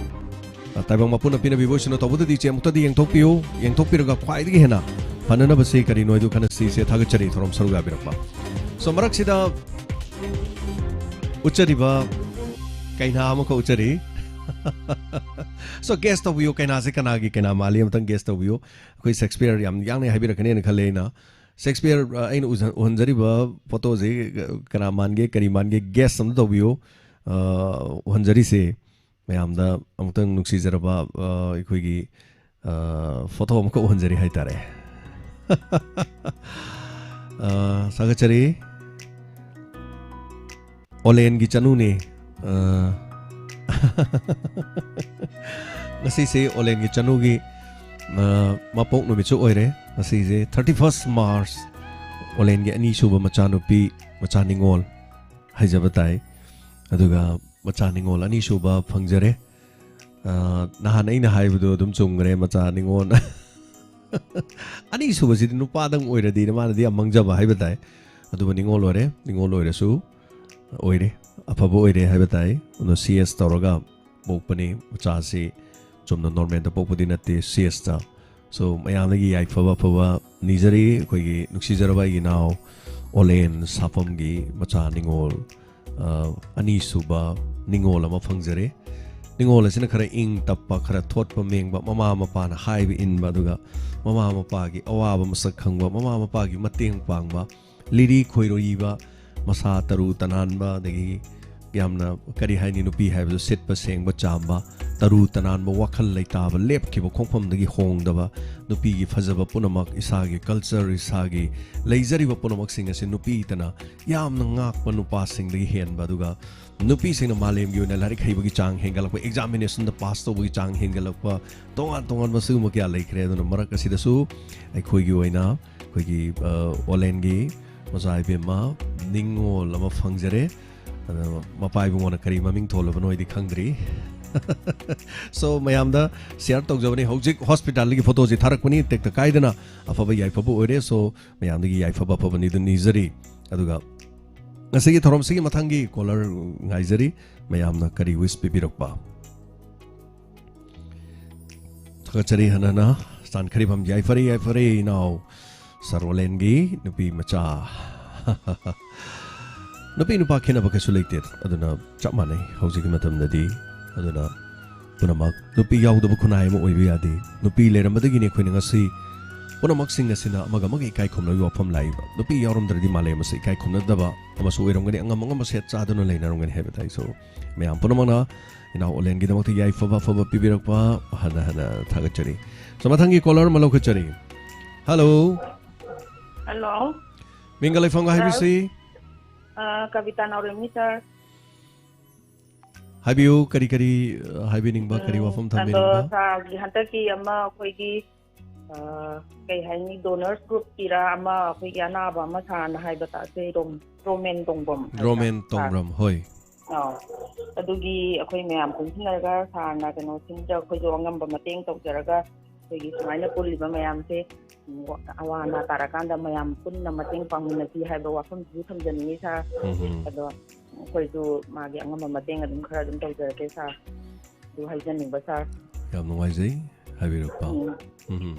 ꯑ, ꯇꯥꯏꯕꯪ ꯃꯄꯨꯅ ꯄꯤꯅꯕꯤꯕ ꯑꯣꯏꯁꯅꯨ꯫ ꯇꯧꯕꯗꯗꯤ ꯏꯆꯦ ꯑꯃꯨꯛꯇꯗꯤ ꯌꯦꯡꯊꯣꯛꯄꯤꯌꯨ, ꯌꯦꯡꯊꯣꯛꯄꯤꯔꯒ ꯈ꯭ꯋꯥꯏꯗꯒꯤ ꯍꯦꯟꯅ ꯐꯅꯅꯕꯁꯤ ꯀꯔꯤꯅꯣ ꯍꯥꯏꯗꯨ ꯈꯟꯅꯁꯤ꯫ ꯏꯆꯦ, ꯊꯥꯒꯠꯆꯔꯤ ꯊꯧꯔꯝ ꯁꯔꯨꯛ ꯌꯥꯕꯤꯔꯛꯄ꯫ ꯁꯣ, ꯃꯔꯛꯁꯤꯗ ꯎꯠꯆꯔꯤꯕ ꯀꯩꯅꯥ ꯑꯃꯈꯛ ꯎꯠꯆꯔꯤ꯫ ꯁꯣ, ꯒꯦꯁ ꯇꯧꯕꯤꯌꯨ, ꯀꯩꯅꯥꯁꯦ ꯀꯅꯥꯒꯤ ꯀꯩꯅꯥ ꯃꯥꯜꯂꯤ? ꯑꯃꯇꯪ ꯒꯦꯁ ꯇꯧꯕꯤꯌꯨ꯫ ꯑꯩꯈꯣꯏ ꯁꯦꯛꯁꯄꯤꯌꯔ ꯌꯥꯝ ꯌꯥꯡꯅ ꯍꯥꯏꯕꯤꯔꯛꯀꯅꯦꯅ ꯈꯜꯂꯦ ꯑꯩꯅ꯫ ꯁꯦꯛꯁꯄꯤꯌꯔ, ꯑ, ꯑꯩꯅ ꯎꯖ-, ꯎꯍꯟꯖꯔꯤꯕ ꯐꯣꯇꯣꯁꯤ, ꯑ, ꯀꯅꯥ ꯃꯥꯟꯒꯦ, ꯀꯔꯤ ꯃꯥꯟꯒꯦ, ꯒꯦꯁ ꯑꯝꯇ ꯇꯧꯕꯤꯌꯨ꯫ ꯑ, ꯎꯍꯟꯖꯔꯤꯁꯦ ꯃꯌꯥꯝꯗ ꯑꯃꯨꯛꯇꯪ ꯅꯨꯡꯁꯤꯖꯔꯕ, ꯑ, ꯑꯩꯈꯣꯏꯒꯤ, ꯑ, ꯐꯣꯇꯣ ꯑꯃꯈꯛ ꯎꯍꯟꯖꯔꯤ ꯍꯥꯏꯇꯥꯔꯦ꯫ ꯑ, ꯊꯥꯒꯠꯆꯔꯤ꯫ ꯑꯣꯂꯦꯟꯒꯤ ꯆꯅꯨꯅꯦ꯫ ꯑ, ꯉꯁꯤꯁꯦ ꯑꯣꯂꯦꯟꯒꯤ ꯆꯅꯨꯒꯤ, ꯑ, ꯃꯄꯣꯛ ꯅꯨꯃꯤꯠꯁꯨ ꯑꯣꯏꯔꯦ꯫ ꯉꯁꯤꯁꯦ thirty first March, ꯑꯣꯂꯦꯟꯒꯤ ꯑꯅꯤꯁꯨꯕ ꯃꯆꯥꯅꯨꯄꯤ, ꯃꯆꯥ ꯅꯤꯉꯣꯜ ꯍꯥꯏꯖꯕ ꯇꯥꯏ꯫ ꯑꯗꯨꯒ ꯃꯆꯥ ꯅꯤꯉꯣꯜ ꯑꯅꯤꯁꯨꯕ ꯐꯪꯖꯔꯦ꯫ ꯑ, ꯅꯍꯥꯟ ꯑꯩꯅ ꯍꯥꯏꯕꯗꯣ ꯑꯗꯨꯝ ꯆꯨꯝꯈ꯭ꯔꯦ, ꯃꯆꯥ ꯅꯤꯉꯣꯜ꯫ ꯑꯅꯤꯁꯨꯕꯁꯤꯗꯤ ꯅꯨꯄꯥꯗꯪ ꯑꯣꯏꯔꯗꯤꯅ ꯃꯥꯅꯗꯤ ꯌꯥꯝ ꯃꯪꯖꯕ ꯍꯥꯏꯕ ꯇꯥꯏ꯫ ꯑꯗꯨꯕꯨ ꯅꯤꯉꯣꯜ ꯑꯣꯏꯔꯦ, ꯅꯤꯉꯣꯜ ꯑꯣꯏꯔꯁꯨ ꯑꯣꯏꯔꯦ, ꯑꯐꯕ ꯑꯣꯏꯔꯦ ꯍꯥꯏꯕ ꯇꯥꯏ꯫ ꯑꯗꯣ ꯁꯤ ꯑꯦꯁ ꯇꯧꯔꯒ ꯄꯣꯛꯄꯅꯤ ꯃꯆꯥꯁꯤ, ꯆꯨꯝꯅ ꯅꯣꯔꯃꯦꯜꯗ ꯄꯣꯛꯄꯗꯤ ꯅꯠꯇꯦ, ꯁꯤ ꯑꯦꯁꯇ꯫ ꯁꯣ ꯃꯌꯥꯝꯗꯒꯤ ꯌꯥꯏꯐꯕ ꯑꯐꯕ ꯅꯤꯖꯔꯤ꯫ ꯑꯩꯈꯣꯏꯒꯤ ꯅꯨꯡꯁꯤꯖꯔꯕ ꯑꯩꯒꯤ ꯏꯅꯥꯎ ꯑꯣꯂꯦꯟ ꯁꯥꯐꯝꯒꯤ ꯃꯆꯥ ꯅꯤꯉꯣꯜ, ꯑ, ꯑꯅꯤꯁꯨꯕ ꯅꯤꯉꯣꯜ ꯑꯃ ꯐꯪꯖꯔꯦ꯫ ꯅꯤꯉꯣꯜ ꯑꯁꯤꯅ ꯈꯔ ꯏꯪ ꯇꯞꯄ, ꯈꯔ ꯊꯣꯠꯄ ꯃꯦꯡꯕ, ꯃꯃꯥ ꯃꯄꯥꯅ ꯍꯥꯏꯕ ꯏꯟꯕ, ꯑꯗꯨꯒ ꯃꯃꯥ ꯃꯄꯥꯒꯤ ꯑꯋꯥꯕ ꯃꯁꯛ ꯈꯪꯕ, ꯃꯃꯥ ꯃꯄꯥꯒꯤ ꯃꯇꯦꯡ ꯄꯥꯡꯕ, ꯂꯤꯔꯤ ꯈꯣꯏꯔꯣꯏꯕ, ꯃꯁꯥ ꯇꯔꯨ ꯇꯅꯥꯟꯕ, ꯑꯗꯒꯤ ꯌꯥꯝꯅ, ꯀꯔꯤ ꯍꯥꯏꯅꯤ, ꯅꯨꯄꯤ ꯍꯥꯏꯕꯗꯨ ꯁꯤꯠꯄ, ꯁꯦꯡꯕ, ꯆꯥꯝꯕ, ꯇꯔꯨ ꯇꯅꯥꯟꯕ, ꯋꯥꯈꯜ ꯂꯩꯇꯥꯕ, ꯂꯦꯞꯈꯤꯕ ꯈꯣꯡꯐꯝꯗꯒꯤ ꯍꯣꯡꯗꯕ, ꯅꯨꯄꯤꯒꯤ ꯐꯖꯕ ꯄꯨꯝꯅꯃꯛ, ꯏꯁꯥꯒꯤ ꯀꯜꯆꯔ, ꯏꯁꯥꯒꯤ ꯂꯩꯖꯔꯤꯕ ꯄꯨꯝꯅꯃꯛꯁꯤꯡ ꯑꯁꯤ ꯅꯨꯄꯤꯇꯅ ꯌꯥꯝꯅ ꯉꯥꯛꯄ, ꯅꯨꯄꯥꯁꯤꯡꯗꯒꯤ ꯍꯦꯟꯕ, ꯑꯗꯨꯒ ꯅꯨꯄꯤꯁꯤꯡꯅ ꯃꯥꯂꯦꯝꯒꯤ ꯑꯣꯏꯅ ꯂꯥꯏꯔꯤꯛ ꯍꯩꯕꯒꯤ ꯆꯥꯡ ꯍꯦꯟꯒꯠꯂꯛꯄ, ꯑꯦꯛꯖꯥꯃꯤꯅꯦꯁꯟꯗ ꯄꯥꯁ ꯇꯧꯕꯒꯤ ꯆꯥꯡ ꯍꯦꯟꯒꯠꯂꯛꯄ, ꯇꯣꯉꯥꯟ ꯇꯣꯉꯥꯟꯕ ꯁꯤꯒꯨꯝꯕ ꯀꯌꯥ ꯂꯩꯈ꯭ꯔꯦ꯫ ꯑꯗꯨꯅ ꯃꯔꯛ ꯑꯁꯤꯗꯁꯨ ꯑꯩꯈꯣꯏꯒꯤ ꯑꯣꯏꯅ, ꯑꯩꯈꯣꯏꯒꯤ, ꯑ, ꯑꯣꯂꯦꯟꯒꯤ ꯃꯆꯥ ꯏꯕꯦꯝꯃ ꯅꯤꯡꯉꯣꯜ ꯑꯃ ꯐꯪꯖꯔꯦ꯫ ꯑꯗꯣ ꯃꯄꯥ ꯏꯕꯨꯡꯉꯣꯅ ꯀꯔꯤ ꯃꯃꯤꯡ ꯊꯣꯜꯂꯕꯅꯣ ꯑꯩꯗꯤ ꯈꯪꯗ꯭ꯔꯤ꯫ ꯁꯣ, ꯃꯌꯥꯝꯗ ꯁꯤꯌꯔ ꯇꯧꯖꯕꯅꯤ꯫ ꯍꯧꯖꯤꯛ ꯍꯣꯁꯄꯤꯇꯥꯜꯗꯒꯤ ꯐꯣꯇꯣꯁꯤ ꯊꯥꯔꯛꯄꯅꯤ꯫ ꯇꯦꯛꯇ ꯀꯥꯏꯗꯅ ꯑꯐꯕ ꯌꯥꯏꯐꯕ ꯑꯣꯏꯔꯦ꯫ ꯁꯣ, ꯃꯌꯥꯝꯗꯒꯤ ꯌꯥꯏꯐꯕ ꯑꯐꯕꯅꯤꯗꯨ ꯅꯤꯖꯔꯤ꯫ ꯑꯗꯨꯒ ꯉꯁꯤꯒꯤ ꯊꯧꯔꯝꯁꯤꯒꯤ ꯃꯊꯪꯒꯤ ꯀꯣꯂꯔ ꯉꯥꯏꯖꯔꯤ꯫ ꯃꯌꯥꯝꯅ ꯀꯔꯤ ꯋꯤꯁ ꯄꯤꯕꯤꯔꯛꯄ? ꯊꯥꯒꯠꯆꯔꯤ ꯍꯟꯅ ꯍꯟꯅ꯫ ꯆꯥꯟꯈ꯭ꯔꯤꯐꯝ ꯌꯥꯏꯐꯔꯦ, ꯌꯥꯏꯐꯔꯦ ꯏꯅꯥꯎ ꯁꯔꯣꯂꯦꯟꯒꯤ ꯅꯨꯄꯤ ꯃꯆꯥ꯫ ꯅꯨꯄꯤ ꯅꯨꯄꯥ ꯈꯦꯠꯅꯕ ꯀꯩꯁꯨ ꯂꯩꯇꯦ꯫ ꯑꯗꯨꯅ ꯆꯞ ꯃꯥꯟꯅꯩ ꯍꯧꯖꯤꯛꯀꯤ ꯃꯇꯝꯗꯗꯤ꯫ ꯑꯗꯨꯅ ꯄꯨꯝꯅꯃꯛ ꯅꯨꯄꯤ ꯌꯥꯎꯗꯕ ꯈꯨꯟꯅꯥꯏ ꯑꯃ ꯑꯣꯏꯕ ꯌꯥꯗꯦ꯫ ꯅꯨꯄꯤ ꯂꯩꯔꯝꯕꯗꯒꯤꯅꯤ ꯑꯩꯈꯣꯏꯅ ꯉꯁꯤ ꯄꯨꯝꯅꯃꯛꯁꯤꯡ ꯑꯁꯤꯅ ꯑꯃꯒ ꯑꯃꯒ ꯏꯀꯥꯏ ꯈꯨꯝꯅꯕꯒꯤ ꯋꯥꯐꯝ ꯂꯥꯛꯏꯕ꯫ ꯅꯨꯄꯤ ꯌꯥꯎꯔꯝꯗ꯭ꯔꯗꯤ ꯃꯥꯂꯦꯝ ꯑꯁꯤ ꯏꯀꯥꯏ ꯈꯨꯝꯅꯗꯕ ꯑꯃꯁꯨ ꯑꯣꯏꯔꯝꯒꯅꯤ, ꯑꯉꯝ ꯑꯉꯝꯕ ꯁꯦꯠ ꯆꯥꯗꯨꯅ ꯂꯩꯅꯔꯝꯒꯅꯤ ꯍꯥꯏꯕ ꯇꯥꯏ꯫ So, ꯃꯌꯥꯝ ꯄꯨꯝꯅꯃꯛꯅ ꯏꯅꯥꯎ ꯑꯣꯂꯦꯟꯒꯤꯗꯃꯛꯇ ꯌꯥꯏꯐꯕ ꯑꯐꯕ ꯄꯤꯕꯤꯔꯛꯄ ꯍꯟꯅ ꯍꯟꯅ ꯊꯥꯒꯠꯆꯔꯤ꯫ So, ꯃꯊꯪꯒꯤ ꯀꯣꯂꯔ ꯑꯃ ꯂꯧꯈꯠꯆꯔꯤ꯫ ꯍꯜꯂꯣ꯫ ꯍꯜꯂꯣ꯫ ꯃꯤꯡꯒ ꯂꯩꯐꯝꯒ ꯍꯥꯏꯕꯤꯁꯤ? ꯑ, ꯀꯕꯤꯇꯥ ꯅꯥꯎꯔꯦꯝꯅꯤ, ꯁꯥꯔ꯫ ꯍꯥꯏꯕꯤꯌꯨ, ꯀꯔꯤ ꯀꯔꯤ, ꯑ, ꯍꯥꯏꯕꯤꯅꯤꯡꯕ, ꯀꯔꯤ ꯎꯝ, ꯋꯥꯐꯝ ꯑꯗꯣ ꯊꯝꯕꯤꯅꯤꯡꯕ? ꯁꯥꯔꯒꯤ ꯍꯟꯗꯛꯀꯤ ꯑꯃ ꯑꯩꯈꯣꯏꯒꯤ, ꯑ, ꯀꯩ ꯍꯥꯏꯅꯤ, ꯗꯣꯅꯔꯁ ꯒ꯭ꯔꯨꯞꯀꯤꯔꯥ ꯑꯃ ꯑꯩꯈꯣꯏꯒꯤ ꯑꯅꯥꯕ ꯑꯃ ꯁꯥꯔꯅ ꯍꯥꯏꯕ ꯇꯥꯁꯦ, ꯔꯣꯝ-, ꯔꯣꯃꯦꯟ ꯇꯣꯡꯕꯝ ꯍꯥꯏꯕ ꯔꯣꯃꯦꯟ ꯁꯥꯔ꯫ ꯇꯣꯡꯕ꯭ꯔꯝ, ꯍꯣꯏ꯫ ꯑꯥꯎ꯫ ꯑꯗꯨꯒꯤ ꯑꯩꯈꯣꯏ ꯃꯌꯥꯝ ꯄꯨꯟꯁꯤꯟꯅꯔꯒ ꯁꯥꯔꯅ ꯀꯩꯅꯣꯁꯤꯡꯗ ꯑꯩꯈꯣꯏꯁꯨ ꯑꯉꯝꯕ ꯃꯇꯦꯡ ꯇꯧꯖꯔꯒ, ꯑꯩꯈꯣꯏꯒꯤ ꯁꯨꯃꯥꯏꯅ ꯄꯨꯜꯂꯤꯕ ꯃꯌꯥꯝꯁꯦ, ꯎꯝ, ꯑꯋꯥ ꯑꯅꯥ ꯇꯥꯔꯀꯥꯟꯗ ꯃꯌꯥꯝ ꯄꯨꯟꯅ ꯃꯇꯦꯡ ꯄꯥꯡꯃꯤꯟꯅꯁꯤ ꯍꯥꯏꯕ ꯋꯥꯐꯝꯁꯤꯁꯨ ꯊꯝꯖꯅꯤꯡꯉꯤ, ꯁꯥꯔ꯫ ꯎꯝ ꯍꯝ꯫ ꯑꯗꯣ ꯑꯩꯈꯣꯏꯁꯨ ꯃꯥꯒꯤ ꯑꯉꯝꯕ ꯃꯇꯦꯡ ꯑꯗꯨꯝ ꯈꯔ ꯑꯗꯨꯝ ꯇꯧꯖꯔꯛꯀꯦ, ꯁꯥꯔ꯫ ꯑꯗꯨ ꯍꯥꯏꯖꯅꯤꯡꯕ, ꯁꯥꯔ꯫ ꯌꯥꯝ ꯅꯨꯡꯉꯥꯏꯖꯩ ꯍꯥꯏꯕꯤꯔꯛꯄ꯫ ꯎꯝ꯫ ꯎꯝ꯫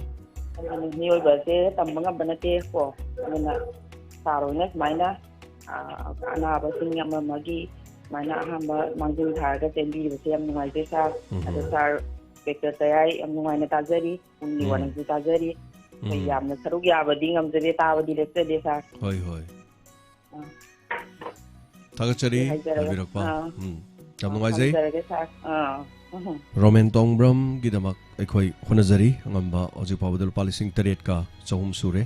ꯑꯗꯨꯅ ꯃꯤꯑꯣꯏꯕꯁꯦ ꯇꯝꯕ ꯉꯝꯕ ꯅꯠꯇꯦ ꯀꯣ꯫ ꯑꯗꯨꯅ ꯁꯥꯔ ꯍꯣꯏꯅ ꯁꯨꯃꯥꯏꯅ, ꯑ, ꯑꯅꯥꯕꯁꯤꯡ ꯑꯃ ꯑꯃꯒꯤ ꯁꯨꯃꯥꯏꯅ ꯑꯍꯥꯟꯕ ꯃꯥꯡꯖꯤꯜ ꯊꯥꯔꯒ ꯆꯦꯟꯕꯤꯔꯤꯕꯁꯦ ꯌꯥꯝ ꯅꯨꯡꯉꯥꯏꯖꯩ, ꯁꯥꯔ꯫ ꯎꯝ꯫ ꯑꯗꯣ ꯁꯥꯔ ꯕꯤꯛꯇꯔ ꯇꯌꯥꯏ ꯌꯥꯝ ꯅꯨꯡꯉꯥꯏꯅ ꯇꯥꯖꯔꯤ꯫ ꯄꯨꯡꯒꯤ ꯎꯝ꯫ ꯋꯥꯔꯤꯁꯨ ꯇꯥꯖꯔꯤ꯫ ꯑꯩꯈꯣꯏ ꯎꯝ꯫ ꯌꯥꯝꯅ ꯁꯔꯨꯛ ꯌꯥꯕꯗꯤ ꯉꯝꯖꯗꯦ, ꯇꯥꯕꯗꯤ ꯂꯦꯞꯆꯗꯦ, ꯁꯥꯔ꯫ ꯍꯣꯏ, ꯍꯣꯏ꯫ ꯑꯥ꯫ ꯊꯥꯒꯠꯆꯔꯤ ꯍꯥꯏꯖꯔꯒ, ꯍꯥꯏꯕꯤꯔꯛꯄ꯫ ꯑꯥ꯫ ꯎꯝ꯫ ꯌꯥꯝ ꯑꯥ, ꯅꯨꯡꯉꯥꯏꯖꯩ꯫ ꯊꯝꯖꯔꯒꯦ, ꯁꯥꯔ꯫ ꯑꯥ꯫ ꯎꯝ꯫ ꯔꯣꯃꯦꯟ ꯇꯣꯡꯕ꯭ꯔꯝꯒꯤꯗꯃꯛ ꯑꯩꯈꯣꯏ ꯍꯣꯠꯅꯖꯔꯤ꯫ ꯑꯉꯝꯕ ꯍꯧꯖꯤꯛ ꯐꯥꯎꯕꯗ ꯂꯨꯄꯥ ꯂꯤꯁꯤꯡ ꯇꯔꯦꯠꯀ ꯆꯍꯨꯝ ꯁꯨꯔꯦ꯫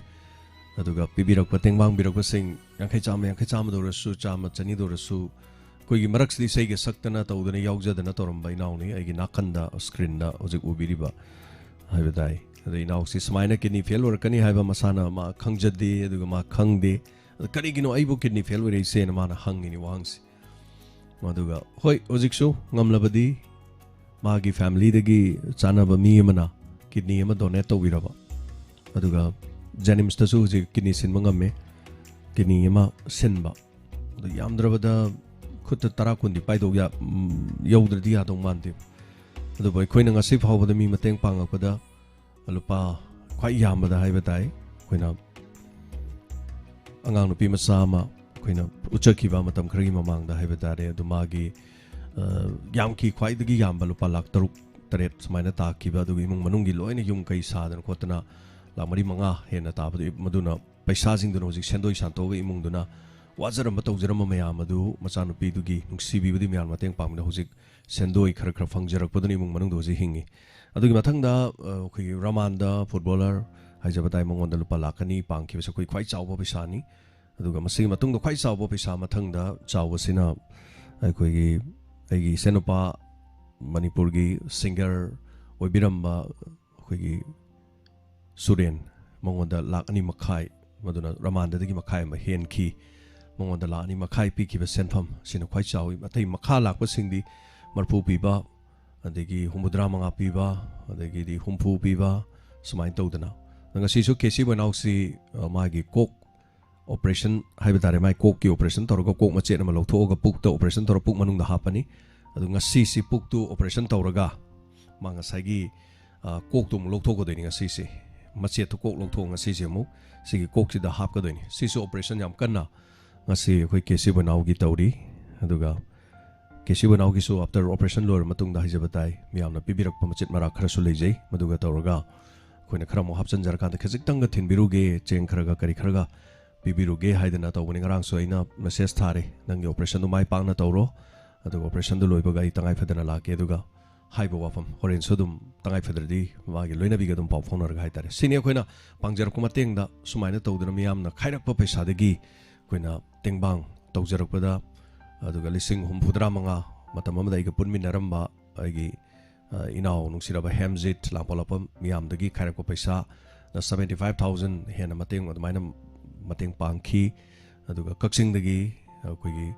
ꯑꯗꯨꯒ ꯄꯤꯕꯤꯔꯛꯄ, ꯇꯦꯡꯕꯥꯡꯕꯤꯔꯛꯄꯁꯤꯡ ꯌꯥꯡꯈꯩ, ꯆꯥꯝꯃ, ꯌꯥꯡꯈꯩ, ꯆꯥꯝꯃꯗ ꯑꯣꯏꯔꯁꯨ, ꯆꯥꯝꯃ, ꯆꯅꯤꯗ ꯑꯣꯏꯔꯁꯨ, ꯑꯩꯈꯣꯏꯒꯤ ꯃꯔꯛꯁꯤꯗ ꯏꯁꯩꯒ ꯁꯛꯇꯅ ꯇꯧꯗꯅ ꯌꯥꯎꯖꯗꯅ ꯇꯧꯔꯝꯕ ꯏꯅꯥꯎꯅꯤ, ꯑꯩꯒꯤ ꯅꯥꯀꯟꯗ screenꯗ ꯍꯧꯖꯤꯛ ꯎꯕꯤꯔꯤꯕ ꯍꯥꯏꯕ ꯇꯥꯏ꯫ ꯑꯗ ꯏꯅꯥꯎꯁꯤ ꯁꯨꯃꯥꯏꯅ kidney fail ꯑꯣꯏꯔꯛꯀꯅꯤ ꯍꯥꯏꯕ ꯃꯁꯥꯅ ꯃꯥ ꯈꯪꯖꯗꯦ, ꯑꯗꯨꯒ ꯃꯥ ꯈꯪꯗꯦ꯫ ꯑꯗ ꯀꯔꯤꯒꯤꯅꯣ ꯑꯩꯕꯨ kidney fail ꯑꯣꯏꯔꯛꯏꯁꯦꯅ ꯃꯥꯅ ꯍꯪꯉꯤꯅꯤ ꯋꯥꯍꯪꯁꯤ꯫ ꯑꯗꯨꯒ ꯍꯣꯏ, ꯍꯧꯖꯤꯛꯁꯨ ꯉꯝꯂꯕꯗꯤ ꯃꯥꯒꯤ familyꯗꯒꯤ ꯆꯥꯟꯅꯕ ꯃꯤ ꯑꯃꯅ kidney ꯑꯃ donate ꯇꯧꯕꯤꯔꯕ, ꯑꯗꯨꯒ JNIMSꯇꯁꯨ ꯍꯧꯖꯤꯛ kidney ꯁꯤꯟꯕ ꯉꯝꯃꯦ, kidney ꯑꯃ ꯁꯤꯟꯕ꯫ ꯑꯗꯨ ꯌꯥꯝꯗ꯭ꯔꯕꯗ ꯈꯨꯠꯇ ꯇꯔꯥ ꯀꯨꯟꯗꯤ ꯄꯥꯏꯗꯧ ꯌꯥ-, ꯎꯝ, ꯌꯧꯗ꯭ꯔꯗꯤ ꯌꯥꯗꯧ ꯃꯥꯟꯗꯦ꯫ ꯑꯗꯨꯕꯨ ꯑꯩꯈꯣꯏꯅ ꯉꯁꯤ ꯐꯥꯎꯕꯗ ꯃꯤ ꯃꯇꯦꯡ ꯄꯥꯡꯉꯛꯄꯗ ꯂꯨꯄꯥ ꯈ꯭ꯋꯥꯏ ꯌꯥꯝꯕꯗ ꯍꯥꯏꯕ ꯇꯥꯏ, ꯑꯩꯈꯣꯏꯅ ꯑꯉꯥꯡ ꯅꯨꯄꯤ ꯃꯆꯥ ꯑꯃ ꯑꯩꯈꯣꯏꯅ ꯎꯠꯆꯈꯤꯕ ꯃꯇꯝ ꯈꯔꯒꯤ ꯃꯃꯥꯡꯗ ꯍꯥꯏꯕ ꯇꯥꯔꯦ, ꯑꯗꯨ ꯃꯥꯒꯤ, ꯑ, ꯌꯥꯝꯈꯤ, ꯈ꯭ꯋꯥꯏꯗꯒꯤ ꯌꯥꯝꯕ ꯂꯨꯄꯥ ꯂꯥꯈ ꯇꯔꯨꯛ ꯇꯔꯦꯠ ꯁꯨꯃꯥꯏꯅ ꯇꯥꯈꯤꯕ, ꯑꯗꯨꯒ ꯏꯃꯨꯡ ꯃꯅꯨꯡꯒꯤ ꯂꯣꯏꯅ ꯌꯨꯝ ꯀꯩ ꯁꯥꯗꯅ ꯈꯣꯠꯇꯅ ꯂꯥꯈ ꯃꯔꯤ ꯃꯉꯥ ꯍꯦꯟꯅ ꯇꯥꯕꯗꯨ, ꯃꯗꯨꯅ ꯄꯩꯁꯥꯁꯤꯡꯗꯨꯅ ꯍꯧꯖꯤꯛ ꯁꯦꯟꯗꯣꯏ ꯁꯥꯟꯇꯣꯛꯑꯒ ꯏꯃꯨꯡꯗꯨꯅ ꯋꯥꯖꯔꯝꯕ ꯇꯧꯖꯔꯝꯕ ꯃꯌꯥꯝ ꯑꯗꯨ ꯃꯆꯥꯅꯨꯄꯤꯗꯨꯒꯤ ꯅꯨꯡꯁꯤꯕꯤꯕꯗꯨꯒꯤ ꯃꯌꯥꯝ ꯃꯇꯦꯡ ꯄꯥꯡꯕꯗ ꯍꯧꯖꯤꯛ ꯁꯦꯟꯗꯣꯏ ꯈꯔ ꯈꯔ ꯐꯪꯖꯔꯛꯄꯗꯨꯅ ꯏꯃꯨꯡ ꯃꯅꯨꯡꯗ ꯍꯧꯖꯤꯛ ꯍꯤꯡꯉꯤ꯫ ꯑꯗꯨꯒꯤ ꯃꯊꯪꯗ, ꯑ, ꯑꯩꯈꯣꯏꯒꯤ ꯔꯃꯥꯟꯗ footballer ꯍꯥꯏꯖꯕ ꯇꯥꯏ, ꯃꯉꯣꯟꯗ ꯂꯨꯄꯥ ꯂꯥꯈ ꯑꯅꯤ ꯄꯥꯡꯈꯤꯕꯁꯦ ꯑꯩꯈꯣꯏ ꯈ꯭ꯋꯥꯏ ꯆꯥꯎꯕ ꯄꯩꯁꯥꯅꯤ꯫ ꯑꯗꯨꯒ ꯃꯁꯤꯒꯤ ꯃꯇꯨꯡꯗ ꯈ꯭ꯋꯥꯏ ꯆꯥꯎꯕ ꯄꯩꯁꯥ ꯃꯊꯪꯗ ꯆꯥꯎꯕꯁꯤꯅ ꯑꯩꯈꯣꯏꯒꯤ, ꯑꯩꯒꯤ ꯏꯆꯟꯅꯨꯄꯥ ꯃꯅꯤꯄꯨꯔꯒꯤ singer ꯑꯣꯏꯕꯤꯔꯝꯕ ꯑꯩꯈꯣꯏꯒꯤ ꯁꯨꯔꯦꯟ, ꯃꯉꯣꯟꯗ ꯂꯥꯈ ꯑꯅꯤ ꯃꯈꯥꯏ, ꯃꯗꯨꯅ ꯔꯃꯥꯟꯗꯗꯒꯤ ꯃꯈꯥꯏ ꯑꯃ ꯍꯦꯟꯈꯤ꯫ ꯃꯉꯣꯟꯗ ꯂꯥꯈ ꯑꯅꯤ ꯃꯈꯥꯏ ꯄꯤꯈꯤꯕ ꯁꯦꯟꯐꯝ, ꯁꯤꯅ ꯈ꯭ꯋꯥꯏ ꯆꯥꯎꯏ꯫ ꯑꯇꯩ ꯃꯈꯥ ꯂꯥꯛꯄꯁꯤꯡꯗꯤ ꯃꯔꯐꯨ ꯄꯤꯕ, ꯑꯗꯒꯤ ꯍꯨꯝꯐꯨꯇꯔꯥ ꯃꯉꯥ ꯄꯤꯕ, ꯑꯗꯒꯤꯗꯤ ꯍꯨꯝꯐꯨ ꯄꯤꯕ, ꯁꯨꯃꯥꯏꯅ ꯇꯧꯗꯅ꯫ ꯑꯗꯣ ꯉꯁꯤꯁꯨ ꯀꯦ ꯁꯤ ꯕꯣꯏꯅꯥꯎꯁꯤ, ꯑ, ꯃꯥꯒꯤ ꯀꯣꯛ ꯑꯣꯄꯔꯦꯁꯟ ꯍꯥꯏꯕ ꯇꯥꯔꯦ, ꯃꯥꯒꯤ ꯀꯣꯛꯀꯤ ꯑꯣꯄꯔꯦꯁꯟ ꯇꯧꯔꯒ ꯀꯣꯛ ꯃꯆꯦꯠ ꯑꯃ ꯂꯧꯊꯣꯛꯑꯒ ꯄꯨꯛꯇ ꯑꯣꯄꯔꯦꯁꯟ ꯇꯧꯔꯒ ꯄꯨꯛ ꯃꯅꯨꯡꯗ ꯍꯥꯞꯄꯅꯤ꯫ ꯑꯗꯣ ꯉꯁꯤꯁꯤ ꯄꯨꯛꯇꯨ ꯑꯣꯄꯔꯦꯁꯟ ꯇꯧꯔꯒ ꯃꯥ ꯉꯁꯥꯏꯒꯤ, ꯑ, ꯀꯣꯛꯇꯨ ꯑꯃꯨꯛ ꯂꯧꯊꯣꯛꯀꯗꯣꯏꯅꯤ ꯉꯁꯤꯁꯦ꯫ ꯃꯆꯦꯠꯇꯨ ꯀꯣꯛ ꯂꯧꯊꯣꯛꯑꯒ ꯉꯁꯤꯁꯦ ꯑꯃꯨꯛ ꯁꯤꯒꯤ ꯀꯣꯛꯁꯤꯗ ꯍꯥꯞꯀꯗꯣꯏꯅꯤ꯫ ꯁꯤꯁꯨ ꯑꯣꯄꯔꯦꯁꯟ ꯌꯥꯝ ꯀꯟꯅ ꯉꯁꯤ ꯑꯩꯈꯣꯏ ꯀꯦ ꯁꯤ ꯕꯣꯏꯅꯥꯎꯒꯤ ꯇꯧꯔꯤ꯫ ꯑꯗꯨꯒ ꯀꯦ ꯁꯤ ꯕꯣꯏꯅꯥꯎꯒꯤꯁꯨ ꯑꯥꯐꯇꯔ ꯑꯣꯄꯔꯦꯁꯟ ꯂꯣꯏꯔ ꯃꯇꯨꯡꯗ ꯍꯥꯏꯖꯕ ꯇꯥꯏ, ꯃꯤꯌꯥꯝꯅ ꯄꯤꯕꯤꯔꯛꯄ ꯃꯆꯦꯠ ꯃꯔꯥ ꯈꯔꯁꯨ ꯂꯩꯖꯩ, ꯃꯗꯨꯒ ꯇꯧꯔꯒ ꯑꯩꯈꯣꯏꯅ ꯈꯔ ꯑꯃꯨꯛ ꯍꯥꯞꯆꯤꯟꯖꯔꯀꯥꯟꯗ ꯈꯖꯤꯛꯇꯪꯒ ꯊꯤꯟꯕꯤꯔꯨꯒꯦ, ꯆꯦꯡ ꯈꯔꯒ ꯀꯔꯤ ꯈꯔꯒ ꯄꯤꯕꯤꯔꯨꯒꯦ ꯍꯥꯏꯗꯅ ꯇꯧꯕꯅꯤ꯫ ꯉꯔꯥꯡꯁꯨ ꯑꯩꯅ ꯃꯦꯁꯦꯖ ꯊꯥꯔꯦ, "ꯅꯪꯒꯤ ꯑꯣꯄꯔꯦꯁꯟꯗꯨ ꯃꯥꯏ ꯄꯥꯛꯅ ꯇꯧꯔꯣ, ꯑꯗꯨꯒ ꯑꯣꯄꯔꯦꯁꯟꯗꯨ ꯂꯣꯏꯕꯒ ꯑꯩ ꯇꯉꯥꯏ ꯐꯗꯅ ꯂꯥꯛꯀꯦ", ꯑꯗꯨꯒ ꯍꯥꯏꯕ ꯋꯥꯐꯝ ꯍꯣꯔꯦꯟꯁꯨ ꯑꯗꯨꯝ ꯇꯉꯥꯏ ꯐꯗ꯭ꯔꯗꯤ ꯃꯥꯒꯤ ꯂꯣꯏꯅꯕꯤꯒ ꯑꯗꯨꯝ ꯄꯥꯎ ꯐꯥꯎꯅꯔꯒ ꯍꯥꯏꯇꯥꯔꯦ꯫ ꯁꯤꯅꯤ ꯑꯩꯈꯣꯏꯅ ꯄꯥꯡꯖꯔꯛꯄ ꯃꯇꯦꯡꯗ ꯁꯨꯃꯥꯏꯅ ꯇꯧꯗꯅ ꯃꯤꯌꯥꯝꯅ ꯈꯥꯏꯔꯛꯄ ꯄꯩꯁꯥꯗꯒꯤ ꯑꯩꯈꯣꯏꯅ ꯇꯦꯡꯕꯥꯡ ꯇꯧꯖꯔꯛꯄꯗ, ꯑꯗꯨꯒ ꯂꯤꯁꯤꯡ ꯍꯨꯝꯐꯨꯇꯔꯥ ꯃꯉꯥ, ꯃꯇꯝ ꯑꯃꯗ ꯑꯩꯒ ꯄꯨꯟꯃꯤꯟꯅꯔꯝꯕ ꯑꯩꯒꯤ, ꯑ, ꯏꯅꯥꯎ ꯅꯨꯡꯁꯤꯔꯕ ꯍꯦꯝꯖꯤꯠ ꯂꯥꯡꯄꯣꯛꯂꯥꯛꯄꯝ ꯃꯤꯌꯥꯝꯗꯒꯤ ꯈꯥꯏꯔꯛꯄ ꯄꯩꯁꯥꯅ seventy five thousand ꯍꯦꯟꯅ ꯃꯇꯦꯡ, ꯑꯗꯨꯃꯥꯏꯅ ꯃꯇꯦꯡ ꯄꯥꯡꯈꯤ꯫ ꯑꯗꯨꯒ ꯀꯛꯆꯤꯡꯗꯒꯤ ꯑꯩꯈꯣꯏꯒꯤ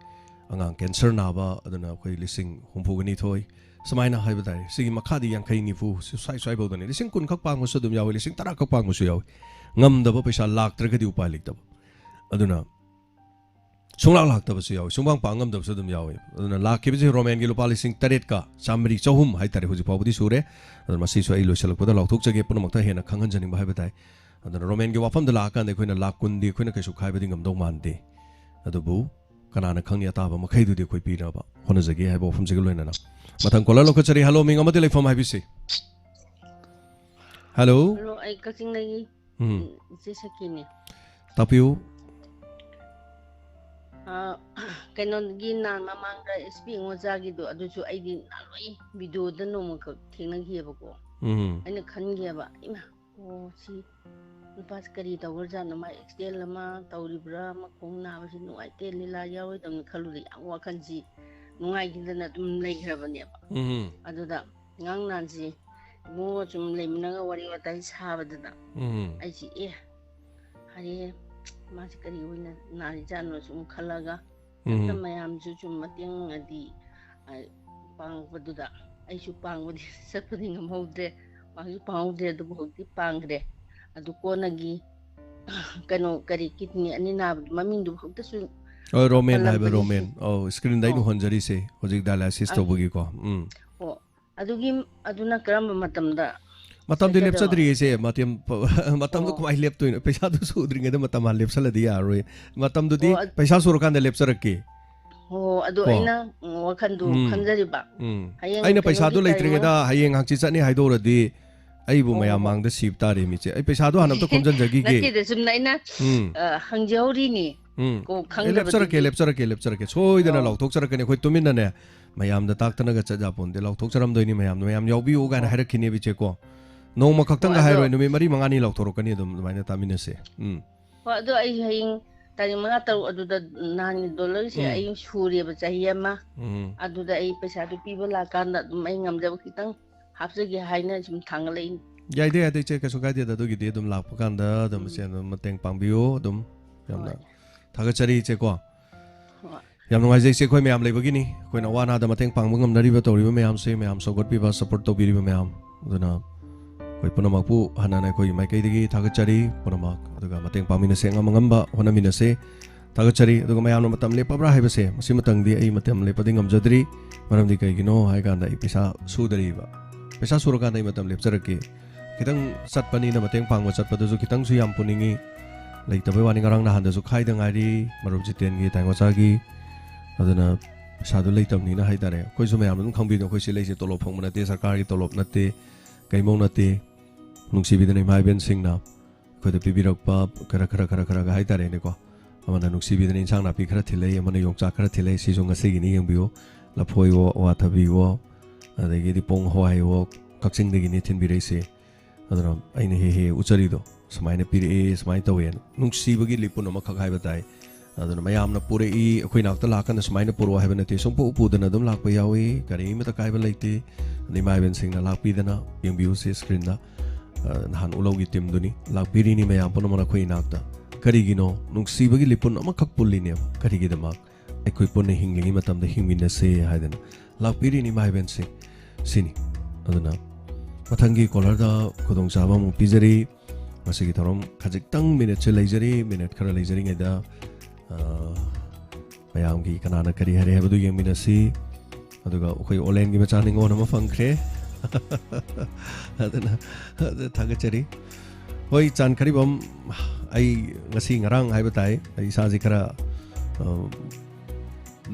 ꯑꯉꯥꯡ ꯀꯦꯟꯁꯔ ꯅꯥꯕ ꯑꯗꯨꯅ ꯑꯩꯈꯣꯏ ꯂꯤꯁꯤꯡ ꯍꯨꯝꯐꯨꯒ ꯅꯤꯊꯣꯏ, ꯁꯨꯃꯥꯏꯅ ꯍꯥꯏꯕ ꯇꯥꯔꯦ꯫ ꯁꯤꯒꯤ ꯃꯈꯥꯗꯤ ꯌꯥꯡꯈꯩ ꯅꯤꯐꯨ, ꯁꯤ ꯁ꯭ꯋꯥꯏ ꯁ꯭ꯋꯥꯏꯐꯥꯎꯗꯅꯤ꯫ ꯂꯤꯁꯤꯡ ꯀꯨꯟ ꯈꯛ ꯄꯥꯡꯕꯁꯨ ꯑꯗꯨꯝ ꯌꯥꯎꯏ, ꯂꯤꯁꯤꯡ ꯇꯔꯥ ꯈꯛ ꯄꯥꯡꯕꯁꯨ ꯌꯥꯎꯏ꯫ ꯉꯝꯗꯕ ꯄꯩꯁꯥ ꯂꯥꯛꯇ꯭ꯔꯒꯗꯤ ꯎꯄꯥꯏ ꯂꯩꯇꯕ꯫ ꯑꯗꯨꯅ ꯁꯨꯡꯂꯥꯛ ꯂꯥꯛꯇꯕꯁꯨ ꯌꯥꯎꯏ, ꯁꯨꯡꯄꯥꯡ ꯄꯥꯡ ꯉꯝꯗꯕꯁꯨ ꯑꯗꯨꯝ ꯌꯥꯎꯏ꯫ ꯑꯗꯨꯅ ꯂꯥꯛꯈꯤꯕꯁꯤ ꯔꯣꯃꯦꯟꯒꯤ ꯂꯨꯄꯥ ꯂꯤꯁꯤꯡ ꯇꯔꯦꯠꯀ ꯆꯥꯃꯔꯤ, ꯆꯍꯨꯝ ꯍꯥꯏꯇꯥꯔꯦ, ꯍꯧꯖꯤꯛ ꯐꯥꯎꯕꯗꯤ ꯁꯨꯔꯦ꯫ ꯑꯗꯨꯅ ꯃꯁꯤꯁꯨ ꯑꯩ ꯂꯣꯏꯁꯤꯜꯂꯛꯄꯗ ꯂꯥꯎꯊꯣꯛꯆꯒꯦ, ꯄꯨꯝꯅꯃꯛꯇ ꯍꯦꯟꯅ ꯈꯪꯍꯟꯖꯅꯤꯡꯕ ꯍꯥꯏꯕ ꯇꯥꯏ꯫ ꯑꯗꯨꯅ ꯔꯣꯃꯦꯟꯒꯤ ꯋꯥꯐꯝꯗ ꯂꯥꯛꯑꯀꯥꯟꯗ ꯑꯩꯈꯣꯏꯅ ꯂꯥꯛ ꯀꯨꯟꯗꯤ ꯑꯩꯈꯣꯏꯅ ꯀꯩꯁꯨ ꯈꯥꯏꯕꯗꯤ ꯉꯝꯗꯧ ꯃꯥꯟꯗꯦ, ꯑꯗꯨꯕꯨ ꯀꯅꯥꯅ ꯈꯪꯅꯤ, ꯑꯇꯥꯕ ꯃꯈꯩꯗꯨꯗꯤ ꯑꯩꯈꯣꯏ ꯄꯤꯅꯕ ꯍꯣꯠꯅꯖꯒꯦ ꯍꯥꯏꯕ ꯋꯥꯐꯝꯁꯤꯒ ꯂꯣꯏꯅꯅ꯫ ꯃꯊꯪ ꯀꯣꯂꯔ ꯂꯧꯈꯠꯆꯔꯤ꯫ ꯍꯜꯂꯣ, ꯃꯤꯡ ꯑꯃꯗꯤ ꯂꯩꯐꯝ ꯍꯥꯏꯕꯤꯁꯤ꯫ ꯍꯜꯂꯣ꯫ ꯍꯜꯂꯣ, ꯑꯩ ꯀꯛꯆꯤꯡꯗꯒꯤ, ꯎꯝ꯫ ꯎꯝ, ꯏꯆꯦ ꯁꯈꯤꯅꯦ꯫ ꯇꯥꯛꯄꯤꯌꯨ꯫ ꯑ, ꯀꯩꯅꯣꯒꯤ ꯅꯍꯥꯟ ꯃꯃꯥꯡꯗ ꯑꯦꯁ ꯄꯤ ꯑꯉꯣꯆꯥꯒꯤꯗꯣ, ꯑꯗꯨꯁꯨ ꯑꯩꯗꯤ ꯅꯍꯥꯟꯋꯥꯏ ꯚꯤꯗꯤꯑꯣꯗ ꯅꯣꯡꯃꯈꯛ ꯊꯦꯡꯅꯈꯤꯑꯕꯀꯣ꯫ ꯎꯝ꯫ ꯑꯩꯅ ꯈꯟꯈꯤꯑꯕ, "ꯏꯃꯥ, ꯑꯣ, ꯁꯤ ꯅꯨꯄꯥꯁꯤ ꯀꯔꯤ ꯇꯧꯈ꯭ꯔꯖꯥꯠꯅꯣ? ꯃꯥ ꯑꯦꯛꯁꯤꯗꯦꯟ ꯑꯃ ꯇꯧꯔꯤꯕ꯭ꯔꯥ? ꯃꯈꯣꯡ ꯅꯥꯕꯁꯤ ꯅꯨꯡꯉꯥꯏꯇꯦ, ꯂꯤꯂꯥ ꯌꯥꯎꯔꯣꯏꯗꯕꯅꯤ" ꯈꯜꯂꯨꯗ ꯌꯥꯝ ꯋꯥꯈꯜꯁꯤ ꯅꯨꯡꯉꯥꯏꯈꯤꯗꯅ ꯑꯗꯨꯝ ꯂꯩꯈ꯭ꯔꯕꯅꯦꯕ꯫ ꯎꯝ꯫ ꯑꯗꯨꯗ ꯉꯔꯥꯡ ꯅꯍꯥꯟꯁꯤ ꯏꯕꯨꯡꯉꯣ ꯁꯨꯝ ꯂꯩꯃꯤꯟꯅꯒ ꯋꯥꯔꯤ ꯋꯥꯇꯥꯏ ꯁꯥꯕꯗꯨꯗ ꯎꯝ꯫ ꯑꯩꯁꯤ, "ꯑꯦ, ꯍꯥꯏꯔꯦ, ꯃꯥꯁꯤ ꯀꯔꯤ ꯑꯣꯏꯅ ꯅꯥꯔꯤꯖꯥꯠꯅꯣ ꯁꯨꯝ ꯈꯜꯂꯒ ꯍꯦꯛꯇ ꯎꯝ ꯃꯌꯥꯝꯁꯨ ꯁꯨꯝ ꯃꯇꯦꯡ ꯑꯗꯤ, ꯑ, ꯄꯥꯡꯕꯗꯨꯗ ꯑꯩꯁꯨ ꯄꯥꯡꯕꯗꯤ ꯆꯠꯄꯗꯤ ꯉꯝꯍꯧꯗ꯭ꯔꯦ, ꯄꯥꯡꯁꯨ ꯄꯥꯡꯍꯧꯗ꯭ꯔꯦ꯫ ꯑꯗꯨꯕꯨ ꯍꯧꯖꯤꯛꯇꯤ ꯄꯥꯡꯈ꯭ꯔꯦ꯫ ꯑꯗꯨ ꯀꯣꯟꯅꯒꯤ ꯀꯩꯅꯣ, ꯀꯔꯤ, ꯀꯤꯠꯅꯤ ꯑꯅꯤ ꯅꯥꯕꯗꯣ ꯃꯃꯤꯡꯗꯨ ꯈꯛꯇꯁꯨ ꯔꯣꯃꯦꯟ ꯍꯥꯏꯕ, ꯄꯜꯂꯝꯕꯅꯤ꯫ ꯔꯣꯃꯦꯟ꯫ ꯑꯧ, ꯁ꯭ꯀ꯭ꯔꯤꯟꯗ ꯑꯩꯅ ꯑꯧ꯫ ꯍꯣꯟꯖꯔꯤꯁꯦ ꯍꯧꯖꯤꯛ ꯗꯥꯏꯂꯥꯏꯁꯤꯁ ꯑ-, ꯇꯧꯕꯒꯤꯀꯣ꯫ ꯎꯝ꯫ ꯑꯣ, ꯑꯗꯨꯒꯤ, ꯑꯗꯨꯅ ꯀꯔꯝꯕ ꯃꯇꯝꯗ ꯃꯇꯝꯗꯤ ꯂꯩꯒꯗꯕ? ꯂꯦꯞꯆꯗ꯭ꯔꯤꯌꯦ ꯏꯆꯦ꯫ ꯃꯇꯝ, ꯃꯇꯝꯗꯣ ꯑꯣ꯫ ꯀꯃꯥꯏꯅ ꯂꯦꯞꯇꯣꯏꯅꯣ? ꯄꯩꯁꯥꯗꯨ ꯁꯨꯗ꯭ꯔꯤꯉꯩꯗ ꯃꯇꯝ ꯍꯥꯟꯅ ꯂꯦꯞꯁꯜꯂꯗꯤ ꯌꯥꯔꯔꯣꯏ꯫ ꯃꯇꯝꯗꯨꯗꯤ ꯑꯣ, ꯑꯗ- ꯄꯩꯁꯥ ꯁꯨꯔꯀꯥꯟꯗ ꯂꯦꯞꯆꯔꯛꯀꯦ꯫ ꯑꯣ, ꯑꯗꯨ ꯀꯣ? ꯑꯩꯅ, ꯎꯝ, ꯋꯥꯈꯟꯗꯨ ꯎꯝ꯫ ꯈꯟꯖꯔꯤꯕ꯫ ꯎꯝ꯫ ꯍꯌꯦꯡ ꯑꯩꯅ ꯀꯩꯅꯣꯒꯤ ꯄꯩꯁꯥꯗꯨ ꯇꯥꯔꯤꯛ ꯂꯩꯇ꯭ꯔꯤꯉꯩꯗ ꯃꯉꯥ ꯍꯌꯦꯡ ꯍꯪꯆꯤꯠ ꯆꯠꯅꯤ ꯍꯥꯏꯗꯣꯛꯎꯔꯗꯤ ꯑꯩꯕꯨ ꯑꯣ, ꯃꯌꯥꯝ ꯍꯣ꯫ ꯃꯥꯡꯗ ꯁꯤꯕ ꯇꯥꯔꯦ ꯃꯤꯁꯦ꯫ ꯑꯩ ꯄꯩꯁꯥꯗꯣ ꯍꯥꯟꯅ ꯑꯝꯇ ꯈꯣꯝꯖꯤꯟꯖꯈꯤꯒꯦ꯫ ꯅꯠꯇꯦꯗ, ꯁꯨꯝꯅ ꯑꯩꯅ, ꯎꯝ꯫ ꯑ, ꯍꯪꯖꯍꯧꯔꯤꯅꯤ꯫ ꯎꯝ꯫ ꯀꯣ, ꯑꯦ, ꯂꯦꯞꯆꯔꯛꯀꯦ, ꯈꯪꯗꯕꯗꯨꯒꯤ꯫ ꯂꯦꯞꯆꯔꯛꯀꯦ, ꯂꯦꯞꯆꯔꯛꯀꯦ꯫ ꯁꯣꯏꯗꯅ ꯑꯣ꯫ ꯂꯥꯎꯊꯣꯛꯆꯔꯛꯀꯅꯤ꯫ ꯑꯩꯈꯣꯏ ꯇꯨꯃꯤꯟꯅꯅꯦ ꯃꯌꯥꯝꯗ ꯇꯥꯛꯇꯅꯒ ꯆꯠ ꯌꯥꯄꯣꯟꯇꯦ꯫ ꯂꯥꯎꯊꯣꯛꯆꯔꯝꯗꯣꯏꯅꯤ ꯃꯌꯥꯝꯗ꯫ ꯃꯌꯥꯝ ꯌꯥꯎꯕꯤꯌꯨ ꯀꯥꯏꯅ ꯑꯣ꯫ ꯍꯥꯏꯔꯛꯈꯤꯅꯦꯕ ꯏꯆꯦꯀꯣ꯫ ꯅꯣꯡꯃ ꯈꯛꯇꯪꯒ ꯑꯣ, ꯑꯗꯣ ꯍꯥꯏꯔꯣꯏ, ꯅꯨꯃꯤꯠ ꯃꯔꯤ ꯃꯉꯥꯅꯤ ꯂꯥꯎꯊꯣꯔꯛꯀꯅꯤ ꯑꯗꯨꯝ ꯑꯗꯨꯃꯥꯏꯅ ꯇꯥꯃꯤꯟꯅꯁꯦ꯫ ꯎꯝ꯫ ꯍꯣꯏ, ꯑꯗꯣ ꯑꯩ ꯍꯌꯦꯡ ꯇꯥꯔꯤꯛ ꯃꯉꯥ, ꯇꯔꯨꯛ ꯑꯗꯨꯗ ꯅꯍꯥꯟꯒꯤ ꯗꯣꯂꯔꯁꯦ ꯎꯝ꯫ ꯑꯩ ꯁꯨꯔꯦꯕ ꯆꯍꯤ ꯑꯃ꯫ ꯎꯝ꯫ ꯑꯗꯨꯗ ꯑꯩ ꯄꯩꯁꯥꯗꯨ ꯄꯤꯕ ꯂꯥꯛꯀꯥꯟꯗ ꯑꯗꯨꯝ ꯑꯩ ꯉꯝꯖꯕ ꯈꯤꯇꯪ ꯍꯥꯞꯆꯒꯦ ꯍꯥꯏꯅ ꯁꯨꯝ ꯊꯥꯡꯒꯠꯂꯛꯏꯅꯤ꯫ ꯌꯥꯏꯗ, ꯌꯥꯏꯗ ꯏꯆꯦ, ꯀꯩꯁꯨ ꯀꯥꯏꯗꯦꯗ꯫ ꯑꯗꯨꯒꯤꯗꯤ ꯑꯗꯨꯝ ꯂꯥꯛꯄ ꯀꯥꯟꯗ ꯑꯗꯨꯝ ꯎꯝ꯫ ꯏꯆꯦ ꯑꯗꯨꯝ ꯃꯇꯦꯡ ꯄꯥꯡꯕꯤꯌꯨ꯫ ꯑꯗꯨꯝ ꯌꯥꯝꯅ ꯍꯣꯏ꯫ ꯊꯥꯒꯠꯆꯔꯤ ꯏꯆꯦꯀꯣ꯫ ꯍꯣꯏ꯫ ꯌꯥꯝ ꯅꯨꯡꯉꯥꯏꯖꯩ ꯏꯆꯦ, ꯑꯩꯈꯣꯏ ꯃꯌꯥꯝ ꯂꯩꯕꯒꯤꯅꯤ꯫ ꯑꯩꯈꯣꯏꯅ ꯑꯋꯥ ꯑꯅꯥꯗ ꯃꯇꯦꯡ ꯄꯥꯡꯕ ꯉꯝꯅꯔꯤꯕ ꯇꯧꯔꯤꯕ ꯃꯌꯥꯝꯁꯦ, ꯃꯌꯥꯝ ꯁꯧꯒꯠꯄꯤꯕ, support ꯇꯧꯕꯤꯔꯤꯕ ꯃꯌꯥꯝ꯫ ꯑꯗꯨꯅ ꯑꯩꯈꯣꯏ ꯄꯨꯝꯅꯃꯛꯄꯨ ꯍꯟꯅ ꯍꯟꯅ ꯑꯩꯈꯣꯏꯒꯤ ꯃꯥꯏꯀꯩꯗꯒꯤ ꯊꯥꯒꯠꯆꯔꯤ ꯄꯨꯝꯅꯃꯛ꯫ ꯑꯗꯨꯒ ꯃꯇꯦꯡ ꯄꯥꯡꯃꯤꯟꯅꯁꯦ, ꯑꯉꯝ ꯑꯉꯝꯕ ꯍꯣꯠꯅꯃꯤꯟꯅꯁꯦ꯫ ꯊꯥꯒꯠꯆꯔꯤ꯫ ꯑꯗꯨꯒ ꯃꯌꯥꯝꯅ ꯃꯇꯝ ꯂꯦꯞꯄꯕ꯭ꯔꯥ ꯍꯥꯏꯕꯁꯦ, ꯃꯁꯤꯃꯇꯪꯗꯤ ꯑꯩ ꯃꯇꯝ ꯂꯦꯞꯄꯗꯤ ꯉꯝꯖꯗ꯭ꯔꯤ꯫ ꯃꯔꯝꯗꯤ ꯀꯩꯒꯤꯅꯣ ꯍꯥꯏ ꯀꯥꯟꯗ ꯑꯩ ꯄꯩꯁꯥ ꯁꯨꯗꯔꯤꯕ꯫ ꯄꯩꯁꯥ ꯁꯨꯔꯀꯥꯟꯗ ꯑꯩ ꯃꯇꯝ ꯂꯦꯞꯆꯔꯛꯀꯦ꯫ ꯈꯤꯇꯪ ꯆꯠꯄꯅꯤꯅ ꯃꯇꯦꯡ ꯄꯥꯡꯕ ꯆꯠꯄꯗꯁꯨ ꯈꯤꯇꯪꯁꯨ ꯌꯥꯝ ꯄꯨꯅꯤꯡꯉꯤ꯫ ꯂꯩꯇꯕꯩ ꯋꯥꯅꯤ, ꯉꯔꯥꯡ ꯅꯍꯥꯟꯗꯁꯨ ꯈꯥꯏꯗ ꯉꯥꯏꯔꯤ ꯃꯔꯨꯞ ꯖꯤꯇꯦꯟꯒꯤ, ꯇꯥꯏꯉꯣꯆꯥꯒꯤ꯫ ꯑꯗꯨꯅ ꯄꯩꯁꯥꯗꯨ ꯂꯩꯇꯕꯅꯤꯅ ꯍꯥꯏꯇꯥꯔꯦ꯫ ꯑꯩꯈꯣꯏꯁꯨ ꯃꯌꯥꯝ ꯑꯗꯨꯝ ꯈꯪꯕꯤꯗꯣ, ꯑꯩꯈꯣꯏ ꯁꯤ ꯂꯩꯁꯦ ꯇꯣꯂꯣꯞ ꯐꯪꯕ ꯅꯠꯇꯦ, ꯁꯔꯀꯥꯔꯒꯤ ꯇꯣꯂꯣꯞ ꯅꯠꯇꯦ, ꯀꯩꯃꯧ ꯅꯠꯇꯦ꯫ ꯅꯨꯡꯁꯤꯕꯤꯗꯅ ꯏꯃꯥ ꯏꯕꯦꯟꯁꯤꯡꯅ ꯑꯩꯈꯣꯏꯗ ꯄꯤꯕꯤꯔꯛꯄ ꯈꯔ, ꯈꯔ, ꯈꯔ, ꯈꯔꯒ ꯍꯥꯏꯇꯥꯔꯦꯅꯦꯀꯣ꯫ ꯑꯃꯅ ꯅꯨꯡꯁꯤꯕꯤꯗꯅ ꯏꯟꯁꯥꯡ ꯅꯥꯄꯤ ꯈꯔ ꯊꯤꯜꯂꯛꯏ, ꯑꯃꯅ ꯌꯣꯡꯆꯥꯛ ꯈꯔ ꯊꯤꯜꯂꯛꯏ, ꯁꯤꯁꯨ ꯉꯁꯤꯒꯤꯅꯤ ꯌꯦꯡꯕꯤꯌꯨ꯫ ꯂꯐꯣꯏꯋꯣ, ꯑꯋꯥꯊꯕꯤꯋꯣ, ꯑꯗꯒꯤꯗꯤ ꯄꯣꯡ ꯍꯋꯥꯏꯋꯣ, ꯀꯛꯆꯤꯡꯗꯒꯤꯅꯤ ꯊꯤꯟꯕꯤꯔꯛꯏꯁꯦ꯫ ꯑꯗꯨꯅ ꯑꯩꯅ ꯍꯦꯛ ꯍꯦꯛ ꯎꯠꯆꯔꯤꯗꯣ, ꯁꯨꯃꯥꯏꯅ ꯄꯤꯔꯛꯑꯦ, ꯁꯨꯃꯥꯏꯅ ꯇꯧꯋꯦꯅ꯫ ꯅꯨꯡꯁꯤꯕꯒꯤ ꯂꯤꯛꯄꯨꯟ ꯑꯃꯈꯛ ꯍꯥꯏꯕ ꯇꯥꯏ꯫ ꯑꯗꯨꯅ ꯃꯌꯥꯝꯅ ꯄꯨꯔꯛꯏ, ꯑꯩꯈꯣꯏ ꯅꯥꯛꯇ ꯂꯥꯛꯀꯥꯟꯗ ꯁꯨꯃꯥꯏꯅ ꯄꯨꯔꯛꯑꯣ ꯍꯥꯏꯕ ꯅꯠꯇꯦ, ꯁꯨꯡꯄꯨ ꯄꯨꯗꯅ ꯑꯗꯨꯝ ꯂꯥꯛꯄ ꯌꯥꯎꯏ, ꯀꯔꯤꯃꯇ ꯀꯥꯏꯕ ꯂꯩꯇꯦ꯫ ꯑꯗꯩ ꯏꯃꯥ ꯏꯕꯦꯟꯁꯤꯡꯅ ꯂꯥꯛꯄꯤꯗꯅ, ꯌꯦꯡꯕꯤꯌꯨꯁꯦ ꯁ꯭ꯀ꯭ꯔꯤꯟꯗ, ꯑ, ꯅꯍꯥꯟ ꯎꯠꯂꯧꯒꯤ ꯇꯤꯝꯗꯨꯅꯤ, ꯂꯥꯛꯄꯤꯔꯤꯅꯤ ꯃꯌꯥꯝ ꯄꯨꯝꯅꯃꯛꯅ ꯑꯩꯈꯣꯏ ꯏꯅꯥꯛꯇ꯫ ꯀꯔꯤꯒꯤꯅꯣ? ꯅꯨꯡꯁꯤꯕꯒꯤ ꯂꯤꯄꯨꯟ ꯑꯃꯈꯛ ꯄꯨꯜꯂꯤꯅꯦꯕ꯫ ꯀꯔꯤꯒꯤꯗꯃꯛ? ꯑꯩꯈꯣꯏ ꯄꯨꯟꯅ ꯍꯤꯡꯂꯤꯉꯩ ꯃꯇꯝꯗ ꯍꯤꯡꯃꯤꯟꯅꯁꯦ ꯍꯥꯏꯗꯅ ꯂꯥꯛꯄꯤꯔꯤꯅꯤ ꯏꯃꯥ ꯏꯕꯦꯟꯁꯦ꯫ ꯁꯤꯅꯤ꯫ ꯑꯗꯨꯅ ꯃꯊꯪꯒꯤ ꯀꯣꯂꯔꯗ ꯈꯨꯗꯣꯡꯆꯥꯕ ꯑꯃꯨꯛ ꯄꯤꯖꯔꯤ꯫ ꯃꯁꯤꯒꯤ ꯊꯧꯔꯝ ꯈꯖꯤꯛꯇꯪ ꯃꯤꯅꯠꯁꯦ ꯂꯩꯖꯔꯤ꯫ ꯃꯤꯅꯠ ꯈꯔ ꯂꯩꯖꯔꯤꯉꯩꯗ, ꯑ, ꯃꯌꯥꯝꯒꯤ ꯀꯅꯥꯅ ꯀꯔꯤ ꯍꯥꯏꯔꯦ ꯍꯥꯏꯕꯗꯨ ꯌꯦꯡꯃꯤꯟꯅꯁꯤ꯫ ꯑꯗꯨꯒ ꯑꯩꯈꯣꯏ ꯑꯣꯂꯦꯟꯒꯤ ꯃꯆꯥ ꯅꯤꯉꯣꯜ ꯑꯃ ꯐꯪꯈ꯭ꯔꯦ꯫ ꯑꯗꯨꯅ, ꯑꯗꯨ ꯊꯥꯒꯠꯆꯔꯤ꯫ ꯍꯣꯏ, ꯆꯥꯟꯈ꯭ꯔꯤꯕꯝ, ꯑꯩ ꯉꯁꯤ ꯉꯔꯥꯡ ꯍꯥꯏꯕ ꯇꯥꯏ, ꯑꯩ ꯏꯁꯥꯁꯦ ꯈꯔ, ꯑ,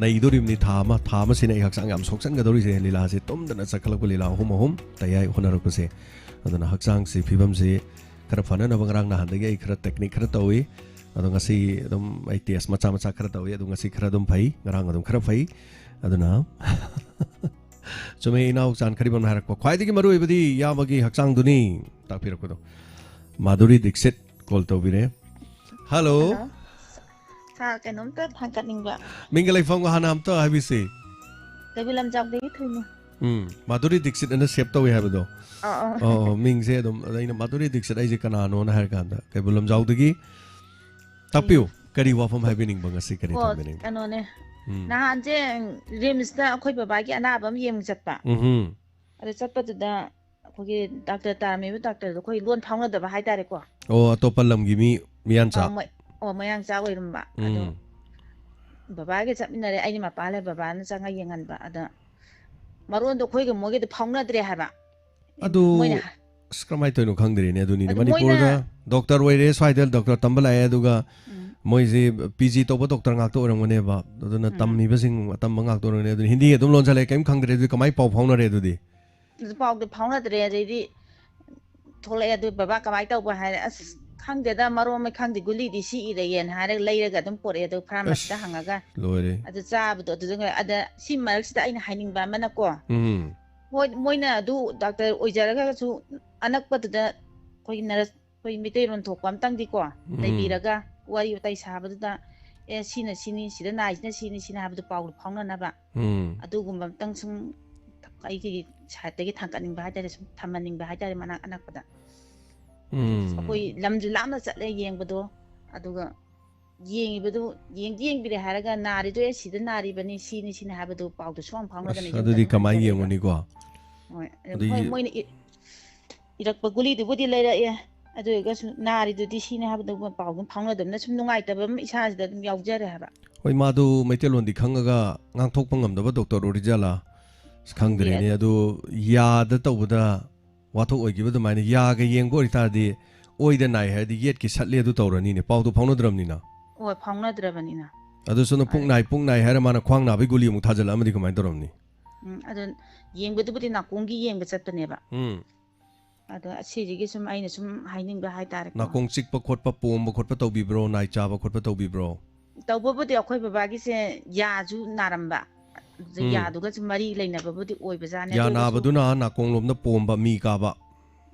ꯅꯩꯗꯣꯔꯤꯕꯅꯤ꯫ ꯊꯥ ꯑꯃ, ꯊꯥ ꯑꯃꯁꯤꯅ ꯑꯩ ꯍꯛꯆꯥꯡ ꯌꯥꯝ ꯁꯣꯛꯆꯟꯒꯗꯧꯔꯤꯁꯦ꯫ ꯂꯤꯂꯥꯁꯦ ꯇꯨꯝꯗꯅ ꯆꯠꯈꯠꯂꯛꯄ ꯂꯤꯂꯥ ꯑꯍꯨꯝ ꯑꯍꯨꯝ ꯇꯌꯥꯏ ꯍꯣꯠꯅꯔꯛꯄꯁꯦ꯫ ꯑꯗꯨꯅ ꯍꯛꯆꯥꯡꯁꯤ, ꯐꯤꯕꯝꯁꯤ ꯈꯔ ꯐꯅꯅꯕ ꯉꯔꯥꯡ ꯅꯍꯥꯟꯗꯒꯤ ꯑꯩ ꯈꯔ ꯇꯦꯛꯅꯤꯛ ꯈꯔ ꯇꯧꯏ꯫ ꯑꯗꯣ ꯉꯁꯤ ꯑꯗꯨꯝ ꯑꯩ ꯇꯦꯁ ꯃꯆꯥ ꯃꯆꯥ ꯈꯔ ꯇꯧꯏ꯫ ꯑꯗꯣ ꯉꯁꯤ ꯈꯔ ꯑꯗꯨꯝ ꯐꯩ, ꯉꯔꯥꯡ ꯑꯗꯨꯝ ꯈꯔ ꯐꯩ꯫ ꯑꯗꯨꯅ ꯆꯨꯝꯃꯦ, ꯏꯅꯥꯎ ꯆꯥꯟꯈ꯭ꯔꯤꯕꯝꯅ ꯍꯥꯏꯔꯛꯄ, ꯈ꯭ꯋꯥꯏꯗꯒꯤ ꯃꯔꯨ ꯑꯣꯏꯕꯗꯤ ꯏꯌꯥꯝꯕꯒꯤ ꯍꯛꯆꯥꯡꯗꯨꯅꯤ ꯇꯥꯛꯄꯤꯔꯛꯄꯗꯣ꯫ ꯃꯥꯙꯨꯔꯤ ꯗꯤꯛꯁꯤꯠ ꯀꯣꯜ ꯇꯧꯕꯤꯔꯦ꯫ ꯍꯜꯂꯣ꯫ ꯍꯜꯂꯣ꯫ ꯁꯥꯔ, ꯀꯩꯅꯣꯝꯇ ꯊꯥꯡꯒꯠꯅꯤꯡꯕ꯫ ꯃꯤꯡꯒ ꯂꯩꯐꯝꯒ ꯍꯥꯟꯅ ꯑꯝꯇ ꯍꯥꯏꯕꯤꯁꯤ꯫ ꯀꯩꯕꯨꯜ ꯂꯝꯖꯥꯎꯗꯒꯤ ꯊꯣꯏꯅ꯫ ꯎꯝ, ꯃꯥꯙꯨꯔꯤ ꯗꯤꯛꯁꯤꯠ ꯑꯅ ꯁꯦꯞ ꯇꯧꯏ ꯍꯥꯏꯕꯗꯣ꯫ ꯑꯥ, ꯑꯥ꯫ ꯑꯣ, ꯑꯣ, ꯃꯤꯡꯁꯦ ꯑꯗꯨꯝ, ꯑꯗ ꯑꯩꯅ ꯃꯥꯙꯨꯔꯤ ꯗꯤꯛꯁꯤꯠ ꯑꯩꯁꯦ ꯀꯅꯥꯅꯣꯅ ꯍꯥꯏꯔ ꯀꯥꯟꯗ ꯀꯩꯕꯨꯜ ꯂꯝꯖꯥꯎꯗꯒꯤ꯫ ꯇꯥꯛꯄꯤꯌꯨ, ꯀꯔꯤ ꯋꯥꯐꯝ ꯍꯥꯏꯕꯤꯅꯤꯡꯕ, ꯉꯁꯤ ꯀꯔꯤ ꯑꯣ, ꯊꯝꯕꯤꯅꯤꯡꯕ? ꯀꯩꯅꯣꯅꯦ꯫ ꯎꯝ꯫ ꯅꯍꯥꯟꯁꯦ ꯔꯤꯝꯁꯇ ꯑꯩꯈꯣꯏ ꯕꯕꯥꯒꯤ ꯑꯅꯥꯕ ꯑꯃ ꯌꯦꯡꯕ ꯆꯠꯄ꯫ ꯎꯝꯍꯨꯝ꯫ ꯑꯗ ꯆꯠꯄꯗꯨꯗ ꯑꯩꯈꯣꯏꯒꯤ ꯗꯥꯛꯇꯔ ꯇꯥꯔꯝꯃꯤꯕ ꯗꯥꯛꯇꯔꯗꯣ ꯑꯩꯈꯣꯏ ꯂꯣꯟ ꯐꯥꯎꯅꯗꯕ ꯍꯥꯏꯇꯥꯔꯦꯀꯣ꯫ ꯑꯣ, ꯑꯇꯣꯞꯄ ꯂꯝꯒꯤ ꯃꯤ, ꯃꯤꯌꯥꯟꯆꯥ? ꯑꯣ, ꯃ-, ꯑꯣ, ꯃꯌꯥꯡꯆꯥ ꯑꯣꯏꯔꯝꯕ꯫ ꯑꯗꯣ ꯎꯝ꯫ ꯕꯕꯥꯒ ꯆꯠꯃꯤꯟꯅꯔꯦ, ꯑꯩꯅ ꯃꯄꯥꯟ ꯂꯩ, ꯕꯕꯥꯅ ꯆꯪꯉ ꯌꯦꯡꯍꯟꯕ꯫ ꯑꯗ ꯃꯔꯣꯟꯗꯣ ꯑꯩꯈꯣꯏꯒ ꯃꯣꯏꯒꯗꯤ ꯐꯥꯎꯅꯗ꯭ꯔꯦ ꯍꯥꯏꯕ꯫ ꯑꯗꯨ ꯃꯣꯏꯅ ꯍꯥ- ꯑꯁ, ꯀꯃꯥꯏꯅ ꯇꯧꯔꯤꯅꯣ ꯈꯪꯗ꯭ꯔꯦꯅꯦ꯫ ꯑꯗꯨꯅꯤꯅꯦ, ꯑꯗꯨ ꯃꯣꯏꯅ ꯃꯅꯤꯄꯨꯔꯗ ꯗꯣꯛꯇꯔ ꯑꯣꯏꯔꯦ, ꯁ꯭ꯋꯥꯏꯗ ꯗꯣꯛꯇꯔ ꯇꯝꯕ ꯂꯥꯛꯑꯦ, ꯑꯗꯨꯒ ꯎꯝ꯫ ꯃꯣꯏꯁꯦ ꯄꯤ ꯖꯤ ꯇꯧꯕ ꯗꯣꯛꯇꯔ ꯉꯥꯛꯇ ꯑꯣꯏꯔꯝꯒꯅꯦꯕ꯫ ꯑꯗꯨꯅ ꯎꯝ꯫ ꯇꯝꯃꯤꯕꯁꯤꯡ ꯑꯇꯝꯕ ꯉꯥꯛꯇ ꯑꯣꯏꯔꯝꯒꯅꯤ꯫ ꯑꯗꯨꯅ ꯍꯤꯟꯗꯤ ꯑꯗꯨꯝ ꯂꯣꯟꯖꯜꯂꯦ, ꯀꯔꯤꯝ ꯈꯪꯗ꯭ꯔꯦ꯫ ꯑꯗꯨꯗꯤ ꯀꯃꯥꯏꯅ ꯄꯥꯎ ꯐꯥꯎꯅꯔꯦ ꯑꯗꯨꯗꯤ? ꯑꯗꯨ ꯄꯥꯎꯗꯣ ꯐꯥꯎꯅꯗ꯭ꯔꯦ꯫ ꯑꯗꯩꯗꯤ ꯊꯣꯛꯂꯛꯑꯦ꯫ ꯑꯗꯨ ꯕꯕꯥ ꯀꯃꯥꯏꯅ ꯇꯧꯕ ꯍꯥꯏꯔꯦ, "ꯑꯁ, ꯈꯪꯗꯦꯗ, ꯃꯔꯣꯟ ꯑꯃ ꯈꯪꯗꯦ, ꯒꯨꯂꯤꯗꯤ ꯁꯤ ꯏꯔꯛꯑꯦꯅ" ꯍꯥꯏꯔꯒ ꯂꯩꯔꯒ ꯑꯗꯨꯝ ꯄꯣꯔꯛꯑꯦ꯫ ꯑꯗꯨ ꯐꯥꯔꯃꯥꯁꯤꯗ ꯑꯁ, ꯍꯪꯉꯒ ꯂꯣꯏꯔꯦ꯫ ꯑꯗꯨ ꯆꯥꯕꯗꯣ꯫ ꯑꯗꯨꯗ, ꯑꯗ ꯁꯤ ꯃꯔꯛꯁꯤꯗ ꯑꯩꯅ ꯍꯥꯏꯅꯤꯡꯕ ꯑꯃꯅꯀꯣ, ꯎꯝ꯫ ꯍꯣꯏ, ꯃꯣꯏꯅ ꯑꯗꯨ ꯗꯥꯛꯇꯔ ꯑꯣꯏꯖꯔꯒꯁꯨ ꯑꯅꯛꯄꯗꯨꯗ ꯑꯩꯈꯣꯏꯒꯤ ꯅꯔꯁ, ꯑꯩꯈꯣꯏ ꯃꯩꯇꯩꯂꯣꯟ ꯊꯣꯛꯄ ꯑꯝꯇꯪꯗꯤꯀꯣ ꯎꯝ꯫ ꯂꯩꯕꯤꯔꯒ ꯋꯥꯔꯤ ꯋꯥꯇꯥꯏ ꯁꯥꯕꯗꯨꯗ, "ꯑꯦ, ꯁꯤꯅ ꯁꯤꯅꯤ, ꯁꯤꯗ ꯅꯥꯏꯁꯤꯅ ꯁꯤꯅꯤ" ꯁꯤꯅ ꯍꯥꯏꯕꯗꯨ ꯄꯥꯎꯗꯨ ꯐꯥꯎꯅꯅꯕ꯫ ꯎꯝ꯫ ꯑꯗꯨꯒꯨꯝꯕ ꯑꯝꯇꯪ ꯁꯨꯝ ꯑꯩꯒꯤ ꯁꯥꯏꯠꯇꯒꯤ ꯊꯥꯡꯒꯠꯅꯤꯡꯕ ꯍꯥꯏꯇꯥꯔꯦ, ꯁꯨꯝ ꯊꯝꯍꯟꯅꯤꯡꯕ ꯍꯥꯏꯇꯥꯔꯦ, ꯃꯅꯥꯛ ꯑꯅꯛꯄꯗ꯫ ꯎꯝ꯫ ꯑꯩꯈꯣꯏ ꯂꯝꯁꯨ ꯂꯥꯞꯅ ꯆꯠꯂꯦ ꯌꯦꯡꯕꯗꯣ, ꯑꯗꯨꯒ ꯌꯦꯡꯉꯤꯕꯗꯨ, ꯌꯦꯡꯗꯤ ꯌꯦꯡꯕꯤꯔꯦ ꯍꯥꯏꯔꯒ, ꯅꯥꯔꯤꯗꯣ ꯑꯦ ꯁꯤꯗ ꯅꯥꯔꯤꯕꯅꯤ, ꯁꯤꯅꯤ ꯁꯤꯅꯤ ꯍꯥꯏꯕꯗꯨ ꯄꯥꯎꯗꯣ ꯁꯨꯡꯐꯪ ꯐꯪꯅꯗꯅ ꯑꯁ, ꯌꯨꯝꯗ ꯑꯗꯨꯗꯤ ꯑꯗꯨꯝ ꯀꯃꯥꯏꯅ ꯍꯟꯖꯔꯦꯕ꯫ ꯌꯦꯡꯉꯨꯅꯤꯀꯣ? ꯍꯣꯏ꯫ ꯑꯗꯨ ꯑꯗꯨ ꯍꯣꯏ, ꯌꯦ- ꯃꯣꯏꯅ ꯏ-, ꯏꯔꯛꯄ ꯒꯨꯂꯤꯗꯨꯕꯨꯗꯤ ꯂꯩꯔꯛꯑꯦ, ꯑꯗꯨ ꯑꯣꯏꯔꯒꯁꯨ ꯅꯥꯔꯤꯗꯨꯗꯤ ꯁꯤꯅꯤ ꯍꯥꯏꯕꯗꯨ ꯄꯥꯎꯗꯨ ꯐꯥꯎꯅꯗꯕꯅ ꯁꯨꯝ ꯅꯨꯡꯉꯥꯏꯇꯕ ꯑꯃ ꯏꯁꯥꯁꯤꯗ ꯑꯗꯨꯝ ꯌꯥꯎꯖꯔꯦ ꯍꯥꯏꯕ꯫ ꯍꯣꯏ, ꯃꯥꯗꯨ ꯃꯩꯇꯩꯂꯣꯟꯗꯤ ꯈꯪꯉꯒ ꯉꯥꯡꯊꯣꯛꯄ ꯉꯝꯗꯕ ꯗꯣꯛꯇꯔ ꯑꯣꯏꯔꯤꯖꯥꯠꯂꯥ? ꯑꯁ, ꯈꯪꯗ꯭ꯔꯦꯅꯦ꯫ ꯈꯪꯗꯦ꯫ ꯑꯗꯨ ꯌꯥꯗ ꯇꯧꯕꯗ ꯋꯥꯊꯣꯛ ꯑꯣꯏꯈꯤꯕ ꯑꯗꯨꯃꯥꯏꯅ ꯌꯥꯒ ꯌꯦꯡꯕ ꯑꯣꯏꯇꯥꯔꯗꯤ, ꯑꯣꯏꯗ ꯅꯥꯏ ꯍꯥꯏꯔꯗꯤ ꯌꯦꯠꯀꯤ ꯁꯠꯂꯦ ꯑꯗꯨ ꯇꯧꯔꯅꯤꯅꯦ, ꯄꯥꯎꯗꯣ ꯐꯥꯎꯅꯗ꯭ꯔꯕꯅꯤꯅ꯫ ꯍꯣꯏ, ꯐꯥꯎꯅꯗ꯭ꯔꯕꯅꯤꯅ꯫ ꯑꯗꯨꯁꯨꯅ ꯄꯨꯛ ꯑꯗꯨ- ꯅꯥꯏ ꯄꯨꯛ ꯅꯥꯏ ꯍꯥꯏꯔ ꯃꯥꯅ ꯈ꯭ꯋꯥꯡ ꯅꯥꯕꯒꯤ ꯒꯨꯂꯤ ꯑꯃꯨꯛ ꯊꯥꯖꯤꯜꯂꯛꯑꯃꯗꯤ ꯀꯃꯥꯏꯅ ꯇꯧꯔꯝꯅꯤ? ꯎꯝ, ꯑꯗꯨ ꯌꯦꯡꯕꯗꯨꯕꯨꯗꯤ ꯅꯥꯀꯣꯡꯒꯤ ꯌꯦꯡꯕ ꯆꯠꯄꯅꯦꯕ꯫ ꯎꯝ꯫ ꯑꯗꯣ ꯑꯁꯤꯁꯤꯒꯤ ꯁꯨꯝ ꯑꯩꯅ ꯁꯨꯝ ꯍꯥꯏꯅꯤꯡꯕ ꯍꯥꯏꯇꯥꯔꯦꯀꯣ꯫ ꯅꯥꯀꯣꯡ ꯆꯤꯛꯄ ꯈꯣꯠꯄ, ꯄꯣꯝꯕ ꯈꯣꯠꯄ ꯇꯧꯕꯤꯕ꯭ꯔꯣ? ꯅꯥꯏ ꯆꯥꯕ ꯈꯣꯠꯄ ꯇꯧꯕꯤꯕ꯭ꯔꯣ? ꯇꯧꯕꯕꯨꯗꯤ ꯑꯩꯈꯣꯏ ꯕꯕꯥꯒꯤꯁꯦ ꯌꯥꯁꯨ ꯅꯥꯔꯝꯕ, ꯑꯗꯨꯗ ꯎꯝ꯫ ꯌꯥꯗꯨꯒꯁꯨ ꯃꯔꯤ ꯂꯩꯅꯕꯕꯨꯗꯤ ꯑꯣꯏꯕꯖꯥꯠꯅꯦ꯫ ꯌꯥ ꯑꯗꯨ ꯑꯣꯏꯔꯒꯁꯨ ꯅꯥꯕꯗꯨꯅ ꯅꯥꯀꯣꯡꯂꯣꯝꯗ ꯄꯣꯝꯕ, ꯃꯤ ꯀꯥꯕ꯫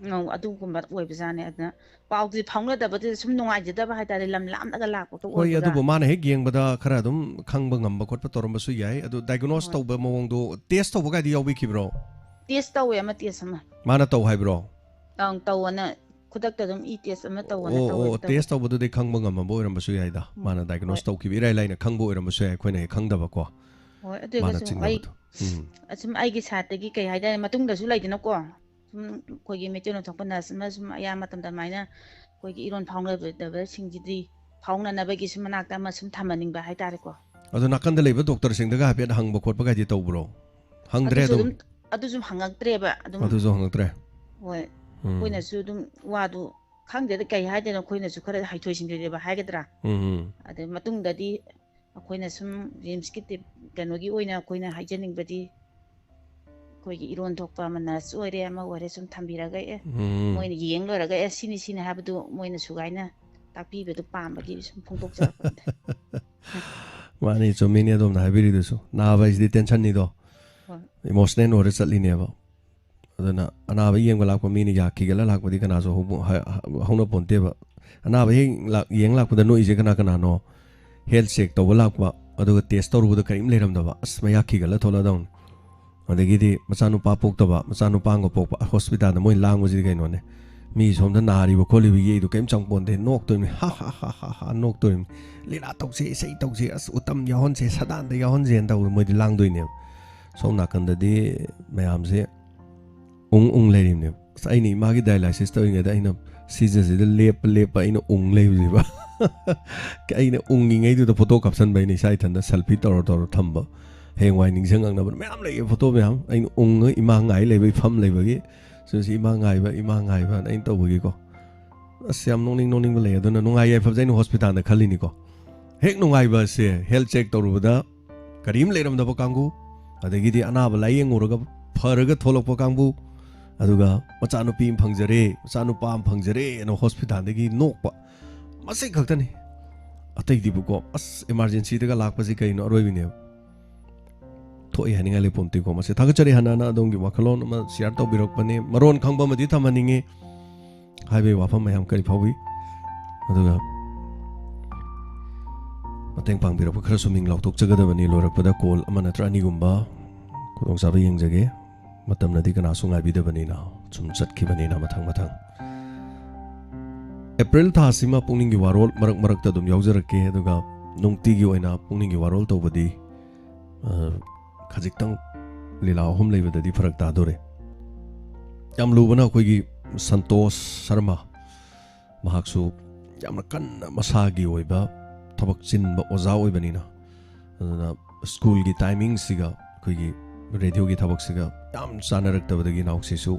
ꯎꯝ, ꯑꯗꯨꯒꯨꯝꯕ ꯑꯣꯏꯕꯖꯥꯠꯅꯦ꯫ ꯑꯗꯨꯅ ꯄꯥꯎꯗꯤ ꯐꯥꯎꯅꯗꯕꯗꯨꯗ ꯁꯨꯝ ꯅꯨꯡꯉꯥꯏꯖꯗꯕ ꯍꯥꯏꯇꯥꯔꯦ, ꯂꯝ ꯂꯥꯞꯅꯒ ꯂꯥꯛꯄꯒ ꯍꯣꯏ, ꯑꯣꯏꯕꯒ꯫ ꯑꯗꯨꯕꯨ ꯃꯥꯅ ꯍꯦꯛ ꯌꯦꯡꯕꯗ ꯈꯔ ꯑꯗꯨꯝ ꯈꯪꯕ ꯉꯝꯕ ꯈꯣꯠꯄ ꯇꯧꯔꯝꯕꯁꯨ ꯌꯥꯏ꯫ ꯑꯗꯨ diagnose ꯍꯣꯏ꯫ ꯇꯧꯕ ꯃꯑꯣꯡꯗꯣ, test ꯇꯧꯕ ꯀꯥꯏꯗꯤ ꯌꯥꯎꯕꯤꯈꯤꯕ꯭ꯔꯣ? Test ꯇꯧꯋꯦ ꯑꯃ, test ꯑꯃ꯫ ꯃꯥꯅ ꯇꯧ ꯍꯥꯏꯕ꯭ꯔꯣ? ꯑꯪ, ꯇꯧꯑꯣꯅ ꯈꯨꯗꯛꯇ ꯑꯗꯨꯝ ꯏ test ꯑꯃ ꯇꯧꯑꯣꯅ ꯑꯣ, ꯇꯧꯋꯦ꯫ ꯑꯣ, test ꯇꯧꯕꯗꯨꯗꯤ ꯈꯪꯕ ꯉꯝꯃꯝꯕ ꯑꯣꯏꯔꯝꯕꯁꯨ ꯌꯥꯏꯗ꯫ ꯎꯝ, ꯃꯥꯅ diagnose ꯍꯣꯏ꯫ ꯇꯧꯈꯤꯕ ꯏꯔꯥꯏ ꯂꯥꯏꯅ ꯈꯪꯕ ꯑꯣꯏꯔꯝꯕꯁꯨ ꯌꯥꯏ, ꯑꯩꯈꯣꯏꯅ ꯍꯦꯛ ꯈꯪꯗꯕꯀꯣ꯫ ꯍꯣꯏ, ꯃꯥꯅ ꯑꯗꯨꯒꯁꯨ ꯑꯩ ꯆꯤꯡꯅꯕꯗꯣ꯫ ꯎꯝ꯫ ꯑꯁꯨꯝ ꯑꯩꯒꯤ side ꯇꯒꯤ ꯀꯩ ꯍꯥꯏꯇꯥꯔꯦ, ꯃꯇꯨꯡꯗꯁꯨ ꯂꯩꯗꯅꯀꯣ, ꯁꯨꯝ ꯑꯩꯈꯣꯏꯒꯤ ꯃꯩꯇꯩꯂꯣꯟ ꯊꯣꯛꯄ nurse ꯑꯃ ꯁꯨꯝ ꯑꯌꯥꯝꯕ ꯃꯇꯝꯗ ꯑꯗꯨꯃꯥꯏꯅ ꯑꯩꯈꯣꯏꯒꯤ ꯏꯔꯣꯟ ꯐꯥꯎꯅꯗꯕꯁꯤꯡꯁꯤꯗꯤ ꯐꯥꯎꯅꯅꯕꯒꯤ ꯁꯨꯝ ꯃꯅꯥꯛꯇ ꯑꯃ ꯁꯨꯝ ꯊꯝꯍꯟꯅꯤꯡꯕ ꯍꯥꯏꯇꯥꯔꯦꯀꯣ꯫ ꯑꯗꯣ ꯅꯥꯀꯟꯗ ꯂꯩꯕ doctor ꯁꯤꯡꯗꯒ ꯍꯥꯏꯐꯦꯠ ꯍꯪꯕ ꯈꯣꯠꯄ ꯀꯥꯏꯗꯤ ꯇꯧꯕ꯭ꯔꯣ? ꯍꯪꯗ꯭ꯔꯦ ꯑꯗꯨꯁꯨ ꯑꯗꯨꯝ? ꯑꯗꯨꯝ, ꯑꯗꯨꯁꯨ ꯍꯪꯉꯛꯇ꯭ꯔꯦꯕ ꯑꯗꯨꯝ꯫ ꯑꯗꯨꯁꯨ ꯍꯪꯉꯛꯇ꯭ꯔꯦ? ꯍꯣꯏ꯫ ꯎꯝ꯫ ꯑꯩꯈꯣꯏꯅꯁꯨ ꯑꯗꯨꯝ ꯋꯥꯗꯨ ꯈꯪꯗꯦꯗ, ꯀꯩ ꯍꯥꯏꯗꯣꯏꯅꯣ, ꯑꯩꯈꯣꯏꯅꯁꯨ ꯈꯔ ꯍꯩꯊꯣꯏ ꯁꯤꯡꯊꯣꯏꯗꯕ ꯍꯥꯏꯒꯗ꯭ꯔꯥ? ꯎꯝ, ꯎꯝ꯫ ꯑꯗꯩ ꯃꯇꯨꯡꯗꯗꯤ ꯑꯩꯈꯣꯏꯅ ꯁꯨꯝ RIMS ꯀꯤ ꯇꯤꯞ-, ꯀꯩꯅꯣꯒꯤ ꯑꯣꯏꯅ ꯑꯩꯈꯣꯏꯅ ꯍꯥꯏꯖꯅꯤꯡꯕꯗꯤ, ꯑꯩꯈꯣꯏꯒꯤ ꯏꯔꯣꯟ ꯊꯣꯛꯄ ꯑꯃ, nurse ꯑꯣꯏꯔꯦ ꯑꯃ ꯑꯣꯏꯔꯦ, ꯁꯨꯝ ꯊꯝꯕꯤꯔꯒ, ꯑꯦ, ꯎꯝ꯫ ꯃꯣꯏꯅ ꯌꯦꯡ ꯂꯣꯏꯔꯒ, ꯑꯦ, ꯁꯤꯅꯤ ꯁꯤꯅꯤ ꯍꯥꯏꯕꯗꯨ ꯃꯣꯏꯅ ꯁꯨꯒꯥꯏꯅ ꯇꯥꯛꯄꯤꯕꯗꯨ ꯄꯥꯝꯕꯒꯤ ꯁꯨꯝ ꯐꯣꯡꯗꯣꯛꯆꯔꯛꯄꯅꯤꯗ꯫ ꯃꯥꯅꯤ, ꯆꯨꯝꯃꯤꯅꯤ ꯑꯗꯣꯝꯅ ꯍꯥꯏꯕꯤꯔꯤꯗꯨꯁꯨ꯫ ꯅꯥꯕ ꯍꯥꯏꯁꯤꯗꯤ tension ꯅꯤꯗꯣ꯫ ꯍꯣꯏ꯫ Emotional ꯑꯣꯏꯔ ꯆꯠꯂꯤꯅꯦꯕ꯫ ꯑꯗꯨꯅ ꯑꯅꯥꯕ ꯌꯦꯡꯕ ꯂꯥꯛꯄ ꯃꯤꯅ ꯌꯥ ꯈꯤꯒꯠꯂ ꯂꯥꯛꯄꯗꯤ ꯀꯅꯥꯁꯨ ꯍꯧꯕ-, ꯍ-, ꯍ-, ꯍꯧꯅ ꯄꯣꯟꯇꯦꯕ꯫ ꯑꯅꯥꯕ ꯍꯦꯛ ꯂꯥꯛ-, ꯌꯦꯡ ꯂꯥꯛꯄꯗ ꯅꯣꯛꯏꯁꯦ ꯀꯅꯥ ꯀꯅꯥꯅꯣ? Health check ꯇꯧꯕ ꯂꯥꯛꯄ, ꯑꯗꯨꯒ test ꯇꯧꯔꯨꯕꯗ ꯀꯔꯤꯝ ꯂꯩꯔꯝꯗꯕ, ꯑꯁ, ꯃꯌꯥ ꯈꯤꯒꯠꯂ ꯊꯣꯛꯂꯛꯑꯗꯧꯅꯤ꯫ ꯑꯗꯒꯤꯗꯤ ꯃꯆꯥꯅꯨꯄꯥ ꯄꯣꯛꯇꯕ, ꯃꯆꯥꯅꯨꯄꯥ ꯑꯃꯒ ꯄꯣꯛꯄ, hospital ꯗ ꯃꯣꯏ ꯂꯥꯡꯕꯁꯤꯗꯤ ꯀꯩꯅꯣꯅꯦ꯫ ꯃꯤ ꯁꯣꯝꯗ ꯅꯥꯔꯤꯕ ꯈꯣꯠꯂꯤꯕꯒꯤ ꯑꯩꯗꯣ ꯀꯔꯤꯝ ꯆꯪꯄꯣꯟꯇꯦ, ꯅꯣꯛꯇꯣꯏꯅꯤ, ꯍꯥ ꯍꯥ ꯍꯥ ꯍꯥ ꯍꯥ, ꯅꯣꯛꯇꯣꯏꯅꯤ, ꯂꯤꯂꯥ ꯇꯧꯁꯦ, ꯏꯁꯩ ꯇꯧꯁꯦ, ꯑꯁ ꯎꯇꯝ ꯌꯥꯎꯍꯟꯁꯦ, ꯁꯗꯥꯟꯗ ꯌꯥꯎꯍꯟꯁꯦꯅ ꯇꯧꯕꯗꯣ ꯃꯣꯏꯗꯤ ꯂꯥꯡꯗꯣꯏꯅꯦꯕ꯫ ꯁꯣꯝ ꯅꯥꯀꯟꯗꯗꯤ ꯃꯌꯥꯝꯁꯦ ꯎꯪ ꯎꯪ ꯂꯩꯔꯤꯕꯅꯦꯕ꯫ ꯑꯁ, ꯑꯩꯅ ꯏꯃꯥꯒꯤ dialysis ꯇꯧꯔꯤꯉꯩꯗ ꯑꯩꯅ ꯁꯤꯖꯁꯤꯗ ꯂꯦꯞꯄ ꯂꯦꯞꯄ ꯑꯩꯅ ꯎꯪ ꯂꯩꯕꯁꯤꯕ꯫ ꯑꯩꯅ ꯎꯪꯉꯤꯉꯩꯗꯨꯗ ꯐꯣꯇꯣ ꯀꯥꯞꯁꯟꯕ, ꯑꯩꯅ ꯏꯁꯥ ꯏꯊꯟꯇ selfie ꯇꯧꯔ ꯇꯧꯔ ꯊꯝꯕ꯫ ꯍꯌꯦꯡꯋꯥꯏ ꯅꯤꯡꯁꯤꯡꯉꯛꯅꯕ ꯃꯌꯥꯝ ꯂꯩꯌꯦ ꯐꯣꯇꯣ ꯃꯌꯥꯝ꯫ ꯑꯩꯅ ꯎꯪꯉ ꯏꯃꯥ ꯉꯥꯏ ꯂꯩꯕꯒꯤ ꯐꯝ ꯂꯩꯕꯒꯤ, ꯁꯤꯁꯤ ꯏꯃꯥ ꯉꯥꯏꯕ, ꯏꯃꯥ ꯉꯥꯏꯕꯅ ꯑꯩꯅ ꯇꯧꯕꯒꯤꯀꯣ꯫ ꯑꯁ, ꯌꯥꯝ ꯅꯣꯛꯅꯤꯡ ꯅꯣꯛꯅꯤꯡꯕ ꯂꯩ꯫ ꯑꯗꯨꯅ ꯅꯨꯡꯉꯥꯏ ꯌꯥꯏꯐꯕꯁꯦ ꯑꯩꯅ ꯍꯣꯁꯄꯤꯇꯥꯜꯗ ꯈꯜꯂꯤꯅꯤꯀꯣ꯫ ꯍꯦꯛ ꯅꯨꯡꯉꯥꯏꯕꯁꯦ health check ꯇꯧꯔꯨꯕꯗ ꯀꯔꯤꯝ ꯂꯩꯔꯝꯗꯕ ꯀꯥꯡꯕꯨ, ꯑꯗꯒꯤꯗꯤ ꯑꯅꯥꯕ ꯂꯥꯏꯌꯦꯡꯉꯨꯔꯒ ꯐꯔꯒ ꯊꯣꯛꯂꯛꯄ ꯀꯥꯡꯕꯨ, ꯑꯗꯨꯒ ꯃꯆꯥꯅꯨꯄꯤ ꯑꯃ ꯐꯪꯖꯔꯦ, ꯃꯆꯥꯅꯨꯄꯥ ꯑꯃ ꯐꯪꯖꯔꯦꯅ ꯍꯣꯁꯄꯤꯇꯥꯜꯗꯒꯤ ꯅꯣꯛꯄ, ꯃꯁꯤ ꯈꯛꯇꯅꯤ꯫ ꯑꯇꯩꯗꯤꯕꯨꯀꯣ, ꯑꯁ, emergencyꯗꯒ ꯂꯥꯛꯄꯁꯤ ꯀꯩꯅꯣ ꯑꯔꯣꯏꯕꯤꯅꯦꯕ꯫ ꯊꯣꯛꯏ ꯍꯥꯏꯅꯤꯡꯉꯥꯏ ꯂꯩꯄꯣꯟꯇꯦꯀꯣ꯫ ꯃꯁꯤ ꯊꯥꯒꯠꯆꯔꯤ, ꯍꯥꯟꯅ ꯍꯥꯟꯅ ꯑꯗꯣꯝꯒꯤ ꯋꯥꯈꯜꯂꯣꯟ ꯑꯃ share ꯇꯧꯕꯤꯔꯛꯄꯅꯦ꯫ ꯃꯔꯣꯟ ꯈꯪꯕ ꯑꯃꯗꯤ ꯊꯝꯍꯟꯅꯤꯡꯉꯤ꯫ ꯍꯥꯏꯕꯒꯤ ꯋꯥꯐꯝ ꯃꯌꯥꯝ ꯀꯔꯤ ꯐꯥꯎꯏ? ꯑꯗꯨꯒ ꯃꯇꯦꯡ ꯄꯥꯡꯕꯤꯔꯛꯄ ꯈꯔꯁꯨ ꯃꯤꯡ ꯂꯥꯎꯊꯣꯛꯆꯒꯗꯕꯅꯤ꯫ ꯂꯣꯏꯔꯛꯄꯗ call ꯑꯃ ꯅꯠꯇ꯭ꯔ ꯑꯅꯤꯒꯨꯝꯕ ꯈꯨꯗꯣꯡꯆꯥꯕ ꯌꯦꯡꯖꯒꯦ꯫ ꯃꯇꯝꯅꯗꯤ ꯀꯅꯥꯁꯨ ꯉꯥꯏꯕꯤꯗꯕꯅꯤꯅ ꯁꯨꯝ ꯆꯠꯈꯤꯕꯅꯤꯅ ꯃꯊꯪ ꯃꯊꯪ꯫ ꯑꯦꯄ꯭ꯔꯤꯜ ꯊꯥꯁꯤꯃ ꯄꯨꯛꯅꯤꯡꯒꯤ ꯋꯥꯔꯣꯜ ꯃꯔꯛ ꯃꯔꯛꯇ ꯑꯗꯨꯝ ꯌꯥꯎꯖꯔꯛꯀꯦ꯫ ꯑꯗꯨꯒ ꯅꯨꯡꯇꯤꯒꯤ ꯑꯣꯏꯅ ꯄꯨꯛꯅꯤꯡꯒꯤ ꯋꯥꯔꯣꯜ ꯇꯧꯕꯗꯤ, ꯑ, ꯈꯖꯤꯛꯇꯪ ꯂꯤꯂꯥ ꯑꯍꯨꯝ ꯂꯩꯕꯗꯗꯤ ꯐꯔꯛ ꯇꯥꯗꯣꯔꯦ꯫ ꯌꯥꯝ ꯂꯨꯕꯅ ꯑꯩꯈꯣꯏꯒꯤ ꯁꯟꯇꯣꯁ ꯁꯔꯃ, ꯃꯍꯥꯛꯁꯨ ꯌꯥꯝꯅ ꯀꯟꯅ ꯃꯁꯥꯒꯤ ꯑꯣꯏꯕ ꯊꯕꯛ ꯆꯤꯟꯕ ꯑꯣꯖꯥ ꯑꯣꯏꯕꯅꯤꯅ, ꯑꯗꯨꯅ ꯁ꯭ꯀꯨꯜꯒꯤ timingꯁꯤꯒ ꯑꯩꯈꯣꯏꯒꯤ radioꯒꯤ ꯊꯕꯛꯁꯤꯒ ꯌꯥꯝ ꯆꯥꯅꯔꯛꯇꯕꯗꯒꯤ ꯏꯅꯥꯎꯁꯤꯁꯨ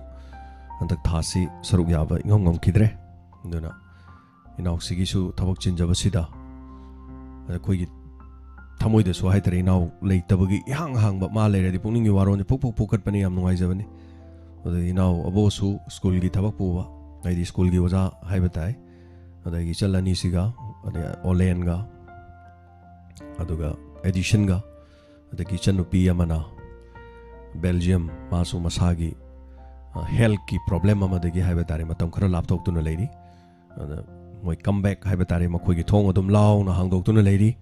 ꯍꯟꯗꯛ ꯊꯥꯁꯤ ꯁꯔꯨꯛ ꯌꯥꯕ ꯏꯉꯝ ꯉꯝꯈꯤꯗ꯭ꯔꯦ꯫ ꯑꯗꯨꯅ ꯏꯅꯥꯎꯁꯤꯒꯤꯁꯨ ꯊꯕꯛ ꯆꯤꯟꯖꯕꯁꯤꯗ ꯑꯩꯈꯣꯏꯒꯤ ꯊꯃꯣꯏꯗꯁꯨ ꯍꯥꯏꯇꯥꯔꯦ, ꯏꯅꯥꯎ ꯂꯩꯇꯕꯒꯤ ꯏꯍꯥꯡ ꯍꯥꯡꯕ, ꯃꯥ ꯂꯩꯔꯗꯤ ꯄꯨꯛꯅꯤꯡꯒꯤ ꯋꯥꯔꯣꯜꯁꯦ ꯄꯨꯛ ꯄꯨꯛ ꯄꯨꯈꯠꯄꯅꯤ, ꯌꯥꯝ ꯅꯨꯡꯉꯥꯏꯖꯕꯅꯤ꯫ ꯑꯗꯨꯗ ꯏꯅꯥꯎ ꯑꯕꯣꯁꯁꯨ ꯁ꯭ꯀꯨꯜꯒꯤ ꯊꯕꯛ ꯄꯨꯕ, ꯍꯥꯏꯗꯤ ꯁ꯭ꯀꯨꯜꯒꯤ ꯑꯣꯖꯥ ꯍꯥꯏꯕ ꯇꯥꯏ꯫ ꯑꯗꯒꯤ ꯏꯆꯜ ꯑꯅꯤꯁꯤꯒ, ꯑꯗꯩ ꯑꯣꯂꯦꯟꯒ, ꯑꯗꯨꯒ ꯑꯦꯗꯤꯁꯟꯒ, ꯑꯗꯒꯤ ꯏꯆꯟꯅꯨꯄꯤ ꯑꯃꯅ ꯕꯦꯜꯖꯤꯌꯝ, ꯃꯥꯁꯨ ꯃꯁꯥꯒꯤ, ꯑ, healthꯀꯤ problem ꯑꯃꯗꯒꯤ ꯍꯥꯏꯕ ꯇꯥꯔꯦ, ꯃꯇꯝ ꯈꯔ ꯂꯥꯞꯊꯣꯛꯇꯨꯅ ꯂꯩꯔꯤ꯫ ꯑꯗ ꯃꯣꯏ comeback ꯍꯥꯏꯕ ꯇꯥꯔꯦ, ꯃꯈꯣꯏꯒꯤ ꯊꯣꯡ ꯑꯗꯨꯝ ꯂꯥꯎꯅ ꯍꯥꯡꯗꯣꯛꯇꯨꯅ ꯂꯩꯔꯤ꯫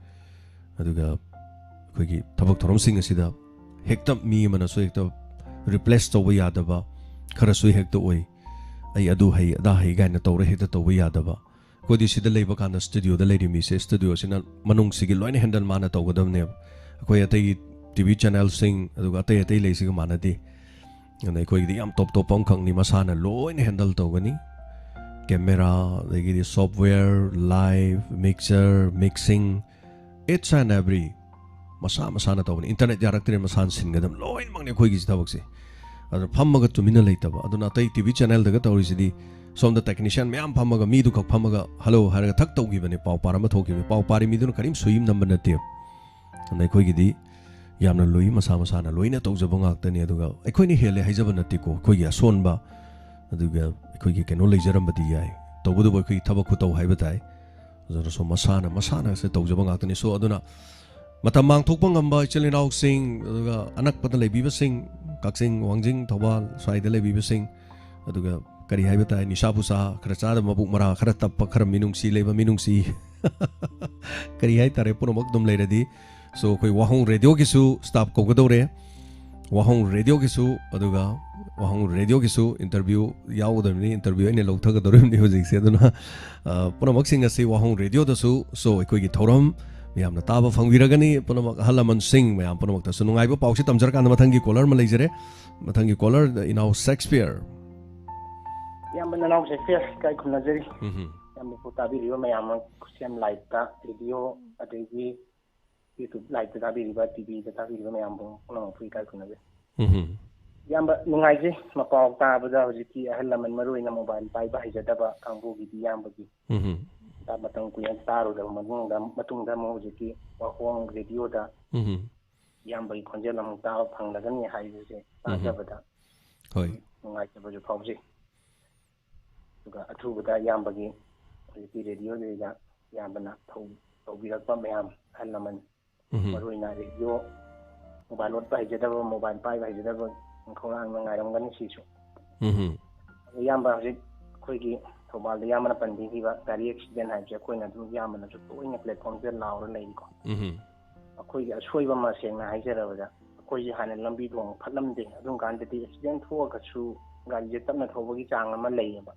ꯑꯗꯨꯒ ꯑꯩꯈꯣꯏꯒꯤ ꯊꯕꯛ ꯊꯧꯔꯝꯁꯤꯡ ꯑꯁꯤꯗ ꯍꯦꯛꯇ ꯃꯤ ꯑꯃꯅꯁꯨ ꯍꯦꯛꯇ replace ꯇꯧꯕ ꯌꯥꯗꯕ ꯈꯔꯁꯨ ꯍꯦꯛꯇ ꯑꯣꯏ꯫ ꯑꯩ ꯑꯗꯨ ꯍꯩ, ꯑꯗꯥ ꯍꯩ ꯀꯥꯏꯅ ꯇꯧꯔ ꯍꯦꯛꯇ ꯇꯧꯕ ꯌꯥꯗꯕ꯫ ꯑꯩꯈꯣꯏꯗꯤ ꯁꯤꯗ ꯂꯩꯕ ꯀꯥꯟꯗ ꯁ꯭ꯇꯨꯗꯤꯑꯣꯗ ꯂꯩꯔꯤ ꯃꯤꯁꯦ, ꯁ꯭ꯇꯨꯗꯤꯑꯣꯁꯤꯅ ꯃꯅꯨꯡꯁꯤꯒꯤ ꯂꯣꯏꯅ ꯍꯦꯟꯗꯜ ꯃꯥꯅ ꯇꯧꯒꯗꯕꯅꯦꯕ꯫ ꯑꯩꯈꯣꯏ ꯑꯇꯩꯒꯤ ꯇꯤ ꯚꯤ ꯆꯦꯅꯦꯜꯁꯤꯡ, ꯑꯗꯨꯒ ꯑꯇꯩ ꯑꯇꯩ ꯂꯩꯁꯤꯒ ꯃꯥꯟꯅꯗꯦ꯫ ꯑꯗꯨꯅ ꯑꯩꯈꯣꯏꯒꯤꯗꯤ ꯌꯥꯝ ꯇꯣꯞ ꯇꯣꯞꯄ ꯑꯃꯈꯛꯅꯤ, ꯃꯁꯥꯅ ꯂꯣꯏꯅ ꯍꯦꯟꯗꯜ ꯇꯧꯒꯅꯤ꯫ ꯀꯦꯃꯦꯔꯥ, ꯑꯗꯒꯤꯗꯤ software, live, mixer, mixing, each and every ꯃꯁꯥ ꯃꯁꯥꯅ ꯇꯧꯕꯅꯤ꯫ ꯏꯟꯇꯔꯅꯦꯠ ꯌꯥꯔꯛꯇ꯭ꯔꯦ, ꯃꯁꯥꯅ ꯁꯤꯟꯒꯗꯕ ꯂꯣꯏꯅꯃꯛꯅꯤ ꯑꯩꯈꯣꯏꯒꯤ ꯊꯕꯛꯁꯦ꯫ ꯑꯗꯨꯅ ꯐꯝꯃꯒ ꯇꯨꯃꯤꯟꯅ ꯂꯩꯇꯕ꯫ ꯑꯗꯨꯅ ꯑꯇꯩ ꯇꯤ ꯚꯤ ꯆꯦꯅꯦꯜꯗꯒ ꯇꯧꯔꯤꯁꯤꯗꯤ, ꯁꯣꯝꯗ ꯇꯦꯛꯅꯤꯁꯤꯌꯥꯟ ꯃꯌꯥꯝ ꯐꯝꯃꯒ ꯃꯤꯗꯨꯈꯛ ꯐꯝꯃꯒ "ꯍꯜꯂꯣ" ꯍꯥꯏꯔꯒ ꯊꯛ ꯇꯧꯈꯤꯕꯅꯤ, ꯄꯥꯎ ꯄꯥꯔ ꯑꯃ ꯊꯣꯛꯈꯤꯕꯅꯤ꯫ ꯄꯥꯎ ꯄꯥꯔꯤ ꯃꯤꯗꯨꯅ ꯀꯔꯤꯝ ꯁꯣꯏꯌꯝ ꯅꯝꯕ ꯅꯠꯇꯦ꯫ ꯑꯗꯨꯅ ꯑꯩꯈꯣꯏꯒꯤꯗꯤ ꯌꯥꯝꯅ ꯂꯨꯏ, ꯃꯁꯥ ꯃꯁꯥꯅ ꯂꯣꯏꯅ ꯇꯧꯖꯕ ꯉꯥꯛꯇꯅꯤ꯫ ꯑꯗꯨꯒ ꯑꯩꯈꯣꯏꯅ ꯍꯦꯜꯂꯦ ꯍꯥꯏꯖꯕ ꯅꯠꯇꯦꯀꯣ, ꯑꯩꯈꯣꯏꯒꯤ ꯑꯁꯣꯟꯕ, ꯑꯗꯨꯒ ꯑꯩꯈꯣꯏꯒꯤ ꯀꯩꯅꯣ ꯂꯩꯖꯔꯝꯕꯗꯤ ꯌꯥꯏ, ꯇꯧꯕꯇꯕꯨ ꯑꯩꯈꯣꯏꯒꯤ ꯊꯕꯛ ꯈꯨꯇꯧ ꯍꯥꯏꯕ ꯇꯥꯏ꯫ ꯑꯗꯨꯅꯁꯨ ꯃꯁꯥꯅ ꯃꯁꯥꯅꯁꯨ ꯇꯧꯖꯕ ꯉꯥꯛꯇꯅꯤ꯫ So, ꯑꯗꯨꯅ ꯃꯇꯝ ꯃꯥꯡꯊꯣꯛꯄ ꯉꯝꯕ ꯏꯆꯤꯜ ꯏꯅꯥꯎꯁꯤꯡ, ꯑꯗꯨꯒ ꯑꯅꯛꯄꯗ ꯂꯩꯕꯤꯕꯁꯤꯡ, ꯀꯛꯆꯤꯡ, ꯋꯥꯡꯖꯤꯡ, ꯊꯧꯕꯥꯜ ꯁ꯭ꯋꯥꯏꯗ ꯂꯩꯕꯤꯕꯁꯤꯡ, ꯑꯗꯨꯒ ꯀꯔꯤ ꯍꯥꯏꯕ ꯇꯥꯏ, ꯅꯤꯁꯥ ꯄꯨꯁꯥ ꯈꯔ ꯆꯥꯗꯕ, ꯃꯕꯨꯛ ꯃꯔꯥ ꯈꯔ ꯇꯞꯄ, ꯈꯔ ꯃꯤꯅꯨꯡꯁꯤ ꯂꯩꯕ, ꯃꯤꯅꯨꯡꯁꯤ ꯀꯔꯤ ꯍꯥꯏ ꯇꯥꯔꯦ, ꯄꯨꯝꯅꯃꯛ ꯑꯗꯨꯝ ꯂꯩꯔꯗꯤ꯫ So, ꯑꯩꯈꯣꯏ ꯋꯥꯍꯣꯡ ꯔꯦꯗꯤꯑꯣꯒꯤꯁꯨ ꯁ꯭ꯇꯥꯐ ꯀꯧꯒꯗꯧꯔꯦ, ꯋꯥꯍꯣꯡ ꯔꯦꯗꯤꯑꯣꯒꯤꯁꯨ, ꯑꯗꯨꯒ ꯋꯥꯍꯣꯡ ꯔꯦꯗꯤꯑꯣꯒꯤꯁꯨ ꯏꯟꯇꯔꯚ꯭ꯌꯨ ꯌꯥꯎꯒꯗꯕꯅꯤ, ꯏꯟꯇꯔꯚ꯭ꯌꯨ ꯑꯩꯅ ꯂꯧꯊꯒꯗꯧꯔꯤꯕꯅꯤ ꯍꯧꯖꯤꯛꯁꯦ꯫ ꯑꯗꯨꯅ, ꯑ, ꯄꯨꯝꯅꯃꯛꯁꯤꯡ ꯑꯁꯤ ꯋꯥꯍꯣꯡ ꯔꯦꯗꯤꯑꯣꯗꯁꯨ, so, ꯑꯩꯈꯣꯏꯒꯤ ꯊꯧꯔꯝ ꯃꯌꯥꯝꯅ ꯇꯥꯕ ꯐꯪꯕꯤꯔꯒꯅꯤ꯫ ꯄꯨꯝꯅꯃꯛ ꯑꯍꯜ ꯂꯃꯟꯁꯤꯡ ꯃꯌꯥꯝ ꯄꯨꯝꯅꯃꯛꯇꯁꯨ ꯅꯨꯡꯉꯥꯏꯕ ꯄꯥꯎꯁꯤ ꯇꯝꯖꯔꯀꯥꯟꯗ ꯃꯊꯪꯒꯤ ꯀꯣꯂꯔ ꯑꯃ ꯂꯩꯖꯔꯦ꯫ ꯃꯊꯪꯒꯤ ꯀꯣꯂꯔ, ꯏꯅꯥꯎ ꯁꯦꯛꯁꯄꯤꯌꯔ꯫ ꯏꯌꯥꯝꯕ ꯅꯅꯥꯎ ꯁꯦꯛꯁꯄꯤꯌꯔ, ꯏꯀꯥꯏ ꯈꯨꯝꯅꯖꯔꯤ꯫ ꯎꯝ ꯍꯝ꯫ ꯏꯌꯥꯝꯕꯕꯨ ꯇꯥꯕꯤꯔꯤꯕ ꯃꯌꯥꯝ ꯑꯃ ꯈꯨꯠꯁꯦꯝ ꯂꯥꯏꯚꯇ, ꯔꯦꯗꯤꯑꯣ, ꯑꯗꯒꯤ YouTube ꯂꯥꯏꯚꯇ ꯇꯥꯕꯤꯔꯤꯕ, ꯇꯤ ꯚꯤꯗ ꯇꯥꯕꯤꯔꯤꯕ ꯃꯌꯥꯝꯕꯨ ꯄꯨꯝꯅꯃꯛꯄꯨ ꯏꯀꯥꯏ ꯈꯨꯝꯅꯖꯔꯤ꯫ ꯎꯝ ꯍꯝ꯫ ꯏꯌꯥꯝꯕ, ꯅꯨꯡꯉꯥꯏꯖꯩ ꯃꯄꯥꯎ ꯇꯥꯕꯗ꯫ ꯍꯧꯖꯤꯛꯇꯤ ꯑꯍꯜ ꯂꯃꯟ, ꯃꯔꯨ ꯑꯣꯏꯅ ꯃꯣꯕꯥꯏꯜ ꯄꯥꯏꯕ ꯍꯩꯖꯗꯕ ꯀꯥꯡꯕꯨꯒꯤꯗꯤ ꯏꯌꯥꯝꯕꯒꯤ ꯎꯝ ꯍꯝ꯫ ꯃꯇꯝ ꯀꯨꯏꯅ ꯇꯥꯔꯨꯗꯕ ꯃꯇꯨꯡꯗ, ꯃꯇꯨꯡꯗ ꯑꯃꯨꯛ ꯍꯧꯖꯤꯛꯇꯤ ꯋꯥꯍꯣꯡ ꯔꯦꯗꯤꯑꯣꯗ ꯎꯝ ꯍꯝ꯫ ꯏꯌꯥꯝꯕꯒꯤ ꯈꯣꯟꯖꯦꯜ ꯑꯃꯨꯛ ꯇꯥꯕ ꯐꯪꯂꯒꯅꯤ ꯍꯥꯏꯕꯁꯦ ꯎꯝ ꯍꯝ꯫ ꯇꯥꯖꯕꯗ ꯍꯣꯏ꯫ ꯅꯨꯡꯉꯥꯏꯖꯕꯁꯨ ꯐꯥꯎꯖꯩ꯫ ꯑꯗꯨꯒ ꯑꯊꯨꯕꯗ ꯏꯌꯥꯝꯕꯒꯤ ꯍꯧꯖꯤꯛꯀꯤ ꯔꯦꯗꯤꯑꯣꯗꯨꯗ ꯏꯌꯥꯝꯕꯅ ꯊꯧ-, ꯇꯧꯕꯤꯔꯛꯄ ꯃꯌꯥꯝ, ꯑꯍꯜ ꯂꯃꯟ, ꯎꯝ ꯍꯝ꯫ ꯃꯔꯨꯑꯣꯏꯅ ꯔꯦꯗꯤꯑꯣ ꯃꯣꯕꯥꯏꯜ ꯑꯣꯠꯄ ꯍꯩꯖꯗꯕ, ꯃꯣꯕꯥꯏꯜ ꯄꯥꯏꯕ ꯍꯩꯖꯗꯕ ꯈꯧꯔꯥꯡꯅ ꯉꯥꯏꯔꯝꯒꯅꯤ ꯁꯤꯁꯨ꯫ ꯎꯝ ꯍꯝ꯫ ꯏꯌꯥꯝꯕ, ꯍꯧꯖꯤꯛ ꯑꯩꯈꯣꯏꯒꯤ ꯊꯧꯕꯥꯜꯗ ꯏꯌꯥꯝꯕꯅ ꯄꯟꯕꯤꯈꯤꯕ ꯒꯥꯔꯤ ꯑꯦꯛꯁꯤꯗꯦꯟ ꯍꯥꯏꯕꯁꯦ ꯑꯩꯈꯣꯏꯅ ꯑꯗꯨꯝ ꯏꯌꯥꯝꯕꯅꯁꯨ ꯇꯣꯏꯅ ꯄ꯭ꯂꯦꯠꯐꯣꯝꯁꯤꯗ ꯂꯥꯎꯔ ꯂꯩꯔꯤꯀꯣ꯫ ꯎꯝ ꯍꯝ꯫ ꯑꯩꯈꯣꯏꯒꯤ ꯑꯁꯣꯏꯕ ꯑꯃ ꯁꯦꯡꯅ ꯍꯥꯏꯖꯔꯕꯗ, ꯑꯩꯈꯣꯏꯁꯦ ꯍꯥꯟꯅ ꯂꯝꯕꯤ ꯊꯣꯡ ꯐꯠꯂꯝꯗꯦ꯫ ꯑꯗꯨꯝ ꯀꯥꯟꯗꯗꯤ ꯑꯦꯛꯁꯤꯗꯦꯟ ꯊꯣꯛꯑꯒꯁꯨ ꯒꯥꯔꯤꯁꯦ ꯇꯞꯅ ꯊꯧꯕꯒꯤ ꯆꯥꯡ ꯑꯃ ꯂꯩꯌꯦꯕ꯫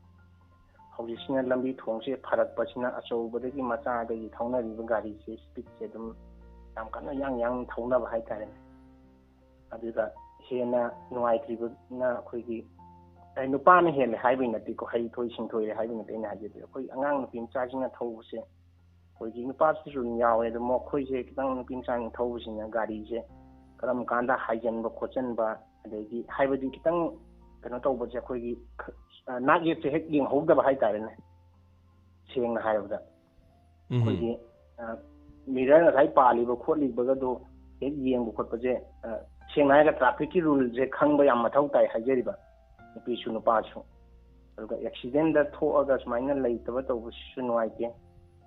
ꯍꯧꯖꯤꯛꯁꯤꯅ ꯂꯝꯕꯤ ꯊꯣꯡꯁꯦ ꯐꯔꯛꯄꯁꯤꯅ ꯑꯆꯧꯕꯗꯒꯤ ꯃꯆꯥꯗꯒꯤ ꯊꯧꯅꯔꯤꯕ ꯒꯥꯔꯤꯁꯦ ꯁ꯭ꯄꯤꯠꯁꯦ ꯑꯗꯨꯝ ꯌꯥꯝ ꯀꯟꯅ ꯌꯥꯡ ꯌꯥꯡ ꯊꯧꯅꯕ ꯍꯥꯏꯇꯥꯔꯦꯅꯦ꯫ ꯑꯗꯨꯗ ꯍꯦꯟꯅ ꯅꯨꯡꯉꯥꯏꯇ꯭ꯔꯤꯕꯅ ꯑꯩꯈꯣꯏꯒꯤ, ꯑꯩ ꯅꯨꯄꯥꯅ ꯍꯦꯜꯂꯦ ꯍꯥꯏꯕꯒꯤ ꯅꯠꯇꯦꯀꯣ, ꯍꯩꯊꯣꯏ ꯁꯤꯡꯊꯣꯏꯔꯦ ꯍꯥꯏꯕꯒꯤ ꯅꯠꯇꯦ ꯑꯩꯅ ꯍꯥꯏꯖꯗꯣꯏ꯫ ꯑꯩꯈꯣꯏ ꯑꯉꯥꯡ ꯅꯨꯄꯤ ꯃꯆꯥꯁꯤꯡꯅ ꯊꯧꯕꯁꯦ, ꯑꯩꯈꯣꯏꯒꯤ ꯅꯨꯄꯥꯁꯤꯁꯨ ꯑꯗꯨꯝ ꯌꯥꯎꯋꯦ, ꯑꯗꯣ ꯃꯈꯣꯏꯁꯦ ꯈꯤꯇꯪ ꯅꯨꯄꯤ ꯃꯆꯥꯁꯤꯡ ꯊꯧꯕꯁꯤꯅ ꯒꯥꯔꯤꯁꯦ ꯀꯔꯝ ꯀꯥꯟꯗ ꯍꯥꯏꯖꯤꯟꯕ ꯈꯣꯠꯆꯤꯟꯕ, ꯑꯗꯒꯤ ꯍꯥꯏꯕꯗꯤ ꯈꯤꯇꯪ ꯀꯩꯅꯣ ꯇꯧꯕꯁꯦ, ꯑꯩꯈꯣꯏꯒꯤ ꯈ-, ꯑ, ꯅꯥꯛ ꯌꯦꯠꯁꯦ ꯍꯦꯛ ꯌꯦꯡꯍꯧꯗꯕ ꯍꯥꯏꯇꯥꯔꯦꯅꯦ, ꯁꯦꯡꯅ ꯍꯥꯏꯔꯕꯗ꯫ ꯎꯝ. ꯑꯩꯈꯣꯏꯒꯤ, ꯑ, ꯃꯤꯔꯔ ꯉꯁꯥꯏ ꯄꯥꯜꯂꯤꯕ ꯈꯣꯠꯂꯤꯕꯒꯗꯣ ꯍꯦꯛ ꯌꯦꯡꯕ ꯈꯣꯠꯄꯁꯦ, ꯑ, ꯁꯦꯡꯅ ꯍꯥꯏꯔꯒ ꯇ꯭ꯔꯥꯐꯤꯛꯀꯤ ꯔꯨꯜꯁꯦ ꯈꯪꯕ ꯌꯥꯝ ꯃꯊꯧ ꯇꯥꯏ ꯍꯥꯏꯖꯔꯤꯕ, ꯅꯨꯄꯤꯁꯨ ꯅꯨꯄꯥꯁꯨ꯫ ꯑꯗꯨꯒ ꯑꯦꯛꯁꯤꯗꯦꯟꯗ ꯊꯣꯛꯑꯒ ꯁꯨꯃꯥꯏꯅ ꯂꯩꯇꯕ ꯇꯧꯕꯁꯤꯁꯨ ꯅꯨꯡꯉꯥꯏꯇꯦ꯫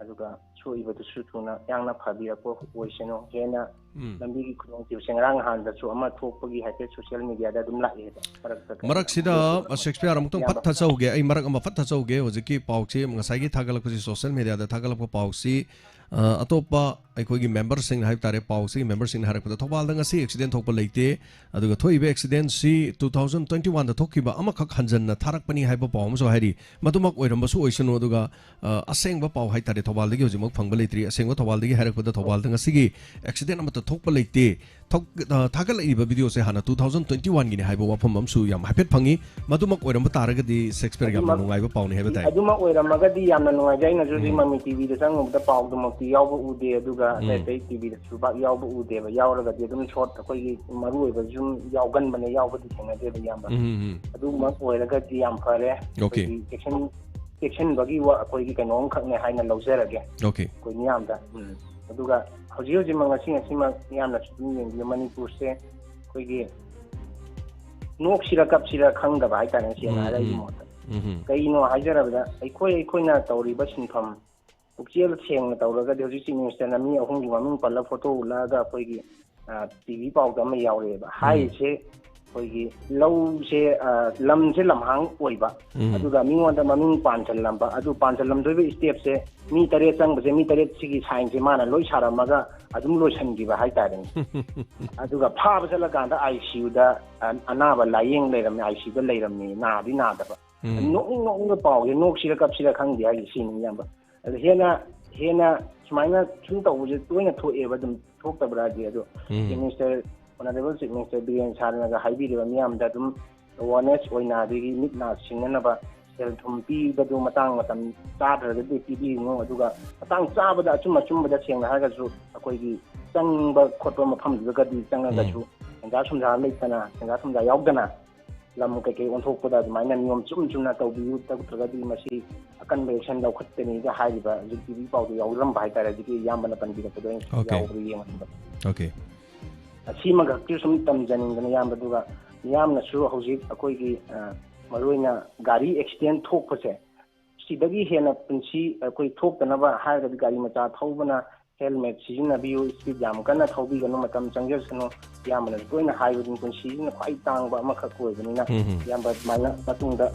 ꯑꯗꯨꯒ ꯁꯣꯛꯏꯕꯗꯨꯁꯨ ꯊꯨꯅ ꯌꯥꯡꯅ ꯐꯕꯤꯔꯛꯄ ꯑꯣꯏꯁꯅꯨ꯫ ꯍꯦꯟꯅ ꯎꯝ. ꯂꯝꯕꯤꯒꯤ ꯈꯨꯗꯣꯡꯊꯤꯕꯁꯦ ꯉꯔꯥꯡ ꯅꯍꯥꯟꯗꯁꯨ ꯑꯃ ꯊꯣꯛꯄꯒꯤ ꯍꯥꯏꯐꯦꯠ ꯁꯣꯁꯤꯌꯦꯜ ꯃꯤꯗꯤꯌꯥꯗ ꯑꯗꯨꯝ ꯂꯥꯛꯑꯦꯕ, ꯃꯔꯛꯇ ꯀꯩꯅꯣ ꯃꯔꯛꯁꯤꯗ ꯑꯗꯨꯒ ꯁꯦꯛꯁꯄꯤꯌꯥꯔ, ꯑꯃꯨꯛꯇꯪ ꯐꯠ ꯏꯌꯥꯝꯕ꯫ ꯊꯥꯖꯍꯧꯒꯦ, ꯑꯩ ꯃꯔꯛ ꯑꯃ ꯐꯠ ꯊꯥꯖꯍꯧꯒꯦ꯫ ꯍꯧꯖꯤꯛꯀꯤ ꯄꯥꯎꯁꯤ ꯉꯁꯥꯏꯒꯤ ꯊꯥꯒꯠꯂꯛꯄꯁꯤ, ꯁꯣꯁꯤꯌꯦꯜ ꯃꯤꯗꯤꯌꯥꯗ ꯊꯥꯒꯠꯂꯛꯄ ꯄꯥꯎꯁꯤ, ꯑ, ꯑꯇꯣꯞꯄ ꯑꯩꯈꯣꯏꯒꯤ ꯃꯦꯝꯕꯔꯁꯤꯡꯅ ꯍꯥꯏꯕ ꯇꯥꯔꯦ, ꯄꯥꯎꯁꯤꯒꯤ ꯃꯦꯝꯕꯔꯁꯤꯡꯅ ꯍꯥꯏꯔꯛꯄꯗ ꯊꯧꯕꯥꯜꯗ ꯉꯁꯤ ꯑꯦꯛꯁꯤꯗꯦꯟ ꯊꯣꯛꯄ ꯂꯩꯇꯦ, ꯑꯗꯨꯒ ꯊꯣꯛꯏꯕ ꯑꯦꯛꯁꯤꯗꯦꯟꯁꯤ two thousand twenty oneꯗ ꯊꯣꯛꯈꯤꯕ ꯑꯃꯈꯛ ꯍꯟꯖꯟꯅ ꯊꯥꯔꯛꯄꯅꯤ ꯍꯥꯏꯕ ꯄꯥꯎ ꯑꯃꯁꯨ ꯍꯥꯏꯔꯤ꯫ ꯃꯗꯨꯃꯛ ꯑꯣꯏꯔꯝꯕꯁꯨ ꯑꯣꯏꯁꯅꯨ, ꯑꯗꯨꯒ, ꯑ, ꯑꯁꯦꯡꯕ ꯄꯥꯎ ꯍꯥꯏ ꯇꯥꯔꯦ, ꯊꯧꯕꯥꯜꯗꯒꯤ ꯍꯧꯖꯤꯛꯃꯛ ꯐꯪꯕ ꯂꯩꯇ꯭ꯔꯤ꯫ ꯑꯁꯦꯡꯕ ꯊꯧꯕꯥꯜꯗꯒꯤ ꯍꯥꯏꯔꯛꯄꯗ ꯊꯧꯕꯥꯜꯗ ꯉꯁꯤꯒꯤ ꯑꯦꯛꯁꯤꯗꯦꯟ ꯑꯃꯠꯇ ꯊꯣꯛꯄ ꯂꯩꯇꯦ꯫ ꯊꯣꯛ-, ꯑ, ꯊꯥꯒꯠꯂꯛꯏꯕ ꯚꯤꯗꯤꯑꯣꯁꯦ ꯍꯥꯟꯅ two thousand twenty oneꯒꯤꯅꯤ ꯍꯥꯏꯕ ꯋꯥꯐꯝ ꯑꯃꯁꯨ ꯌꯥꯝ ꯍꯥꯏꯐꯦꯠ ꯐꯪꯉꯤ꯫ ꯃꯗꯨꯃꯛ ꯑꯣꯏꯔꯝꯕ ꯇꯥꯔꯒꯗꯤ ꯁꯦꯛꯁꯄꯤꯌꯔ ꯌꯥꯝꯅ ꯑꯗꯨꯃꯛ-, ꯅꯨꯡꯉꯥꯏꯕ ꯄꯥꯎꯅꯤ ꯍꯥꯏꯕ ꯇꯥꯏ꯫ ꯑꯗꯨꯃꯛ ꯑꯣꯏꯔꯝꯃꯒꯗꯤ ꯌꯥꯝꯅ ꯅꯨꯡꯉꯥꯏꯖꯩ꯫ ꯑꯩꯅꯁꯨ ꯍꯧꯖꯤꯛ ꯎꯝ. ꯃꯃꯤ ꯇꯤꯚꯤꯗ ꯆꯪꯉꯨꯕꯗ ꯄꯥꯎꯗꯨꯃꯛꯇꯤ ꯌꯥꯎꯕ ꯎꯗꯦ, ꯑꯗꯨꯒ ꯑꯇꯩ ꯎꯝ. ꯑꯇꯩ ꯇꯤꯚꯤꯗꯁꯨ ꯄꯥꯛ ꯌꯥꯎꯕ ꯎꯗꯦꯕ꯫ ꯌꯥꯎꯔꯒꯗꯤ ꯑꯗꯨꯝ ꯁꯣꯔꯠ ꯑꯩꯈꯣꯏꯒꯤ ꯃꯔꯨ ꯑꯣꯏꯕ ꯁꯨꯝ ꯌꯥꯎꯒꯟꯕꯅꯦ, ꯌꯥꯎꯕꯗꯤ ꯊꯦꯡꯅꯗꯦꯕ ꯏꯌꯥꯝꯕ꯫ ꯎꯝ, ꯎꯝ, ꯎꯝ. ꯑꯗꯨꯃꯛ ꯑꯣꯏꯔꯒꯗꯤ ꯌꯥꯝ ꯐꯔꯦ꯫ ꯑꯣꯀꯦ. ꯑꯩꯈꯣꯏꯒꯤ ꯆꯦꯛꯁꯤꯟ-, ꯆꯦꯛꯁꯤꯟꯕꯒꯤ ꯋꯥ-, ꯑꯩꯈꯣꯏꯒꯤ ꯀꯩꯅꯣꯝꯈꯛꯅꯦ ꯍꯥꯏꯅ ꯂꯧꯖꯔꯒꯦ ꯑꯣꯀꯦ. ꯑꯩꯈꯣꯏ ꯃꯤꯌꯥꯝꯗ꯫ ꯎꯝ. ꯑꯗꯨꯒ ꯍꯧꯖꯤꯛ ꯍꯧꯖꯤꯛꯃꯛ ꯉꯁꯤ ꯉꯁꯤꯃꯛ ꯃꯤꯌꯥꯝꯅꯁꯨ ꯑꯗꯨꯝ ꯌꯦꯡꯕꯤꯌꯨ, ꯃꯅꯤꯄꯨꯔꯁꯦ ꯑꯩꯈꯣꯏꯒꯤ ꯅꯣꯛꯁꯤꯔ ꯀꯞꯁꯤꯔ ꯈꯪꯗꯕ ꯍꯥꯏꯇꯥꯔꯦ, ꯁꯦꯡꯅ ꯎꯝ, ꯍꯥꯏꯔꯒ ꯑꯩꯒꯤ ꯎꯝ. ꯃꯣꯠꯇ꯫ ꯎꯝ, ꯎꯝ. ꯀꯩꯅꯣ ꯍꯥꯏꯖꯔꯕꯗ, ꯑꯩꯈꯣꯏ, ꯑꯩꯈꯣꯏꯅ ꯇꯧꯔꯤꯕ ꯁꯤꯟꯐꯝ ꯄꯨꯛꯆꯦꯜ ꯁꯦꯡꯅ ꯇꯧꯔꯒꯗꯤ ꯍꯧꯖꯤꯛ ꯆꯤꯐ ꯃꯤꯅꯤꯁꯇꯔꯅ ꯃꯤ ꯑꯍꯨꯝꯒꯤ ꯃꯃꯤꯡ ꯄꯜꯂꯒ ꯐꯣꯇꯣ ꯎꯠꯂꯛꯑꯒ ꯑꯩꯈꯣꯏꯒꯤ, ꯑ, ꯇꯤꯚꯤ ꯄꯥꯎꯗ ꯑꯃ ꯌꯥꯎꯔꯛꯑꯦꯕ꯫ ꯍꯥꯏꯔꯤꯁꯦ ꯑꯩꯈꯣꯏꯒꯤ ꯂꯧꯁꯦ, ꯑ, ꯂꯝꯁꯦ ꯂꯝꯍꯥꯡ ꯑꯣꯏꯕ, ꯎꯝ. ꯑꯗꯨꯒ ꯃꯤꯉꯣꯟꯗ ꯃꯃꯤꯡ ꯄꯥꯟꯁꯤꯜꯂꯝꯕ, ꯑꯗꯨ ꯄꯥꯟꯁꯤꯜꯂꯝꯗꯣꯏꯕ ꯁ꯭ꯇꯦꯞꯁꯦ ꯃꯤ ꯇꯔꯦꯠ ꯆꯪꯕꯁꯦ, ꯃꯤ ꯇꯔꯦꯠ ꯁꯤꯒꯤ ꯁꯥꯏꯟꯁꯦ ꯃꯥꯅ ꯂꯣꯏ ꯁꯥꯔꯝꯃꯒ ꯑꯗꯨꯝ ꯂꯣꯏꯁꯤꯟꯈꯤꯕ ꯍꯥꯏꯇꯥꯔꯦꯅꯦ꯫ ꯑꯗꯨꯒ ꯐꯥꯕ ꯆꯠꯂꯀꯥꯟꯗ ꯑꯥꯏ ꯁꯤ ꯌꯨꯗ, ꯑ, ꯑꯅꯥꯕ ꯂꯥꯏꯌꯦꯡ ꯂꯩꯔꯝꯃꯦ, ꯑꯥꯏ ꯁꯤ ꯌꯨꯗ ꯂꯩꯔꯝꯃꯦ, ꯅꯥꯗꯤ ꯅꯥꯗꯕ꯫ ꯎꯝ. ꯅꯣꯛꯅꯤꯡ ꯅꯣꯛꯅꯤꯡꯕ ꯄꯥꯎꯁꯦ, ꯅꯣꯛꯁꯤꯔ ꯀꯞꯁꯤꯔ ꯈꯪꯗꯦ ꯍꯥꯏꯁꯦ ꯁꯤꯅꯤ, ꯏꯌꯥꯝꯕ꯫ ꯑꯗꯣ ꯍꯦꯟꯅ, ꯍꯦꯟꯅ ꯁꯨꯃꯥꯏꯅ ꯁꯨꯝ ꯇꯧꯕꯁꯦ ꯇꯣꯏꯅ ꯊꯣꯛꯑꯦꯕ, ꯑꯗꯨꯝ ꯊꯣꯛꯇꯕ꯭ꯔꯥꯗꯤ꯫ ꯑꯗꯣ ꯎꯝ. Chief Minister, Honourable Chief Minister Biren ꯁꯥꯔꯅꯒ ꯍꯥꯏꯕꯤꯔꯤꯕ ꯃꯤꯌꯥꯝꯗ ꯑꯗꯨꯝ awareness ꯑꯣꯏꯅ, ꯑꯗꯒꯤ ꯃꯤꯠ ꯅꯥ ꯁꯤꯡꯅꯅꯕ ꯁꯦꯜ ꯊꯨꯝ ꯄꯤꯕꯗꯨ ꯃꯇꯥꯡ ꯃꯇꯝ ꯆꯥꯗ꯭ꯔꯒꯗꯤ ꯄꯤꯕꯤꯒꯅꯨ, ꯑꯗꯨꯒ ꯃꯇꯥꯡ ꯆꯥꯕꯗ, ꯑꯆꯨꯝ ꯑꯆꯨꯝꯕꯗ, ꯁꯦꯡꯅ ꯍꯥꯏꯔꯒꯁꯨ ꯑꯩꯈꯣꯏꯒꯤ ꯆꯪꯕ ꯈꯣꯠꯄ ꯃꯐꯝꯗꯨꯗꯒꯗꯤ ꯆꯪꯉꯒꯁꯨ ꯁꯦꯟꯖꯥ ꯁꯨꯝꯖꯥ ꯂꯩꯇꯅ, ꯁꯦꯟꯖꯥ ꯁꯨꯝꯖꯥ ꯌꯥꯎꯗꯅ ꯂꯝ ꯀꯩꯀꯩ ꯑꯣꯟꯊꯣꯛꯄꯗ ꯑꯗꯨꯃꯥꯏꯅ ꯅꯤꯌꯣꯝ ꯆꯨꯝ ꯆꯨꯝꯅ ꯇꯧꯕꯤꯌꯨ꯫ ꯇꯧꯗ꯭ꯔꯒꯗꯤ ꯃꯁꯤ ꯑꯀꯟꯕ action ꯂꯧꯈꯠꯀꯅꯤꯒ ꯍꯥꯏꯔꯤꯕ ꯍꯧꯖꯤꯛ ꯇꯤ ꯚꯤ ꯄꯥꯎꯗ ꯌꯥꯎꯔꯝꯕ ꯍꯥꯏꯇꯥꯔꯦ꯫ ꯍꯧꯖꯤꯛꯀꯤ ꯏꯌꯥꯝꯕꯅ ꯄꯟꯕꯤꯔꯛꯄꯗꯣ ꯑꯩꯅ Okay. ꯌꯥꯎꯕ꯭ꯔꯥ ꯌꯦꯡꯉꯛꯄ꯫ Okay. ꯑꯁꯤꯃꯈꯛꯁꯨ ꯁꯨꯝ ꯇꯝꯖꯅꯤꯡꯗꯅ, ꯏꯌꯥꯝꯕ, ꯑꯗꯨꯒ ꯃꯤꯌꯥꯝꯅꯁꯨ ꯍꯧꯖꯤꯛ ꯑꯩꯈꯣꯏꯒꯤ, ꯑ, ꯃꯔꯨꯑꯣꯏꯅ ꯒꯥꯔꯤ accident ꯊꯣꯛꯄꯁꯦ, ꯁꯤꯗꯒꯤ ꯍꯦꯟꯅ ꯄꯨꯟꯁꯤ ꯑꯩꯈꯣꯏ ꯊꯣꯛꯇꯅꯕ ꯍꯥꯏꯔꯒꯗꯤ ꯒꯥꯔꯤ ꯃꯆꯥ ꯊꯧꯕꯅ, helmet ꯁꯤꯖꯤꯟꯅꯕꯤꯌꯨ, speed ꯌꯥꯝ ꯀꯟꯅ ꯊꯧꯕꯤꯒꯅꯨ, ꯃꯇꯝ ꯆꯪꯖꯁꯅꯨ꯫ ꯏꯌꯥꯝꯕꯅꯁꯨ ꯇꯣꯏꯅ ꯍꯥꯏꯕꯗꯨꯅꯤ, ꯄꯨꯟꯁꯤꯁꯤꯅ ꯈ꯭ꯋꯥꯏ ꯇꯥꯡꯕ ꯑꯃꯈꯛ ꯑꯣꯏꯕꯅꯤꯅ, ꯎꯝ, ꯎꯝ. ꯏꯌꯥꯝꯕ ꯑꯗꯨꯃꯥꯏꯅ ꯃꯇꯨꯡꯗ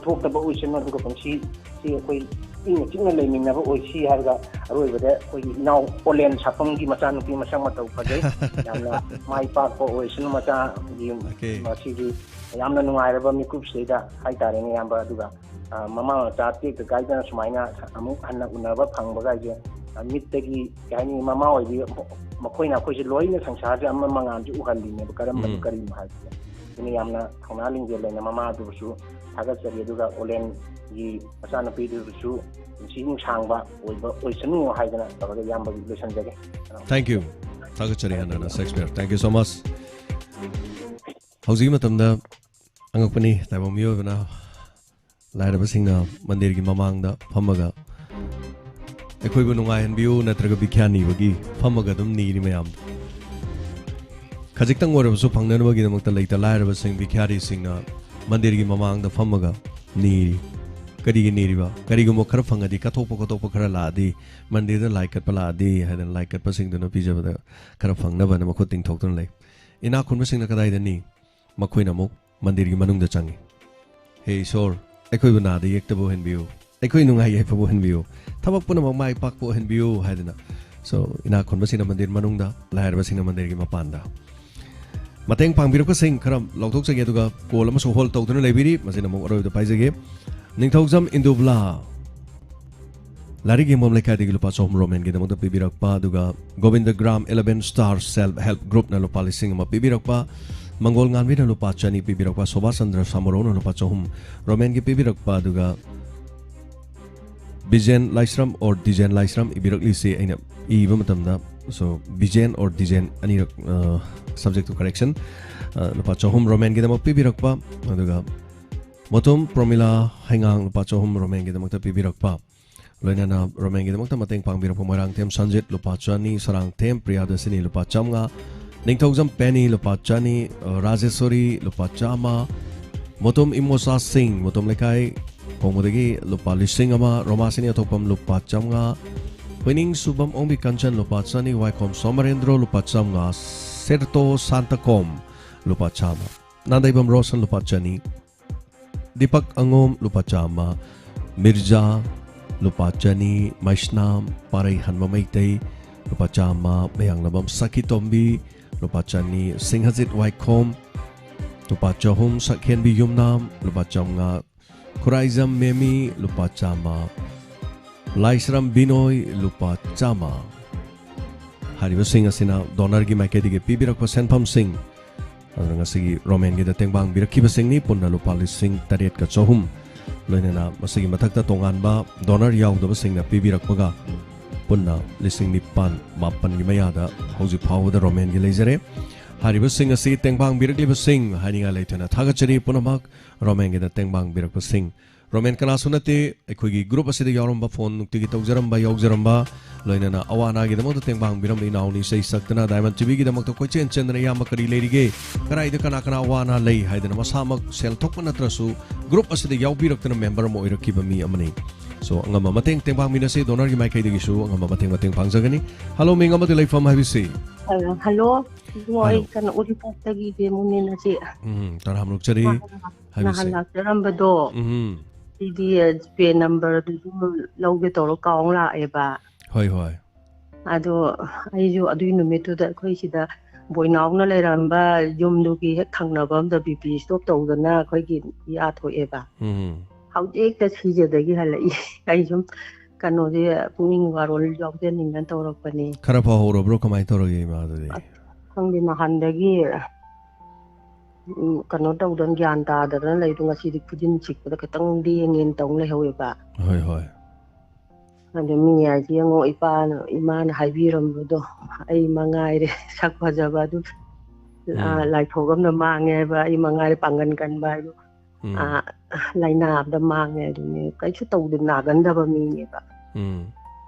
ꯊꯣꯛꯇꯕ ꯑꯣꯏꯁꯅꯨ, ꯑꯗꯨꯒ ꯄꯨꯟꯁꯤꯁꯤ ꯑꯩꯈꯣꯏ ꯏꯪꯅ ꯆꯤꯛꯅ ꯂꯩꯃꯤꯟꯅꯕ ꯑꯣꯏꯁꯤ ꯍꯥꯏꯔꯒ, ꯑꯔꯣꯏꯕꯗ ꯑꯩꯈꯣꯏꯒꯤ ꯏꯅꯥꯎ ꯑꯣꯂꯦꯟ ꯁꯥꯐꯝꯒꯤ ꯃꯆꯥꯅꯨꯄꯤ ꯃꯁꯛ ꯃꯇꯧ ꯐꯖꯩ, ꯌꯥꯝꯅ ꯃꯥꯏ ꯄꯥꯛꯄ ꯑꯣꯏꯁꯅꯨ ꯃꯆꯥꯒꯤ꯫ Okay. ꯃꯁꯤꯒꯤ ꯌꯥꯝꯅ ꯅꯨꯡꯉꯥꯏꯔꯕ ꯃꯤꯀꯨꯞꯁꯤꯗꯩꯗ ꯍꯥꯏꯇꯥꯔꯦꯅꯦ, ꯏꯌꯥꯝꯕ꯫ ꯑꯗꯨꯒ, ꯑ, ꯃꯃꯥ ꯃꯆꯥ ꯇꯦꯛꯇ ꯀꯥꯏꯗꯅ ꯁꯨꯃꯥꯏꯅ ꯑꯃꯨꯛ ꯍꯟꯅ ꯎꯅꯕ ꯐꯪꯕꯒꯥꯏꯁꯦ, ꯑ, ꯃꯤꯠꯇꯒꯤ, ꯀꯩ ꯍꯥꯏꯅꯤ, ꯃꯃꯥ ꯑꯣꯏꯕꯤ ꯃꯈꯣꯏꯅ ꯑꯩꯈꯣꯏꯁꯦ ꯂꯣꯏꯅ ꯁꯪꯁꯥꯔꯁꯦ ꯑꯃ ꯃꯉꯥꯜꯁꯦ ꯎꯍꯜꯂꯤꯅꯦꯕ, ꯀꯔꯝꯕꯅꯣ ꯎꯝ. ꯀꯔꯤꯅꯣ ꯍꯥꯏꯕꯁꯦ꯫ ꯑꯗꯨꯅ ꯌꯥꯝꯅ ꯊꯧꯅꯥ ꯂꯤꯡꯖꯦꯜ ꯂꯩꯅ ꯃꯃꯥꯗꯨꯕꯨꯁꯨ ꯊꯥꯒꯠꯆꯔꯤ, ꯑꯗꯨꯒ ꯑꯣꯂꯦꯟꯒꯤ ꯃꯆꯥꯅꯨꯄꯤꯗꯨꯕꯨꯁꯨ ꯄꯨꯟꯁꯤ ꯅꯨꯡꯁꯥꯡꯕ ꯑꯣꯏꯕ ꯑꯣꯏꯁꯅꯨ ꯍꯥꯏꯗꯅ ꯇꯧꯔꯒ ꯏꯌꯥꯝꯕꯒꯤ ꯂꯣꯏꯁꯤꯟꯖꯒꯦ꯫ Thank you. ꯊꯥꯒꯠꯆꯔꯤ ꯍꯟꯅ ꯍꯟꯅ Shakespeare. Thank you so much. ꯍꯧꯖꯤꯛꯀꯤ ꯃꯇꯝꯗ ꯑꯉꯛꯄꯅꯤ, ꯇꯥꯏꯕꯪ ꯃꯤꯑꯣꯏꯕꯅ, ꯂꯥꯏꯔꯕꯁꯤꯡꯅ ꯃꯟꯗꯤꯔꯒꯤ ꯃꯃꯥꯡꯗ ꯐꯝꯃꯒ ꯑꯩꯈꯣꯏꯕꯨ ꯅꯨꯡꯉꯥꯏꯍꯟꯕꯤꯌꯨ ꯅꯠꯇ꯭ꯔꯒ ꯚꯤꯈ꯭ꯌꯥ ꯅꯤꯕꯒꯤ ꯐꯝꯃꯒ ꯑꯗꯨꯝ ꯅꯤꯔꯤ ꯃꯌꯥꯝꯗꯣ꯫ ꯈꯖꯤꯛꯇꯪ ꯑꯣꯏꯔꯕꯁꯨ ꯐꯪꯅꯅꯕꯒꯤꯗꯃꯛꯇ ꯂꯩꯇ ꯂꯥꯏꯔꯕꯁꯤꯡ, ꯚꯤꯈ꯭ꯌꯥꯔꯤꯁꯤꯡꯅ ꯃꯟꯗꯤꯔꯒꯤ ꯃꯃꯥꯡꯗ ꯐꯝꯃꯒ ꯅꯤꯔꯤ꯫ ꯀꯔꯤꯒꯤ ꯅꯤꯔꯤꯕ? ꯀꯔꯤꯒꯨꯝꯕ ꯈꯔ ꯐꯪꯉꯗꯤ, ꯀꯠꯊꯣꯛꯄ ꯈꯣꯠꯇꯣꯛꯄ ꯈꯔ ꯂꯥꯛꯑꯗꯤ, ꯃꯟꯗꯤꯔꯗ ꯂꯥꯏ ꯀꯠꯄ ꯂꯥꯛꯑꯗꯤ ꯍꯥꯏꯗꯅ ꯂꯥꯏ ꯀꯠꯄꯁꯤꯡꯗꯨꯅ ꯄꯤꯖꯕꯗ ꯈꯔ ꯐꯪꯅꯕꯅ ꯃꯈꯨꯠ ꯇꯤꯡꯊꯣꯛꯇꯨꯅ ꯂꯩ꯫ ꯏꯅꯥꯛ ꯈꯨꯟꯕꯁꯤꯡꯅ ꯀꯗꯥꯏꯗ ꯅꯤ? ꯃꯈꯣꯏꯅ ꯑꯃꯨꯛ ꯃꯟꯗꯤꯔꯒꯤ ꯃꯅꯨꯡꯗ ꯆꯪꯉꯤ꯫ "ꯍꯦ ꯏꯁꯣꯔ, ꯑꯩꯈꯣꯏꯕꯨ ꯅꯥꯗ ꯌꯦꯛꯇꯕ ꯑꯣꯏꯍꯟꯕꯤꯌꯨ, ꯑꯩꯈꯣꯏ ꯅꯨꯡꯉꯥꯏ ꯌꯥꯏꯐꯕ ꯑꯣꯏꯍꯟꯕꯤꯌꯨ, ꯊꯕꯛ ꯄꯨꯝꯅꯃꯛ ꯃꯥꯏ ꯄꯥꯛꯄ ꯑꯣꯏꯍꯟꯕꯤꯌꯨ" ꯍꯥꯏꯗꯅ꯫ So, ꯏꯅꯥꯛ ꯈꯨꯟꯕꯁꯤꯡꯅ ꯃꯟꯗꯤꯔ ꯃꯅꯨꯡꯗ, ꯂꯥꯏꯔꯕꯁꯤꯡꯅ ꯃꯟꯗꯤꯔꯒꯤ ꯃꯄꯥꯟꯗ꯫ ꯃꯇꯦꯡ ꯄꯥꯡꯕꯤꯔꯛꯄꯁꯤꯡ ꯈꯔ ꯂꯧꯊꯣꯛꯆꯒꯦ, ꯑꯗꯨꯒ call ꯑꯃꯁꯨ hold ꯇꯧꯗꯨꯅ ꯂꯩꯕꯤꯔꯤ, ꯃꯁꯤꯅ ꯑꯃꯨꯛ ꯑꯔꯣꯏꯕꯗ ꯄꯥꯏꯖꯒꯦ꯫ ꯅꯤꯡꯊꯧꯖꯝ ꯏꯟꯗꯨꯕ꯭ꯂꯥ, ꯂꯥꯏꯔꯤꯛ ꯌꯦꯡꯐꯝ ꯂꯩꯀꯥꯏꯗꯒꯤ ꯂꯨꯄꯥ ꯆꯍꯨꯝ ꯔꯣꯃꯦꯟꯒꯤꯗꯃꯛꯇ ꯄꯤꯕꯤꯔꯛꯄ, ꯑꯗꯨꯒ Gobind gram eleven Star Self Help Groupꯅ ꯂꯨꯄꯥ ꯂꯤꯁꯤꯡ ꯑꯃ ꯄꯤꯕꯤꯔꯛꯄ, ꯃꯪꯒꯣꯜ ꯉꯥꯟꯕꯤꯅ ꯂꯨꯄꯥ ꯆꯅꯤ ꯄꯤꯕꯤꯔꯛꯄ, ꯁꯣꯚꯥ ꯆꯟꯗ꯭ꯔ ꯁꯥꯃꯨꯔꯧꯅ ꯂꯨꯄꯥ ꯆꯍꯨꯝ ꯔꯣꯃꯦꯟꯒꯤ ꯄꯤꯕꯤꯔꯛꯄ, ꯑꯗꯨꯒ ꯕꯤꯖꯦꯟ ꯂꯥꯏꯁ꯭ꯔꯝ or ꯗꯤꯖꯦꯟ ꯂꯥꯏꯁ꯭ꯔꯝ ꯏꯕꯤꯔꯛꯂꯤꯁꯤ ꯑꯩꯅ ꯏꯕ ꯃꯇꯝꯗ, so, ꯕꯤꯖꯦꯟ or ꯗꯤꯖꯦꯟ ꯑꯅꯤꯔꯛ, ꯑ, subject to correction, ꯑ, ꯂꯨꯄꯥ ꯆꯍꯨꯝ ꯔꯣꯃꯦꯟꯒꯤꯗꯃꯛ ꯄꯤꯕꯤꯔꯛꯄ, ꯑꯗꯨꯒ ꯃꯣꯇꯣꯝ ꯄ꯭ꯔꯣꯃꯤꯂꯥ ꯍꯩꯉꯥꯡ ꯂꯨꯄꯥ ꯆꯍꯨꯝ ꯔꯣꯃꯦꯟꯒꯤꯗꯃꯛꯇ ꯄꯤꯕꯤꯔꯛꯄ, ꯂꯣꯏꯅꯅ ꯔꯣꯃꯦꯟꯒꯤꯗꯃꯛꯇ ꯃꯇꯦꯡ ꯄꯥꯡꯕꯤꯔꯛꯄ ꯃꯣꯏꯔꯥꯡꯊꯦꯝ ꯁꯟꯖꯤꯠ ꯂꯨꯄꯥ ꯆꯅꯤ, ꯁꯔꯥꯡꯊꯦꯝ ꯄ꯭ꯔꯤꯌꯥꯗꯁꯤꯅꯤ ꯂꯨꯄꯥ ꯆꯥꯝꯃꯉꯥ, ꯅꯤꯡꯊꯧꯖꯝ ꯄꯦꯅꯤ ꯂꯨꯄꯥ ꯆꯅꯤ, ꯑ, ꯔꯥꯖꯦꯁꯣꯔꯤ ꯂꯨꯄꯥ ꯆꯥꯝꯃ, ꯃꯣꯇꯣꯝ ꯏꯃꯣꯆꯥ ꯁꯤꯡ, ꯃꯣꯇꯣꯝ ꯂꯩꯀꯥꯏ ꯍꯣꯡꯕꯗꯒꯤ ꯂꯨꯄꯥ ꯂꯤꯁꯤꯡ ꯑꯃ, ꯔꯣꯃꯥꯁꯤꯅꯤ ꯑꯊꯣꯛꯄꯝ ꯂꯨꯄꯥ ꯆꯥꯝꯃꯉꯥ, ꯍꯨꯏꯅꯤꯡ ꯁꯨꯕꯝ ꯑꯣꯡꯕꯤ ꯀꯟꯆꯟ ꯂꯨꯄꯥ ꯆꯅꯤ, ꯋꯥꯏꯈꯣꯝ ꯁꯣꯃꯔꯦꯟꯗ꯭ꯔꯣ ꯂꯨꯄꯥ ꯆꯥꯝꯃꯉꯥ, ꯁꯦꯔꯇꯣ ꯁꯥꯟꯇꯀꯣꯝ ꯂꯨꯄꯥ ꯆꯥꯝꯃ, ꯅꯥꯟꯗꯩꯕꯝ ꯔꯣꯁꯟ ꯂꯨꯄꯥ ꯆꯅꯤ, ꯗꯤꯄꯛ ꯑꯉꯣꯝ ꯂꯨꯄꯥ ꯆꯥꯝꯃ, ꯃꯤꯔꯖꯥ ꯂꯨꯄꯥ ꯆꯅꯤ, ꯃꯩꯁꯅꯥꯝ ꯄꯥꯔꯩ ꯍꯟꯕ ꯃꯩꯇꯩ ꯂꯨꯄꯥ ꯆꯥꯝꯃ, ꯃꯌꯥꯡꯂꯝꯕꯝ ꯁꯈꯤꯇꯣꯝꯕꯤ ꯂꯨꯄꯥ ꯆꯅꯤ, ꯁꯤꯡꯍꯖꯤꯠ ꯋꯥꯏꯈꯣꯝ ꯂꯨꯄꯥ ꯆꯍꯨꯝ, ꯁꯛꯍꯦꯟꯕꯤ ꯌꯨꯝꯅꯥꯝ ꯂꯨꯄꯥ ꯆꯥꯝꯃꯉꯥ, ꯈꯨꯔꯥꯏꯖꯝ ꯃꯦꯃꯤ ꯂꯨꯄꯥ ꯆꯥꯝꯃ, ꯂꯥꯏꯁ꯭ꯔꯝ ꯕꯤꯅꯣꯏ ꯂꯨꯄꯥ ꯆꯥꯝꯃ꯫ ꯍꯥꯏꯔꯤꯕꯁꯤꯡ ꯑꯁꯤꯅ donorꯒꯤ ꯃꯥꯏꯀꯩꯗꯒꯤ ꯄꯤꯕꯤꯔꯛꯄ ꯁꯦꯟꯐꯝꯁꯤꯡ꯫ ꯑꯗꯨꯅ ꯉꯁꯤꯒꯤ ꯔꯣꯃꯦꯟꯒꯤꯗ ꯇꯦꯡꯕꯥꯡꯕꯤꯔꯛꯈꯤꯕꯁꯤꯡꯅꯤ ꯄꯨꯟꯅ ꯂꯨꯄꯥ ꯂꯤꯁꯤꯡ ꯇꯔꯦꯠꯀ ꯆꯍꯨꯝ꯫ ꯂꯣꯏꯅꯅ ꯃꯁꯤꯒꯤ ꯃꯊꯛꯇ ꯇꯣꯉꯥꯟꯕ donor ꯌꯥꯎꯗꯕꯁꯤꯡꯅ ꯄꯤꯕꯤꯔꯛꯄꯒ ꯄꯨꯟꯅ ꯂꯤꯁꯤꯡ ꯅꯤꯄꯥꯟ, ꯃꯥꯄꯟꯒꯤ ꯃꯌꯥꯗ ꯍꯧꯖꯤꯛ ꯐꯥꯎꯕꯗ ꯔꯣꯃꯦꯟꯒꯤ ꯂꯩꯖꯔꯦ꯫ ꯍꯥꯏꯔꯤꯕꯁꯤꯡ ꯑꯁꯤ ꯇꯦꯡꯕꯥꯡꯕꯤꯔꯛꯂꯤꯕꯁꯤꯡ ꯍꯥꯏꯅꯤꯡꯉꯥꯏ ꯂꯩꯇꯅ ꯊꯥꯒꯠꯆꯔꯤ ꯄꯨꯝꯅꯃꯛ꯫ ꯔꯣꯃꯦꯟꯒꯤꯗ ꯇꯦꯡꯕꯥꯡꯕꯤꯔꯛꯄꯁꯤꯡ꯫ ꯔꯣꯃꯦꯟ ꯀꯅꯥꯁꯨ ꯅꯠꯇꯦ, ꯑꯩꯈꯣꯏꯒꯤ group ꯑꯁꯤꯗ ꯌꯥꯎꯔꯝꯕ, phone ꯅꯨꯡꯇꯤꯒꯤ ꯇꯧꯖꯔꯝꯕ, ꯌꯥꯎꯖꯔꯝꯕ, ꯂꯣꯏꯅꯅ ꯑꯋꯥ ꯑꯅꯥꯒꯤꯗꯃꯛꯇ ꯇꯦꯡꯕꯥꯡꯕꯤꯔꯝꯕ ꯏꯅꯥꯎꯅꯤ ꯏꯁꯩ ꯁꯛꯇꯅ Diamond TVꯒꯤꯗꯃꯛꯇ ꯀꯣꯏꯆꯦꯟ ꯆꯦꯟꯗꯅ ꯏꯌꯥꯝꯕ ꯀꯔꯤ ꯂꯩꯔꯤꯒꯦ, ꯀꯗꯥꯏꯗ ꯀꯅꯥ ꯀꯅꯥ ꯑꯋꯥ ꯑꯅꯥ ꯂꯩ ꯍꯥꯏꯗꯅ ꯃꯁꯥꯃꯛ ꯁꯦꯜ ꯊꯣꯛꯄ ꯅꯠꯇ꯭ꯔꯁꯨ group ꯑꯁꯤꯗ ꯌꯥꯎꯕꯤꯔꯛꯇꯅ member ꯑꯃ ꯑꯣꯏꯔꯛꯈꯤꯕ ꯃꯤ ꯑꯃꯅꯤ꯫ So, ꯑꯉꯝꯕ ꯃꯇꯦꯡ ꯃꯇꯦꯡ ꯄꯥꯡꯃꯤꯟꯅꯁꯤ, ꯗꯣꯅꯔꯒꯤ ꯃꯥꯏꯀꯩꯗꯒꯤꯁꯨ ꯑꯉꯝꯕ ꯃꯇꯦꯡ ꯃꯇꯦꯡ ꯄꯥꯡꯖꯒꯅꯤ꯫ ꯍꯜꯂꯣ, ꯃꯤꯡ ꯑꯃꯗꯤ ꯂꯩꯐꯝ ꯍꯥꯏꯕꯤꯁꯤ꯫ ꯑ, ꯍꯜꯂꯣ꯫ ꯏꯕꯨꯡꯉꯣ, ꯑꯩ ꯍꯜꯂꯣ꯫ ꯀꯩꯅꯣ, ꯎꯔꯤꯄꯣꯛꯇꯒꯤ ꯕꯦꯃꯨꯅꯦ ꯅꯆꯦ꯫ ꯎꯝ, ꯇꯔꯥꯝ ꯅꯣꯛꯆꯔꯤ꯫ ꯅꯍꯥꯟ ꯍꯥꯏꯕꯤꯁꯦ꯫ ꯂꯥꯛꯆꯔꯝꯕꯗꯣ, ꯎꯝ꯫ ꯑꯩꯗꯤ, ꯑ, ꯖꯤꯄꯦ ꯅꯝꯕꯔꯗꯨꯁꯨ ꯂꯧꯒꯦ ꯇꯧꯔ ꯀꯥꯎ ꯂꯥꯛꯑꯦꯕ꯫ ꯍꯣꯏ, ꯍꯣꯏ꯫ ꯑꯗꯣ ꯑꯩꯁꯨ ꯑꯗꯨꯒꯤ ꯅꯨꯃꯤꯠꯇꯨꯗ ꯑꯩꯈꯣꯏ ꯁꯤꯗ ꯕꯣꯏꯅꯥꯎꯅ ꯂꯩꯔꯝꯕ ꯌꯨꯝꯗꯨꯒꯤ ꯍꯦꯛ ꯊꯪꯅꯕ ꯑꯝꯗ ꯕꯤ ꯄꯤ ꯏꯁꯇꯣꯛ ꯇꯧꯗꯅ ꯑꯩꯈꯣꯏꯒꯤ ꯌꯥ ꯊꯣꯛꯑꯦꯕ꯫ ꯎꯝ꯫ ꯍꯧꯖꯤꯛꯇ ꯁꯤꯖꯗꯒꯤ ꯍꯜꯂꯛꯏ꯫ ꯑꯩ ꯁꯨꯝ ꯀꯩꯅꯣꯁꯦ ꯄꯨꯛꯅꯤꯡ ꯋꯥꯔꯣꯜ ꯌꯥꯎꯖꯅꯤꯡꯗꯅ ꯇꯧꯔꯛꯄꯅꯤ꯫ ꯈꯔ ꯐꯍꯧꯔꯕ꯭ꯔꯣ? ꯀꯃꯥꯏꯅ ꯇꯧꯔꯒꯦ ꯏꯃꯥꯗꯨꯗꯤ? ꯑꯁ, ꯈꯪꯗꯦ, ꯅꯍꯥꯟꯗꯒꯤ, ꯎꯝ, ꯀꯩꯅꯣ ꯇꯧꯗꯅ ꯒ꯭ꯌꯥꯟ ꯇꯥꯗꯗꯅ ꯂꯩꯗꯣ ꯉꯁꯤꯗꯤ ꯈꯨꯖꯤꯟ ꯁꯤꯛꯄꯗ ꯈꯤꯇꯪ ꯂꯦꯡꯉꯦꯅ ꯇꯧ ꯂꯩꯍꯧꯋꯦꯕ꯫ ꯍꯣꯏ, ꯍꯣꯏ꯫ ꯑꯗꯨ ꯃꯤ ꯍꯥꯏꯁꯦ ꯌꯦꯡꯉꯣ, ꯏꯄꯥꯅ, ꯏꯃꯥꯅ ꯍꯥꯏꯕꯤꯔꯝꯕꯗꯣ, ꯑꯩ ꯃꯉꯥꯏꯔꯦ ꯁꯛ ꯐꯖꯕ ꯑꯗꯨ, ꯎꯝ꯫ ꯑ, ꯂꯥꯏꯊꯣꯛ ꯑꯃꯗ ꯃꯥꯡꯉꯦ ꯍꯥꯏꯕ, ꯑꯩ ꯃꯉꯥꯏꯔꯦ ꯄꯥꯡꯒꯟ ꯀꯟꯕ ꯍꯥꯏꯕ꯫ ꯎꯝ꯫ ꯑ, ꯂꯥꯏꯅꯥ ꯑꯃꯗ ꯃꯥꯡꯉꯦ ꯑꯗꯨꯅꯦ, ꯀꯩꯁꯨ ꯇꯧꯗ ꯅꯥꯒꯟꯗꯕ ꯃꯤꯅꯦꯕ꯫ ꯎꯝ꯫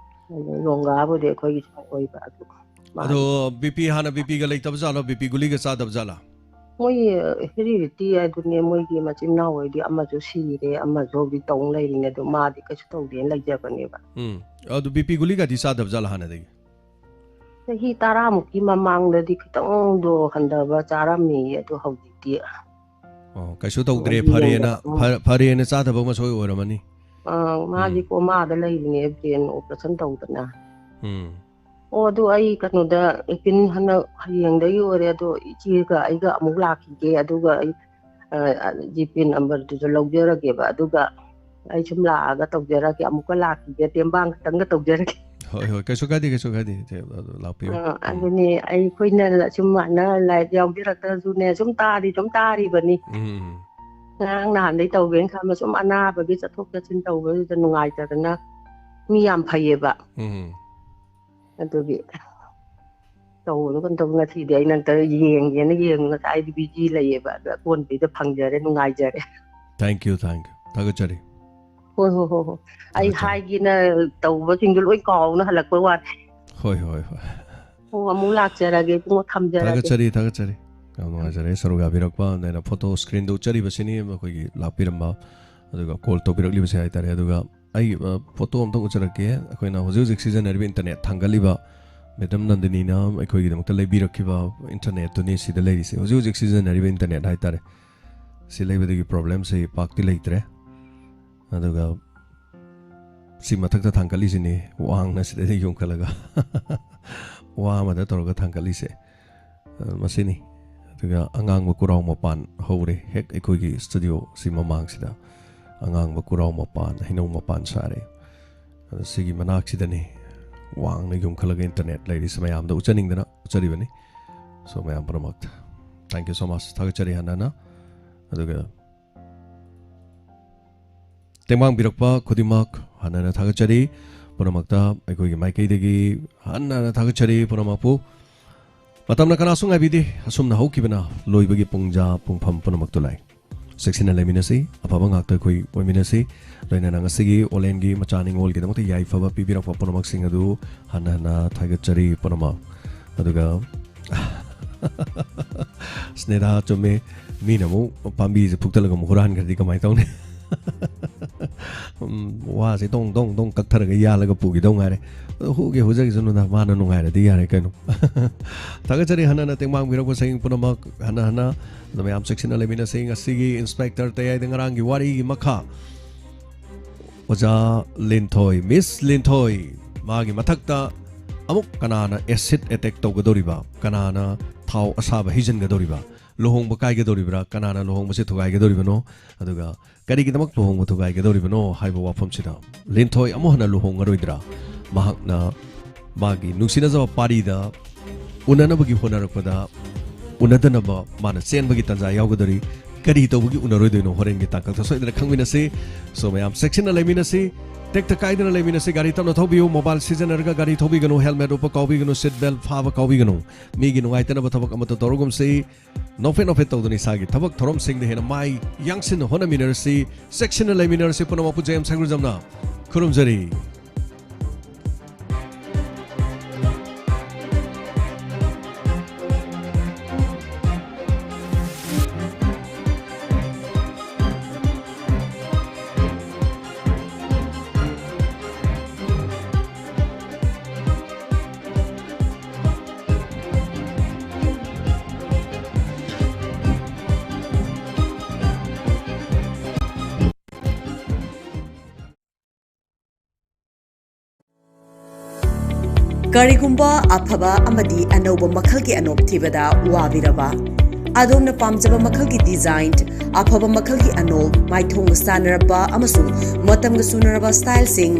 ꯑꯗꯨ ꯂꯣꯡꯒꯥꯕꯨꯗꯤ ꯑꯩꯈꯣꯏꯒꯤ ꯁꯨꯝ ꯑꯣꯏꯕ ꯑꯗꯨ ꯃꯥꯗꯤ꯫ ꯑꯗꯣ ꯕꯤ ꯄꯤ ꯍꯥꯟꯅ ꯕꯤ ꯄꯤꯒ ꯂꯩꯇꯕ ꯖꯥꯠꯂꯣ? ꯕꯤ ꯄꯤ ꯒꯨꯂꯤꯒ ꯆꯥꯗꯕ ꯖꯥꯠꯂꯥ? ꯃꯣꯏ ꯍꯦꯔꯤꯗꯤꯇꯤ ꯍꯥꯏꯗꯨꯅꯦ, ꯃꯣꯏꯒꯤ ꯃꯆꯤꯟ ꯃꯅꯥꯎ ꯍꯣꯏꯗꯤ ꯑꯃꯁꯨ ꯁꯤꯔꯦ, ꯑꯃꯁꯨ ꯍꯧꯖꯤꯛ ꯇꯧ ꯂꯩꯔꯤꯅꯦ, ꯑꯗꯨ ꯃꯥꯗꯤ ꯀꯩꯁꯨ ꯇꯧꯗꯦꯅ ꯂꯩꯖꯕꯅꯦꯕ꯫ ꯎꯝ꯫ ꯑꯗꯨ ꯕꯤ ꯄꯤ ꯒꯨꯂꯤꯒꯗꯤ ꯆꯥꯗꯕ ꯖꯥꯠꯂꯥ ꯍꯥꯟꯅꯗꯒꯤ? ꯆꯍꯤ ꯇꯔꯥꯃꯨꯛꯀꯤ ꯃꯃꯥꯡꯗꯗꯤ ꯈꯤꯇꯪꯗꯣ ꯍꯟꯊꯕ ꯆꯥꯔꯝꯃꯤ, ꯑꯗꯨ ꯍꯧꯖꯤꯛꯇꯤ ꯑꯣ, ꯀꯩꯁꯨ ꯇꯧꯗ꯭ꯔꯦ, ꯑꯗꯨ ꯐꯔꯦꯅ, ꯌꯦꯡꯗꯕ꯫ ꯎꯝ꯫ ꯐ-, ꯐꯔꯦꯅ ꯆꯥꯗꯕ ꯑꯃꯁꯨ ꯑꯣꯏꯔꯝꯃꯅꯤ꯫ ꯑꯥ, ꯃꯥꯗꯤ ꯎꯝ꯫ ꯀꯣꯃꯥꯗ ꯂꯩꯔꯤꯅꯦ, ꯕ꯭ꯔꯦꯟ ꯑꯣꯄꯔꯦꯁꯟ ꯇꯧꯗꯅ꯫ ꯎꯝ꯫ ꯑꯣ, ꯑꯗꯨ ꯑꯩ ꯀꯩꯅꯣꯗ, ꯑꯦꯄ꯭ꯔꯤꯜ ꯍꯟꯗꯛ ꯍꯌꯦꯡꯗꯒꯤ ꯑꯣꯏꯔꯦ, ꯑꯗꯣ ꯏꯆꯦꯒ ꯑꯩꯒ ꯑꯃꯨꯛ ꯂꯥꯛꯈꯤꯒꯦ, ꯑꯗꯨꯒ ꯑꯩ, ꯑ, ꯑ, ꯖꯤꯄꯦ ꯅꯝꯕꯔꯗꯨꯁꯨ ꯂꯧꯖꯔꯒꯦꯕ, ꯑꯗꯨꯒ ꯑꯩ ꯁꯨꯝ ꯂꯥꯛꯑꯒ ꯇꯧꯖꯔꯒꯦ, ꯑꯃꯨꯛꯀ ꯂꯥꯛꯈꯤꯒꯦ, ꯇꯦꯡꯕꯥꯡ ꯈꯛꯇꯪꯒ ꯇꯧꯖꯔꯒꯦ꯫ ꯍꯣꯏ, ꯍꯣꯏ, ꯀꯩꯁꯨ ꯀꯥꯏꯗꯦ, ꯀꯩꯁꯨ ꯀꯥꯏꯗꯦ, ꯏꯆꯦ, ꯑꯗꯨ ꯂꯥꯛꯄꯤꯌꯨ꯫ ꯑ, ꯎꯝ꯫ ꯑꯗꯨꯅꯦ, ꯑꯩꯈꯣꯏꯅ ꯁꯨꯝ ꯑꯅ ꯂꯥꯏꯔꯤꯛ ꯌꯥꯎꯕꯤꯔꯛꯇ꯭ꯔꯁꯨꯅꯦ, ꯁꯨꯝ ꯇꯥꯔꯤ, ꯁꯨꯝ ꯇꯥꯔꯤꯕꯅꯤ꯫ ꯎꯝ, ꯎꯝ꯫ ꯉꯔꯥꯡ ꯅꯍꯥꯟꯗꯩ ꯇꯧꯒꯦꯅ ꯈꯟꯕ, ꯁꯨꯝ ꯑꯅꯥꯕꯒꯤ ꯆꯠꯊꯣꯛ ꯆꯠꯁꯤꯟ ꯇꯧꯕꯗꯨꯗ ꯅꯨꯡꯉꯥꯏꯇꯗꯅ, ꯃꯤ ꯌꯥꯝ ꯐꯩꯌꯦꯕ꯫ ꯎꯝ꯫ ꯑꯗꯨꯒꯤ ꯇꯧꯕꯗꯣ ꯀꯩꯅꯣ ꯇꯧꯕ, ꯉꯁꯤꯗꯤ ꯑꯩ ꯅꯪꯇ ꯌꯦꯡꯒꯦꯅ ꯌꯦꯡꯉꯨ, ꯉꯁꯥꯏꯗꯤ ꯕꯤꯖꯤ ꯂꯩꯌꯦꯕ, ꯑꯗꯣ ꯑꯀꯣꯟꯕꯤꯗ ꯐꯪꯖꯔꯦ, ꯅꯨꯡꯉꯥꯏꯖꯔꯦ꯫ Thank you, thank you꯫ ꯊꯥꯒꯠꯆꯔꯤ꯫ ꯍꯣꯏ, ꯍꯣꯏ, ꯍꯣꯏ, ꯍꯣꯏ꯫ ꯑꯩ ꯊꯥꯒꯠꯆꯔꯤ꯫ ꯍꯥꯏꯒꯦꯅ ꯇꯧꯕꯁꯤꯡꯗꯣ ꯂꯣꯏ ꯀꯥꯎꯅ ꯍꯜꯂꯛꯄ ꯋꯥꯅꯤ꯫ ꯍꯣꯏ, ꯍꯣꯏ, ꯍꯣꯏ꯫ ꯑꯣ, ꯑꯃꯨꯛ ꯂꯥꯛꯆꯔꯒꯦ, ꯏꯕꯨꯡꯉꯣ, ꯊꯝꯖꯔꯒꯦ꯫ ꯊꯥꯒꯠꯆꯔꯤ, ꯊꯥꯒꯠꯆꯔꯤ꯫ ꯌꯥꯝ ꯅꯨꯡꯉꯥꯏꯖꯔꯦ ꯁꯔꯨꯛ ꯌꯥꯕꯤꯔꯛꯄ꯫ ꯑꯗ ꯑꯩꯅ ꯐꯣꯇꯣ ꯁ꯭ꯀ꯭ꯔꯤꯟꯗ ꯎꯠꯆꯔꯤꯕꯁꯤꯅꯤ ꯃꯈꯣꯏꯒꯤ ꯂꯥꯛꯄꯤꯔꯝꯕ, ꯑꯗꯨꯒ ꯀꯣꯜ ꯇꯧꯕꯤꯔꯛꯂꯤꯕꯁꯦ ꯍꯥꯏꯇꯥꯔꯦ꯫ ꯑꯗꯨꯒ ꯑꯩ ꯐꯣꯇꯣ ꯑꯝꯇꯪ ꯎꯠꯆꯔꯛꯀꯦ꯫ ꯑꯩꯈꯣꯏꯅ ꯍꯧꯖꯤꯛ ꯍꯧꯖꯤꯛ ꯁꯤꯖꯤꯟꯅꯔꯤꯕ ꯏꯟꯇꯔꯅꯦꯠ ꯊꯥꯡꯒꯠꯂꯤꯕ ꯃꯦꯗꯝ ꯅꯟꯗꯤꯅꯤꯅ ꯑꯩꯈꯣꯏꯒꯤꯗꯃꯛꯇ ꯂꯩꯕꯤꯔꯛꯈꯤꯕ ꯏꯟꯇꯔꯅꯦꯠꯇꯨꯅꯤ ꯁꯤꯗ ꯂꯩꯔꯤꯁꯦ꯫ ꯍꯧꯖꯤꯛ ꯍꯧꯖꯤꯛ ꯁꯤꯖꯤꯟꯅꯔꯤꯕ ꯏꯟꯇꯔꯅꯦꯠ ꯍꯥꯏꯇꯥꯔꯦ꯫ ꯁꯤ ꯂꯩꯕꯗꯒꯤ ꯄ꯭ꯔꯣꯕ꯭ꯂꯦꯝꯁꯤ ꯄꯥꯛꯇꯤ ꯂꯩꯇ꯭ꯔꯦ꯫ ꯑꯗꯨꯒ ꯁꯤ ꯃꯊꯛꯇ ꯊꯥꯡꯒꯠꯂꯤꯁꯤꯅꯤ, ꯋꯥꯡꯅ ꯁꯤꯗꯩꯗ ꯌꯨꯡꯈꯠꯂꯒ ꯋꯥ ꯑꯃꯗ ꯇꯧꯔꯒ ꯊꯥꯡꯒꯠꯂꯤꯁꯦ꯫ ꯑ, ꯃꯁꯤꯅꯤ꯫ ꯑꯗꯨꯒ ꯑꯉꯥꯡꯕ ꯀꯨꯔꯥꯎ ꯃꯄꯥꯟ ꯍꯧꯔꯦ ꯍꯦꯛ ꯑꯩꯈꯣꯏꯒꯤ ꯁ꯭ꯇꯨꯗꯤꯑꯣꯁꯤ ꯃꯃꯥꯡꯁꯤꯗ꯫ ꯑꯉꯥꯡꯕ ꯀꯨꯔꯥꯎ ꯃꯄꯥꯟ, ꯍꯩꯅꯧ ꯃꯄꯥꯟ ꯁꯥꯔꯦ꯫ ꯑꯗ ꯁꯤꯒꯤ ꯃꯅꯥꯛꯁꯤꯗꯅꯤ ꯋꯥꯡꯅ ꯌꯨꯡꯈꯠꯂꯒ ꯏꯟꯇꯔꯅꯦꯠ ꯂꯩꯔꯤꯁꯤ꯫ ꯃꯌꯥꯝꯗ ꯎꯠꯆꯅꯤꯡꯗꯅ ꯎꯠꯆꯔꯤꯕꯅꯤ꯫ So, ꯃꯌꯥꯝ ꯄꯨꯝꯅꯃꯛꯇ thank you so much, ꯊꯥꯒꯠꯆꯔꯤ ꯍꯟꯅ ꯍꯟꯅ꯫ ꯑꯗꯨꯒ ꯇꯦꯡꯕꯥꯡꯕꯤꯔꯛꯄ ꯈꯨꯗꯤꯡꯃꯛ ꯍꯟꯅ ꯍꯟꯅ ꯊꯥꯒꯠꯆꯔꯤ꯫ ꯄꯨꯝꯅꯃꯛꯇ ꯑꯩꯈꯣꯏꯒꯤ ꯃꯥꯏꯀꯩꯗꯒꯤ ꯍꯟꯅ ꯍꯟꯅ ꯊꯥꯒꯠꯆꯔꯤ ꯄꯨꯝꯅꯃꯛꯄꯨ꯫ ꯃꯇꯝꯅ ꯀꯅꯥꯁꯨ ꯉꯥꯏꯕꯤꯗꯦ꯫ ꯑꯁꯨꯝꯅ ꯍꯧꯈꯤꯕꯅ ꯂꯣꯏꯕꯒꯤ ꯄꯨꯡꯖꯥ ꯄꯨꯡꯐꯝ ꯄꯨꯝꯅꯃꯛꯇ ꯂꯥꯛꯏ꯫ ꯆꯦꯛꯁꯤꯟꯅ ꯂꯩꯃꯤꯟꯅꯁꯤ, ꯑꯐꯕ ꯉꯥꯛꯇ ꯑꯩꯈꯣꯏ ꯑꯣꯏꯃꯤꯟꯅꯁꯤ꯫ ꯂꯣꯏꯅꯅ ꯉꯁꯤꯒꯤ ꯑꯣꯂꯦꯟꯒꯤ ꯃꯆꯥ ꯅꯤꯉꯣꯜꯒꯤꯗꯃꯛꯇ ꯌꯥꯏꯐꯕ ꯄꯤꯕꯤꯔꯛꯄ ꯄꯨꯝꯅꯃꯛꯁꯤꯡ ꯑꯗꯨ ꯍꯟꯅ ꯍꯟꯅ ꯊꯥꯒꯠꯆꯔꯤ ꯄꯨꯝꯅꯃꯛ꯫ ꯑꯗꯨꯒ ꯁ꯭ꯅꯦꯍꯥ, ꯆꯨꯝꯃꯦ, ꯃꯤꯅ ꯑꯃꯨꯛ ꯄꯥꯝꯕꯤꯁꯦ ꯐꯨꯛꯇꯠꯂꯒ ꯑꯃꯨꯛ ꯍꯨꯔꯥꯟꯈ꯭ꯔꯗꯤ ꯀꯃꯥꯏꯅ ꯇꯧꯅꯤ? ꯎꯝ, ꯋꯥꯁꯦ ꯗꯣꯡ ꯗꯣꯡ ꯗꯣꯡ ꯀꯛꯊꯔꯒ ꯌꯥꯜꯂꯒ ꯄꯨꯈꯤꯗꯧ ꯉꯥꯏꯔꯦ꯫ ꯑꯗꯣ ꯍꯨꯒꯦ ꯍꯨꯖꯈꯤꯁꯅꯨꯗ, ꯃꯥꯅ ꯅꯨꯡꯉꯥꯏꯔꯗꯤ ꯌꯥꯔꯦ ꯀꯩꯅꯣ꯫ ꯊꯥꯒꯠꯆꯔꯤ ꯍꯟꯅ ꯍꯟꯅ ꯇꯦꯡꯕꯥꯡꯕꯤꯔꯛꯄꯁꯤꯡ ꯄꯨꯝꯅꯃꯛ꯫ ꯍꯟꯅ ꯍꯟꯅ ꯑꯗꯨ ꯃꯌꯥꯝ ꯆꯦꯛꯁꯤꯟꯅ ꯂꯩꯃꯤꯟꯅꯁꯤ꯫ ꯉꯁꯤꯒꯤ ꯏꯟꯁꯄꯦꯛꯇꯔ ꯇꯌꯥꯏꯗ ꯉꯔꯥꯡꯒꯤ ꯋꯥꯔꯤꯒꯤ ꯃꯈꯥ ꯑꯣꯖꯥ ꯂꯤꯟꯊꯣꯏ, ꯃꯤꯁ ꯂꯤꯟꯊꯣꯏ, ꯃꯥꯒꯤ ꯃꯊꯛꯇ ꯑꯃꯨꯛ ꯀꯅꯥꯅ ꯑꯦꯁꯤꯗ ꯑꯦꯇꯦꯛ ꯇꯧꯒꯗꯧꯔꯤꯕ, ꯀꯅꯥꯅ ꯊꯥꯎ ꯑꯁꯥꯕ ꯍꯩꯖꯤꯟꯒꯗꯧꯔꯤꯕ, ꯂꯨꯍꯣꯡꯕ ꯀꯥꯏꯒꯗꯧꯔꯤꯕ꯭ꯔꯥ, ꯀꯅꯥꯅ ꯂꯨꯍꯣꯡꯕꯁꯦ ꯊꯨꯒꯥꯏꯒꯗꯧꯔꯤꯕꯅꯣ, ꯑꯗꯨꯒ ꯀꯔꯤꯒꯤꯗꯃꯛ ꯂꯨꯍꯣꯡꯕ ꯊꯨꯒꯥꯏꯒꯗꯧꯔꯤꯕꯅꯣ ꯍꯥꯏꯕ ꯋꯥꯐꯝꯁꯤꯗ ꯂꯤꯟꯊꯣꯏ ꯑꯃꯨꯛ ꯍꯟꯅ ꯂꯨꯍꯣꯡꯉꯔꯣꯏꯗ꯭ꯔꯥ? ꯃꯍꯥꯛꯅ ꯃꯥꯒꯤ ꯅꯨꯡꯁꯤꯅꯖꯕ ꯄꯥꯔꯤꯗ ꯎꯅꯅꯕꯒꯤ ꯍꯣꯠꯅꯔꯛꯄꯗ ꯎꯅꯗꯅꯕ ꯃꯥꯅ ꯆꯦꯟꯕꯒꯤ ꯇꯥꯟꯖꯥ ꯌꯥꯎꯒꯗꯧꯔꯤ꯫ ꯀꯔꯤ ꯇꯧꯕꯒꯤ ꯎꯅꯔꯣꯏꯗꯣꯏꯅꯣ? ꯍꯣꯔꯦꯟꯒꯤ ꯇꯥꯡꯀꯛꯇ ꯁꯣꯏꯗꯅ ꯈꯪꯃꯤꯟꯅꯁꯤ꯫ So, ꯃꯌꯥꯝ ꯆꯦꯛꯁꯤꯟꯅ ꯂꯩꯃꯤꯟꯅꯁꯤ, ꯇꯦꯛꯇ ꯀꯥꯏꯗꯅ ꯂꯩꯃꯤꯟꯅꯁꯤ꯫ ꯒꯥꯔꯤ ꯇꯞꯅ ꯊꯧꯕꯤꯌꯨ, ꯃꯣꯕꯥꯏꯜ ꯁꯤꯖꯤꯟꯅꯔꯒ ꯒꯥꯔꯤ ꯊꯧꯕꯤꯒꯅꯨ, ꯍꯦꯜꯃꯦꯠ ꯎꯞꯄ ꯀꯥꯎꯕꯤꯒꯅꯨ, ꯁꯤꯠ ꯕꯦꯜꯠ ꯐꯥꯕ ꯀꯥꯎꯕꯤꯒꯅꯨ꯫ ꯃꯤꯒꯤ ꯅꯨꯡꯉꯥꯏꯇꯅꯕ ꯊꯕꯛ ꯑꯃꯠꯇ ꯇꯧꯔꯒꯨꯝꯁꯤ꯫ ꯅꯣꯛꯐꯦꯠ ꯅꯣꯛꯐꯦꯠ ꯇꯧꯗꯨꯅ ꯏꯁꯥꯒꯤ ꯊꯕꯛ ꯊꯧꯔꯝꯁꯤꯡꯗ ꯍꯦꯟꯅ ꯃꯥꯏ ꯌꯥꯡꯁꯤꯟꯅ ꯍꯣꯠꯅꯃꯤꯟꯅꯔꯁꯤ꯫ ꯆꯦꯛꯁꯤꯟꯅ ꯂꯩꯃꯤꯟꯅꯔꯁꯤ꯫ ꯄꯨꯝꯅꯃꯛꯄꯨ ꯖꯦ ꯑꯦꯝ ꯁꯪꯒ꯭ꯔꯨꯖꯝꯅ ꯈꯨꯔꯨꯝꯖꯔꯤ꯫ ꯀꯔꯤꯒꯨꯝꯕ ꯑꯐꯕ ꯑꯃꯗꯤ ꯑꯅꯧꯕ ꯃꯈꯜꯒꯤ ꯑꯅꯣꯞ ꯊꯤꯕꯗ ꯋꯥꯕꯤꯔꯕ? ꯑꯗꯣꯝꯅ ꯄꯥꯝꯖꯕ ꯃꯈꯜꯒꯤ ꯗꯤꯖꯥꯏꯟ, ꯑꯐꯕ ꯃꯈꯜꯒꯤ ꯑꯅꯣꯞ, ꯃꯥꯏꯊꯣꯡꯒ ꯆꯥꯟꯅꯔꯕ ꯑꯃꯁꯨꯡ ꯃꯇꯝꯒ ꯆꯨꯅꯔꯕ ꯁ꯭ꯇꯥꯏꯜꯁꯤꯡ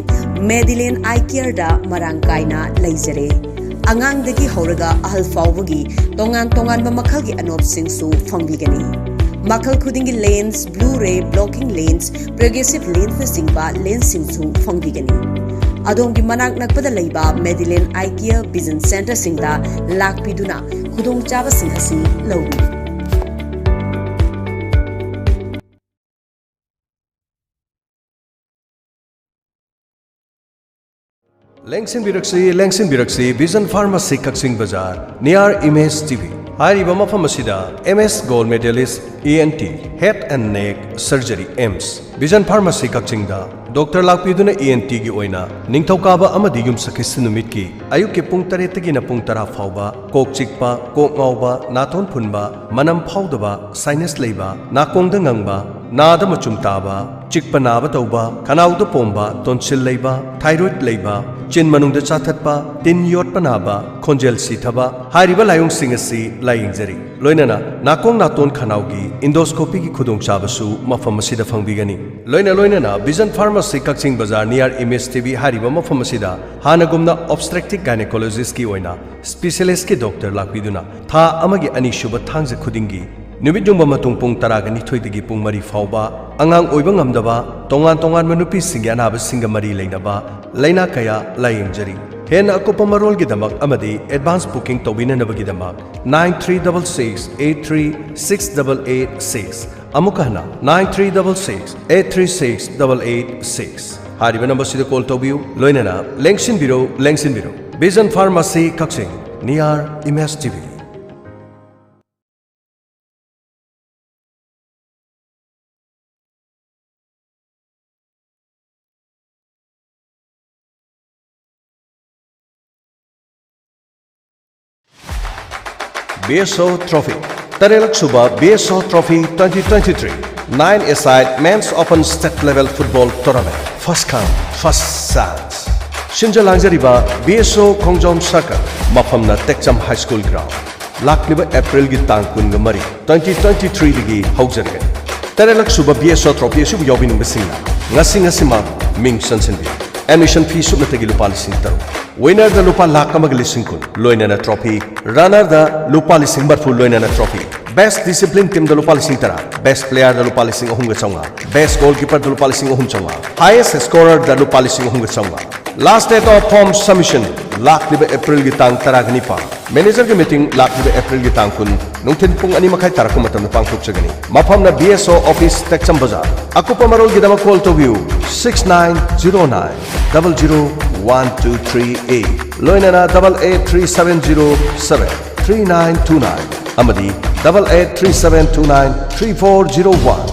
Madeline Eye Careꯗ ꯃꯔꯥꯡ ꯀꯥꯏꯅ ꯂꯩꯖꯔꯦ꯫ ꯑꯉꯥꯡꯗꯒꯤ ꯍꯧꯔꯒ ꯑꯍꯜ ꯐꯥꯎꯕꯒꯤ ꯇꯣꯉꯥꯟ ꯇꯣꯉꯥꯟꯕ ꯃꯈꯜꯒꯤ ꯑꯅꯣꯞꯁꯤꯡꯁꯨ ꯐꯪꯕꯤꯒꯅꯤ꯫ ꯃꯈꯜ ꯈꯨꯗꯤꯡꯒꯤ lens, blue ray blocking lens, progressive lensꯅꯆꯤꯡꯕ ꯂꯦꯟꯁꯁꯤꯡꯁꯨ ꯐꯪꯕꯤꯒꯅꯤ꯫ ꯑꯗꯣꯝꯒꯤ ꯃꯅꯥꯛ ꯅꯛꯄꯗ ꯂꯩꯕ Madeline Eye Care Vision Centreꯁꯤꯡꯗ ꯂꯥꯛꯄꯤꯗꯨꯅ ꯈꯨꯗꯣꯡꯆꯥꯕꯁꯤꯡ ꯑꯁꯤ ꯂꯧꯕꯤꯌꯨ꯫ ꯂꯦꯡꯁꯤꯟꯕꯤꯔꯛꯁꯤ, ꯂꯦꯡꯁꯤꯟꯕꯤꯔꯛꯁꯤ, Vision Pharmacy ꯀꯛꯆꯤꯡ ꯕꯖꯥꯔ, near Image TV꯫ ꯍꯥꯏꯔꯤꯕ ꯃꯐꯝ ꯑꯁꯤꯗ M S gold medalist, E N T, head and neck surgery, AIIMS, Vision Pharmacy ꯀꯛꯆꯤꯡꯗ ꯗꯣꯛꯇꯔ ꯂꯥꯛꯄꯤꯗꯨꯅ E N Tꯒꯤ ꯑꯣꯏꯅ ꯅꯤꯡꯊꯧꯀꯥꯕ ꯑꯃꯗꯤ ꯌꯨꯝꯁꯀꯩꯁ ꯅꯨꯃꯤꯠꯀꯤ ꯑꯌꯨꯛꯀꯤ ꯄꯨꯡ ꯇꯔꯦꯠꯇꯒꯤꯅ ꯄꯨꯡ ꯇꯔꯥ ꯐꯥꯎꯕ ꯀꯣꯛ ꯆꯤꯛꯄ, ꯀꯣꯛ ꯉꯥꯎꯕ, ꯅꯥꯇꯣꯟ ꯐꯨꯟꯕ, ꯃꯅꯝ ꯐꯥꯎꯗꯕ, sinus ꯂꯩꯕ, ꯅꯥꯀꯣꯡꯗ ꯉꯪꯕ, ꯅꯥꯗ ꯃꯆꯨꯝ ꯇꯥꯕ, ꯆꯤꯛꯄ ꯅꯥꯕ ꯇꯧꯕ, ꯈꯅꯥꯎꯗ ꯄꯣꯝꯕ, tonsil ꯂꯩꯕ, thyroid ꯂꯩꯕ, ꯆꯤꯟ ꯃꯅꯨꯡꯗ ꯆꯥꯊꯠꯄ, ꯇꯤꯟ ꯌꯣꯠꯄ ꯅꯥꯕ, ꯈꯣꯟꯖꯦꯜ ꯁꯤꯊꯕ ꯍꯥꯏꯔꯤꯕ ꯂꯥꯏꯑꯣꯡꯁꯤꯡ ꯑꯁꯤ ꯂꯥꯌꯦꯡꯖꯔꯤ꯫ ꯂꯣꯏꯅꯅ ꯅꯥꯀꯣꯡ ꯅꯥꯇꯣꯟ ꯈꯅꯥꯎꯒꯤ endoscopyꯒꯤ ꯈꯨꯗꯣꯡꯆꯥꯕꯁꯨ ꯃꯐꯝ ꯑꯁꯤꯗ ꯐꯪꯕꯤꯒꯅꯤ꯫ ꯂꯣꯏꯅ ꯂꯣꯏꯅꯅ Vision Pharmacy ꯀꯛꯆꯤꯡ ꯕꯖꯥꯔ near Image TV ꯍꯥꯏꯔꯤꯕ ꯃꯐꯝ ꯑꯁꯤꯗ ꯍꯥꯟꯅꯒꯨꯝꯅ obstetric gynecologistꯀꯤ ꯑꯣꯏꯅ specialistꯀꯤ ꯗꯣꯛꯇꯔ ꯂꯥꯛꯄꯤꯗꯨꯅ ꯊꯥ ꯑꯃꯒꯤ ꯑꯅꯤꯁꯨꯕ ꯊꯥꯡꯖ ꯈꯨꯗꯤꯡꯒꯤ ꯅꯨꯃꯤꯠ ꯌꯨꯡꯕ ꯃꯇꯨꯡ ꯄꯨꯡ ꯇꯔꯥꯒ ꯅꯤꯊꯣꯏꯗꯒꯤ ꯄꯨꯡ ꯃꯔꯤ ꯐꯥꯎꯕ ꯑꯉꯥꯡ ꯑꯣꯏꯕ ꯉꯝꯗꯕ ꯇꯣꯉꯥꯟ ꯇꯣꯉꯥꯟꯕ ꯅꯨꯄꯤꯁꯤꯡꯒꯤ ꯑꯅꯥꯕꯁꯤꯡꯒ ꯃꯔꯤ ꯂꯩꯅꯕ ꯂꯥꯏꯅꯥ ꯀꯌꯥ ꯂꯥꯌꯦꯡꯖꯔꯤ꯫ ꯍꯦꯟꯅ ꯑꯀꯨꯞꯄ ꯃꯔꯣꯜꯒꯤꯗꯃꯛ ꯑꯃꯗꯤ advance booking ꯇꯧꯕꯤꯅꯅꯕꯒꯤꯗꯃꯛ nine three double six eight three six double eight six, ꯑꯃꯨꯛꯀ ꯍꯟꯅ nine three double six eight three six double eight six ꯍꯥꯏꯔꯤꯕ ꯅꯝꯕꯔꯁꯤꯗ call ꯇꯧꯕꯤꯌꯨ꯫ ꯂꯣꯏꯅꯅ ꯂꯦꯡꯁꯤꯟꯕꯤꯔꯣ, ꯂꯦꯡꯁꯤꯟꯕꯤꯔꯣ꯫ Vision Pharmacy ꯀꯛꯆꯤꯡ, near Image TV꯫ BSO Trophy, ꯇꯔꯦꯠꯂꯛ ꯁꯨꯕ BSO Trophy twenty twenty-three, nine-a-side Men's Open State Level Football Tournament, first come, first chance꯫ ꯁꯤꯟꯖ ꯂꯥꯡꯖꯔꯤꯕ B S O Khongjom circle, ꯃꯐꯝꯅ ꯇꯦꯛꯆꯝ high school ground. ꯂꯥꯛꯂꯤꯕ ꯑꯦꯄ꯭ꯔꯤꯜꯒꯤ ꯇꯥꯡ ꯀꯨꯟꯒ ꯃꯔꯤ, twenty twenty-three ꯗꯒꯤ ꯍꯧꯖꯔꯒꯅꯤ꯫ ꯇꯔꯦꯠꯂꯛ ꯁꯨꯕ ꯕꯤ ꯑꯦꯁ ꯑꯣ ꯇ꯭ꯔꯣꯐꯤ ꯑꯁꯤꯕꯨ ꯌꯥꯎꯕꯤꯅꯤꯡꯕꯁꯤꯡꯅ ꯉꯁꯤ ꯉꯁꯤꯃꯛ ꯃꯤꯡ ꯆꯟꯁꯤꯟꯕꯤꯌꯨ꯫ ꯑꯦꯗꯃꯤꯁꯟ ꯐꯤ ꯁꯨꯞꯅꯇꯒꯤ ꯂꯨꯄꯥ ꯂꯤꯁꯤꯡ ꯇꯔꯨꯛ꯫ ꯋꯤꯅꯔꯗ ꯂꯨꯄꯥ ꯂꯥꯈ ꯑꯃꯒ ꯂꯤꯁꯤꯡ ꯀꯨꯟ, ꯂꯣꯏꯅꯅ ꯇ꯭ꯔꯣꯐꯤ꯫ ꯔꯟꯅꯔꯗ ꯂꯨꯄꯥ ꯂꯤꯁꯤꯡ ꯃꯔꯤꯐꯨ, ꯂꯣꯏꯅꯅ ꯇ꯭ꯔꯣꯐꯤ꯫ ꯕꯦꯁ꯭ꯠ ꯗꯤꯁꯤꯄ꯭ꯂꯤꯟ ꯇꯤꯝꯗ ꯂꯨꯄꯥ ꯂꯤꯁꯤꯡ ꯇꯔꯥ, ꯕꯦꯁ꯭ꯠ ꯄ꯭ꯂꯦꯌꯔꯗ ꯂꯨꯄꯥ ꯂꯤꯁꯤꯡ ꯑꯍꯨꯝꯒ ꯆꯥꯝꯃꯉꯥ, ꯕꯦꯁ꯭ꯠ ꯒꯣꯜꯀꯤꯄꯔꯗ ꯂꯨꯄꯥ ꯂꯤꯁꯤꯡ ꯑꯍꯨꯝ ꯆꯥꯝꯃꯉꯥ, ꯍꯥꯏꯌꯦꯁ꯭ꯠ ꯁ꯭ꯀꯣꯔꯔꯗ ꯂꯨꯄꯥ ꯂꯤꯁꯤꯡ ꯑꯍꯨꯝꯒ ꯆꯥꯝꯃꯉꯥ꯫ Last date of form submission, ꯂꯥꯛꯂꯤꯕ ꯑꯦꯄ꯭ꯔꯤꯜꯒꯤ ꯇꯥꯡ ꯇꯔꯥꯒ ꯅꯤꯄꯥꯟ꯫ ꯃꯦꯅꯦꯖꯔꯒꯤ ꯃꯤꯇꯤꯡ ꯂꯥꯛꯂꯤꯕ ꯑꯦꯄ꯭ꯔꯤꯜꯒꯤ ꯇꯥꯡ ꯀꯨꯟ, ꯅꯨꯡꯊꯤꯜ ꯄꯨꯡ ꯑꯅꯤ ꯃꯈꯥꯏ ꯇꯥꯔꯛꯄ ꯃꯇꯝꯗ ꯄꯥꯡꯊꯣꯛꯆꯒꯅꯤ꯫ ꯃꯐꯝꯅ ꯕꯤ ꯑꯦꯁ ꯑꯣ ꯑꯣꯐꯤꯁ, ꯇꯦꯛꯆꯝ ꯕꯖꯥꯔ꯫ ꯑꯀꯨꯞꯄ ꯃꯔꯣꯜꯒꯤꯗꯃꯛ ꯀꯣꯜ ꯇꯧꯕꯤꯌꯨ, six nine zero nine double zero one two three eight, ꯂꯣꯏꯅꯅ double eight three seven zero seven three nine two nine ꯑꯃꯗꯤ double eight three seven two nine three four zero one꯫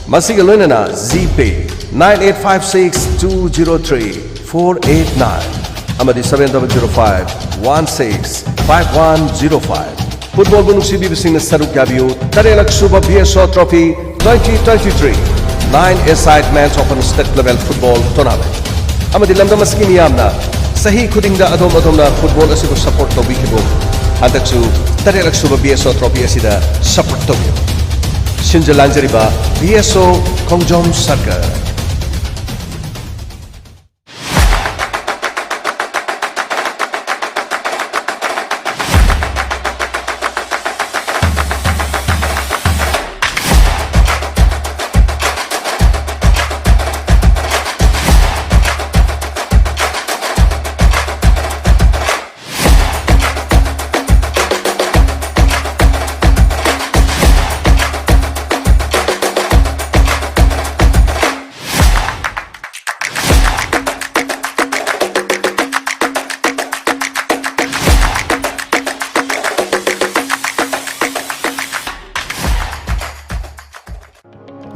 ꯃꯁꯤꯒ ꯂꯣꯏꯅꯅ G ꯄꯦ, nine eight five six two zero three four eight nine ꯑꯃꯗꯤ seven double zero five one six five one zero five꯫ ꯐꯨꯠꯕꯣꯜꯕꯨ ꯅꯨꯡꯁꯤꯕꯤꯕꯁꯤꯡꯅ ꯁꯔꯨꯛ ꯌꯥꯕꯤꯌꯨ꯫ ꯇꯔꯦꯠꯂꯛ ꯁꯨꯕ B S ꯑꯣ trophy twenty twenty-three, nine-a-side men's open state level football tournament꯫ ꯑꯃꯗꯤ ꯂꯝꯗꯝ ꯑꯁꯤꯒꯤ ꯃꯤꯌꯥꯝꯅ ꯆꯍꯤ ꯈꯨꯗꯤꯡꯗ ꯑꯗꯣꯝ ꯑꯗꯣꯝꯅ ꯐꯨꯠꯕꯣꯜ ꯑꯁꯤꯕꯨ ꯁꯄꯣꯔꯠ ꯇꯧꯕꯤꯈꯤꯕ, ꯍꯟꯗꯛꯁꯨ ꯇꯔꯦꯠꯂꯛ ꯁꯨꯕ ꯕꯤ ꯑꯦꯁ ꯑꯣ ꯇ꯭ꯔꯣꯐꯤ ꯑꯁꯤꯗ ꯁꯄꯣꯔꯠ ꯇꯧꯕꯤꯌꯨ꯫ ꯁꯤꯟꯖ ꯂꯥꯡꯖꯔꯤꯕ B S O Khongjom circle.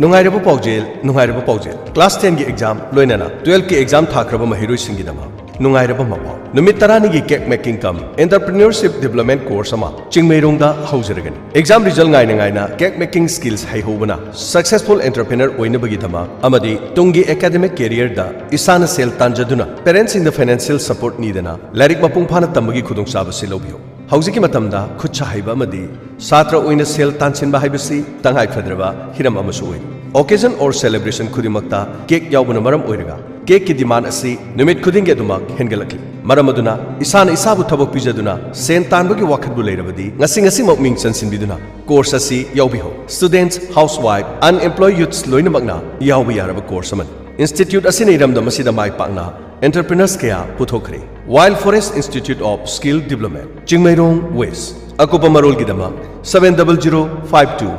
ꯅꯨꯡꯉꯥꯏꯔꯕ ꯄꯥꯎꯖꯦꯜ, ꯅꯨꯡꯉꯥꯏꯔꯕ ꯄꯥꯎꯖꯦꯜ꯫ Class ten ꯒꯤ exam, ꯂꯣꯏꯅꯅ twelve ꯀꯤ exam ꯊꯥꯈ꯭ꯔꯕ ꯃꯍꯩꯔꯣꯏꯁꯤꯡꯒꯤꯗꯃꯛ꯫ ꯅꯨꯡꯉꯥꯏꯔꯕ ꯃꯄꯥꯎ꯫ ꯅꯨꯃꯤꯠ ꯇꯔꯥꯅꯤꯒꯤ cake making cum entrepreneurship development course ꯑꯃ ꯆꯤꯡꯃꯩꯔꯣꯡꯗ ꯍꯧꯖꯔꯒꯅꯤ꯫ Exam result ꯉꯥꯏꯅ ꯉꯥꯏꯅ cake making skills ꯍꯩꯍꯧꯕꯅ successful entrepreneur ꯑꯣꯏꯅꯕꯒꯤꯗꯃꯛ ꯑꯃꯗꯤ ꯇꯨꯡꯒꯤ academic careerꯗ ꯏꯁꯥꯅ ꯁꯦꯜ ꯇꯥꯟꯖꯗꯨꯅ parentsꯁꯤꯡꯗ financial support ꯅꯤꯗꯅ ꯂꯥꯏꯔꯤꯛ ꯃꯄꯨꯡ ꯐꯥꯅ ꯇꯝꯕꯒꯤ ꯈꯨꯗꯣꯡꯆꯥꯕꯁꯤ ꯂꯧꯕꯤꯌꯨ꯫ ꯍꯧꯖꯤꯛꯀꯤ ꯃꯇꯝꯗ ꯈꯨꯠ ꯁꯥ ꯍꯩꯕ ꯑꯃꯗꯤ ꯁꯥꯇ꯭ꯔ ꯑꯣꯏꯅ ꯁꯦꯜ ꯇꯥꯟꯁꯤꯟꯕ ꯍꯥꯏꯕꯁꯤ ꯇꯉꯥꯏ ꯐꯗ꯭ꯔꯕ ꯍꯤꯔꯝ ꯑꯃꯁꯨ ꯑꯣꯏꯔꯤ꯫ Occasion or celebration ꯈꯨꯗꯤꯡꯃꯛꯇ cake ꯌꯥꯎꯕꯅ ꯃꯔꯝ ꯑꯣꯏꯔꯒ cakeꯀꯤ demand ꯑꯁꯤ ꯅꯨꯃꯤꯠ ꯈꯨꯗꯤꯡꯒꯤ ꯑꯗꯨꯃꯛ ꯍꯦꯟꯒꯠꯂꯛꯂꯤ꯫ ꯃꯔꯝ ꯑꯗꯨꯅ ꯏꯁꯥꯅ ꯏꯁꯥꯕꯨ ꯊꯕꯛ ꯄꯤꯖꯗꯨꯅ ꯁꯦꯟ ꯇꯥꯟꯕꯒꯤ ꯋꯥꯈꯜꯕꯨ ꯂꯩꯔꯕꯗꯤ ꯉꯁꯤ ꯉꯁꯤꯃꯛ ꯃꯤꯡ ꯆꯟꯁꯤꯟꯕꯤꯗꯨꯅ course ꯑꯁꯤ ꯌꯥꯎꯕꯤꯍꯧ꯫ Students, housewife, unemployed youths ꯂꯣꯏꯅꯃꯛꯅ ꯌꯥꯎꯕ ꯌꯥꯔꯕ course ꯑꯃꯅꯤ꯫ Institute ꯑꯁꯤꯅ ꯏꯔꯝꯗꯝ ꯑꯁꯤꯗ ꯃꯥꯏ ꯄꯥꯛꯅ entrepreneurs ꯀꯌꯥ ꯄꯨꯊꯣꯛꯈ꯭ꯔꯦ꯫ Wild Forest Institute of Skill Development, Chingmeirong West꯫ ꯑꯀꯨꯞꯄ ꯃꯔꯣꯜꯒꯤꯗꯃꯛ seven double zero five two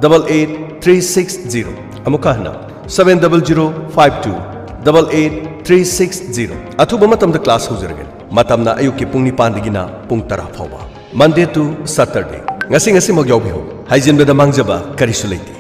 double eight three six zero꯫ ꯑꯃꯨꯛꯀ ꯍꯟꯅ, seven double zero five two double eight three six zero꯫ ꯑꯊꯨꯕ ꯃꯇꯝꯗ class ꯍꯧꯖꯔꯒꯅꯤ꯫ ꯃꯇꯝꯅ ꯑꯌꯨꯛꯀꯤ ꯄꯨꯡ ꯅꯤꯄꯥꯟꯗꯒꯤꯅ ꯄꯨꯡ ꯇꯔꯥ ꯐꯥꯎꯕ, Monday to Saturday꯫ ꯉꯁꯤ ꯉꯁꯤꯃꯛ ꯌꯥꯎꯕꯤꯍꯧ꯫ ꯍꯥꯏꯖꯤꯟꯕꯗ ꯃꯥꯡꯖꯕ ꯀꯔꯤꯁꯨ ꯂꯩꯇꯦ꯫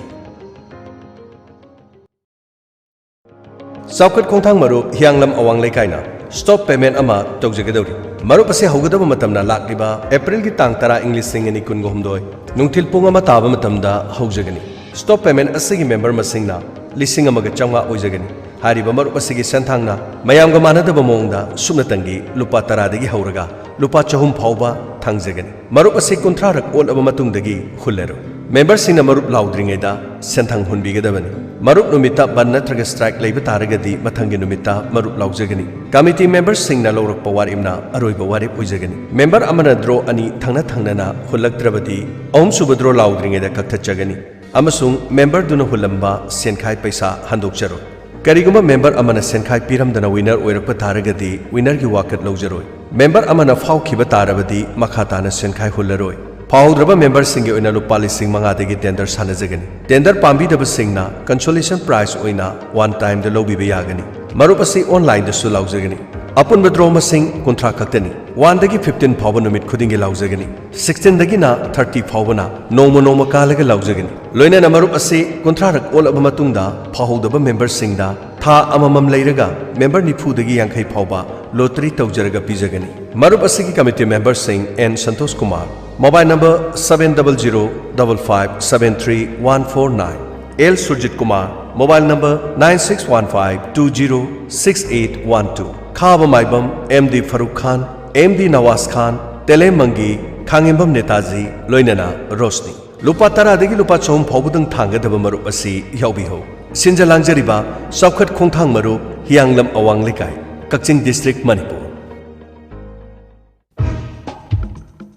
ꯆꯥꯎꯈꯠ ꯈꯣꯡꯊꯥꯡ ꯃꯔꯨꯞ ꯍꯤꯌꯥꯡꯂꯝ ꯑꯋꯥꯡ ꯂꯩꯀꯥꯏꯅ stop payment ꯑꯃ ꯇꯧꯖꯒꯗꯧꯔꯤ꯫ ꯃꯔꯨꯞ ꯑꯁꯤ ꯍꯧꯒꯗꯕ ꯃꯇꯝꯅ ꯂꯥꯛꯂꯤꯕ Aprilꯒꯤ ꯇꯥꯡ ꯇꯔꯥ, ꯏꯪ ꯂꯤꯁꯤꯡ ꯑꯅꯤ ꯀꯨꯟꯒ ꯍꯨꯝꯗꯣꯏ, ꯅꯨꯡꯊꯤꯜ ꯄꯨꯡ ꯑꯃ ꯇꯥꯕ ꯃꯇꯝꯗ ꯍꯧꯖꯒꯅꯤ꯫ Stop payment ꯑꯁꯤꯒꯤ member ꯃꯁꯤꯡꯅ ꯂꯤꯁꯤꯡ ꯑꯃꯒ ꯆꯥꯝꯃꯉꯥ ꯑꯣꯏꯖꯒꯅꯤ꯫ ꯍꯥꯏꯔꯤꯕ ꯃꯔꯨꯞ ꯑꯁꯤꯒꯤ ꯁꯦꯟꯊꯥꯡꯅ ꯃꯌꯥꯝꯒ ꯃꯥꯟꯅꯗꯕ ꯃꯑꯣꯡꯗ ꯁꯨꯞꯅꯇꯪꯒꯤ ꯂꯨꯄꯥ ꯇꯔꯥꯗꯒꯤ ꯍꯧꯔꯒ ꯂꯨꯄꯥ ꯆꯍꯨꯝ ꯐꯥꯎꯕ ꯊꯥꯡꯖꯒꯅꯤ꯫ ꯃꯔꯨꯞ ꯑꯁꯤ ꯀꯨꯟꯊ꯭ꯔꯥ ꯔꯛ ꯑꯣꯜꯂꯕ ꯃꯇꯨꯡꯗꯒꯤ ꯍꯨꯜꯂꯔꯣꯏ꯫ Memberꯁꯤꯡꯅ ꯃꯔꯨꯞ ꯂꯥꯎꯗ꯭ꯔꯤꯉꯩꯗ ꯁꯦꯟꯊꯪ ꯍꯨꯟꯕꯤꯒꯗꯕꯅꯤ꯫ ꯃꯔꯨꯞ ꯅꯨꯃꯤꯠꯇ ꯕꯟ ꯅꯠꯇ꯭ꯔꯒ strike ꯂꯩꯕ ꯇꯥꯔꯒꯗꯤ ꯃꯊꯪꯒꯤ ꯅꯨꯃꯤꯠꯇ ꯃꯔꯨꯞ ꯂꯥꯎꯖꯒꯅꯤ꯫ Committee memberꯁꯤꯡꯅ ꯂꯧꯔꯛꯄ ꯋꯥꯔꯦꯞꯅ ꯑꯔꯣꯏꯕ ꯋꯥꯔꯦꯞ ꯑꯣꯏꯖꯒꯅꯤ꯫ Member ꯑꯃꯅ draw ꯑꯅꯤ ꯊꯪꯅ ꯊꯪꯅꯅ ꯍꯨꯜꯂꯛꯇ꯭ꯔꯕꯗꯤ ꯑꯍꯨꯝꯁꯨꯕ draw ꯂꯥꯎꯗ꯭ꯔꯤꯉꯩꯗ ꯀꯛꯊꯠꯆꯒꯅꯤ꯫ ꯑꯃꯁꯨꯡ memberꯗꯨꯅ ꯍꯨꯜꯂꯝꯕ ꯁꯦꯟꯈꯥꯏ ꯄꯩꯁꯥ ꯍꯟꯗꯣꯛꯆꯔꯣꯏ꯫ ꯀꯔꯤꯒꯨꯝꯕ member ꯑꯃꯅ ꯁꯦꯟꯈꯥꯏ ꯄꯤꯔꯝꯗꯅ winner ꯑꯣꯏꯔꯛꯄ ꯇꯥꯔꯒꯗꯤ winnerꯒꯤ ꯋꯥꯀꯠ ꯂꯧꯖꯔꯣꯏ꯫ Member ꯑꯃꯅ ꯐꯥꯎꯈꯤꯕ ꯇꯥꯔꯕꯗꯤ ꯃꯈꯥ ꯇꯥꯅ ꯁꯦꯟꯈꯥꯏ ꯍꯨꯜꯂꯔꯣꯏ꯫ ꯐꯥꯎꯍꯧꯗ꯭ꯔꯕ memberꯁꯤꯡꯒꯤ ꯑꯣꯏꯅ ꯂꯨꯄꯥ ꯂꯤꯁꯤꯡ ꯃꯉꯥꯗꯒꯤ tender ꯁꯥꯟꯅꯖꯒꯅꯤ꯫ Tender ꯄꯥꯝꯕꯤꯗꯕꯁꯤꯡꯅ consolation prize ꯑꯣꯏꯅ one timeꯗ ꯂꯧꯕꯤꯕ ꯌꯥꯒꯅꯤ꯫ ꯃꯔꯨꯞ ꯑꯁꯤ onlineꯗꯁꯨ ꯂꯥꯎꯖꯒꯅꯤ꯫ ꯑꯄꯨꯟꯕ draw ꯃꯁꯤꯡ ꯀꯨꯟꯊ꯭ꯔꯥ ꯈꯛꯇꯅꯤ꯫ Oneꯗꯒꯤ fifteen ꯐꯥꯎꯕ ꯅꯨꯃꯤꯠ ꯈꯨꯗꯤꯡꯒꯤ ꯂꯥꯎꯖꯒꯅꯤ꯫ Sixteenꯗꯒꯤꯅ thirty ꯐꯥꯎꯕꯅ ꯅꯣꯡꯃ ꯅꯣꯡꯃ ꯀꯥꯜꯂꯒ ꯂꯥꯎꯖꯒꯅꯤ꯫ ꯂꯣꯏꯅꯅ ꯃꯔꯨꯞ ꯑꯁꯤ ꯀꯨꯟꯊ꯭ꯔꯥ ꯔꯛ ꯑꯣꯜꯂꯕ ꯃꯇꯨꯡꯗ ꯐꯥꯎꯍꯧꯗꯕ memberꯁꯤꯡꯗ ꯊꯥ ꯑꯃꯃꯝ ꯂꯩꯔꯒ ꯃꯦꯝꯕꯔ ꯅꯤꯐꯨꯗꯒꯤ ꯌꯥꯡꯈꯩ ꯐꯥꯎꯕ ꯂꯣꯇꯔꯤ ꯇꯧꯖꯔꯒ ꯄꯤꯖꯒꯅꯤ꯫ ꯃꯔꯨꯞ ꯑꯁꯤꯒꯤ ꯀꯃꯤꯇꯤ ꯃꯦꯝꯕꯔꯁꯤꯡ: N Santosh Kumar, mobile number seven double zero double five seven three one four nine, L Surjit Kumar, mobile number nine six one five two zero six eight one two, ꯈꯥꯕ ꯃꯥꯏꯕꯝ M D Faruk Khan, M D Nawaz Khan, Telem Mangi, Khangembam Netaji, ꯂꯣꯏꯅꯅ ꯔꯣꯁꯅꯤ꯫ ꯂꯨꯄꯥ ꯇꯔꯥꯗꯒꯤ ꯂꯨꯄꯥ ꯆꯍꯨꯝ ꯐꯥꯎꯕꯗꯪ ꯊꯥꯡꯒꯗꯕ ꯃꯔꯨꯞ ꯑꯁꯤ ꯌꯥꯎꯕꯤꯍꯧ꯫ ꯁꯤꯟꯖ ꯂꯥꯡꯖꯔꯤꯕ ꯆꯥꯎꯈꯠ ꯈꯣꯡꯊꯥꯡ ꯃꯔꯨꯞ, ꯍꯤꯌꯥꯡꯂꯝ ꯑꯋꯥꯡ ꯂꯩꯀꯥꯏ, ꯀꯛꯆꯤꯡ ꯗꯤꯁꯇ꯭ꯔꯤꯛ, ꯃꯅꯤꯄꯨꯔ꯫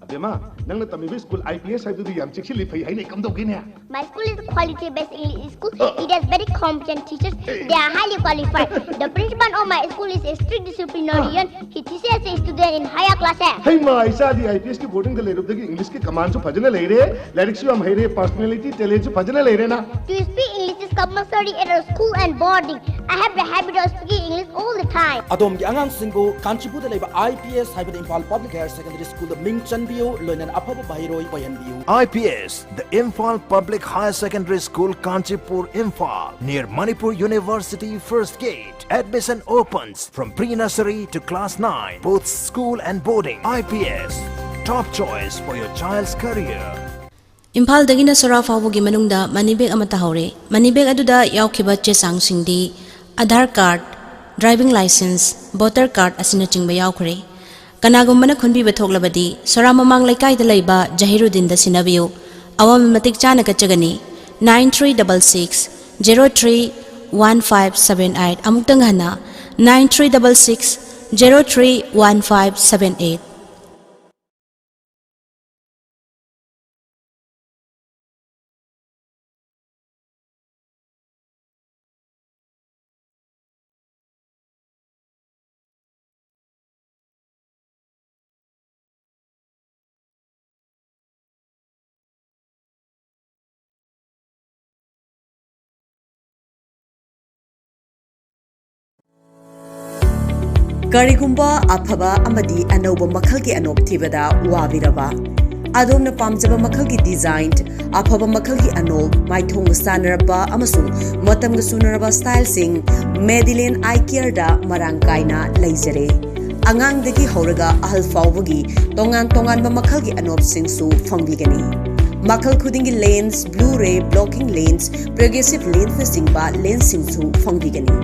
ꯑꯕꯦꯝꯃ, ꯅꯪꯅ ꯇꯝꯃꯤꯕ ꯁ꯭ꯀꯨꯜ ꯑꯥꯏ ꯄꯤ ꯑꯦꯁ ꯍꯥꯏꯕꯗꯨꯗꯤ ꯌꯥꯝ ꯆꯦꯛꯁꯤꯜꯂꯤ, ꯐꯩ ꯍꯥꯏꯅ꯫ ꯀꯝꯗꯧꯒꯦꯅꯦ? My school is a quality-based English school. Uh. It has very competent teachers. Hey. They are highly qualified. The principal of my school is a strict disciplinarian. He teaches the student in higher classes. ꯍꯩꯃꯥ, ꯏꯆꯥꯗꯤ I P ꯑꯦꯁꯀꯤ ꯕꯣꯔꯗꯤꯡꯗ ꯂꯩꯔꯨꯕꯗꯒꯤ ꯏꯪꯂꯤꯁꯀꯤ ꯀꯃꯥꯟꯁꯨ ꯐꯖꯅ ꯂꯩꯔꯦ, ꯂꯥꯏꯔꯤꯛꯁꯨ ꯌꯥꯝ ꯍꯩꯔꯦ, personality, ꯇꯦꯂꯦꯟꯁꯨ ꯐꯖꯅ ꯂꯩꯔꯦꯅ꯫ To speak English is compulsory at our school and boarding. I have the habit of speaking English all the time. ꯑꯗꯣꯝꯒꯤ ꯑꯉꯥꯡꯁꯤꯡꯕꯨ ꯀꯥꯟꯆꯤꯄꯨꯔꯗ ꯂꯩꯕ ꯑꯥꯏ ꯄꯤ ꯑꯦꯁ ꯍꯥꯏꯕꯗ ꯏꯝꯐꯥꯜ ꯄꯕ꯭ꯂꯤꯛ ꯍꯥꯌꯔ ꯁꯦꯀꯦꯟꯗꯔꯤ ꯁ꯭ꯀꯨꯜꯗ ꯃꯤꯡ ꯆꯟꯕꯤꯌꯨ, ꯂꯣꯏꯅꯅ ꯑꯐꯕ ꯃꯍꯩꯔꯣꯏ ꯑꯣꯏꯍꯟꯕꯤꯌꯨ꯫ I P S, the Imphal Public Higher Secondary School, Kanchipur, Imphal, near Manipur University First Gate. Admission opens from pre-nursery to class nine, both school and boarding. I P S, top choice for your child's career. ꯏꯝꯐꯥꯜꯗꯒꯤꯅ ꯁꯣꯔꯥ ꯐꯥꯎꯕꯒꯤ ꯃꯅꯨꯡꯗ money bag ꯑꯃ ꯇꯥꯍꯧꯔꯦ꯫ Money bag ꯑꯗꯨꯗ ꯌꯥꯎꯈꯤꯕ ꯆꯦ ꯆꯥꯡꯁꯤꯡꯗꯤ Aadhaar card, driving licence, voter card ꯑꯁꯤꯅꯆꯤꯡꯕ ꯌꯥꯎꯈ꯭ꯔꯦ꯫ ꯀꯅꯥꯒꯨꯝꯕꯅ ꯈꯨꯟꯕꯤꯕ ꯊꯣꯛꯂꯕꯗꯤ ꯁꯣꯔꯥ ꯃꯃꯥꯡ ꯂꯩꯀꯥꯏꯗ ꯂꯩꯕ ꯖꯍꯤꯔꯨꯗꯤꯟꯗ ꯁꯤꯟꯅꯕꯤꯌꯨ꯫ ꯑꯋꯥꯃꯟ ꯃꯇꯤꯛ ꯆꯥꯅ ꯀꯠꯆꯒꯅꯤ꯫ Nine three double six zero three one five seven eight꯫ ꯑꯃꯨꯛꯇꯪ ꯍꯟꯅ, nine three double six zero three one five seven eight꯫ ꯀꯔꯤꯒꯨꯝꯕ ꯑꯐꯕ ꯑꯃꯗꯤ ꯑꯅꯧꯕ ꯃꯈꯜꯒꯤ ꯑꯅꯣꯞ ꯊꯤꯕꯗ ꯋꯥꯕꯤꯔꯕ? ꯑꯗꯣꯝꯅ ꯄꯥꯝꯖꯕ ꯃꯈꯜꯒꯤ design, ꯑꯐꯕ ꯃꯈꯜꯒꯤ ꯑꯅꯣꯞ, ꯃꯥꯏꯊꯣꯡꯒ ꯆꯥꯟꯅꯔꯕ ꯑꯃꯁꯨꯡ ꯃꯇꯝꯒ ꯆꯨꯅꯔꯕ styleꯁꯤꯡ Madeline Eye Careꯗ ꯃꯔꯥꯡ ꯀꯥꯏꯅ ꯂꯩꯖꯔꯦ꯫ ꯑꯉꯥꯡꯗꯒꯤ ꯍꯧꯔꯒ ꯑꯍꯜ ꯐꯥꯎꯕꯒꯤ ꯇꯣꯉꯥꯟ ꯇꯣꯉꯥꯟꯕ ꯃꯈꯜꯒꯤ ꯑꯅꯣꯞꯁꯤꯡꯁꯨ ꯐꯪꯕꯤꯒꯅꯤ꯫ ꯃꯈꯜ ꯈꯨꯗꯤꯡꯒꯤ lens, blue ray blocking lens, progressive lensꯅꯆꯤꯡꯕ lensꯁꯤꯡꯁꯨ ꯐꯪꯕꯤꯒꯅꯤ꯫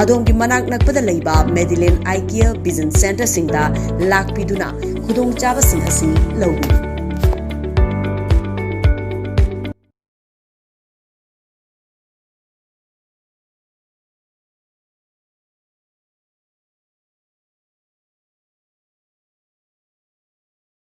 ꯑꯗꯣꯝꯒꯤ ꯃꯅꯥꯛ ꯅꯛꯄꯗ ꯂꯩꯕ Madeline Eye Care Vision Centreꯁꯤꯡꯗ ꯂꯥꯛꯄꯤꯗꯨꯅ ꯈꯨꯗꯣꯡꯆꯥꯕꯁꯤꯡ ꯑꯁꯤ ꯂꯧꯕꯤꯌꯨ꯫